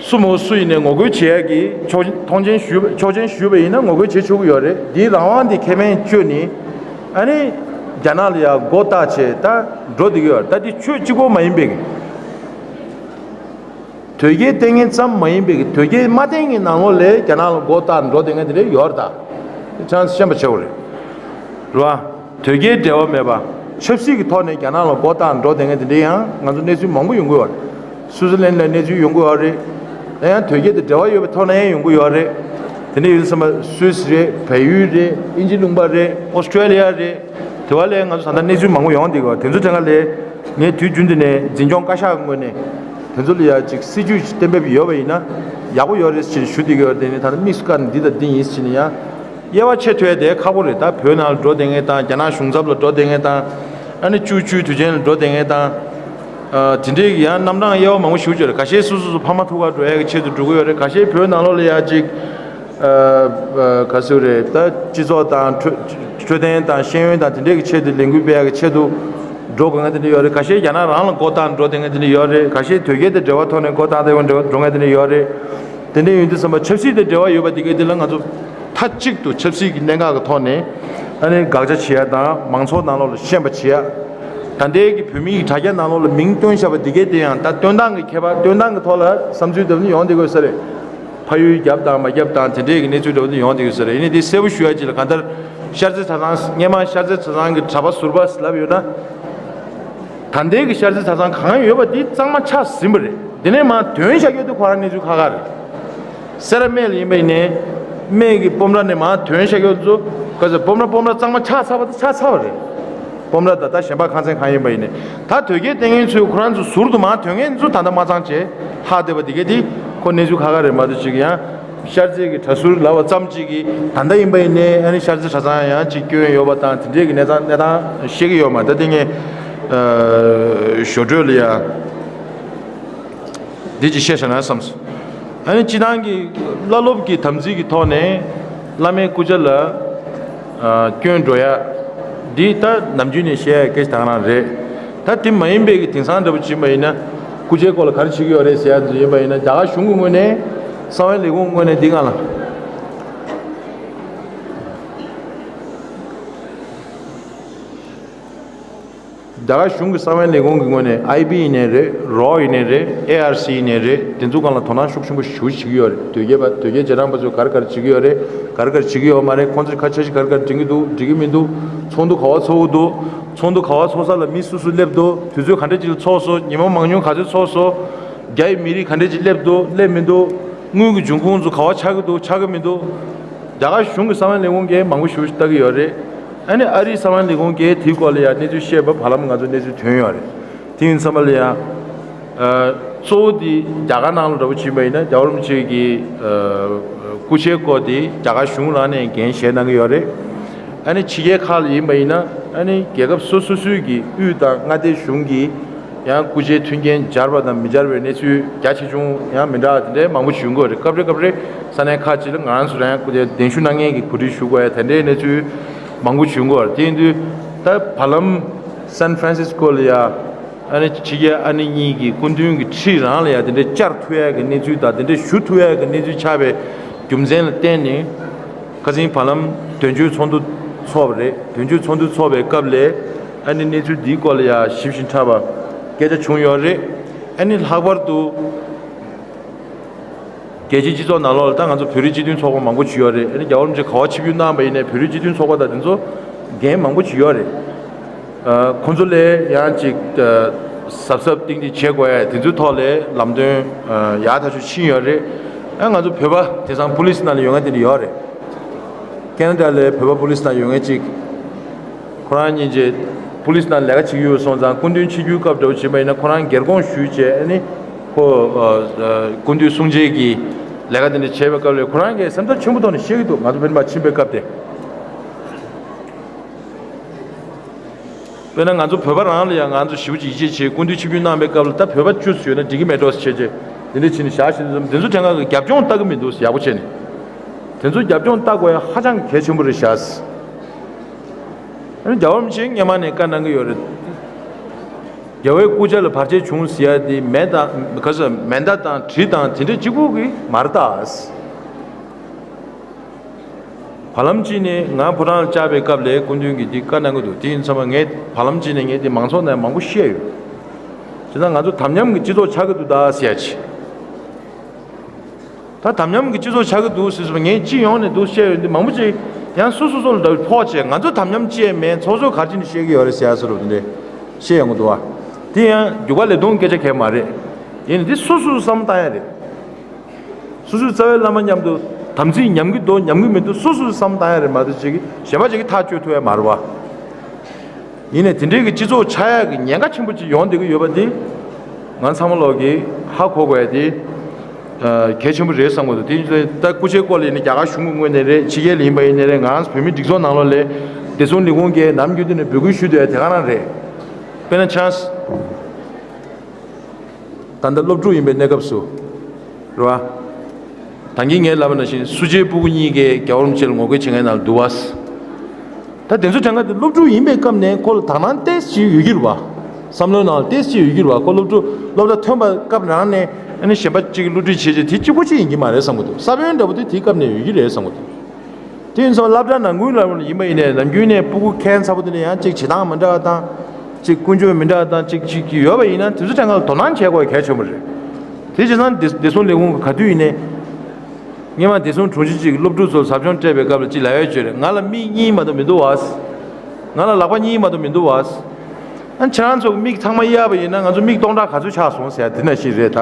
སུ་མོ་སུ་ཡིན་ནའི་ངོ་རྒོལ་བྱེད་ཡ་གི་ཆོག་མཐོང་ཆེན་ཞུས་ཆོག་མཆན་ཞུས་པ་ཡིན་ན་ངོ་རྒོལ་བྱེད་ཆོག་གི་ཡོད་རེད། འདིའི་རང་དབང་འདི་ཁེ་ཕན་བཅོལ་ནས། ཨ་ནི། རྒྱ་ནག་ལ་ཡ་མགོ་བཏགས་བྱས་ད་འགྲོ་བསྡད་ཀྱི་ཡོད་རེད། ད་འདི་ཆོས་གཅིག་པོ་མ་ཡིན་པའི་གི་དོལ་རྒྱལ་བསྟེན་མཁན་ཙམ་མ་ཡིན་པའི་གི་དོལ་རྒྱལ་མ་བསྟེན་མཁན་ནང་ལོགས་ལ་རྒྱ་ནག་ལ་མགོ་བཏགས་འགྲོ་བསྡད་མཁན་དེ་འདྲ་ཡོད་རེད། ད་ཆང་ཤེས་པ་བྱེད་དགོས་རེད། རེད་བ། དོལ་རྒྱལ་འབྲེལ་བ་མེད་པ། ཆབ་སྲིད་ཀྱི་ཐོག་ནས་རྒྱ་ནག་ལ་མགོ་བཏགས་འགྲོ་བསྡད་མཁན་དེ་འདྲ་ཡང་ང་ཚོ་གནས་ཚུལ་མང་པོ་ཡོང་གི་ཡོད་རེད། སུའུ་ཙི་ལན་ལ་གནས་ཚུལ་ཡོང་གི་ཡོད་རེད། ད་ཡང་དོལ་རྒྱལ་དང་འབྲེལ་བ་ཡོད་པའི་ཐོག་ནས་ཡང་ཡོང་གི་ཡོད་རེད། དེ་འདྲ་ཡོད་དུས་ཙམ་པ་སུད་སི་རེད། བལ་ཡུལ་རེད། དབྱིན་ཇི་ལུང་པ་རེད། ཨོ་སི་ཀྲེ་ལི་ཡ་རེད། དེ་བ་ལས་ང་ཚོ་ད་ལྟ་གནས་ཚུལ་མང་པོ་ཡོང་བསྡད་ཀྱི་ཡོད་རེད། དེ་ཚོ་དྲན་ག་ལས། ངས་དུས་རྒྱུན་དུ་ནས་འཛིན་སྐྱོང་བཀའ་ཤག་གི་ངོས་ནས་དེ་ཚོ་ལ་ཡ་ཅིག་སྲིད་ཇུས་ཤིག་གཏན་འབེབས་ཡོད་པ་ཡིན་ན་ཡག་པོ་ཡོད་རེད་ཅེས་ཞུ་བསྡད་ཀྱི་ཡོད་རེད། དེ་ནས་ད་ལྟ་དམིགས་སུ་བཀར་ནས་འདི་དང་འདི་ཡིན་ཟེར་ནས་ཡང་ དབྱེ་བ་ཕྱེ་ཐུབ་ཡ་དེ་ཁག་པོ་རེད། ད་བོད་ནང་ལ་འགྲོ་བསྡད་མཁན་དང་། རྒྱ་ནག་གཞུང་ཚབ་ལ་འགྲོ་བསྡད་མཁན་དང་། ཨ་ནི་བཅུ་བཅུའི་དུས་ཆེན་ལ་འགྲོ་བསྡད་མཁན་དང་། ཨ། དེ་འདྲའི་ཡང་རྣམ་གྲངས་དབྱེ་བ་མང་པོ་ཞིག་ཡོད་རེད། ཁ་ཤས་སོ་སོ་སོ་ཕ་མ་ཐུག་གར་འགྲོ་ཡ་གི་ཆེད་དུ་འགྲོ་གི་ཡོད་རེད། ཁ་ཤས་བོད་ནང་ལོགས་ལ་ཡ་ཅིག་ཨ། ཨ། ག་ཟེར་རེད། ད་སྤྱི་ཚོགས་དང་འཕྲོད་འཕྲོད་བསྟེན་དང་ཤེས་ཡོན་དང་དེ་འདྲའི་གི་ཆེད་དུ་ལས་འགུལ་སྤེལ་ཡ་གི་ཆེད་དུ་འགྲོ་དགོས་མཁན་དེ་འདྲ་ཡོད་རེད། ཁ་ཤས་རྒྱ་ནག་རང་ལ་མགོ་བཏགས་འགྲོ་བསྡད་མཁན་དེ་འདྲ་ཡོད་རེད། ཁ་ཤས་དོལ་རྒྱལ་དང་འབྲེལ་བ་ཐོག་ནས་མགོ་བཏགས་བསྡད་མཁན་འགྲོ་མཁན་དེ་འདྲ་ཡོད་རེད། དེ་འདྲ་ཡིན་དུས་ཙམ་པ་ཆབ་སྲིད་དང་འབྲེལ་བ་ཡོད་པ་དེ་གའི་དེ་ལ་ང་ཚོ་མཐའ་གཅིག་ཏུ་ཆབ་སྲིད་ཀྱི་གནད་འགག་གི་ཐོག་ནས་ཨ་ནི་དགག་བྱ་བྱེད་ཡ་དང་། མང་ཚོགས་ནང་ལོགས་ལ་ཤེས་པ་བྱེད་ཡ། ད་ལྟའི་གི་བོད་མིའི་དྲ་རྒྱ་ནང་ལོགས་ལ་མིང་བཏོན་བཞག་པ་འདི་གའི་དེ་ཡང་ད་བཏོན་སྟངས་ཀྱི་ཁྱད་པར། བཏོན་སྟངས་ཀྱི་ཐོག་ལ་བསམ་ཚུལ་འདྲ་པོ་ནི་ཡོང་བསྡད་ཀྱི་ཡོད་ས་རེད། ཕ་ཡུལ་བརྒྱབ་དང་མ་བརྒྱབ་དང་དེ་འདྲའི་གི་གནས་ཚུལ་འདྲ་པོ་ནི་ཡོང་བསྡད་ཀྱི་ཡོད་ས་རེད། ཡིན་ནའི་དེ་གསལ་པོ་ཞུ་ཡ་ཅིག་ལ། གང་ལྟར་ཤར་རྩེ་གྲྭ་ཚང་། སྔས་མ་ཤར་རྩེ་གྲྭ་ཚང་གི་གྲྭ་པ་ཟུར་པ་ལབ་ཡོད་ན། ད་ལྟའི་གི་ཤར་རྩེ་གྲྭ་ཚང་གང་ཡོད་པ་དེ་གཙང་མ་ཆགས་ཟིན་པ་རེད། དེ་ནས་མར་ཐོན་བཞག་ཡོད་དུས་ཁོ་རང་གནས་ཚུལ་ཁག་ཁག་རེད། སེ་ར་སྨད་ལ་ཡིན་པ་ཡིན་ནའི། སྨད་ཀྱི་སྤོམ་ར་ནས་མར་ཐོན་བཞག་ཡོད་ཚོ། ག་ཚོད་སྤོམ་ར་སྤོམ་ར་གཙང་མ་ཆགས་ཚར་བ་དང་ཆགས་ཚར་བ་རེད། སྤོམ་ར་ད་ལྟ་གཞན་པ་ཁང་ཚན་གང་ཡིན་པ་ཡིན་ནའི། ད་དོལ་རྒྱལ་བསྟེན་མཁན་ཚོས་ཁོ་རང་ཚོ་ཟུར་དུ་མར་ཐོན་མཁན་ཚོ་ད་ལྟ་མ་ཚང་བྱས་ལྷག་བསྡད་པ་དེ་གས་དེ་ཁོ་གནས་ཚུལ་ཁག་ཁག་རེད་མ་གཏོགས་ཅིག་ཡང་། ཤར་རྩེ་གི་གྲྭ་ཟུར་ལབ་པ་ཙམ་གཅིག་གིས་ད་ལྟ་ཡིན་པ་ཡིན་ནའི་ཨ་ནི་ཤར་རྩེ་གྲྭ་ཚང་ཡང་གཅིག་སྐྱོན་ཡོད་པ་དང་དེ་འདྲས་ཀྱི་གནས་སྟངས། གནས་སྟངས་ཤེས་ཀྱི་ཡོད་མ་རེད། ད་དེ་ངས་ཨ་ཞོར་འཕྲོས་ལ་ཡ་འདི་ཅིག་བཤད་བཞག་ན་བསམས་སོང་། ཨ་ནི་སྤྱི་བཏང་གི་བླ་སློབ་ཀྱི་དམ་ཚིག་གི་ཐོག་ནས་བླ་མའི་སྐུ་ཕྱྭ་ལ་ཨ་སྐྱོན་འགྲོ་ཡ་འདི་ད་ནམ་རྒྱུན་ནས་བཤད་ཡ་སྐད་ཆ་ད་ག་རང་རེད། ད་དེ་མ་ཡིན་པའི་གི་དེང་སང་འདྲ་པོ་བྱེད་པ་ཡིན་ན། སྐུ་ཕྱྭའི་སྐོར་ལ་ག་རེ་བྱེད་ཀྱི་ཡོད་རེད་ཟེར་ཡ་ཚོ་ཡིན་པ་ཡིན་ན། རྒྱ་གར་གཞུང་གི་ངོས་ནས། གསང་བའི་ལས་ཁུངས་ངོས་ནས་འདི་སྒང་ལ། རྒྱ་གར་གཞུང་གི་གསང་བའི་ལས་ཁུངས་ཀྱི་ངོས་ནས། ཨའི་བི་ཡིན་ནའི་རེད། རོ་ཡིན་ནའི་རེད། ཨེ་ཨར་སི་ཡིན་ནའི་རེད། དེ་ཚོ་སྒང་ལ་དོ་སྣང་ཤུགས་ཆེན་པོ་ཞེ་པོ་བྱེད་ཀྱི་ཡོད་རེད། དོལ་རྒྱལ་པ། དོལ་རྒྱལ་རྗེས་འབྲང་པ་ཚོས་ག་རེ་ག་རེ་བྱེད་ཀྱི་ཡོད་རེད། ག་རེ་ག་རེ་བྱེད་ཀྱི་ཡོད་མ་རེད། ཁོང་ཚོས་ཁ་འཆར་གཞི་ག་རེ་ག་རེ་འབྲི་གི་འདུག་འབྲི་གི་མི་འདུག་ཚོགས་འདུ་ག་པར་ཚོགས་ཀྱི་འདུག་ཚོགས་འདུ་ག་པར་ཚོགས་ས་ལ་མི་སུ་སུ་སླེབས་འདུག་དུས་ཚོད་ག་འདྲས་ཅིག་ལ་ཚོགས་སོང་། ཉི་མ་མང་ཉུང་ག་ཚོད་ཚོགས་སོང་། རྒྱ་ཡི་མི་རིགས་ག་འདྲས་ཅིག་སླེབས་འདུག་སླེབས་མི་འདུག་དངུལ་གྱི་འབྱུང་ཁུངས་ཚོ་ག་པར་ཆགས་ཀྱི་འདུག་ཆགས་ཀྱི་མི་འདུག་རྒྱ་གར་གཞུང་གི་གསང་བའི་ལས་ཁུངས་ཀྱིས་མང་པོ་ཞེ་པོ་ཞིག་ལྟ་གི་ཡོད་རེད། ཨ་ནི་ཨ་རིའི་གསང་བའི་ལས་ཁུངས་ཀྱིས་དེའི་སྐོར་ལ་ཡང་གནས་ཚུལ་བཤད་པ་བར་ལམ་ང་ཚོ་གནས་ཚུལ་ཐོན་ཡོད་རེད། དེ་ཡིན་ཙམ་པ་ལ་ཡང་། ཨ། གཙོ་བོ་དེ་རྒྱ་གར་ནང་ལ་འདྲ་པོ་བྱེད་པ་ཡིན་ན། རྒྱལ་བ་རིན་པོ་ཆེ་གི་ཨ་སྐུ་ཕྱྭའི་སྐོར་དེ་རྒྱ་གར་གཞུང་ལ་ནས་འགན་བཞེས་གནང་གི་ཡོད་རེད། ཨ་ནི་ཕྱི་རྒྱལ་ཁག་ལ་ཡིན་པ་ཡིན་ན། ཨ་ནི་རྒྱལ་ཁབ་སོ་སོ་སོའི་གི་དབུས་དང་མངའ་སྡེ་གཞུང་གི་ཡང་སྐུ་ཕྱྭའི་མཐུན་རྐྱེན་སྦྱར་བ་དང་མི་སྦྱར་བའི་གནས་ཚུལ་རྒྱ་ཆེ་ཆུང་ཡང་མི་འདྲ་བ་དེ་འདྲའི་མང་པོ་བྱུང་གི་ཡོད་རེད། སྐབས་རེ་སྐབས་རེ་ས་གནས་ཁག་ཅིག་ལ་ང་རང་ཚོ་རང་ཡང་སྐུ་ཕྱྭའི་གདན་ཞུ་གནང་མཁན་གྱི་གོ་སྒྲིག་ཞུ་དགོས་ཡ་དེ་འདྲའི་གནས་ཚུལ་མང་པོ་བྱུང་གི་ཡོད་རེད། དེ་ཡིན་དུས་ད་བར་ལམ་སན་ཧྥ་རན་སིས་ཀོ་ལ་ཡ། ཨ་ནི་ཕྱི་རྒྱལ་ཨ་ནེ་གཉིས་ཀྱི་སྐུ་མདུན་གྱི་འཁྲིས་རང་ལ་ཡ་དེ་འདྲའི་བཅར་ཐུབ་ཡ་གི་གནས་ཚུལ་དང་། དེ་འདྲའི་ཞུ་ཐུབ་ཡ་གི་གནས་ཚུལ་ཆགས་པའི་རྒྱུ་མཚན་ལ་བརྟེན་ནས། ཁ་སང་བར་ལམ་དོན་གཅོད་ཚོགས་འདུ་ཚོགས་པ་རེད། དོན་གཅོད་ཚོགས་འདུ་ཚོགས་པའི་སྐབས་ལ་ཨ་ནི་གནས་ཚུལ་འདིའི་སྐོར་ལ་ཡ་ཞིབ་ཞིབ་ཕྲ་བ་སྐད་ཆ་བྱུང་ཡོད་རེད། ཨ་ནི་ལྷག་པར་དུ་རྒྱལ་སྤྱིའི་སྤྱི་ཚོགས་ནང་ལོགས་ལ་ད་ང་ཚོ་བོད་རིགས་སྤྱི་མཐུན་ཚོགས་པ་མང་པོ་ཅིག་ཡོད་རེད། ཨ་ནི་རྒྱལ་བ་རིན་པོ་ཆེ་ག་པར་ཆིབས་བསྒྱུར་གནང་བ་ཡིན་ནའི་བོད་རིགས་སྤྱི་མཐུན་ཚོགས་པ་དང་དེ་ཚོ་འགན་མང་པོ་ཅིག་ཡོད་རེད། ཨ། ཁོང་ཚོ་ལ་ཡང་ཅིག་ཨ་གཟབ་གཟབ་ཏིག་ཏིག་བྱེད་དགོས་ཡ་དེ་ཚོའི་ཐོག་ལ་ལམ་སྟོན་ཨ་ཡག་ཐག་ཆོད་ཕྱིན་ཡོད་རེད། ཨ། ང་ཚོ་བོད་པ་དེང་སང་པུ་ལིས་ནང་ལ་ཡོད་མཁན་དེ་འདྲ་ཡོད་རེད། ཁེ་ན་ཌ་ལ་བོད་པ་པུ་ལིས་ནང་ཡོད་མཁན་ཅིག་ཁོ་རང་སྙིང་རྗེ། པུ་ལིས་ནང་ལས་ཀ་བྱེད་ཀྱི་ཡོད་སོང་ཙང་། སྐུ་མདུན་ཆིབས་བསྒྱུར་སྐབས་འདྲ་བོ་བྱེད་པ་ཡིན་ན་ཁོ་རང་སྒེར་དགོངས་ཞུས་བྱས། ཨ་ནི་ཁོ་ཨ་ཨ་སྐུ་མདུན་གསུང་བྱེད་ཀྱི་ལས་ཀ་དེ་འདྲ་བྱས་པའི་སྐབས་ལ་ཁོ་རང་གིས་སེམས་ཐག་ཆེན་པོ་ཐོག་ནས་བཤད་ཀྱི་འདུག་ང་ཚོ་བོད་པ་ཕྱིན་པའི་སྐབས་དེ། དཔེར་ན་ང་ཚོ་བོད་པ་རང་ལ་ཡང་ང་ཚོ་ཞེ་པོ་ཅིག་ཡིད་ཆེས་བྱེད། སྐུ་མདུན་ཆིབས་བསྒྱུར་གནང་བའི་སྐབས་ལ་ད་བོད་པ་བཅུ་ཙམ་ཡོད་ན་འགྲིག་གི་མེད་འགྲོ་ཟེར་བྱས་བྱས་དེ་འདྲ་བྱས་ནས་བཞག་བཞིན་དུ། དེ་ཚོ་དེ་སྔ་གི་རྒྱབ་ལྗོངས་ལྟ་གི་མི་འདུག་ཟེར། ཡག་པོ་བྱས་ནས་དེ་ཚོ་རྒྱབ་ལྗོངས་ལྟ་དགོས་ཡ་ཧ་ཅང་གལ་ཆེན་པོ་རེད་བཞག་ཟེར། ཨ་ནི་རྒྱལ་བ་རིན་པོ་ཆེས་སྔོན་མ་ནས་བཀའ་གནང་གི་ཡོད་རེད། རྒྱལ་བའི་སྐུ་ཕྱྭ་ལ་བར་ཆད་བྱུང་ཟེར་ཡ་དེ་མེ་དང་། ག་ཟེར། མེ་མདའ་དང་གྲི་དང་དེ་འདྲ་གཅིག་པུ་གིས་མ་རེད་ད་ཟེར། བར་ལམ་གཅིག་ནས་ང་ཕོ་བྲང་ལ་བཅར་བའི་སྐབས་ལ་སྐུ་མདུན་གྱིས་འདི་བཀའ་གནང་གི་འདུག་དེ་ཡིན་ཙང་ངས་བར་ལམ་གཅིག་ནས་ངས་འདི་མང་ཚོགས་ནང་མང་པོ་བཤད་ཡོད། བྱས་ཙང་ང་ཚོ་དམ་ཉམས་ཀྱི་སྤྱི་ཚོགས་ཆགས་ཀྱི་འདུག་ད་ཟེར་ཡ་ཅིག་ད་དམ་ཉམས་ཀྱི་སྤྱི་ཚོགས་ཆགས་ཀྱི་འདུག་ཟེར་སོང་། ངས་སྤྱི་ཡོངས་ནས་འདུག་བཤད་ཡོད། འདི་མང་པོ་ཅིག་ཡང་སོ་སོ་སོ་ལ་འདྲ་བའི་ཕོག་བྱས། ང་ཚོ་དམ་ཉམས་ཅི་ཡང་མེད། ཚོགས་གཙོས་ག་རེ་བྱས་ནས་བཤད་ཀྱི་ཡོད་རེད་ཟེར་ཡ་བཟོ་འདྲ་བཤད་ཡོང་གི་འདུག་བ། དེ་ཡང་རྒྱུ་སྐར་ལས་སྟོང་སྐད་ཆ་གང་ཡང་མ་རེད། ཡིན་ནའི་འདི་སོ་སོས་བསམ་བློ་བཏང་ཡ་རེད། སོ་སོའི་རྩ་བའི་བླ་མ་མཉམ་དུ་དམ་ཚིག་ཉམས་ཀྱི་འདུག་ཉམས་ཀྱི་མི་འདུག་སོ་སོས་བསམ་བློ་བཏང་ཡ་རེད་མ་གཏོགས། ཅིག་གིས་གཞན་པ་ཅིག་གིས་ཐག་གཅོད་ཐུབ་ཡ་མ་རེད་བ། ཡིན་ནའི་དེ་འདྲའི་གི་སྤྱི་ཚོགས་ཆགས་ཡག་གི་ཉེན་ཁ་ཆེན་པོ་ཅིག་ཡོང་བསྡད་ཀྱི་ཡོད་པ་འདི་ང་ཚང་མ་ལོག་གིས་ཧ་གོ་དགོས་ཡ་དེ། གལ་ཆེན་པོ་རེད་བསམ་གྱི་འདུག་དེ་ཡིན་ཙང་ད་སྐུ་ཕྱྭའི་སྐོར་ལ་ཡིན་ན་རྒྱ་གར་གཞུང་གི་ངོས་ནས་རེད། ཕྱི་རྒྱལ་ལ་ཡིན་པ་ཡིན་ནའི་རེད། ང་རང་ཚོ་བོད་མིའི་སྒྲིག་འཛུགས་ནང་ལོགས་ལ་བདེ་སྲུང་ལས་ཁུངས་ཀྱིས་ནམ་རྒྱུན་དུ་ནས་འབོད་སྐུལ་ཞུ་སྡོད་ཡ་དེ་ག་རང་རེད། དཔེར་ན་ཆ་ད་ལྟ་སློབ་ཕྲུག་ཡིན་པའི་གནས་སྐབས་སུ་རེད་བ། ད་གིན་ངས་ལབ་པ་ནང་བཞིན་སུ་ཇཱའི་སྤུ་གུ་གཉིས་ཀས་རྒྱལ་བ་རིན་པོ་ཆེ་ལ་ངོ་རྒོལ་བྱེད་མཁན་ནང་ལ་འདུག་བ། ད་དེ་ཚོ་དྲན་ག་དེ་སློབ་ཕྲུག་ཡིན་པའི་སྐབས་ནས་ཁོ་ལ་དག་སྣང་ཏོག་ཙམ་ཡོད་ཀྱི་རེད་བ། བསམ་བློའི་ནང་ལ་ཏོག་ཙམ་ཡོད་ཀྱི་རེད་བ། ཁོ་སློབ་ཕྲུག་སློབ་གྲྭ་ཐོན་པའི་སྐབས་རང་ནས་ཨ་ནི་གཞན་པ་གཅིག་བསླུ་བྲིད་བྱེད་བྱེད་དེ་གཅིག་པོ་གཅིག་ཡིན་གྱི་མ་རེད་བསམ་གྱི་འདུག་ས་བོན་འདྲ་པོ་དེ་དེའི་སྐབས་ནས་ཡོད་ཀྱི་རེད་བསམ་གྱི་འདུག་དེ་ཡིན་ཙང་སློབ་གྲྭ་ནང་ཁུལ་ལ་ཡིན་པ་ཡིན་ནའི་ནམ་རྒྱུན་ནས་སྤུ་གུ་ཁྱད་མཚར་པོ་དེ་ལ་ཡང་གཅིག་བྱེད་སྟངས་མི་འདྲ་བ་དང་། གཅིག་ཀུན་སྤྱོད་མི་འདྲ་བ་དང་གཅིག་གཅིག་གཅིག་ཡོད་པ་ཡིན་ན་དེ་ཚོ་དྲན་ག་ལ་དོ་སྣང་བྱེད་དགོས་གལ་ཆེན་པོ་རེད། དེ་བྱས་ཙང་བདེ་བདེ་སྲུང་ལས་ཁུངས་ཀྱི་ག་དུས་ཡིན་ནའི། སྔོན་མ་བདེ་སྲུང་དྲུང་ཆེ་གཅིག་གིས་སློབ་ཕྲུག་ཚོར་ཟབ་སྦྱོང་སྤྲད་པའི་སྐབས་ལ་གཅིག་ལབ་ཡོད་ཅིག་རེད། ང་ལ་མིག་གཉིས་མ་གཏོགས་མི་འདུག་བ། ང་ལ་ལག་པ་གཉིས་མ་གཏོགས་མི་འདུག་བ། ཨ་ཁྱེད་རང་ཚོ་མིག་ཚང་མ་གཡས་པ་ཡིན་ན་ང་ཚོ་མིག་སྟོང་ཕྲག་ག་ཚོད་ཆགས་སོང་ཟེར་ཡ་དེ་ནང་བཞིན་རེད་ད།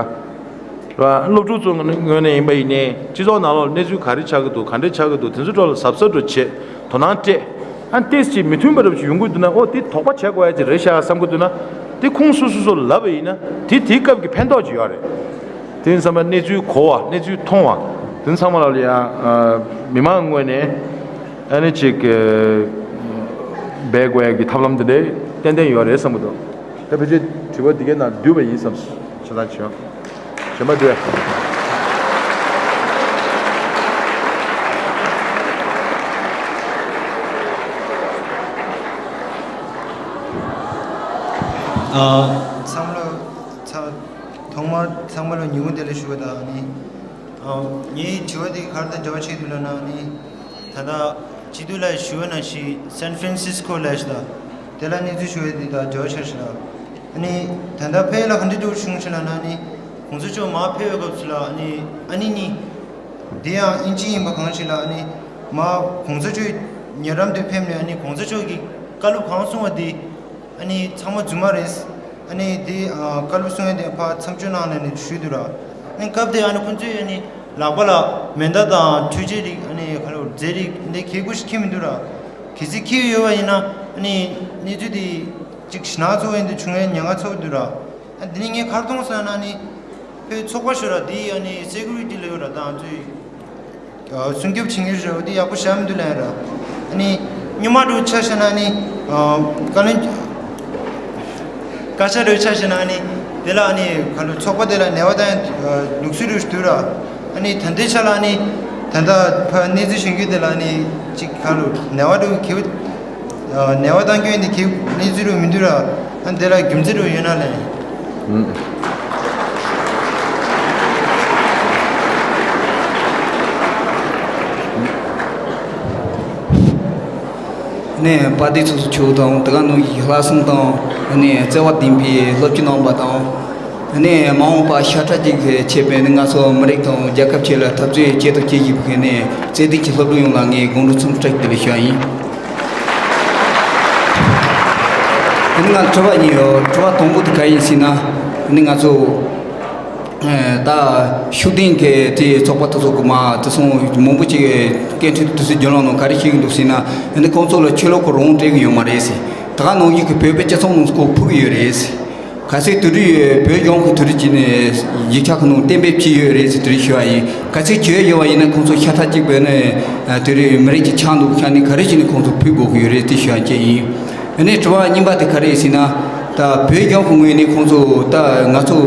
ར། སློབ་ཕྲུག་ཚོའི་ངོས་ནས་ཡིན་པ་ཡིན་ནའི་སྤྱི་ཚོགས་ནང་ལོགས་གནས་ཚུལ་ག་རེ་ཆགས་ཀྱི་འདུག་ག་འདྲ་ཆགས་ཀྱི་འདུག་དེ་ཚོའི་ཐོག་ལ་གཟབ་གཟབ་འདྲ་བྱེད། དོ་སྣང་སྤྲད། ཨ་ཏོག་ཙམ་མི་མཐུན་པ་འདྲ་ཞིག་ཡོང་གི་འདུག་ན། ཨོ་དེ་དོགས་པ་བྱེད་དགོས་ཡ་ཅིག་རེད་ཤག་བསམ་གྱི་འདུག་ན། དེ་ཁོང་སོ་སོ་སོ་ལ་ལབ་པ་ཡིན་ན་དེ་དེའི་སྐབས་ཀྱི་ཕན་ཐོགས་ཅིག་ཡོད་རེད། དེ་ཡིན་ཙང་གནས་ཚུལ་གོ་བ། གནས་ཚུལ་མཐོང་བ། དེ་ཚང་མ་ལ་ཡང་མི་མང་ངོས་ནས་ཨ་ནི་ཅིག་འབད་དགོས་ཡ་གི་ཐབས་ལམ་དེ་འདྲ་ཏན་ཏན་ཡོད་རེད་བསམ་གྱི་འདུག་ད་ཕལ་ཆེར་དྲི་བ་འདི་གའི་ནང་བསྡུས་པ་ཡིན་བསམ། ཞེ་དྲག་བྱོས། གཞན་པ་འདུག་ཨ། ཚང་མ་ལ་ཚ་ཐོག་མར་ཚང་མ་ལ་ཉིན་མོ་བདེ་ལེགས་ཞུ་བ་དང་ནི། ཨ། ངའི་དྲི་བ་དེ་ག་རེ་དང་འབྲེལ་བ་བྱེད་འདུག་ལབ་ན་ནི། ད་ལྟ་སྤྱི་འཐུས་ལ་ཞུ་བ་ནང་བཞིན་སན་ཧྥ་རན་སིས་ཀོ་ལ་ཞིག་དང་དེ་ལ་གནས་ཚུལ་ཞུ་བ་དེ་དང་འབྲེལ་བ་ཆགས་ཤིག་ལ། ཨ་ནི་ད་ལྟ་ཕ་ཡུལ་ལ་ག་འདྲ་འགྲོ་བྱུང་ཞིག་ལབ་ན་ནི། གོང་ས་མཆོག་མར་ཕེབས་པའི་སྐབས་སུ་ལ་ཨ་ནི་ཨ་ནེ་གཉིས། དེ་ཡང་དབྱིན་ཇི་ཡིན་པ་གང་ཞིག་ལ་ཨ་ནི་མར་གོང་ས་མཆོག་ཉེ་འགྲམ་དུ་ཕེབས་ནས་ཨ་ནི་གོང་ས་མཆོག་གིས་བཀའ་སློབ་གང་གསུང་བ་དེ་ཨ་ནི་ཚང་མ་རྫུན་མ་རེད། ཨ་ནི་དེ་ཨ་བཀའ་སློབ་གསུང་ཡ་དེ་ཕར་མཚམས་སྦྱོར་གནང་ནས་ནི་ཞུས་འདུག་ར། ཨ་ནི་སྐབས་དེ་ཨ་ནི་ཁོང་ཚོས་ཨ་ནི་ལག་པ་ལ་མེ་མདའ་དང་འཕྲུལ་ཆས་རིགས་ཨ་ནི་ག་ལོ་རྫས་རིགས་འདི་གལ་དགོས་ཤིག་འཁྱེར་མི་འདུག་ར། གལ་སྲིད་འཁྱེར་ཡོད་པ་ཡིན་ན་ཨ་ནི་གནས་ཚུལ་དེ་ཅིག་ཞེད་སྣང་ཚ་པོ་ཡིན་དུ་བྱུང་ཡ་ཉེན་ཁ་ཚ་པོ་འདུག་ར། ཨ་འདི་ནི་ངས་ག་རེ་མཐོང་སོང་ན་ནི། བོད་ཚོགས་པ་ཞུ་ར་འདི་ཨ་ནི་སེ་ཀུ་རི་ཊི་ལ་ཡོད་ར་དང་ཚུལ། སྲུང་སྐྱོབ་བྱེད་མཁན་ཞུ་ར་འདི་ཡག་པོ་བྱ་མི་འདུག་ལན་ར། ཨ་ནི་སྔོན་མ་འགྲོ་ཆ་བཞག་ན་ནི། བཀའ་བློན། བཀའ་ཤག་འགྲོ་ཆ་བཞག་ན་ནི། དེ་ལ་ཨ་ནི་ག་ལོ་ཚོགས་པ་དེ་ལ་ནད་པ་དང་ལུགས་སྲོལ་རུ་འདུག་ར། ཨ་ནི་ད་ལྟའི་ཆ་ལ་ཨ་ནི། ད་ལྟ་ཕ་གནས་ཚུལ་ཞུ་རྒྱུ་དེ་ལ་ཨ་ནི་ཅིག་ག་ལོ་ནད་པ་འགྲོ་གི། ནད་པ་བཏང་རྒྱུ་ཡིན་དེ་གི་གནས་ཚུལ་རུ་མི་འདུག་ར། ཨ་དེ་ལ་རྒྱུ་མཚན་རུ་ཡོད་ན་ལས། ནས་དཔལ་ལྡན་ཚོགས་གཙོ་མཆོག་དང་དེ་ག་ནང་བཞིན་ལྷག་བསམ་དང་ནས་བརྩེ་བ་ལྡན་པའི་སློབ་སྤྱི་རྣམ་པ་དང་། ནས་མ་འོངས་པ་ཤ་ཁྲག་གཅིག་བྱས་པའི་ནི་ང་ཚོ་མི་རིགས་དང་རྒྱལ་ཁབ་ཆེད་ལ་འཐབ་རྩོད་བྱེད་དང་བྱེད་བཞིན་པའི་ནས་བརྩེ་ལྡན་གྱི་སློབ་ཕྲུག་ཡོངས་ལ་ངས་དགོང་དྲོ་འཚམས་འདྲི་བཀྲ་ཤིས་བདེ་ལེགས་ཞུ་ཡ་ཡིན། ཨ་ནི་ང་དྲི་བ་གཉིས་ཡོད། དྲི་བ་དང་པོ་དེ་ག་ཡིན་ཟེར་ན། ཨ་ནི་ང་ཚོ་ཨ་ད་ཤུགས་ལྡན་གྱི་དེ་ཚོགས་པ་དེ་ཚོ་གི་མ་དེ་སོང་མང་པོ་ཅིག་སྐད་འཕྲིན་དུ་དུས་ཚོད་བརྒྱུད་ལམ་ནང་ག་རེ་བཤད་ཀྱི་འདུག་ཟེར་ན། ཨ་ནི་ཁོང་ཚོ་ལ་ཆོས་ལུགས་ཀྱི་རང་དབང་སྤྲད་ཀྱི་ཡོད་མ་རེད་ཟེར། ད་ག་ནང་བཞིན་གྱི་བོད་པའི་སྤྱི་ཚོགས་ནང་ཁོ་ཕུག་གི་ཡོད་རེད་ཟེར། གལ་སྲིད་དེ་རིང་བོད་ལྗོངས་ཀྱི་དེ་རིང་གི་ནས་ཡིག་ཆ་ཁོ་ནང་གཏན་འབེབས་བྱས་ཡོད་རེད་ཟེར་དེ་རིང་ཞུ་བ་ཡིན། གལ་སྲིད་བྱས་ཡོད་པ་ཡིན་ན་ཁོང་ཚོ་ཤ་ཁྲག་གཅིག་པའི་ནས་དེ་རིང་མི་རིགས་ཀྱི་ཆགས་འདུག་ཤ་ནི་ག་རེ་བྱས་ནས་ཁོང་ཚོ་ཕུད་དགོས་ཀྱི་ཡོད་རེད་དེ་ཞུ་བ་བཅས་ཡིན། ཨ་ནི་དྲི་བ་གཉིས་པ་དེ་ག་རེ་ཡིན་ཟེར་ན། ད་བོད་ལྗོངས་ཀྱི་ངོས་ནས་ཁོང་ཚོ་ད་ང་ཚོ་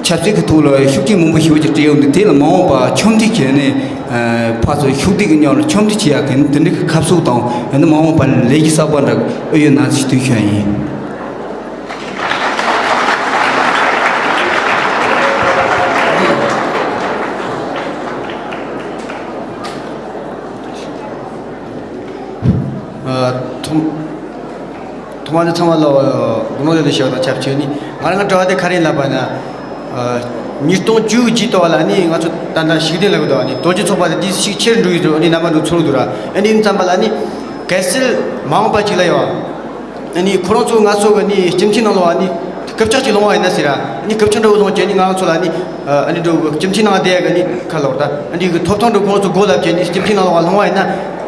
ཆབ་སྲིད་ཀྱི་ཐོག་ལ་ཤུགས་རྐྱེན་མང་པོ་ཞེ་པོ་ཅིག་སྤྲད་ཡོད་འདུག་དེ་ལ་མ་འོངས་པ་ཕྱོགས་སྒྲིག་བྱས་ནས་ཕར་ཚུར་ཤུགས་སྒྲིག་གི་ཉམས་ལ་ཕྱོགས་སྒྲིག་བྱེད་ཡག་གི་དེ་འདྲའི་ཁ་ཕྱོགས་དང་ཨ་ནི་མ་འོངས་པ་ལས་གཞི་གསར་པ་འདྲ་ཨེ་ཡོད་ན་ཞུ་དུས་ཞུ་བ་ཡིན། ཐོག་ཐོག་མ་དེ་ཚང་མ་ལ་དགོང་མོ་ལ་ཞུ་བ་དང་ཆབས་ཅིག་ནི་ང་རང་གི་དྲི་བ་དེ་ག་རེ་ལབ་པ་ན། ཉིས་སྟོང་བཅུ་གཅིག་ཐོག་ལ་ནི་ང་ཚོ་ད་ལྟ་ཤུགས་ལྡན་ལབ་གི་འདུག་ནི་རྡོ་རྗེ་ཚོགས་པ་དེ་དེ་ཤུགས་ཆེར་འགྲོ་ཡི་འདུག་ནི་རྣམ་པ་འདུག་ཚོར་འདུག་ར། ཨ་ནི་ཡིན་ཙམ་པ་ལ་ནི་གལ་སྲིད་མ་འོངས་པ་ཅིག་ལ་ཡོད། ཨ་ནི་ཁོ་རང་ཚོ་ང་ཚོ་གི་ནི་སྤྱི་འཐུས་ནང་ལོགས་ཨ་ནི་སྐུ་ཕྱག་ཅིག་ལོང་བ་ཡིན་ན་ཟེར་ར། ཨ་ནི་སྐུ་ཕྱག་འདྲ་བོ་ལོང་བྱས་ནི་ང་ཚོ་ལ་ནི་ཨ་ནི་འགྲོ་སྤྱི་འཐུས་ནང་བསྡད་ཡ་གི་ནི་ཁ་ལོག་ད་ཨ་ནི་གི་ཐོབ་ཐང་འགྲོ་ཁོ་རང་ཚོ་སྒོ་ལབ་བྱས་ནི་སྤྱི་འཐུས་ནང་ལོགས་ལོང་བ་ཡིན་ན་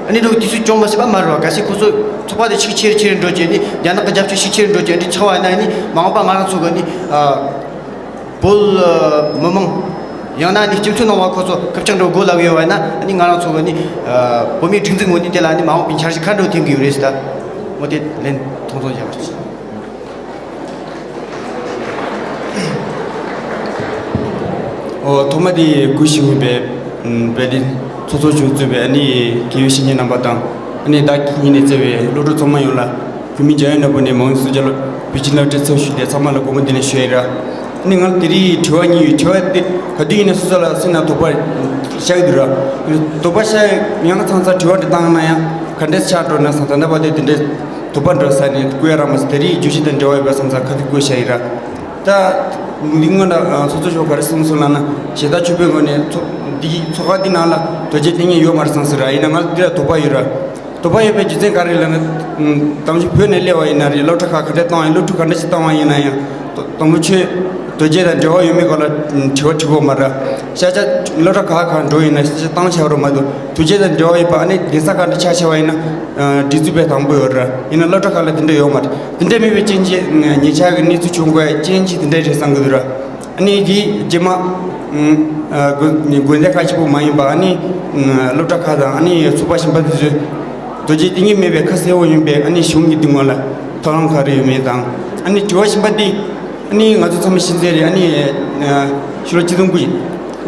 ཨ་ནི་འགྲོ་དུས་ཚོད་སྐྱོང་མ་སྲིད་པ་མ་རེད་བ། གལ་སྲིད་ཁོ་ཚོ་ཚོགས་པ་དེ་ཤུགས་ཆེར་ཆེར་འགྲོ་བྱས་ནི་རྒྱ་ནག་གི་རྒྱབ་སྐྱོར་ཤུགས་ཆེར་འགྲོ་བྱས་ནི་ཆགས་པ་ཡིན་ན་ནི་མ་འོངས་པ་ང་རང་ཚོ་གི་ནི་ཨ། བོད་མི་མང་ ཡང་ན་ནི་སྤྱི་འཐུས་ནང་མ་ཁོ་ཚོ་ཁ་བྱང་འགྲོ་དགོས་ལབ་ཡོད་བ་ན་ནི་ང་རང་ཚོ་གི་ནི་བོད་མིའི་སྒྲིག་འཛུགས་ངོས་ནས་དེ་ལ་ནི་མ་འོངས་པའི་འཆར་གཞི་ག་འདྲ་འཐེན་གི་ཡོད་རེད་ཟེར། ད་འོ་དེ་ལན་ཐུང་ཐུང་བྱ་བ་ཞིག་ཨོ་ཐོག་མ་དེ་གུས་ཞུ་ཡིན་པས། བལ་ལི་ཚོགས་གཙོ་མཆོག་གཙོས་པའི་ཨ་ནི་དགེ་བའི་བཤེས་གཉེན་རྣམ་པ་དང་། ཨ་ནི་བདག་གཉིས་ནས་བརྩེ་བའི་སློབ་ཕྲུག་ཚང་མ་ཡོངས་ལ་བོད་མི་རྒྱལ་ཡོངས་ནག་པོ་ནས་མང་གཙོ་རྒྱ་ལོ་བོད་སྤྱི་ནག་ཁྲལ་ཚབ་ཞུས་ཏེ་ཚང་མ་ལ་དགོངས་པ་འདི་ནས་ཞུ་ཡི་ར། ཨ་ནི་ང་ལ་དེ་རིང་དྲི་བ་གཉིས་ཡོད། དྲི་བ་དེ་ག་དུས་ཡིན་ན་སོ་སོ་ལ་སེམས་ནང་དོགས་པ་ཤར་གི་འདུག་ར། དོགས་པ་ཤར་ཡང་ཚང་ཚང་དྲི་བ་འདྲི་བཏང་ན་ཡང་ག་འདྲས་ཆགས་འགྲོ་ན་སང་ད་ལྟ་བར་དུ་དེ་འདྲས་དོགས་པ་འདྲ་ཟ་ནས་བསྐུལ་ཡ་རག་མ་སོང་། དེ་རིང་བརྗོད་གཞི་དང་འབྲེལ་བ་ཡོད་པ་སོང་ཙང་ཁ་ཐུག་བསྐུལ་བྱ་ཡི་ར། ད་འདི་སྔོན་ལ་ཚོགས་གཙོ་མཆོག་ག་རེ་གསུངས་སོང་ལབ་ན་ཞལ་ཏ་ཆོས་པའི་ངོས་ནས་ཚོགས་འདི་ཚོགས་ཁང་འདི་ནང་ལ་དོལ་རྒྱལ་བསྟེན་མཁན་ཡོད་མ་རེད་བསམ་སོང་ར། ཡིན་ན་ང་ལ་འདི་ལ་དོགས་པ་ཡོད་ར། དོགས་པ་ཡོད་པའི་རྒྱུ་མཚན་ག་རེ་ལབ་ན། དང་ཕྱིན་བོད་ནས་སླེབས་པ་ཡིན་ན་རེད། སློབ་གྲྭ་ཁག་ག་འདྲ་བཏང་ཡིན། སློབ་ཕྲུག་ག་འདྲ་ཞིག་བཏང་བ་ཡིན་ན་ཡང་། དང་པོ་ཆོས་དོལ་རྒྱལ་དང་འབྲེལ་བ་ཡོད་མེད་སྐོར་ལ་དྲི་བ་དྲི་གོ་མ་ར། ཤ་ཆ་སློབ་གྲྭ་ཁག་ཁག་འགྲོ་ཡིན་ན་ཤ་ཆ་བཏང་བྱ་བ་རུ་མ་འདུག་དོལ་རྒྱལ་དང་འབྲེལ་བ་ཡོད་པ་ཨ་ནི་གདན་ས་ག་འདྲ་ཆ་བྱ་བ་ཡིན་ན། སྒྲིག་འཛུགས་པས་དང་པོ་ཡོད་ར། ཡིན་ན་སློབ་གྲྭ་ཁག་ལ་དེ་འདྲ་ཡོད་མ་རེད། དེ་འདྲ་མེད་པའི་རྐྱེན་གྱིས་ཉེ་ཆར་གྱི་གནས་ཚུལ་བྱུང་དགོས་རྐྱེན་གྱིས་དེ་འདྲ་རེད་བསམ་གྱི་འདུག་ར། ཨ་ནི་དེའི་རྗེས་མ། ཨ་དགོན་སྡེ་ཁག་གཅིག་པོ་མ་ཡིན་པ་ཨ་ནི། སློབ་གྲྭ་ཁག་དང་ཨ་ནི་ཚོགས་པ་གཞན་པ་དེ་ཚོས་དོལ་རྒྱལ་བསྟེན་མཁན་མེད་པའི་ཁ་གསལ་བོ་ཡིན་པས་ཨ་ནི་གཞུང་གི་སྡིངས་དམག་ལ་ཐབས་ལམ་ག་རེ་ཡོད་མེད་དང་། ཨ་ནི་དྲི་བ་གཞན་པ་འདི་ཨ་ནི་ང་ཚོ་ཚང་མ་ཤེས་གསལ་རེད། ཨ་ནི་ཕྱི་ལོ་ཆིག་སྟོང་དགུ་དགུ་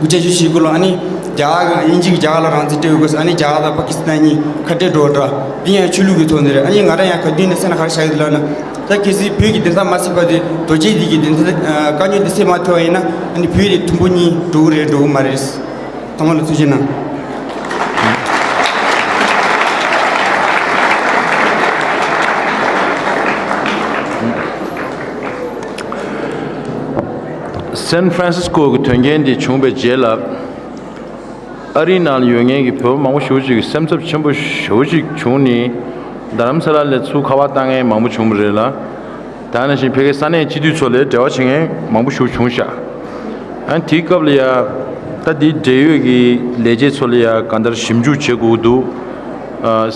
བརྒྱ་བཞི་བཅུ་ཞེ་དགུ་ལོ་ཨ་ནི་རྒྱ་གར་དབྱིན་ཇི་གི་རྒྱ་གར་ལ་རང་བཙན་སྤྲད་ཡོད་སྐབས་སུ་ཨ་ནི་རྒྱ་གར་དང་པ་ཀི་སི་ཐན་གཉིས་ཁ་བྲལ་འགྲོ་བ་འདྲ། འདི་ཡང་ཆོས་ལུགས་ཀྱི་ཐོག་ནས་རེད། ཨ་ནི་ང་རང་ཡང་ག་དུས་ནས་སེམས་ལ་ག་རེ་བཞག་གི་འདུག་ལབ་ན། ད་གལ་སྲིད་བོད་ཀྱི་གདན་ས་མ་ཟིན་པ་དེ་དོལ་རྒྱལ་འདི་གི་གདན་ས་དཀའ་རྙོག་འདི་སེལ་མ་ཐུབ་པ་ཡིན་ན་ཨ་ནི་བོད་དེ་ཐུང་པོ་གཉིས་འགྲོ་གི་རེད་འགྲོ་གི་མ་རེད། ཚང་མ་ལ་ཐུགས་རྗེ་གནང་། སན་ཧྥ་རན་སིས་ཀོ་གི་དོན་རྐྱེན་འདི་བྱུང་བའི་རྗེས་ལ། ཨ་རིའི་ནང་ལ་ཡོད་མཁན་གྱི་བོད་པ་མང་པོ་ཞེ་པོ་ཅིག་སེམས་འཚབ་ཆེན་པོ་ཞེ་པོ་ཅིག་བྱུང་ནས། རྡ་རམ་ས་ལ་ལ་ཚུར་ཁ་པར་བཏང་མཁན་མང་པོ་བྱུང་བ་རེད་ལ། ད་ནང་བཞིན་ཕ་གིའི་ས་གནས་སྤྱི་འཐུས་ཚོ་ལ་འབྲེལ་བ་བྱེད་མཁན་མང་པོ་ཞེ་པོ་བྱུང་ཤག་ཨ་ནི་དེའི་སྐབས་ལ་ཡ། ད་དེའི་འབྲེལ་ཡོད་ཀྱི་ལས་བྱེད་ཚོ་ལ་ཡ་གང་ལྟར་ཞིབ་འཇུག་བྱེད་དགོས་འདུག་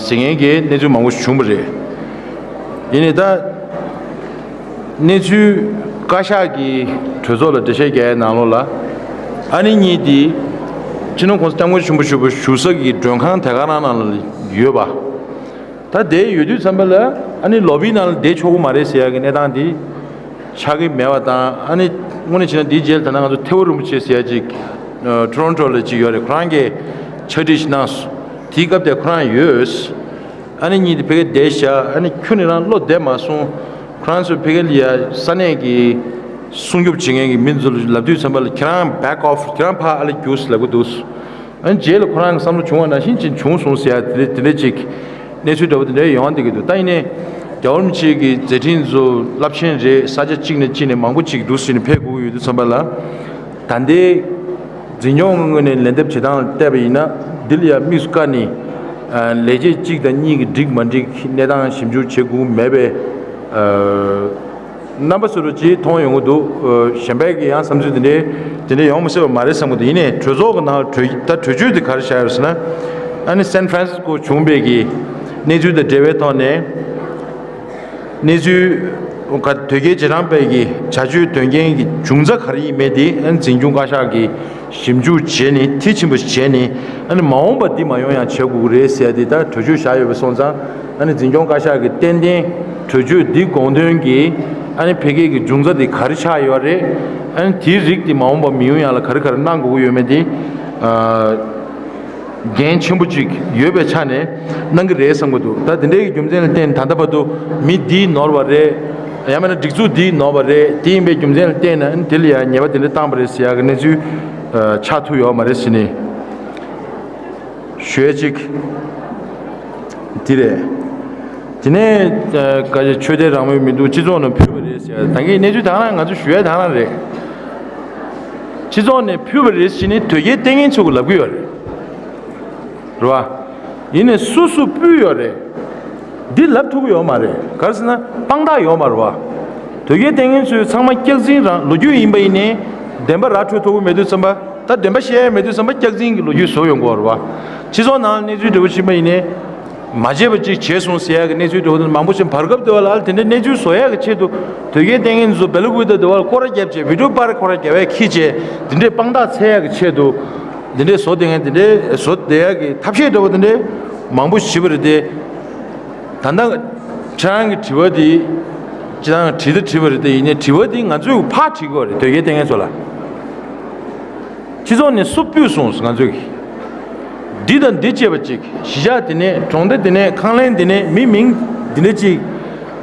ཟེར་མཁན་གྱི་གནས་ཚུལ་མང་པོ་ཞིག་བྱུང་བ་རེད། ཡིན་ནའི་ད། གནས་ཚུལ་བཀའ་ཤག་གིས་གྲོས་ཚོགས་ལ་འགྲེལ་བཤད་རྒྱག་ཡའི་ནང་ལོགས་ལ། ཨ་ནི་གཉིས་དེ། སྤྱི་ནོར་༸གོང་ས་༸སྐྱབས་མགོན་ཆེན་པོ་མཆོག་བཞུགས་ས་ཀྱི་མགྲོན་ཁང་དེ་ག་རང་ནང་ལ་ཡོད་པ། ད་དེ་ཡོད་དུས་ཙམ་པ་ལ་ཨ་ནི་ལོ་བིའི་ནང་ལ་བསྡད་ཆོག་གི་མ་རེད་ཟེར་ཡ་གི་གནས་སྟངས་དེ་ཆགས་ཀྱི་མེད་པ་དང་། ཨ་ནི་དངོས་གནས་བྱས་ན་དེའི་རྗེས་ལ་ད་ནང་ང་ཚོ་ཐེ་བོ་རིན་པོ་ཆེ་ཟེར་ཡ་ཅིག་ཊོ་རོན་ཊོ་ལ་ཅིག་ཡོད་རེད། ཁོ་རང་གིས་ཕྱག་བྲིས་ཤིག་གནང་སོང་། དེའི་སྐབས་དེ་ཁོ་རང་ཡོད། ཨ་ནི་གཉིས་དེ་ཕ་གིར་བསྡད་བཞག་ཨ་ནི་ཁྱོན་ནས་རང་བློ་བདེ་མ་སོང་། ཁོ་རང་ཚོས་ཕ་གི་ལ་ཡ་ས་གནས་ཀྱི་སྲུང་སྐྱོབ་བྱེད་མཁན་གྱི་མི་ཚོ་ལ་ལབ་དུས་ཙམ་པ་ལ་ཁྱེད་རང་back off ཁྱེད་རང་ཕར་ཨ་ལ་རྒྱུགས་ལབ་ཀྱི་འདུག་ཨ་ནི་རྗེས་ལ་ཁོ་རང་གི་བསམ་བློ་བྱུང་བ་ནང་བཞིན་ཅིག་བྱུང་སོང་ཟེར་ཡ་དེ་འདྲ་དེ་འདྲ་ཅིག་གནས་ཚུལ་འདྲ་པོ་དེ་འདྲ་ཡོང་བསྡད་ཀྱི་འདུག་ད་ཡིན་ནའི་རྒྱལ་བ་རིན་པོ་ཆེ་གི་མཛད་འཕྲིན་ཚོ་རླབས་ཆེན་རེད། ས་ཆ་གཅིག་ནས་གཅིག་ནས་མང་པོ་ཅིག་འདུག་ཟེར་ནས་ཕེབས་དགོས་ཀྱི་ཡོད་དུས་ཙམ་པ་ལ། ད་ལྟའི་འཛིན་སྐྱོང་གི་ངོས་ནས་ལན་འདེབས་བྱེད་སྟངས་བལྟས་པ་ཡིན་ན། འདི་ལ་ཡང་དམིགས་སུ་བཀར་ནས་ལས་བྱེད་གཅིག་དང་གཉིས་ཀྱིས་འགྲིག་མ་འགྲིག་གནས་སྟངས་ཞིབ་འཇུག་བྱེད་དགོས་མེད་པའི་རྣམ་པ་བཟོ་འདྲ་ཅིག་མཐོང་ཡོང་གི་འདུག་གཞན་པའི་གི་ཡང་བསམ་ཚུལ་དེ་འདྲའི་དེ་འདྲའི་ཡོང་མི་སྲིད་པ་མ་རེད་བསམ་གི་འདུག་ཡིན་ནའི་གྲོས་ཚོགས་ཀྱི་ནང་གྲོས་ད་གྲོས་ཆོད་དེ་ག་རེ་བཞག་ཡོད་ཟེར་ན། ཨ་ནི་སན་ཧྥ་རན་སིས་ཀོ་བྱུང་བའི་གི་གནས་ཚུལ་དང་འབྲེལ་བའི་ཐོག་ནས། གནས་ཚུལ། དོལ་རྒྱལ་རྗེས་འབྲང་པའི་གི་བྱ་སྤྱོད་དོན་རྐྱེན་གྱི་འབྱུང་རྩ་ག་རེ་ཡིན་མིན་དེ་ཨ་ནི་འཛིན་སྐྱོང་བཀའ་ཤག་གིས་ཞིབ་འཇུག་བྱས་ནས་མཐིལ་ཕྱིན་པ་ཞིག་བྱས་ནས། ཨ་ནི་མ་འོངས་པ་འདི་མ་ཡོང་ཡང་བྱེད་དགོས་ཀྱི་རེད་ཟེར་ཡ་དེ་ད་གྲོས་ཆོད་བཞག་ཡོད་པ་སོང་ཙང་། ཨ་ནི་འཛིན་སྐྱོང་བཀའ་ཤག་གིས་ཏན་ཏན་གྲོས་ཆོད་འདི་དགོངས་དོན་གྱི་ཨ་ནི་ཕ་གི་གི་འབྱུང་རྩ་དེ་ག་རེ་ཆགས་ཡོད་རེད། ཨ་ནི་དེའི་རིགས་དེ་མ་འོངས་པ་མི་ཡོང་ཡ་ལ་ག་རེ་ག་རེ་གནང་དགོས་ཀྱི་ཡོད་མེད་དེ། འགན་ཆེན་པོ་གཅིག་ཡོད་པའི་ཆ་ནས་གནང་གི་རེད་བསམ་གྱི་འདུག་ད་དེ་འདྲའི་རྒྱུ་མཚན་ལ་བརྟེན་ད་ལྟ་བར་དུ་མི་འདིས་ནོར་བ་རེད། ཡང་མིན་ན་སྒྲིག་འཛུགས་འདིས་ནོར་བ་རེད། དེ་ཡིན་པའི་རྒྱུ་མཚན་ལ་བརྟེན་ནས་དེ་ལ་ཡང་ཉེས་པ་དེ་འདྲ་བཏང་བ་རེད་ཟེར་ཡག་གི་གནས་ཚུལ་ཆགས་ཐུབ་ཡོད་མ་རེད་ཟེར་ནས་ཞུ་ཡ་གཅིག་དེ་རེད། དེ་ནས་ཆོས་དད་རང་མོས་མི་འདུག་སྤྱི་ཚོགས་ནང་ཕུད་པ་རེད་ཟེར་ཡ་ད་གིན་གནས་ཚུལ་དེ་རང་ང་ཚོ་ཞུ་ཡ་དེ་རང་རེད། སྤྱི་ཚོགས་ནས་ཕུད་པ་རེད་ཟེར་ནས་དོལ་རྒྱལ་བསྟེན་མཁན་ཚོ་གིས་ལབ་གི་ཡོད་རེད། རེད་བ། ཡིན་ནའི་སུ་སུ་ཕུད་ཡོད་རེད། འདི་ལབ་ཐུབ་ཀྱི་ཡོད་མ་རེད། ག་རེ་ཟེར་ན་དཔང་རྟགས་ཡོད་མ་རེད་བ། དོལ་རྒྱལ་བསྟེན་མཁན་ཚོས་ཚང་མ་སྐྱག་རྫུན་རང་ལོ་རྒྱུས་ཡིན་པ་ཡིན་ནའི། བདེན་པ་ར་འཕྲོད་ཐུབ་ཀྱི་མེད་དུས་ཙམ་པ། ད་བདེན་པ་བཤད་ཡ་མེད་དུས་ཙམ་པ་སྐྱག་རྫུན་གྱི་ལོ་རྒྱུས་བཟོ་ཡོང་གི་ཡོད་རེད་བ། སྤྱི་ཚོགས་ནང་གནས་ཚུལ་འདྲ་བོ་ཕྱིན་པ་ཡིན་ནའི། མ་བྱས་པ་ཅིག་བྱས་སོང་ཟེར་ཡག་གི་གནས་ཚུལ་འདྲ་བོ་དེ་མང་པོ་ཞིག་བར་སྐབས་དེ་བ་ལ་དེ་འདྲའི་གནས་ཚུལ་བཟོ་ཡག་གི་ཆེད་དུ་དོལ་རྒྱལ་བསྟེན་མཁན་ཚོ་སྦེ་ལ་ཀུའི་ཏ་དེ་བ་ལ་སྐོར་ར་བརྒྱབ་བྱས་བི་ཌིའོ་པར་ཁོ་ར་རྒྱབ་ཡག་ཁྱི་བྱས་དེ་འདྲའི་དཔང་རྟགས་འཚོལ་ཡག་གི་ཆེད་དུ་དེ་འདྲའི་བཟོ་བསྡད་མཁན་དེ་འདྲའི་བཟོ་བསྡད་ཡག་གི་ཐབས་ཤེས་འདྲ་བོ་དེ་འདྲའི་མང་པོ་ཞིག་བྱས་པ་རེད་དེ། ད་ལྟ་ཁྱེད་རང་གི་དྲི་བ་དེ་སྤྱིར་བཏང་དྲིས་དང་དྲིས་པ་རེད་དེ། ཡིན་ནའི་དྲི་བ་དེ་ང་ཚོས་ཕར་དྲི་དགོས་རེད། དོལ་རྒྱལ་བསྟེན་མཁན་ཚོ་ལ། སྤྱི་ཚོགས་ནས་སུ་ཕུད་སོང་ང་ཚོས་ཀྱི། འདི་དང་འདི་བྱས་པ་ཅིག་གཞིས་ཆགས་དེ་ནས་གྲོང་སྡེ་དེ་ནས་ཁང་གླིང་དེ་ནས་མི་མིང་འདི་འདྲ་ཅིག་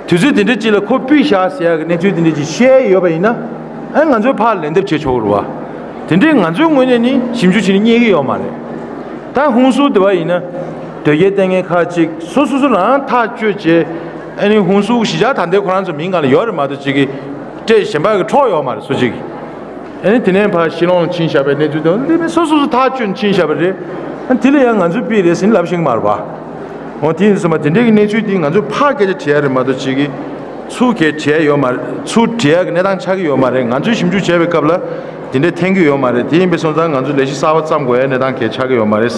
དུས་ཚོད་དེ་འདྲ་ཅིག་ལ་ཁོ་ཕུད་བཞག་ཟེར་ཡག་གི་གནས་ཚུལ་དེ་འདྲ་ཅིག་བཤད་ཡོད་པ་ཡིན་ན། ཨ་ང་ཚོས་ཕར་ལན་འདེབས་བྱེད་ཆོག་གི་རེད་བ། དེ་འདྲའི་ང་ཚོའི་ངོས་ནས་ནི་ཞིབ་འཇུག་བྱེད་ནི་རྙེད་ཀྱི་ཡོད་མ་རེད། ད་ཧུན་སུར་དེ་བ་ཡིན་ན། དོལ་རྒྱལ་བསྟེན་མཁན་ཁག་ཅིག་སོ་སོ་སོ་རང་ཐག་གཅོད་བྱས། ཨ་ནི་ཧུན་སུར་གཞིས་ཆགས་ད་ལྟའི་ཁོ་རང་ཚོ་མིང་སྒང་ལ་ཡོད་རེད་མ་གཏོགས་ཅིག་གི་སྤྲད་གཞན་པ་གི་འཕྲོག་ཡོད་མ་རེད་སུ་གཅིག་གིས། ཨ་ནི་དེ་ནས་ཕར་ཤི་ལོང་ལ་ཕྱིན་བཞག་པའི་གནས་ཚུལ་དང་འདི་མི་སོ་སོ་སོ་ཐག་གཅོད་ཕྱིན་བཞག་པ་རེད། ཨ་ནི་དེ་ལ་ཡང་ང་ཚོས་ཕུད་རེད་ཟེར་ནས་ལབ་ཤེས་ཀྱི་མ་རེད་པ། འོ་དེ་ཡིན་སོང་བ་དེ་འདྲའི་གི་གནས་ཚུལ་དེ་ང་ཚོས་ཕར་སྐད་ཆ་དྲི་ཡ་རེད་མ་གཏོགས་ཅིག་གིས་ཚུར་སྐད་དྲི་ཡ་ཡོད་མ་རེད། ཚུར་དྲི་ཡ་གི་གནས་སྟངས་ཆགས་ཀྱི་ཡོད་མ་རེད། ང་ཚོས་ཞིབ་འཇུག་བྱས་པའི་སྐབས་ལ་དེ་འདྲའི་ཐོན་གྱི་ཡོད་མ་རེད། དེ་ཡིན་པའི་སོང་ཙང་ང་ཚོས་ལས་གཞི་གསར་པ་བརྩམ་དགོས་ཡ་གནས་སྟངས་གལ་ཆགས་ཀྱི་ཡོད་མ་རེད།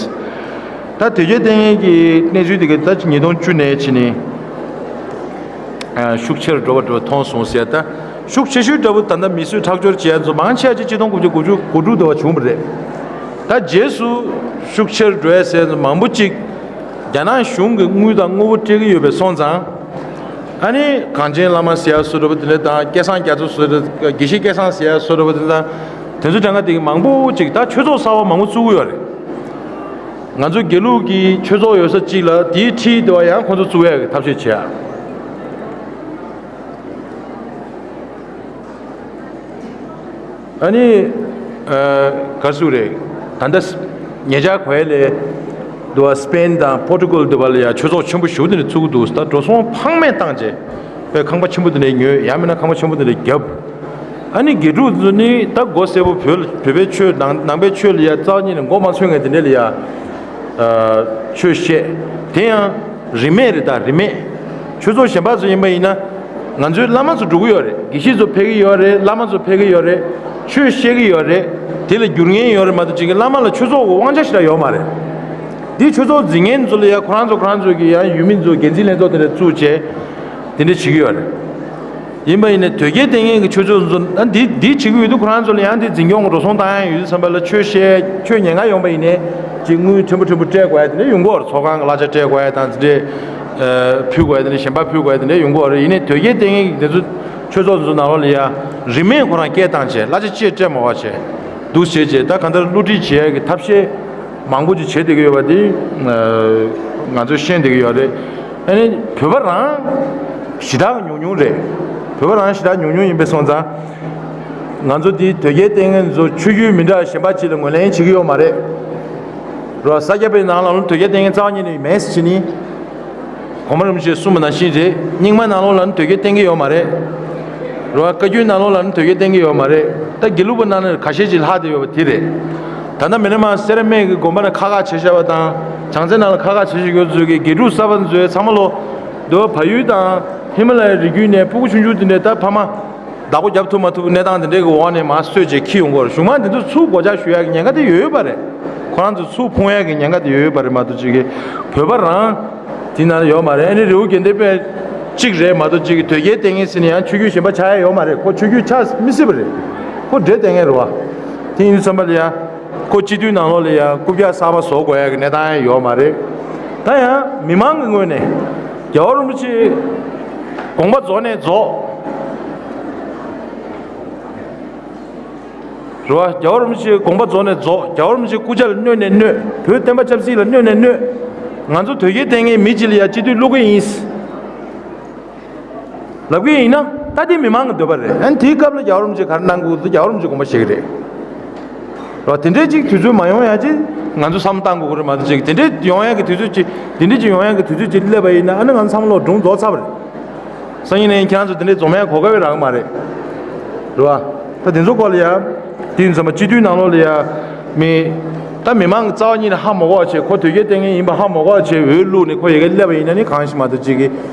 ད་དོལ་རྒྱལ་བསྟེན་མཁན་གྱི་གནས་ཚུལ་དེ་ག་ད་ཉིས་སྟོང་བཅུ་ནས་ཕྱིན་ནས་ཤུགས་ཆེར་འགྲོ་བ་འགྲོ་བ་མཐོང་སོང་ཟེར། ད་ཤུགས་ཆེ་ཤོས་འདྲ་བོ་ད་ལྟ་མི་གསོད་ཁྲག་སྦྱོར་བྱེད་ཡ་ཚོ་མང་ཆེ་བ་ཅིག་ཆིག་སྟོང་དགུ་བརྒྱ་དགུ་བཅུ་གོ་དྲུག་དུ་བ་བྱུང་བ་རེད། ད་རྗེས་སུ་ཤུགས་ཆེར་འགྲོ་ཡ་ཟེར་མང་པོ་ཅིག་རྒྱ་ནག་གཞུང་གི་དངུལ་དང་དངོས་པོ་སྤྲད་ཀྱི་ཡོད་པའི་སོང་ཙང་། ཨ་ནི་གངས་ཅན་བླ་མ་ཟེར་ཡ་བཟོ་འདྲ་བོ་དེ་འདྲ་དང་སྐལ་བཟང་རྒྱ་མཚོ་བཟོ་འདྲ། དགེ་བཤེས་སྐལ་བཟང་ཟེར་ཡ་བཟོ་འདྲ་བོ་དེ་འདྲ་དང་། དེ་ཚོ་གྲངས་ཀ་དེ་གི་མང་པོ་ཅིག་ད་ཆོས་ཚོགས་གསར་པ་མང་པོ་བཙུགས་ཀྱི་ཡོད་རེད། ང་ཚོ་དགེ་ལུགས་ཀྱི་ཆོས་ཚོགས་ཡོད་ས་གཅིག་ལ་དེའི་འཁྲིས་དེ་བ་ཡང་ཁོང་ཚོ་བཙུགས་ཡག་གི་ཐབས་ཤེས་བྱེད་ཡ། ཨ་ནི། ཨ། ག་རེ་ཟེར་དགོས་རེད། ད་ལྟ་ཉེ་ཆར་གོ་ཡ་ལས། འདི་བ་སི་པེན་དང་པོར་ཊུ་གལ་འདི་བ་ལ་ཡ་ཆོས་ཚོགས་ཆེན་པོ་ཞེ་པོ་དེ་འདྲ་བཙུགས་འདུག་ད་འགྲོ་སོང་ཕངས་མེད་བཏང་བྱས། དཔེ་ཁང་པ་ཆེན་པོ་དེ་འདྲ་ཉོས། ཡང་མིན་ན་ཁང་པ་ཆེན་པོ་དེ་འདྲ་བརྒྱབ། ཨ་ནི་དགེ་ཕྲུག་ཚོ་ནི་ད་མགོ་སེར་པོ་བོད་ལ་བོད་པའི་ཆོས་ནང་ནང་པའི་ཆོས་ལ་ཡ་རྩ་བ་ཉིད་ནས་མགོ་མ་ཚོས་མཁན་དེ་འདྲ་ལ་ཡ། ཨ། ཆོས་བཤད། དེ་ཡང་རིན་མེད་རེད། ད་རིན་མེད། ཆོས་ཚོགས་གཞན་པ་ཚོ་ཡིན་པ་ཡིན་ན། ང་ཚོའི་བླ་མ་ཚོ་འགྲོ་གི་ཡོད་རེད། དགེ་བཤེས་ཚོ་ཕེབས་ཀྱི་ཡོད་རེད། བླ་མ་ཚོ་ཕེབས་ཀྱི་ཡོད་རེད། ཆོས་བཤད་ཀྱི་ཡོད་རེད། དེ་ལ་འགྱུར་ངེས་ཡོད་རེད་མ་གཏོགས་ཅིག་གི་བླ་མ་ལ་ཆོས་ཚོགས་ཀྱི་དབང་ཆ་ཞེ་དྲག་ཡོད་མ་རེད། འདི་ཆོས་ཚོགས་འཛིན་མཁན་ཚོ་ལ་ཡ་ཁོ་རང་ཚོ་ཁོ་རང་ཚོ་གི་ཡང་ཡུལ་མི་ཚོ་འགན་འཛིན་ལྷན་ཚོགས་དེ་འདྲ་བཙུགས་བྱས། དེ་འདྲ་བྱེད་ཀྱི་ཡོད་རེད། ཡིན་པ་ཡིན་ནའི་དོལ་རྒྱལ་བསྟེན་མཁན་གྱི་ཆོས་ཚོགས་ཚོ་ཨ་འདི་འདི་བྱེད་ཀྱི་ཡོད་དུས་ཁོ་རང་ཚོ་ལ་ཡང་དེ་འཛིན་སྐྱོང་གི་འགྲོ་སོང་བཏང་ཡ་ཡོད་དུས་ཙམ་པ་ལ་ཆོས་བཤད་ཆོས་ཉན་ག་ཡོང་པ་ཡིན་ནའི་ཅིག་དངུལ་ཕྲན་བུ་ཕྲན་བུ་སྤྲད་དགོས་ཡ་དེ་འདྲ་ཡོང་གི་ཡོད་རེད། ཚོགས་ཁང་གི་གླ་ཆ་སྤྲད་དགོས་ཡ་དང་དེ་འདྲས་ཕུལ་དགོས་ཡ་དེ་འདྲ་གཞན་པ་ཕུལ་དགོས་ཡ་དེ་འདྲ་ཡོང་གི་ཡོད་རེད། ཡིན་ནའི་དོལ་རྒྱལ་བསྟེན་མཁན་གྱི་དེ་ཚོ་ཆོས་ཚོགས་ཚོ་ནང་ལོགས་ལ་ཡ་རིན་མེད་ཁོ་རང་སྐད་བཏང་བྱས་གླ་ཆ་ཅིག་སྤྲད་མ་དགོས་བྱས་འདུག་བྱས་བྱས་ད་གང་ལྟར་བསླུ་བྲིད་བྱེད་ཡ་གི་ཐབས་ཤེས། མང་པོ་ཅིག་བྱེད་བསྡད་ཀྱི་ཡོད་པ་དེ་ང་ཚོས་ཤེས་བསྡད་ཀྱི་ཡོད་རེད། ཨ་ནི་བོད་པ་རང་ཞེ་དྲག་ཉུང་ཉུང་རེད། བོད་པ་རང་ཞེ་དྲག་ཉུང་ཉུང་ཡིན་པའི་སོང་ཙང་། ང་ཚོ་དེ་དོལ་རྒྱལ་བསྟེན་མཁན་ཚོ་ཆོས་བརྒྱུད་མི་འདྲ་གཞན་པ་ཅིག་ལ་ངོས་ལེན་བྱེད་ཀྱི་ཡོད་མ་རེད། རོ་ས་སྐྱ་པའི་ནང་ལ་ལ་དོལ་རྒྱལ་བསྟེན་མཁན་རྩ་བ་ཉིད་ནས་མེད་ཟེར་ནི། གོང་མ་རིན་པོ་ཆེས་གསུངས་པ་ནང་བཞིན་རེད། རྙིང་མ་ནང་ལོགས་ལ་ནི་དོལ་རྒྱལ་བསྟེན་གྱི་ཡོད་མ་རེད། རེད་བ། བཀའ་བརྒྱུད་ནང་ལོགས་ལ་ནི་དོལ་རྒྱལ་བསྟེན་གྱི་ཡོད་མ་རེད། ད་དགེ་ལུགས་པ་ནང་ནས་ཁ་ཤས་ཅིག་ལྷག་བསྡད་ཡོད་པ་དེ་རེད། ད་ལྟ་མི་རེ་མ་སེ་ར་སྨད་ཀྱི་དགོན་པ་ནས་ཁག་ཁག་བྱས་བཞག་པ་དང་བྱང་རྩེ་ནང་ལ་ཁག་ཁག་བྱས་བཞག་ཡོད་ཚོད་ཀྱི་དགེ་ཕྲུག་གསར་པ་ཚོའི་ཚང་མ་ལོ། འདི་བ་བལ་ཡུལ་དང་ཧི་མ་ལ་ཡའི་རི་རྒྱུད་ནས་ཕྲུ་གུ་ཆུང་ཆུང་དེ་འདྲས་ད་ཕ་མ་བདག་པོ་རྒྱབ་ཐུབ་མ་ཐུབ་གནས་སྟངས་དེ་འདྲས་ཀྱི་འོག་ནས་མར་གསོས་བྱས་ཁྱེར་ཡོང་གི་ཡོད་རེད། གཞུག་མ་དེ་ཚོ་ཚུར་སྒོ་ལྕགས་གཞུ་ཡག་གི་ཉེན་ཁ་དེ་ཡོད་ཡོད་པ་རེད། ཁོ་རང་ཚོ་ཚུར་ཕུང་ཡག་གི་ཉེན་ཁ་དེ་ཡོད་ཡོད་པ་རེད་མ་གཏོགས་ཅིག་གི་བོད་པ་རང་། དེ་ན་ཡོད་མ་རེད། ཨ་ནི་རི་བོ་དགེ་ལྡན་པའི་གཅིག་རེད་མ་གཏོགས་གཅིག་གི་དོལ་རྒྱལ་བསྟེན་མཁན་ཟེར་ནས་ཡང་ཆོས་བརྒྱུད་གཞན་པ་ཆགས་ཡ་ཡོད་མ་རེད། ཁོ་ཆོས་བརྒྱུད་ཆགས་མི་སྲིད་པ་རེད། ཁོ་འདྲེ་བསྟེན་མཁན་རེད་བ། དེ་ཡིན་དུས་ཙམ་པ་ལ་ཡང་ཁོ་སྤྱི་འཐུས་ནང་ལོགས་ལ་ཡང་རྐུབ་བཀྱག་གསར་པ་བཟོ་དགོས་ཡ་གི་གནས་སྟངས་ཡང་ཡོད་མ་རེད། ད་ཡང་མི་མང་གི་ངོས་ནས་རྒྱལ་བ་རིན་པོ་ཆེ་དགོངས་པ་རྫོགས་ནས་རྫོགས། རེད་བ། རྒྱལ་བ་རིན་པོ་ཆེའི་དགོངས་པ་རྫོགས་ནས་རྫོགས། རྒྱལ་བ་རིན་པོ་ཆེའི་སྐུ་ཕྱྭ་ལ་གནོད་ནས་གནོད། བོད་བསྟན་པ་ཆབ་སྲིད་ལ་གནོད་ནས་གནོད། ང་ཚོ་དོལ་རྒྱལ་བསྟེན་མཁན་མི་གཅིག་ལ་ཡ་སྤྱི་འཐུས་བླུག་གི་ཡིན། ལབ་གི་ཡིན་ན་ད་དེ་མི་མང་གི་འདོད་པ་རེད། ཨ་ནི་དེའི་སྐབས་ལ་རྒྱལ་བ་རིན་པོ་ཆེ་ག་རེ་གནང་དགོས་འདུག་རྒྱལ་བ་རིན་པོ་ཆེ་དགོངས་པ་བཞེས་གི་རེད། རེད་བ། དེ་འདྲའི་ཅིག་དུས་ཚོད་མ་ཡོང་ཡ་ཅིག་ང་ཚོ་བསམ་བློ་བཏང་དགོས་གི་རེད་མ་གཏོགས་ཅིག་དེ་འདྲའི་ཡོང་ཡ་གི་དུས་ཚོད་ཅིག་དེ་འདྲའི་ཅིག་ཡོང་ཡ་གི་དུས་ཚོད་ཅིག་སླེབས་པ་ཡིན་ན་ཨ་ནི་ང་ཚོ་བསམ་བློ་སྒྲུང་རྫོགས་ཚར་བ་རེད། སང་ཉིན་ནས་ཁྱེད་རང་ཚོ་དེ་འདྲའི་འཛོམས་ཡ་གོ་སྐབས་རག་གི་མ་རེད། རེད་བ། ད་དེ་ཚོ་སྐོར་ལ་ཡ། དེ་ཡིན་ཙང་མ་སྤྱི་འཐུས་ནང་ལོགས་ལ་ཡ། མི། ད་མི་མང་གི་རྩ་བ་ཉིད་ནས་ཧ་མ་གོ་བ་བྱས། ཁོ་དོལ་རྒྱལ་བསྟེན་མཁན་ཡིན་པ་ཧ་མ་གོ་བ་བྱས་འོས་བླུགས་ནས་ཁོ་ཡ་གི་སླེབས་པ་ཡིན་ན་ནི་གང་ཞིག་མ་གཏོགས་ཅིག་གི་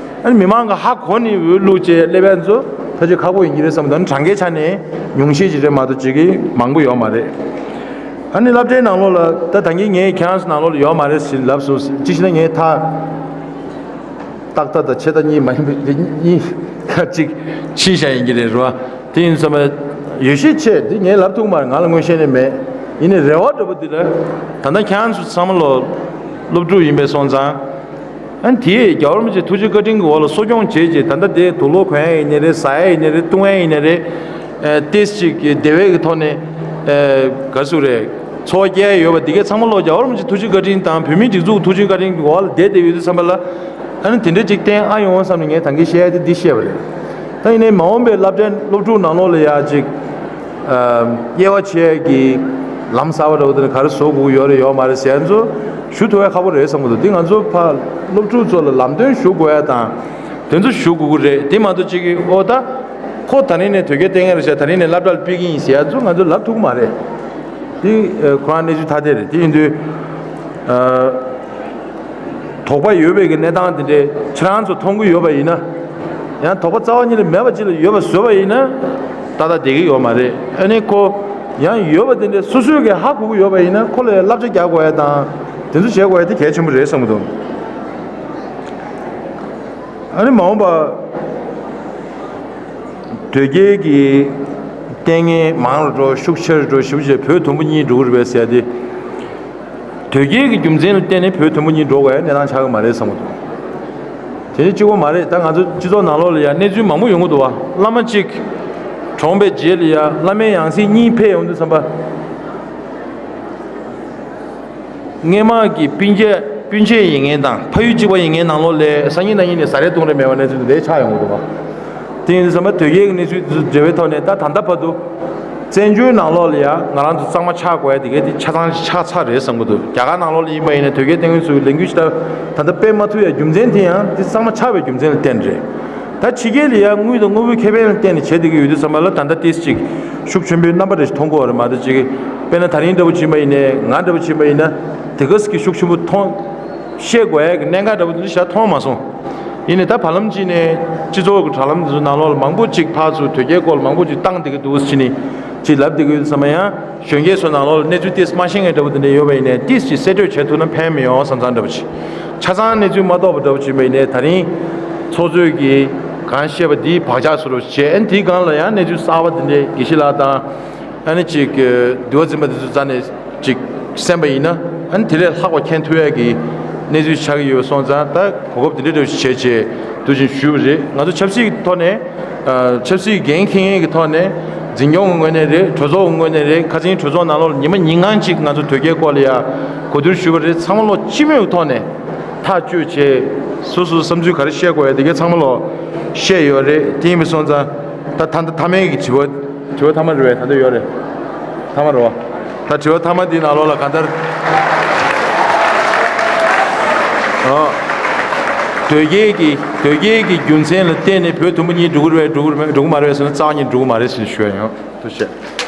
ཨ་ནི་མི་མང་གི་ཧ་གོ་ནས་འོས་བླུགས་བྱས་སླེབས་ཡ་ཚོ་ཕལ་ཆེར་ཁག་པོ་ཡིན་གྱི་རེད་བསམ། ད་ནི་གྲངས་ཀའི་ཆ་ནས་ཉུང་ཤས་ཅིག་རེད་མ་གཏོགས་ཅིག་གི་མང་པོ་ཡོད་མ་རེད། ཨ་ནི་སློབ་གྲྭའི་ནང་ལོགས་ལ་ད་ད་གིན་ངས་ཁྱེད་རང་ཚོ་ནང་ལོགས་ལ་ཡོད་མ་རེད་ཟེར་ལབ་སོང་། ཅི་ཞིག་ན་ངས་ད། ཏག་ཏག་དང་ཆད་ལྟ་གཉིས་མ་ཡིན་པའི་དེ་གཉིས་ཀ་གཅིག་ཕྱིན་བཞག་ཡིན་གྱི་རེད་རོ། དེ་ཡིན་ཙང་ཡོད་ཤས་ཆེ་དེ་ངས་ལབ་ཐུབ་མ་རེད། ང་ལ་མངོན་ཤེས་ནས་མེད། ཡིན་ནའི་རེ་བ་འདྲ་པོ་འདི་ལ་ད་ལྟ་ཁྱེད་ཚོ་ཚང་མ་ལོ་སློབ་ཕྲུག་ཡིན་པས་སོང་ཙང་། ཨ་ནི་དེས་རྒྱལ་བ་རིན་པོ་ཆེ་ཐུགས་རྗེ་བཀའ་དྲིན་གྱི་འོག་ལ་གསོ་སྐྱོང་བྱས་རྗེས་ད་ལྟ་དེ་དུག་ལོག་གོན་ཡ་ཡིན་ནའི་རེད། ཟ་ཡ་ཡིན་ནའི་རེད། བཏུང་ཡ་ཡིན་ནའི་རེད། ཨ་ཏོག་ཙམ་ཅིག་གི་བདེ་བའི་གི་ཐོག་ནས་ཨ་ག་ཟེར་རེད། འཚོ་བ་སྐྱེལ་ཡ་ཡོད་པ་འདི་གའི་ཚང་མ་ལོ་རྒྱལ་བ་རིན་པོ་ཆེ་ཐུགས་རྗེ་བཀའ་དྲིན་དང་བོད་མིའི་སྒྲིག་འཛུགས་ཐུགས་རྗེ་བཀའ་དྲིན་གྱི་འོག་ལ་བསྡད་བསྡད་ཡོད་དུས་ཙམ་པ་ལ། ཨ་ནི་དེ་འདྲ་ཅིག་བསྟན་ཨ་ཡོང་བསམ་ནས་ངས་ད་གིན་བཤད་ཡ་དེ་འདི་བཤད་པ་རེད། ད་ཡིན་ནའི་མ་འོངས་པའི་སློབ་གྲྭ་སློབ་ཕྲུག་ནང་ལོགས་ལ་ཡ་ཅིག་ཨ་དབྱེ་བ་ཕྱེ་ཡ་གི་ལམ་གསར་པ་འདྲ་པོ་དེ་ནི་ག་རེ་བཟོ་དགོས་ཀྱི་ཡོད་རེད་ཡོད་མ་རེད་ཟེར་ཡ་ཚོ་ཞུ་ཐུབ་ཡ་ཁག་པོ་རེད་བསམ་གྱི་འདུག་འདི་ང་ཚོ་ཕར་སློབ་ཕྲུག་ཚོ་ལ་ལམ་སྟོན་ཞུ་དགོས་ཡ་དང་དེ་ཚོ་ཞུ་དགོས་ཀྱི་རེད། དེ་མ་གཏོགས་ཅིག་གི་ཨོ་ད་ཁོ་ད་རིང་ནས་དོལ་རྒྱལ་བསྟེན་མཁན་རེད་ཟེར་ཡ་ཚོ་ང་ཚོ་ལབ་ཐུབ་ཀྱི་ཡིན་ཟེར་ཡ་ཚོ་ང་ཚོ་ལབ་ཐུབ་ཀྱི་མ་རེད། དེ་ཁོ་རང་གནས་ཚུལ་ཐ་དད་རེད། དེ་ཡིན་དུས་ཨ། དོགས་པ་ཡོད་པའི་གི་གནས་སྟངས་དེ་འདྲའི་ཁྱེད་རང་ཚོ་མཐོང་གི་ཡོད་པ་ཡིན་ན། ཡང་དོགས་པ་རྩ་བ་ཉིད་ནས་མེད་པ་ཅིག་ལ་ཡོད་པ་བཟོས་པ་ཡིན་ན། ཏག་ཏག་བསྡད་ཀྱི་ཡོད་མ་རེད། ཨ་ནི་ཁོ་ཡང་ཡོད་པ་དེ་འདྲའི་སོ་སོས་གི་ཧ་གོ་གི་ཡོད་པ་ཡིན་ན་ཁོ་ལ་བསླབ་བྱ་རྒྱག་དགོས་ཡ་དང་དེ་ཚོ་བྱེད་དགོས་ཡ་དེ་གལ་ཆེན་པོ་རེད་བསམ་གྱི་འདུག་ཨ་ནི་མ་འོངས་པ་དོལ་རྒྱལ་གྱི་བསྟེན་མཁན་མང་རུ་འགྲོ། ཤུགས་ཆེ་རུ་འགྲོ། ཞེ་པོ་ཅིག་བོད་དུམ་བུ་གཉིས་འགྲོ་གི་རེད་པས་ཟེར་ཡ་དེ། དོལ་རྒྱལ་གྱི་རྒྱུ་མཚན་ལ་བརྟེན་ནས་བོད་དུམ་བུ་གཉིས་འགྲོ་དགོས་ཡ་གནས་སྟངས་ཆགས་ཀྱི་མ་རེད་བསམ་གྱི་འདུག་དེ་ནི་གཅིག་པོ་མ་རེད། ད་ང་ཚོ་སྤྱི་ཚོགས་ནང་ལོགས་ལ་ཡ་གནས་ཚུལ་མང་པོ་ཡོང་གི་འདུག་བ། བླ་མ་གཅིག་གྲོངས་པའི་རྗེས་ལ་ཡ་བླ་མའི་ཡང་སྲིད་གཉིས་ཕེབས་ཡོང་དུས་ཙམ་པ། སྔས་མ་གི་སྤུན་མཆེད་སྤུན་མཆེད་ཡིན་མཁན་དང་ཕ་ཡུལ་གཅིག་པ་ཡིན་མཁན་ནང་ལོགས་ལ་སང་ཉིན་གནངས་ཉིན་ནས་ཟ་རེས་བཏུང་རེས་མེད་པ་གནས་ཚུལ་དེ་འདྲ་ཆགས་ཡོང་གི་འདུག་བ། དེ་ཡིན་དུས་ཙམ་པ་དོལ་རྒྱལ་གྱི་གནས་ཚུལ་དེ་ཚོ་འབྲེལ་བའི་ཐོག་ནས་ད་ད་ལྟ་བར་དུ་བཙན་བྱོལ་ནང་ལོགས་ལ་ཡང་ང་རང་ཚོ་གཙང་མ་ཆགས་དགོས་ཡ་དེ་གའི་དེ་ཆ་ཚང་ཆགས་ཚར་རེད་བསམ་གྱི་འདུག་རྒྱ་གར་ནང་ལོགས་ལ་ཡིན་པ་ཡིན་ན་དོལ་རྒྱལ་བསྟེན་མཁན་ཚོའི་ལས་འགུལ་ཞིག་ད་ད་ལྟ་སྤེལ་མ་ཐུབ་ཡ་རྒྱུ་མཚན་དེ་ཡང་དེ་གཙང་མ་ཆགས་པའི་རྒྱུ་མཚན་ལ་བརྟེན་རེད། ད་ཕྱི་རྒྱལ་ལ་ཡང་དངུལ་དང་དངོས་པོའི་ཁེ་ཕན་ལ་བརྟེན་ནས་བྱེད་བསྡད་ཀྱི་ཡོད་དུས་ཙམ་པ་ལ་ད་ལྟ་ཏོག་ཙམ་ཅིག་ཤུགས་ཆེན་པོའི་རྣམ་པ་རེ་ཞིག་མཐོང་གི་ཡོད་རེད་མ་གཏོགས་ཅིག་དཔེར་ན་ད་རིང་འདྲ་པོ་བྱིན་པ་ཡིན་ནའི་ང་འདྲ་པོ་བྱིན་པ་ཡིན་ན་དེ་ག་ཙམ་གྱི་ཤུགས་ཆེན་པོ་མཐོང་། བཤད་དགོས་ཡ་གི་གནད་འགག་འདྲ་པོ་དེ་འདྲ་ཞིག་མཐོང་མ་སོང་། ཡིན་ནའི་ད་བར་ལམ་གཅིག་ནས་སྤྱི་ཚོགས་ཀྱི་དྲ་ལམ་དེ་ཚོ་ནང་ལོགས་ལ་མང་པོ་ཅིག་ཕར་ཚུར་དོལ་རྒྱལ་སྐོར་ལ་མང་པོ་ཅིག་བཏང་བསྡད་ཀྱི་འདུག་ཟེར་ནས་ཅིག་ལབ་བསྡད་ཀྱི་ཡོད་ཙམ་པ་ཡང་གཞོན་སྐྱེས་ཚོ་ནང་ལོགས་ལ་གནས་ཚུལ་ཏོག་ཙམ་མ་ཤེས་མཁན་འདྲ་པོ་དེ་འདྲ་ཡོད་པ་ཡིན་ནའི་ཏོག་ཙམ་ཅིག་གསལ་སྤྲོད་བྱེད་ཐུབ་ན་ཕན་མི་ཡོང་བསམ་བསམ་འདྲ་པོ་ཅིག་ཆ་ཚང་གནས་ཚུལ་མ་རྟོགས་པ་འདྲ་པོ་ཅིག་ཡིན་པ་ཡིན་ནའི་ད་རིང་ཚོགས་གཙོས་ཀྱིས་གང་བཤད་པ་འདིའི་བག་ཆགས་བཟོ་འདྲ་པོ་ཅིག་བྱས། ཨ་ནི་དེའི་སྒང་ལ་ཡང་གནས་ཚུལ་གསར་པ་དེ་འདྲའི་དགེ་བཤེས་ལགས་དང་། ཨ་ནི་ཅིག་འདུལ་བ་འཛིན་པ་དེ་ཚོ་རྩ་ནས་ཅིག་གསན་པ་ཡིན་ན་ཨ་ནི་དེ་ལས་ལྷག་པ་མཁྱེན་ཐུབ་ཡ་གི་གནས་ཚུལ་ཆགས་ཀྱི་ཡོད་སོང་ཙང་ད་གོ་སྐབས་དེ་འདྲ་འདྲ་བྱས་བྱས་འདུག་ཅིང་ཞུས་པ་རེད། ང་ཚོ་ཆབ་སྲིད་ཀྱི་ཐོག་ནས་ཨ་ཆབ་སྲིད་འགན་འཁྱེར་མཁན་གྱི་ཐོག་ནས་འཛིན་སྐྱོང་གི་ངོས་ནས་རེད། གྲོས་ཚོགས་ཀྱི་ངོས་ནས་རེད། ཁ་སང་གྲོས་ཚོགས་ནང་ལོགས་ལ་ཉི་མ་ཉིན་གང་ཅིག་ང་ཚོ་དོལ་རྒྱལ་སྐོར་ལ་ཡ་གོ་བསྡུར་ཞུས་པ་རེད། ཚང་མ་ལོ་སྤྱི་མོས་ཀྱི་ཐོག་ནས་ཐག་གཅོད་བྱས་སོ་སོའི་བསམ་ཚུལ་ག་རེ་བཤད་དགོས་ཡ་དེ་གའི་ཚང་མ་ལོ་བཤད་ཡོད་རེད། དེ་ཡིན་པ་སོང་ཙང་ད་ད་ད་མཐའ་མའི་གི་དྲི་བ། དྲི་བ་མཐའ་མ་རེད་པས། ད་ལྟ་ཡོད་རེད། མཐའ་མ་རེད་པ། ད་དྲི་བ་མཐའ་མ་འདིའི་ནང་ལོགས་ལ་གང་ལྟར། ཨ། དོལ་རྒྱལ་གྱི་དོལ་རྒྱལ་གྱི་རྒྱུ་མཚན་ལ་བརྟེན་ནས་བོད་དུམ་བུ་གཉིས་འགྲོ་གི་རེད་པས། འགྲོ་གི་རེད་པས། འགྲོ་གི་མ་རེད་པས་ཟེར་ན་རྩ་བ་ཉིད་འགྲོ་གི་མ་རེད་ཟེར་ནས་ཞུ་ཡ་ཡིན། ཐུགས་རྗེ་ཆེ།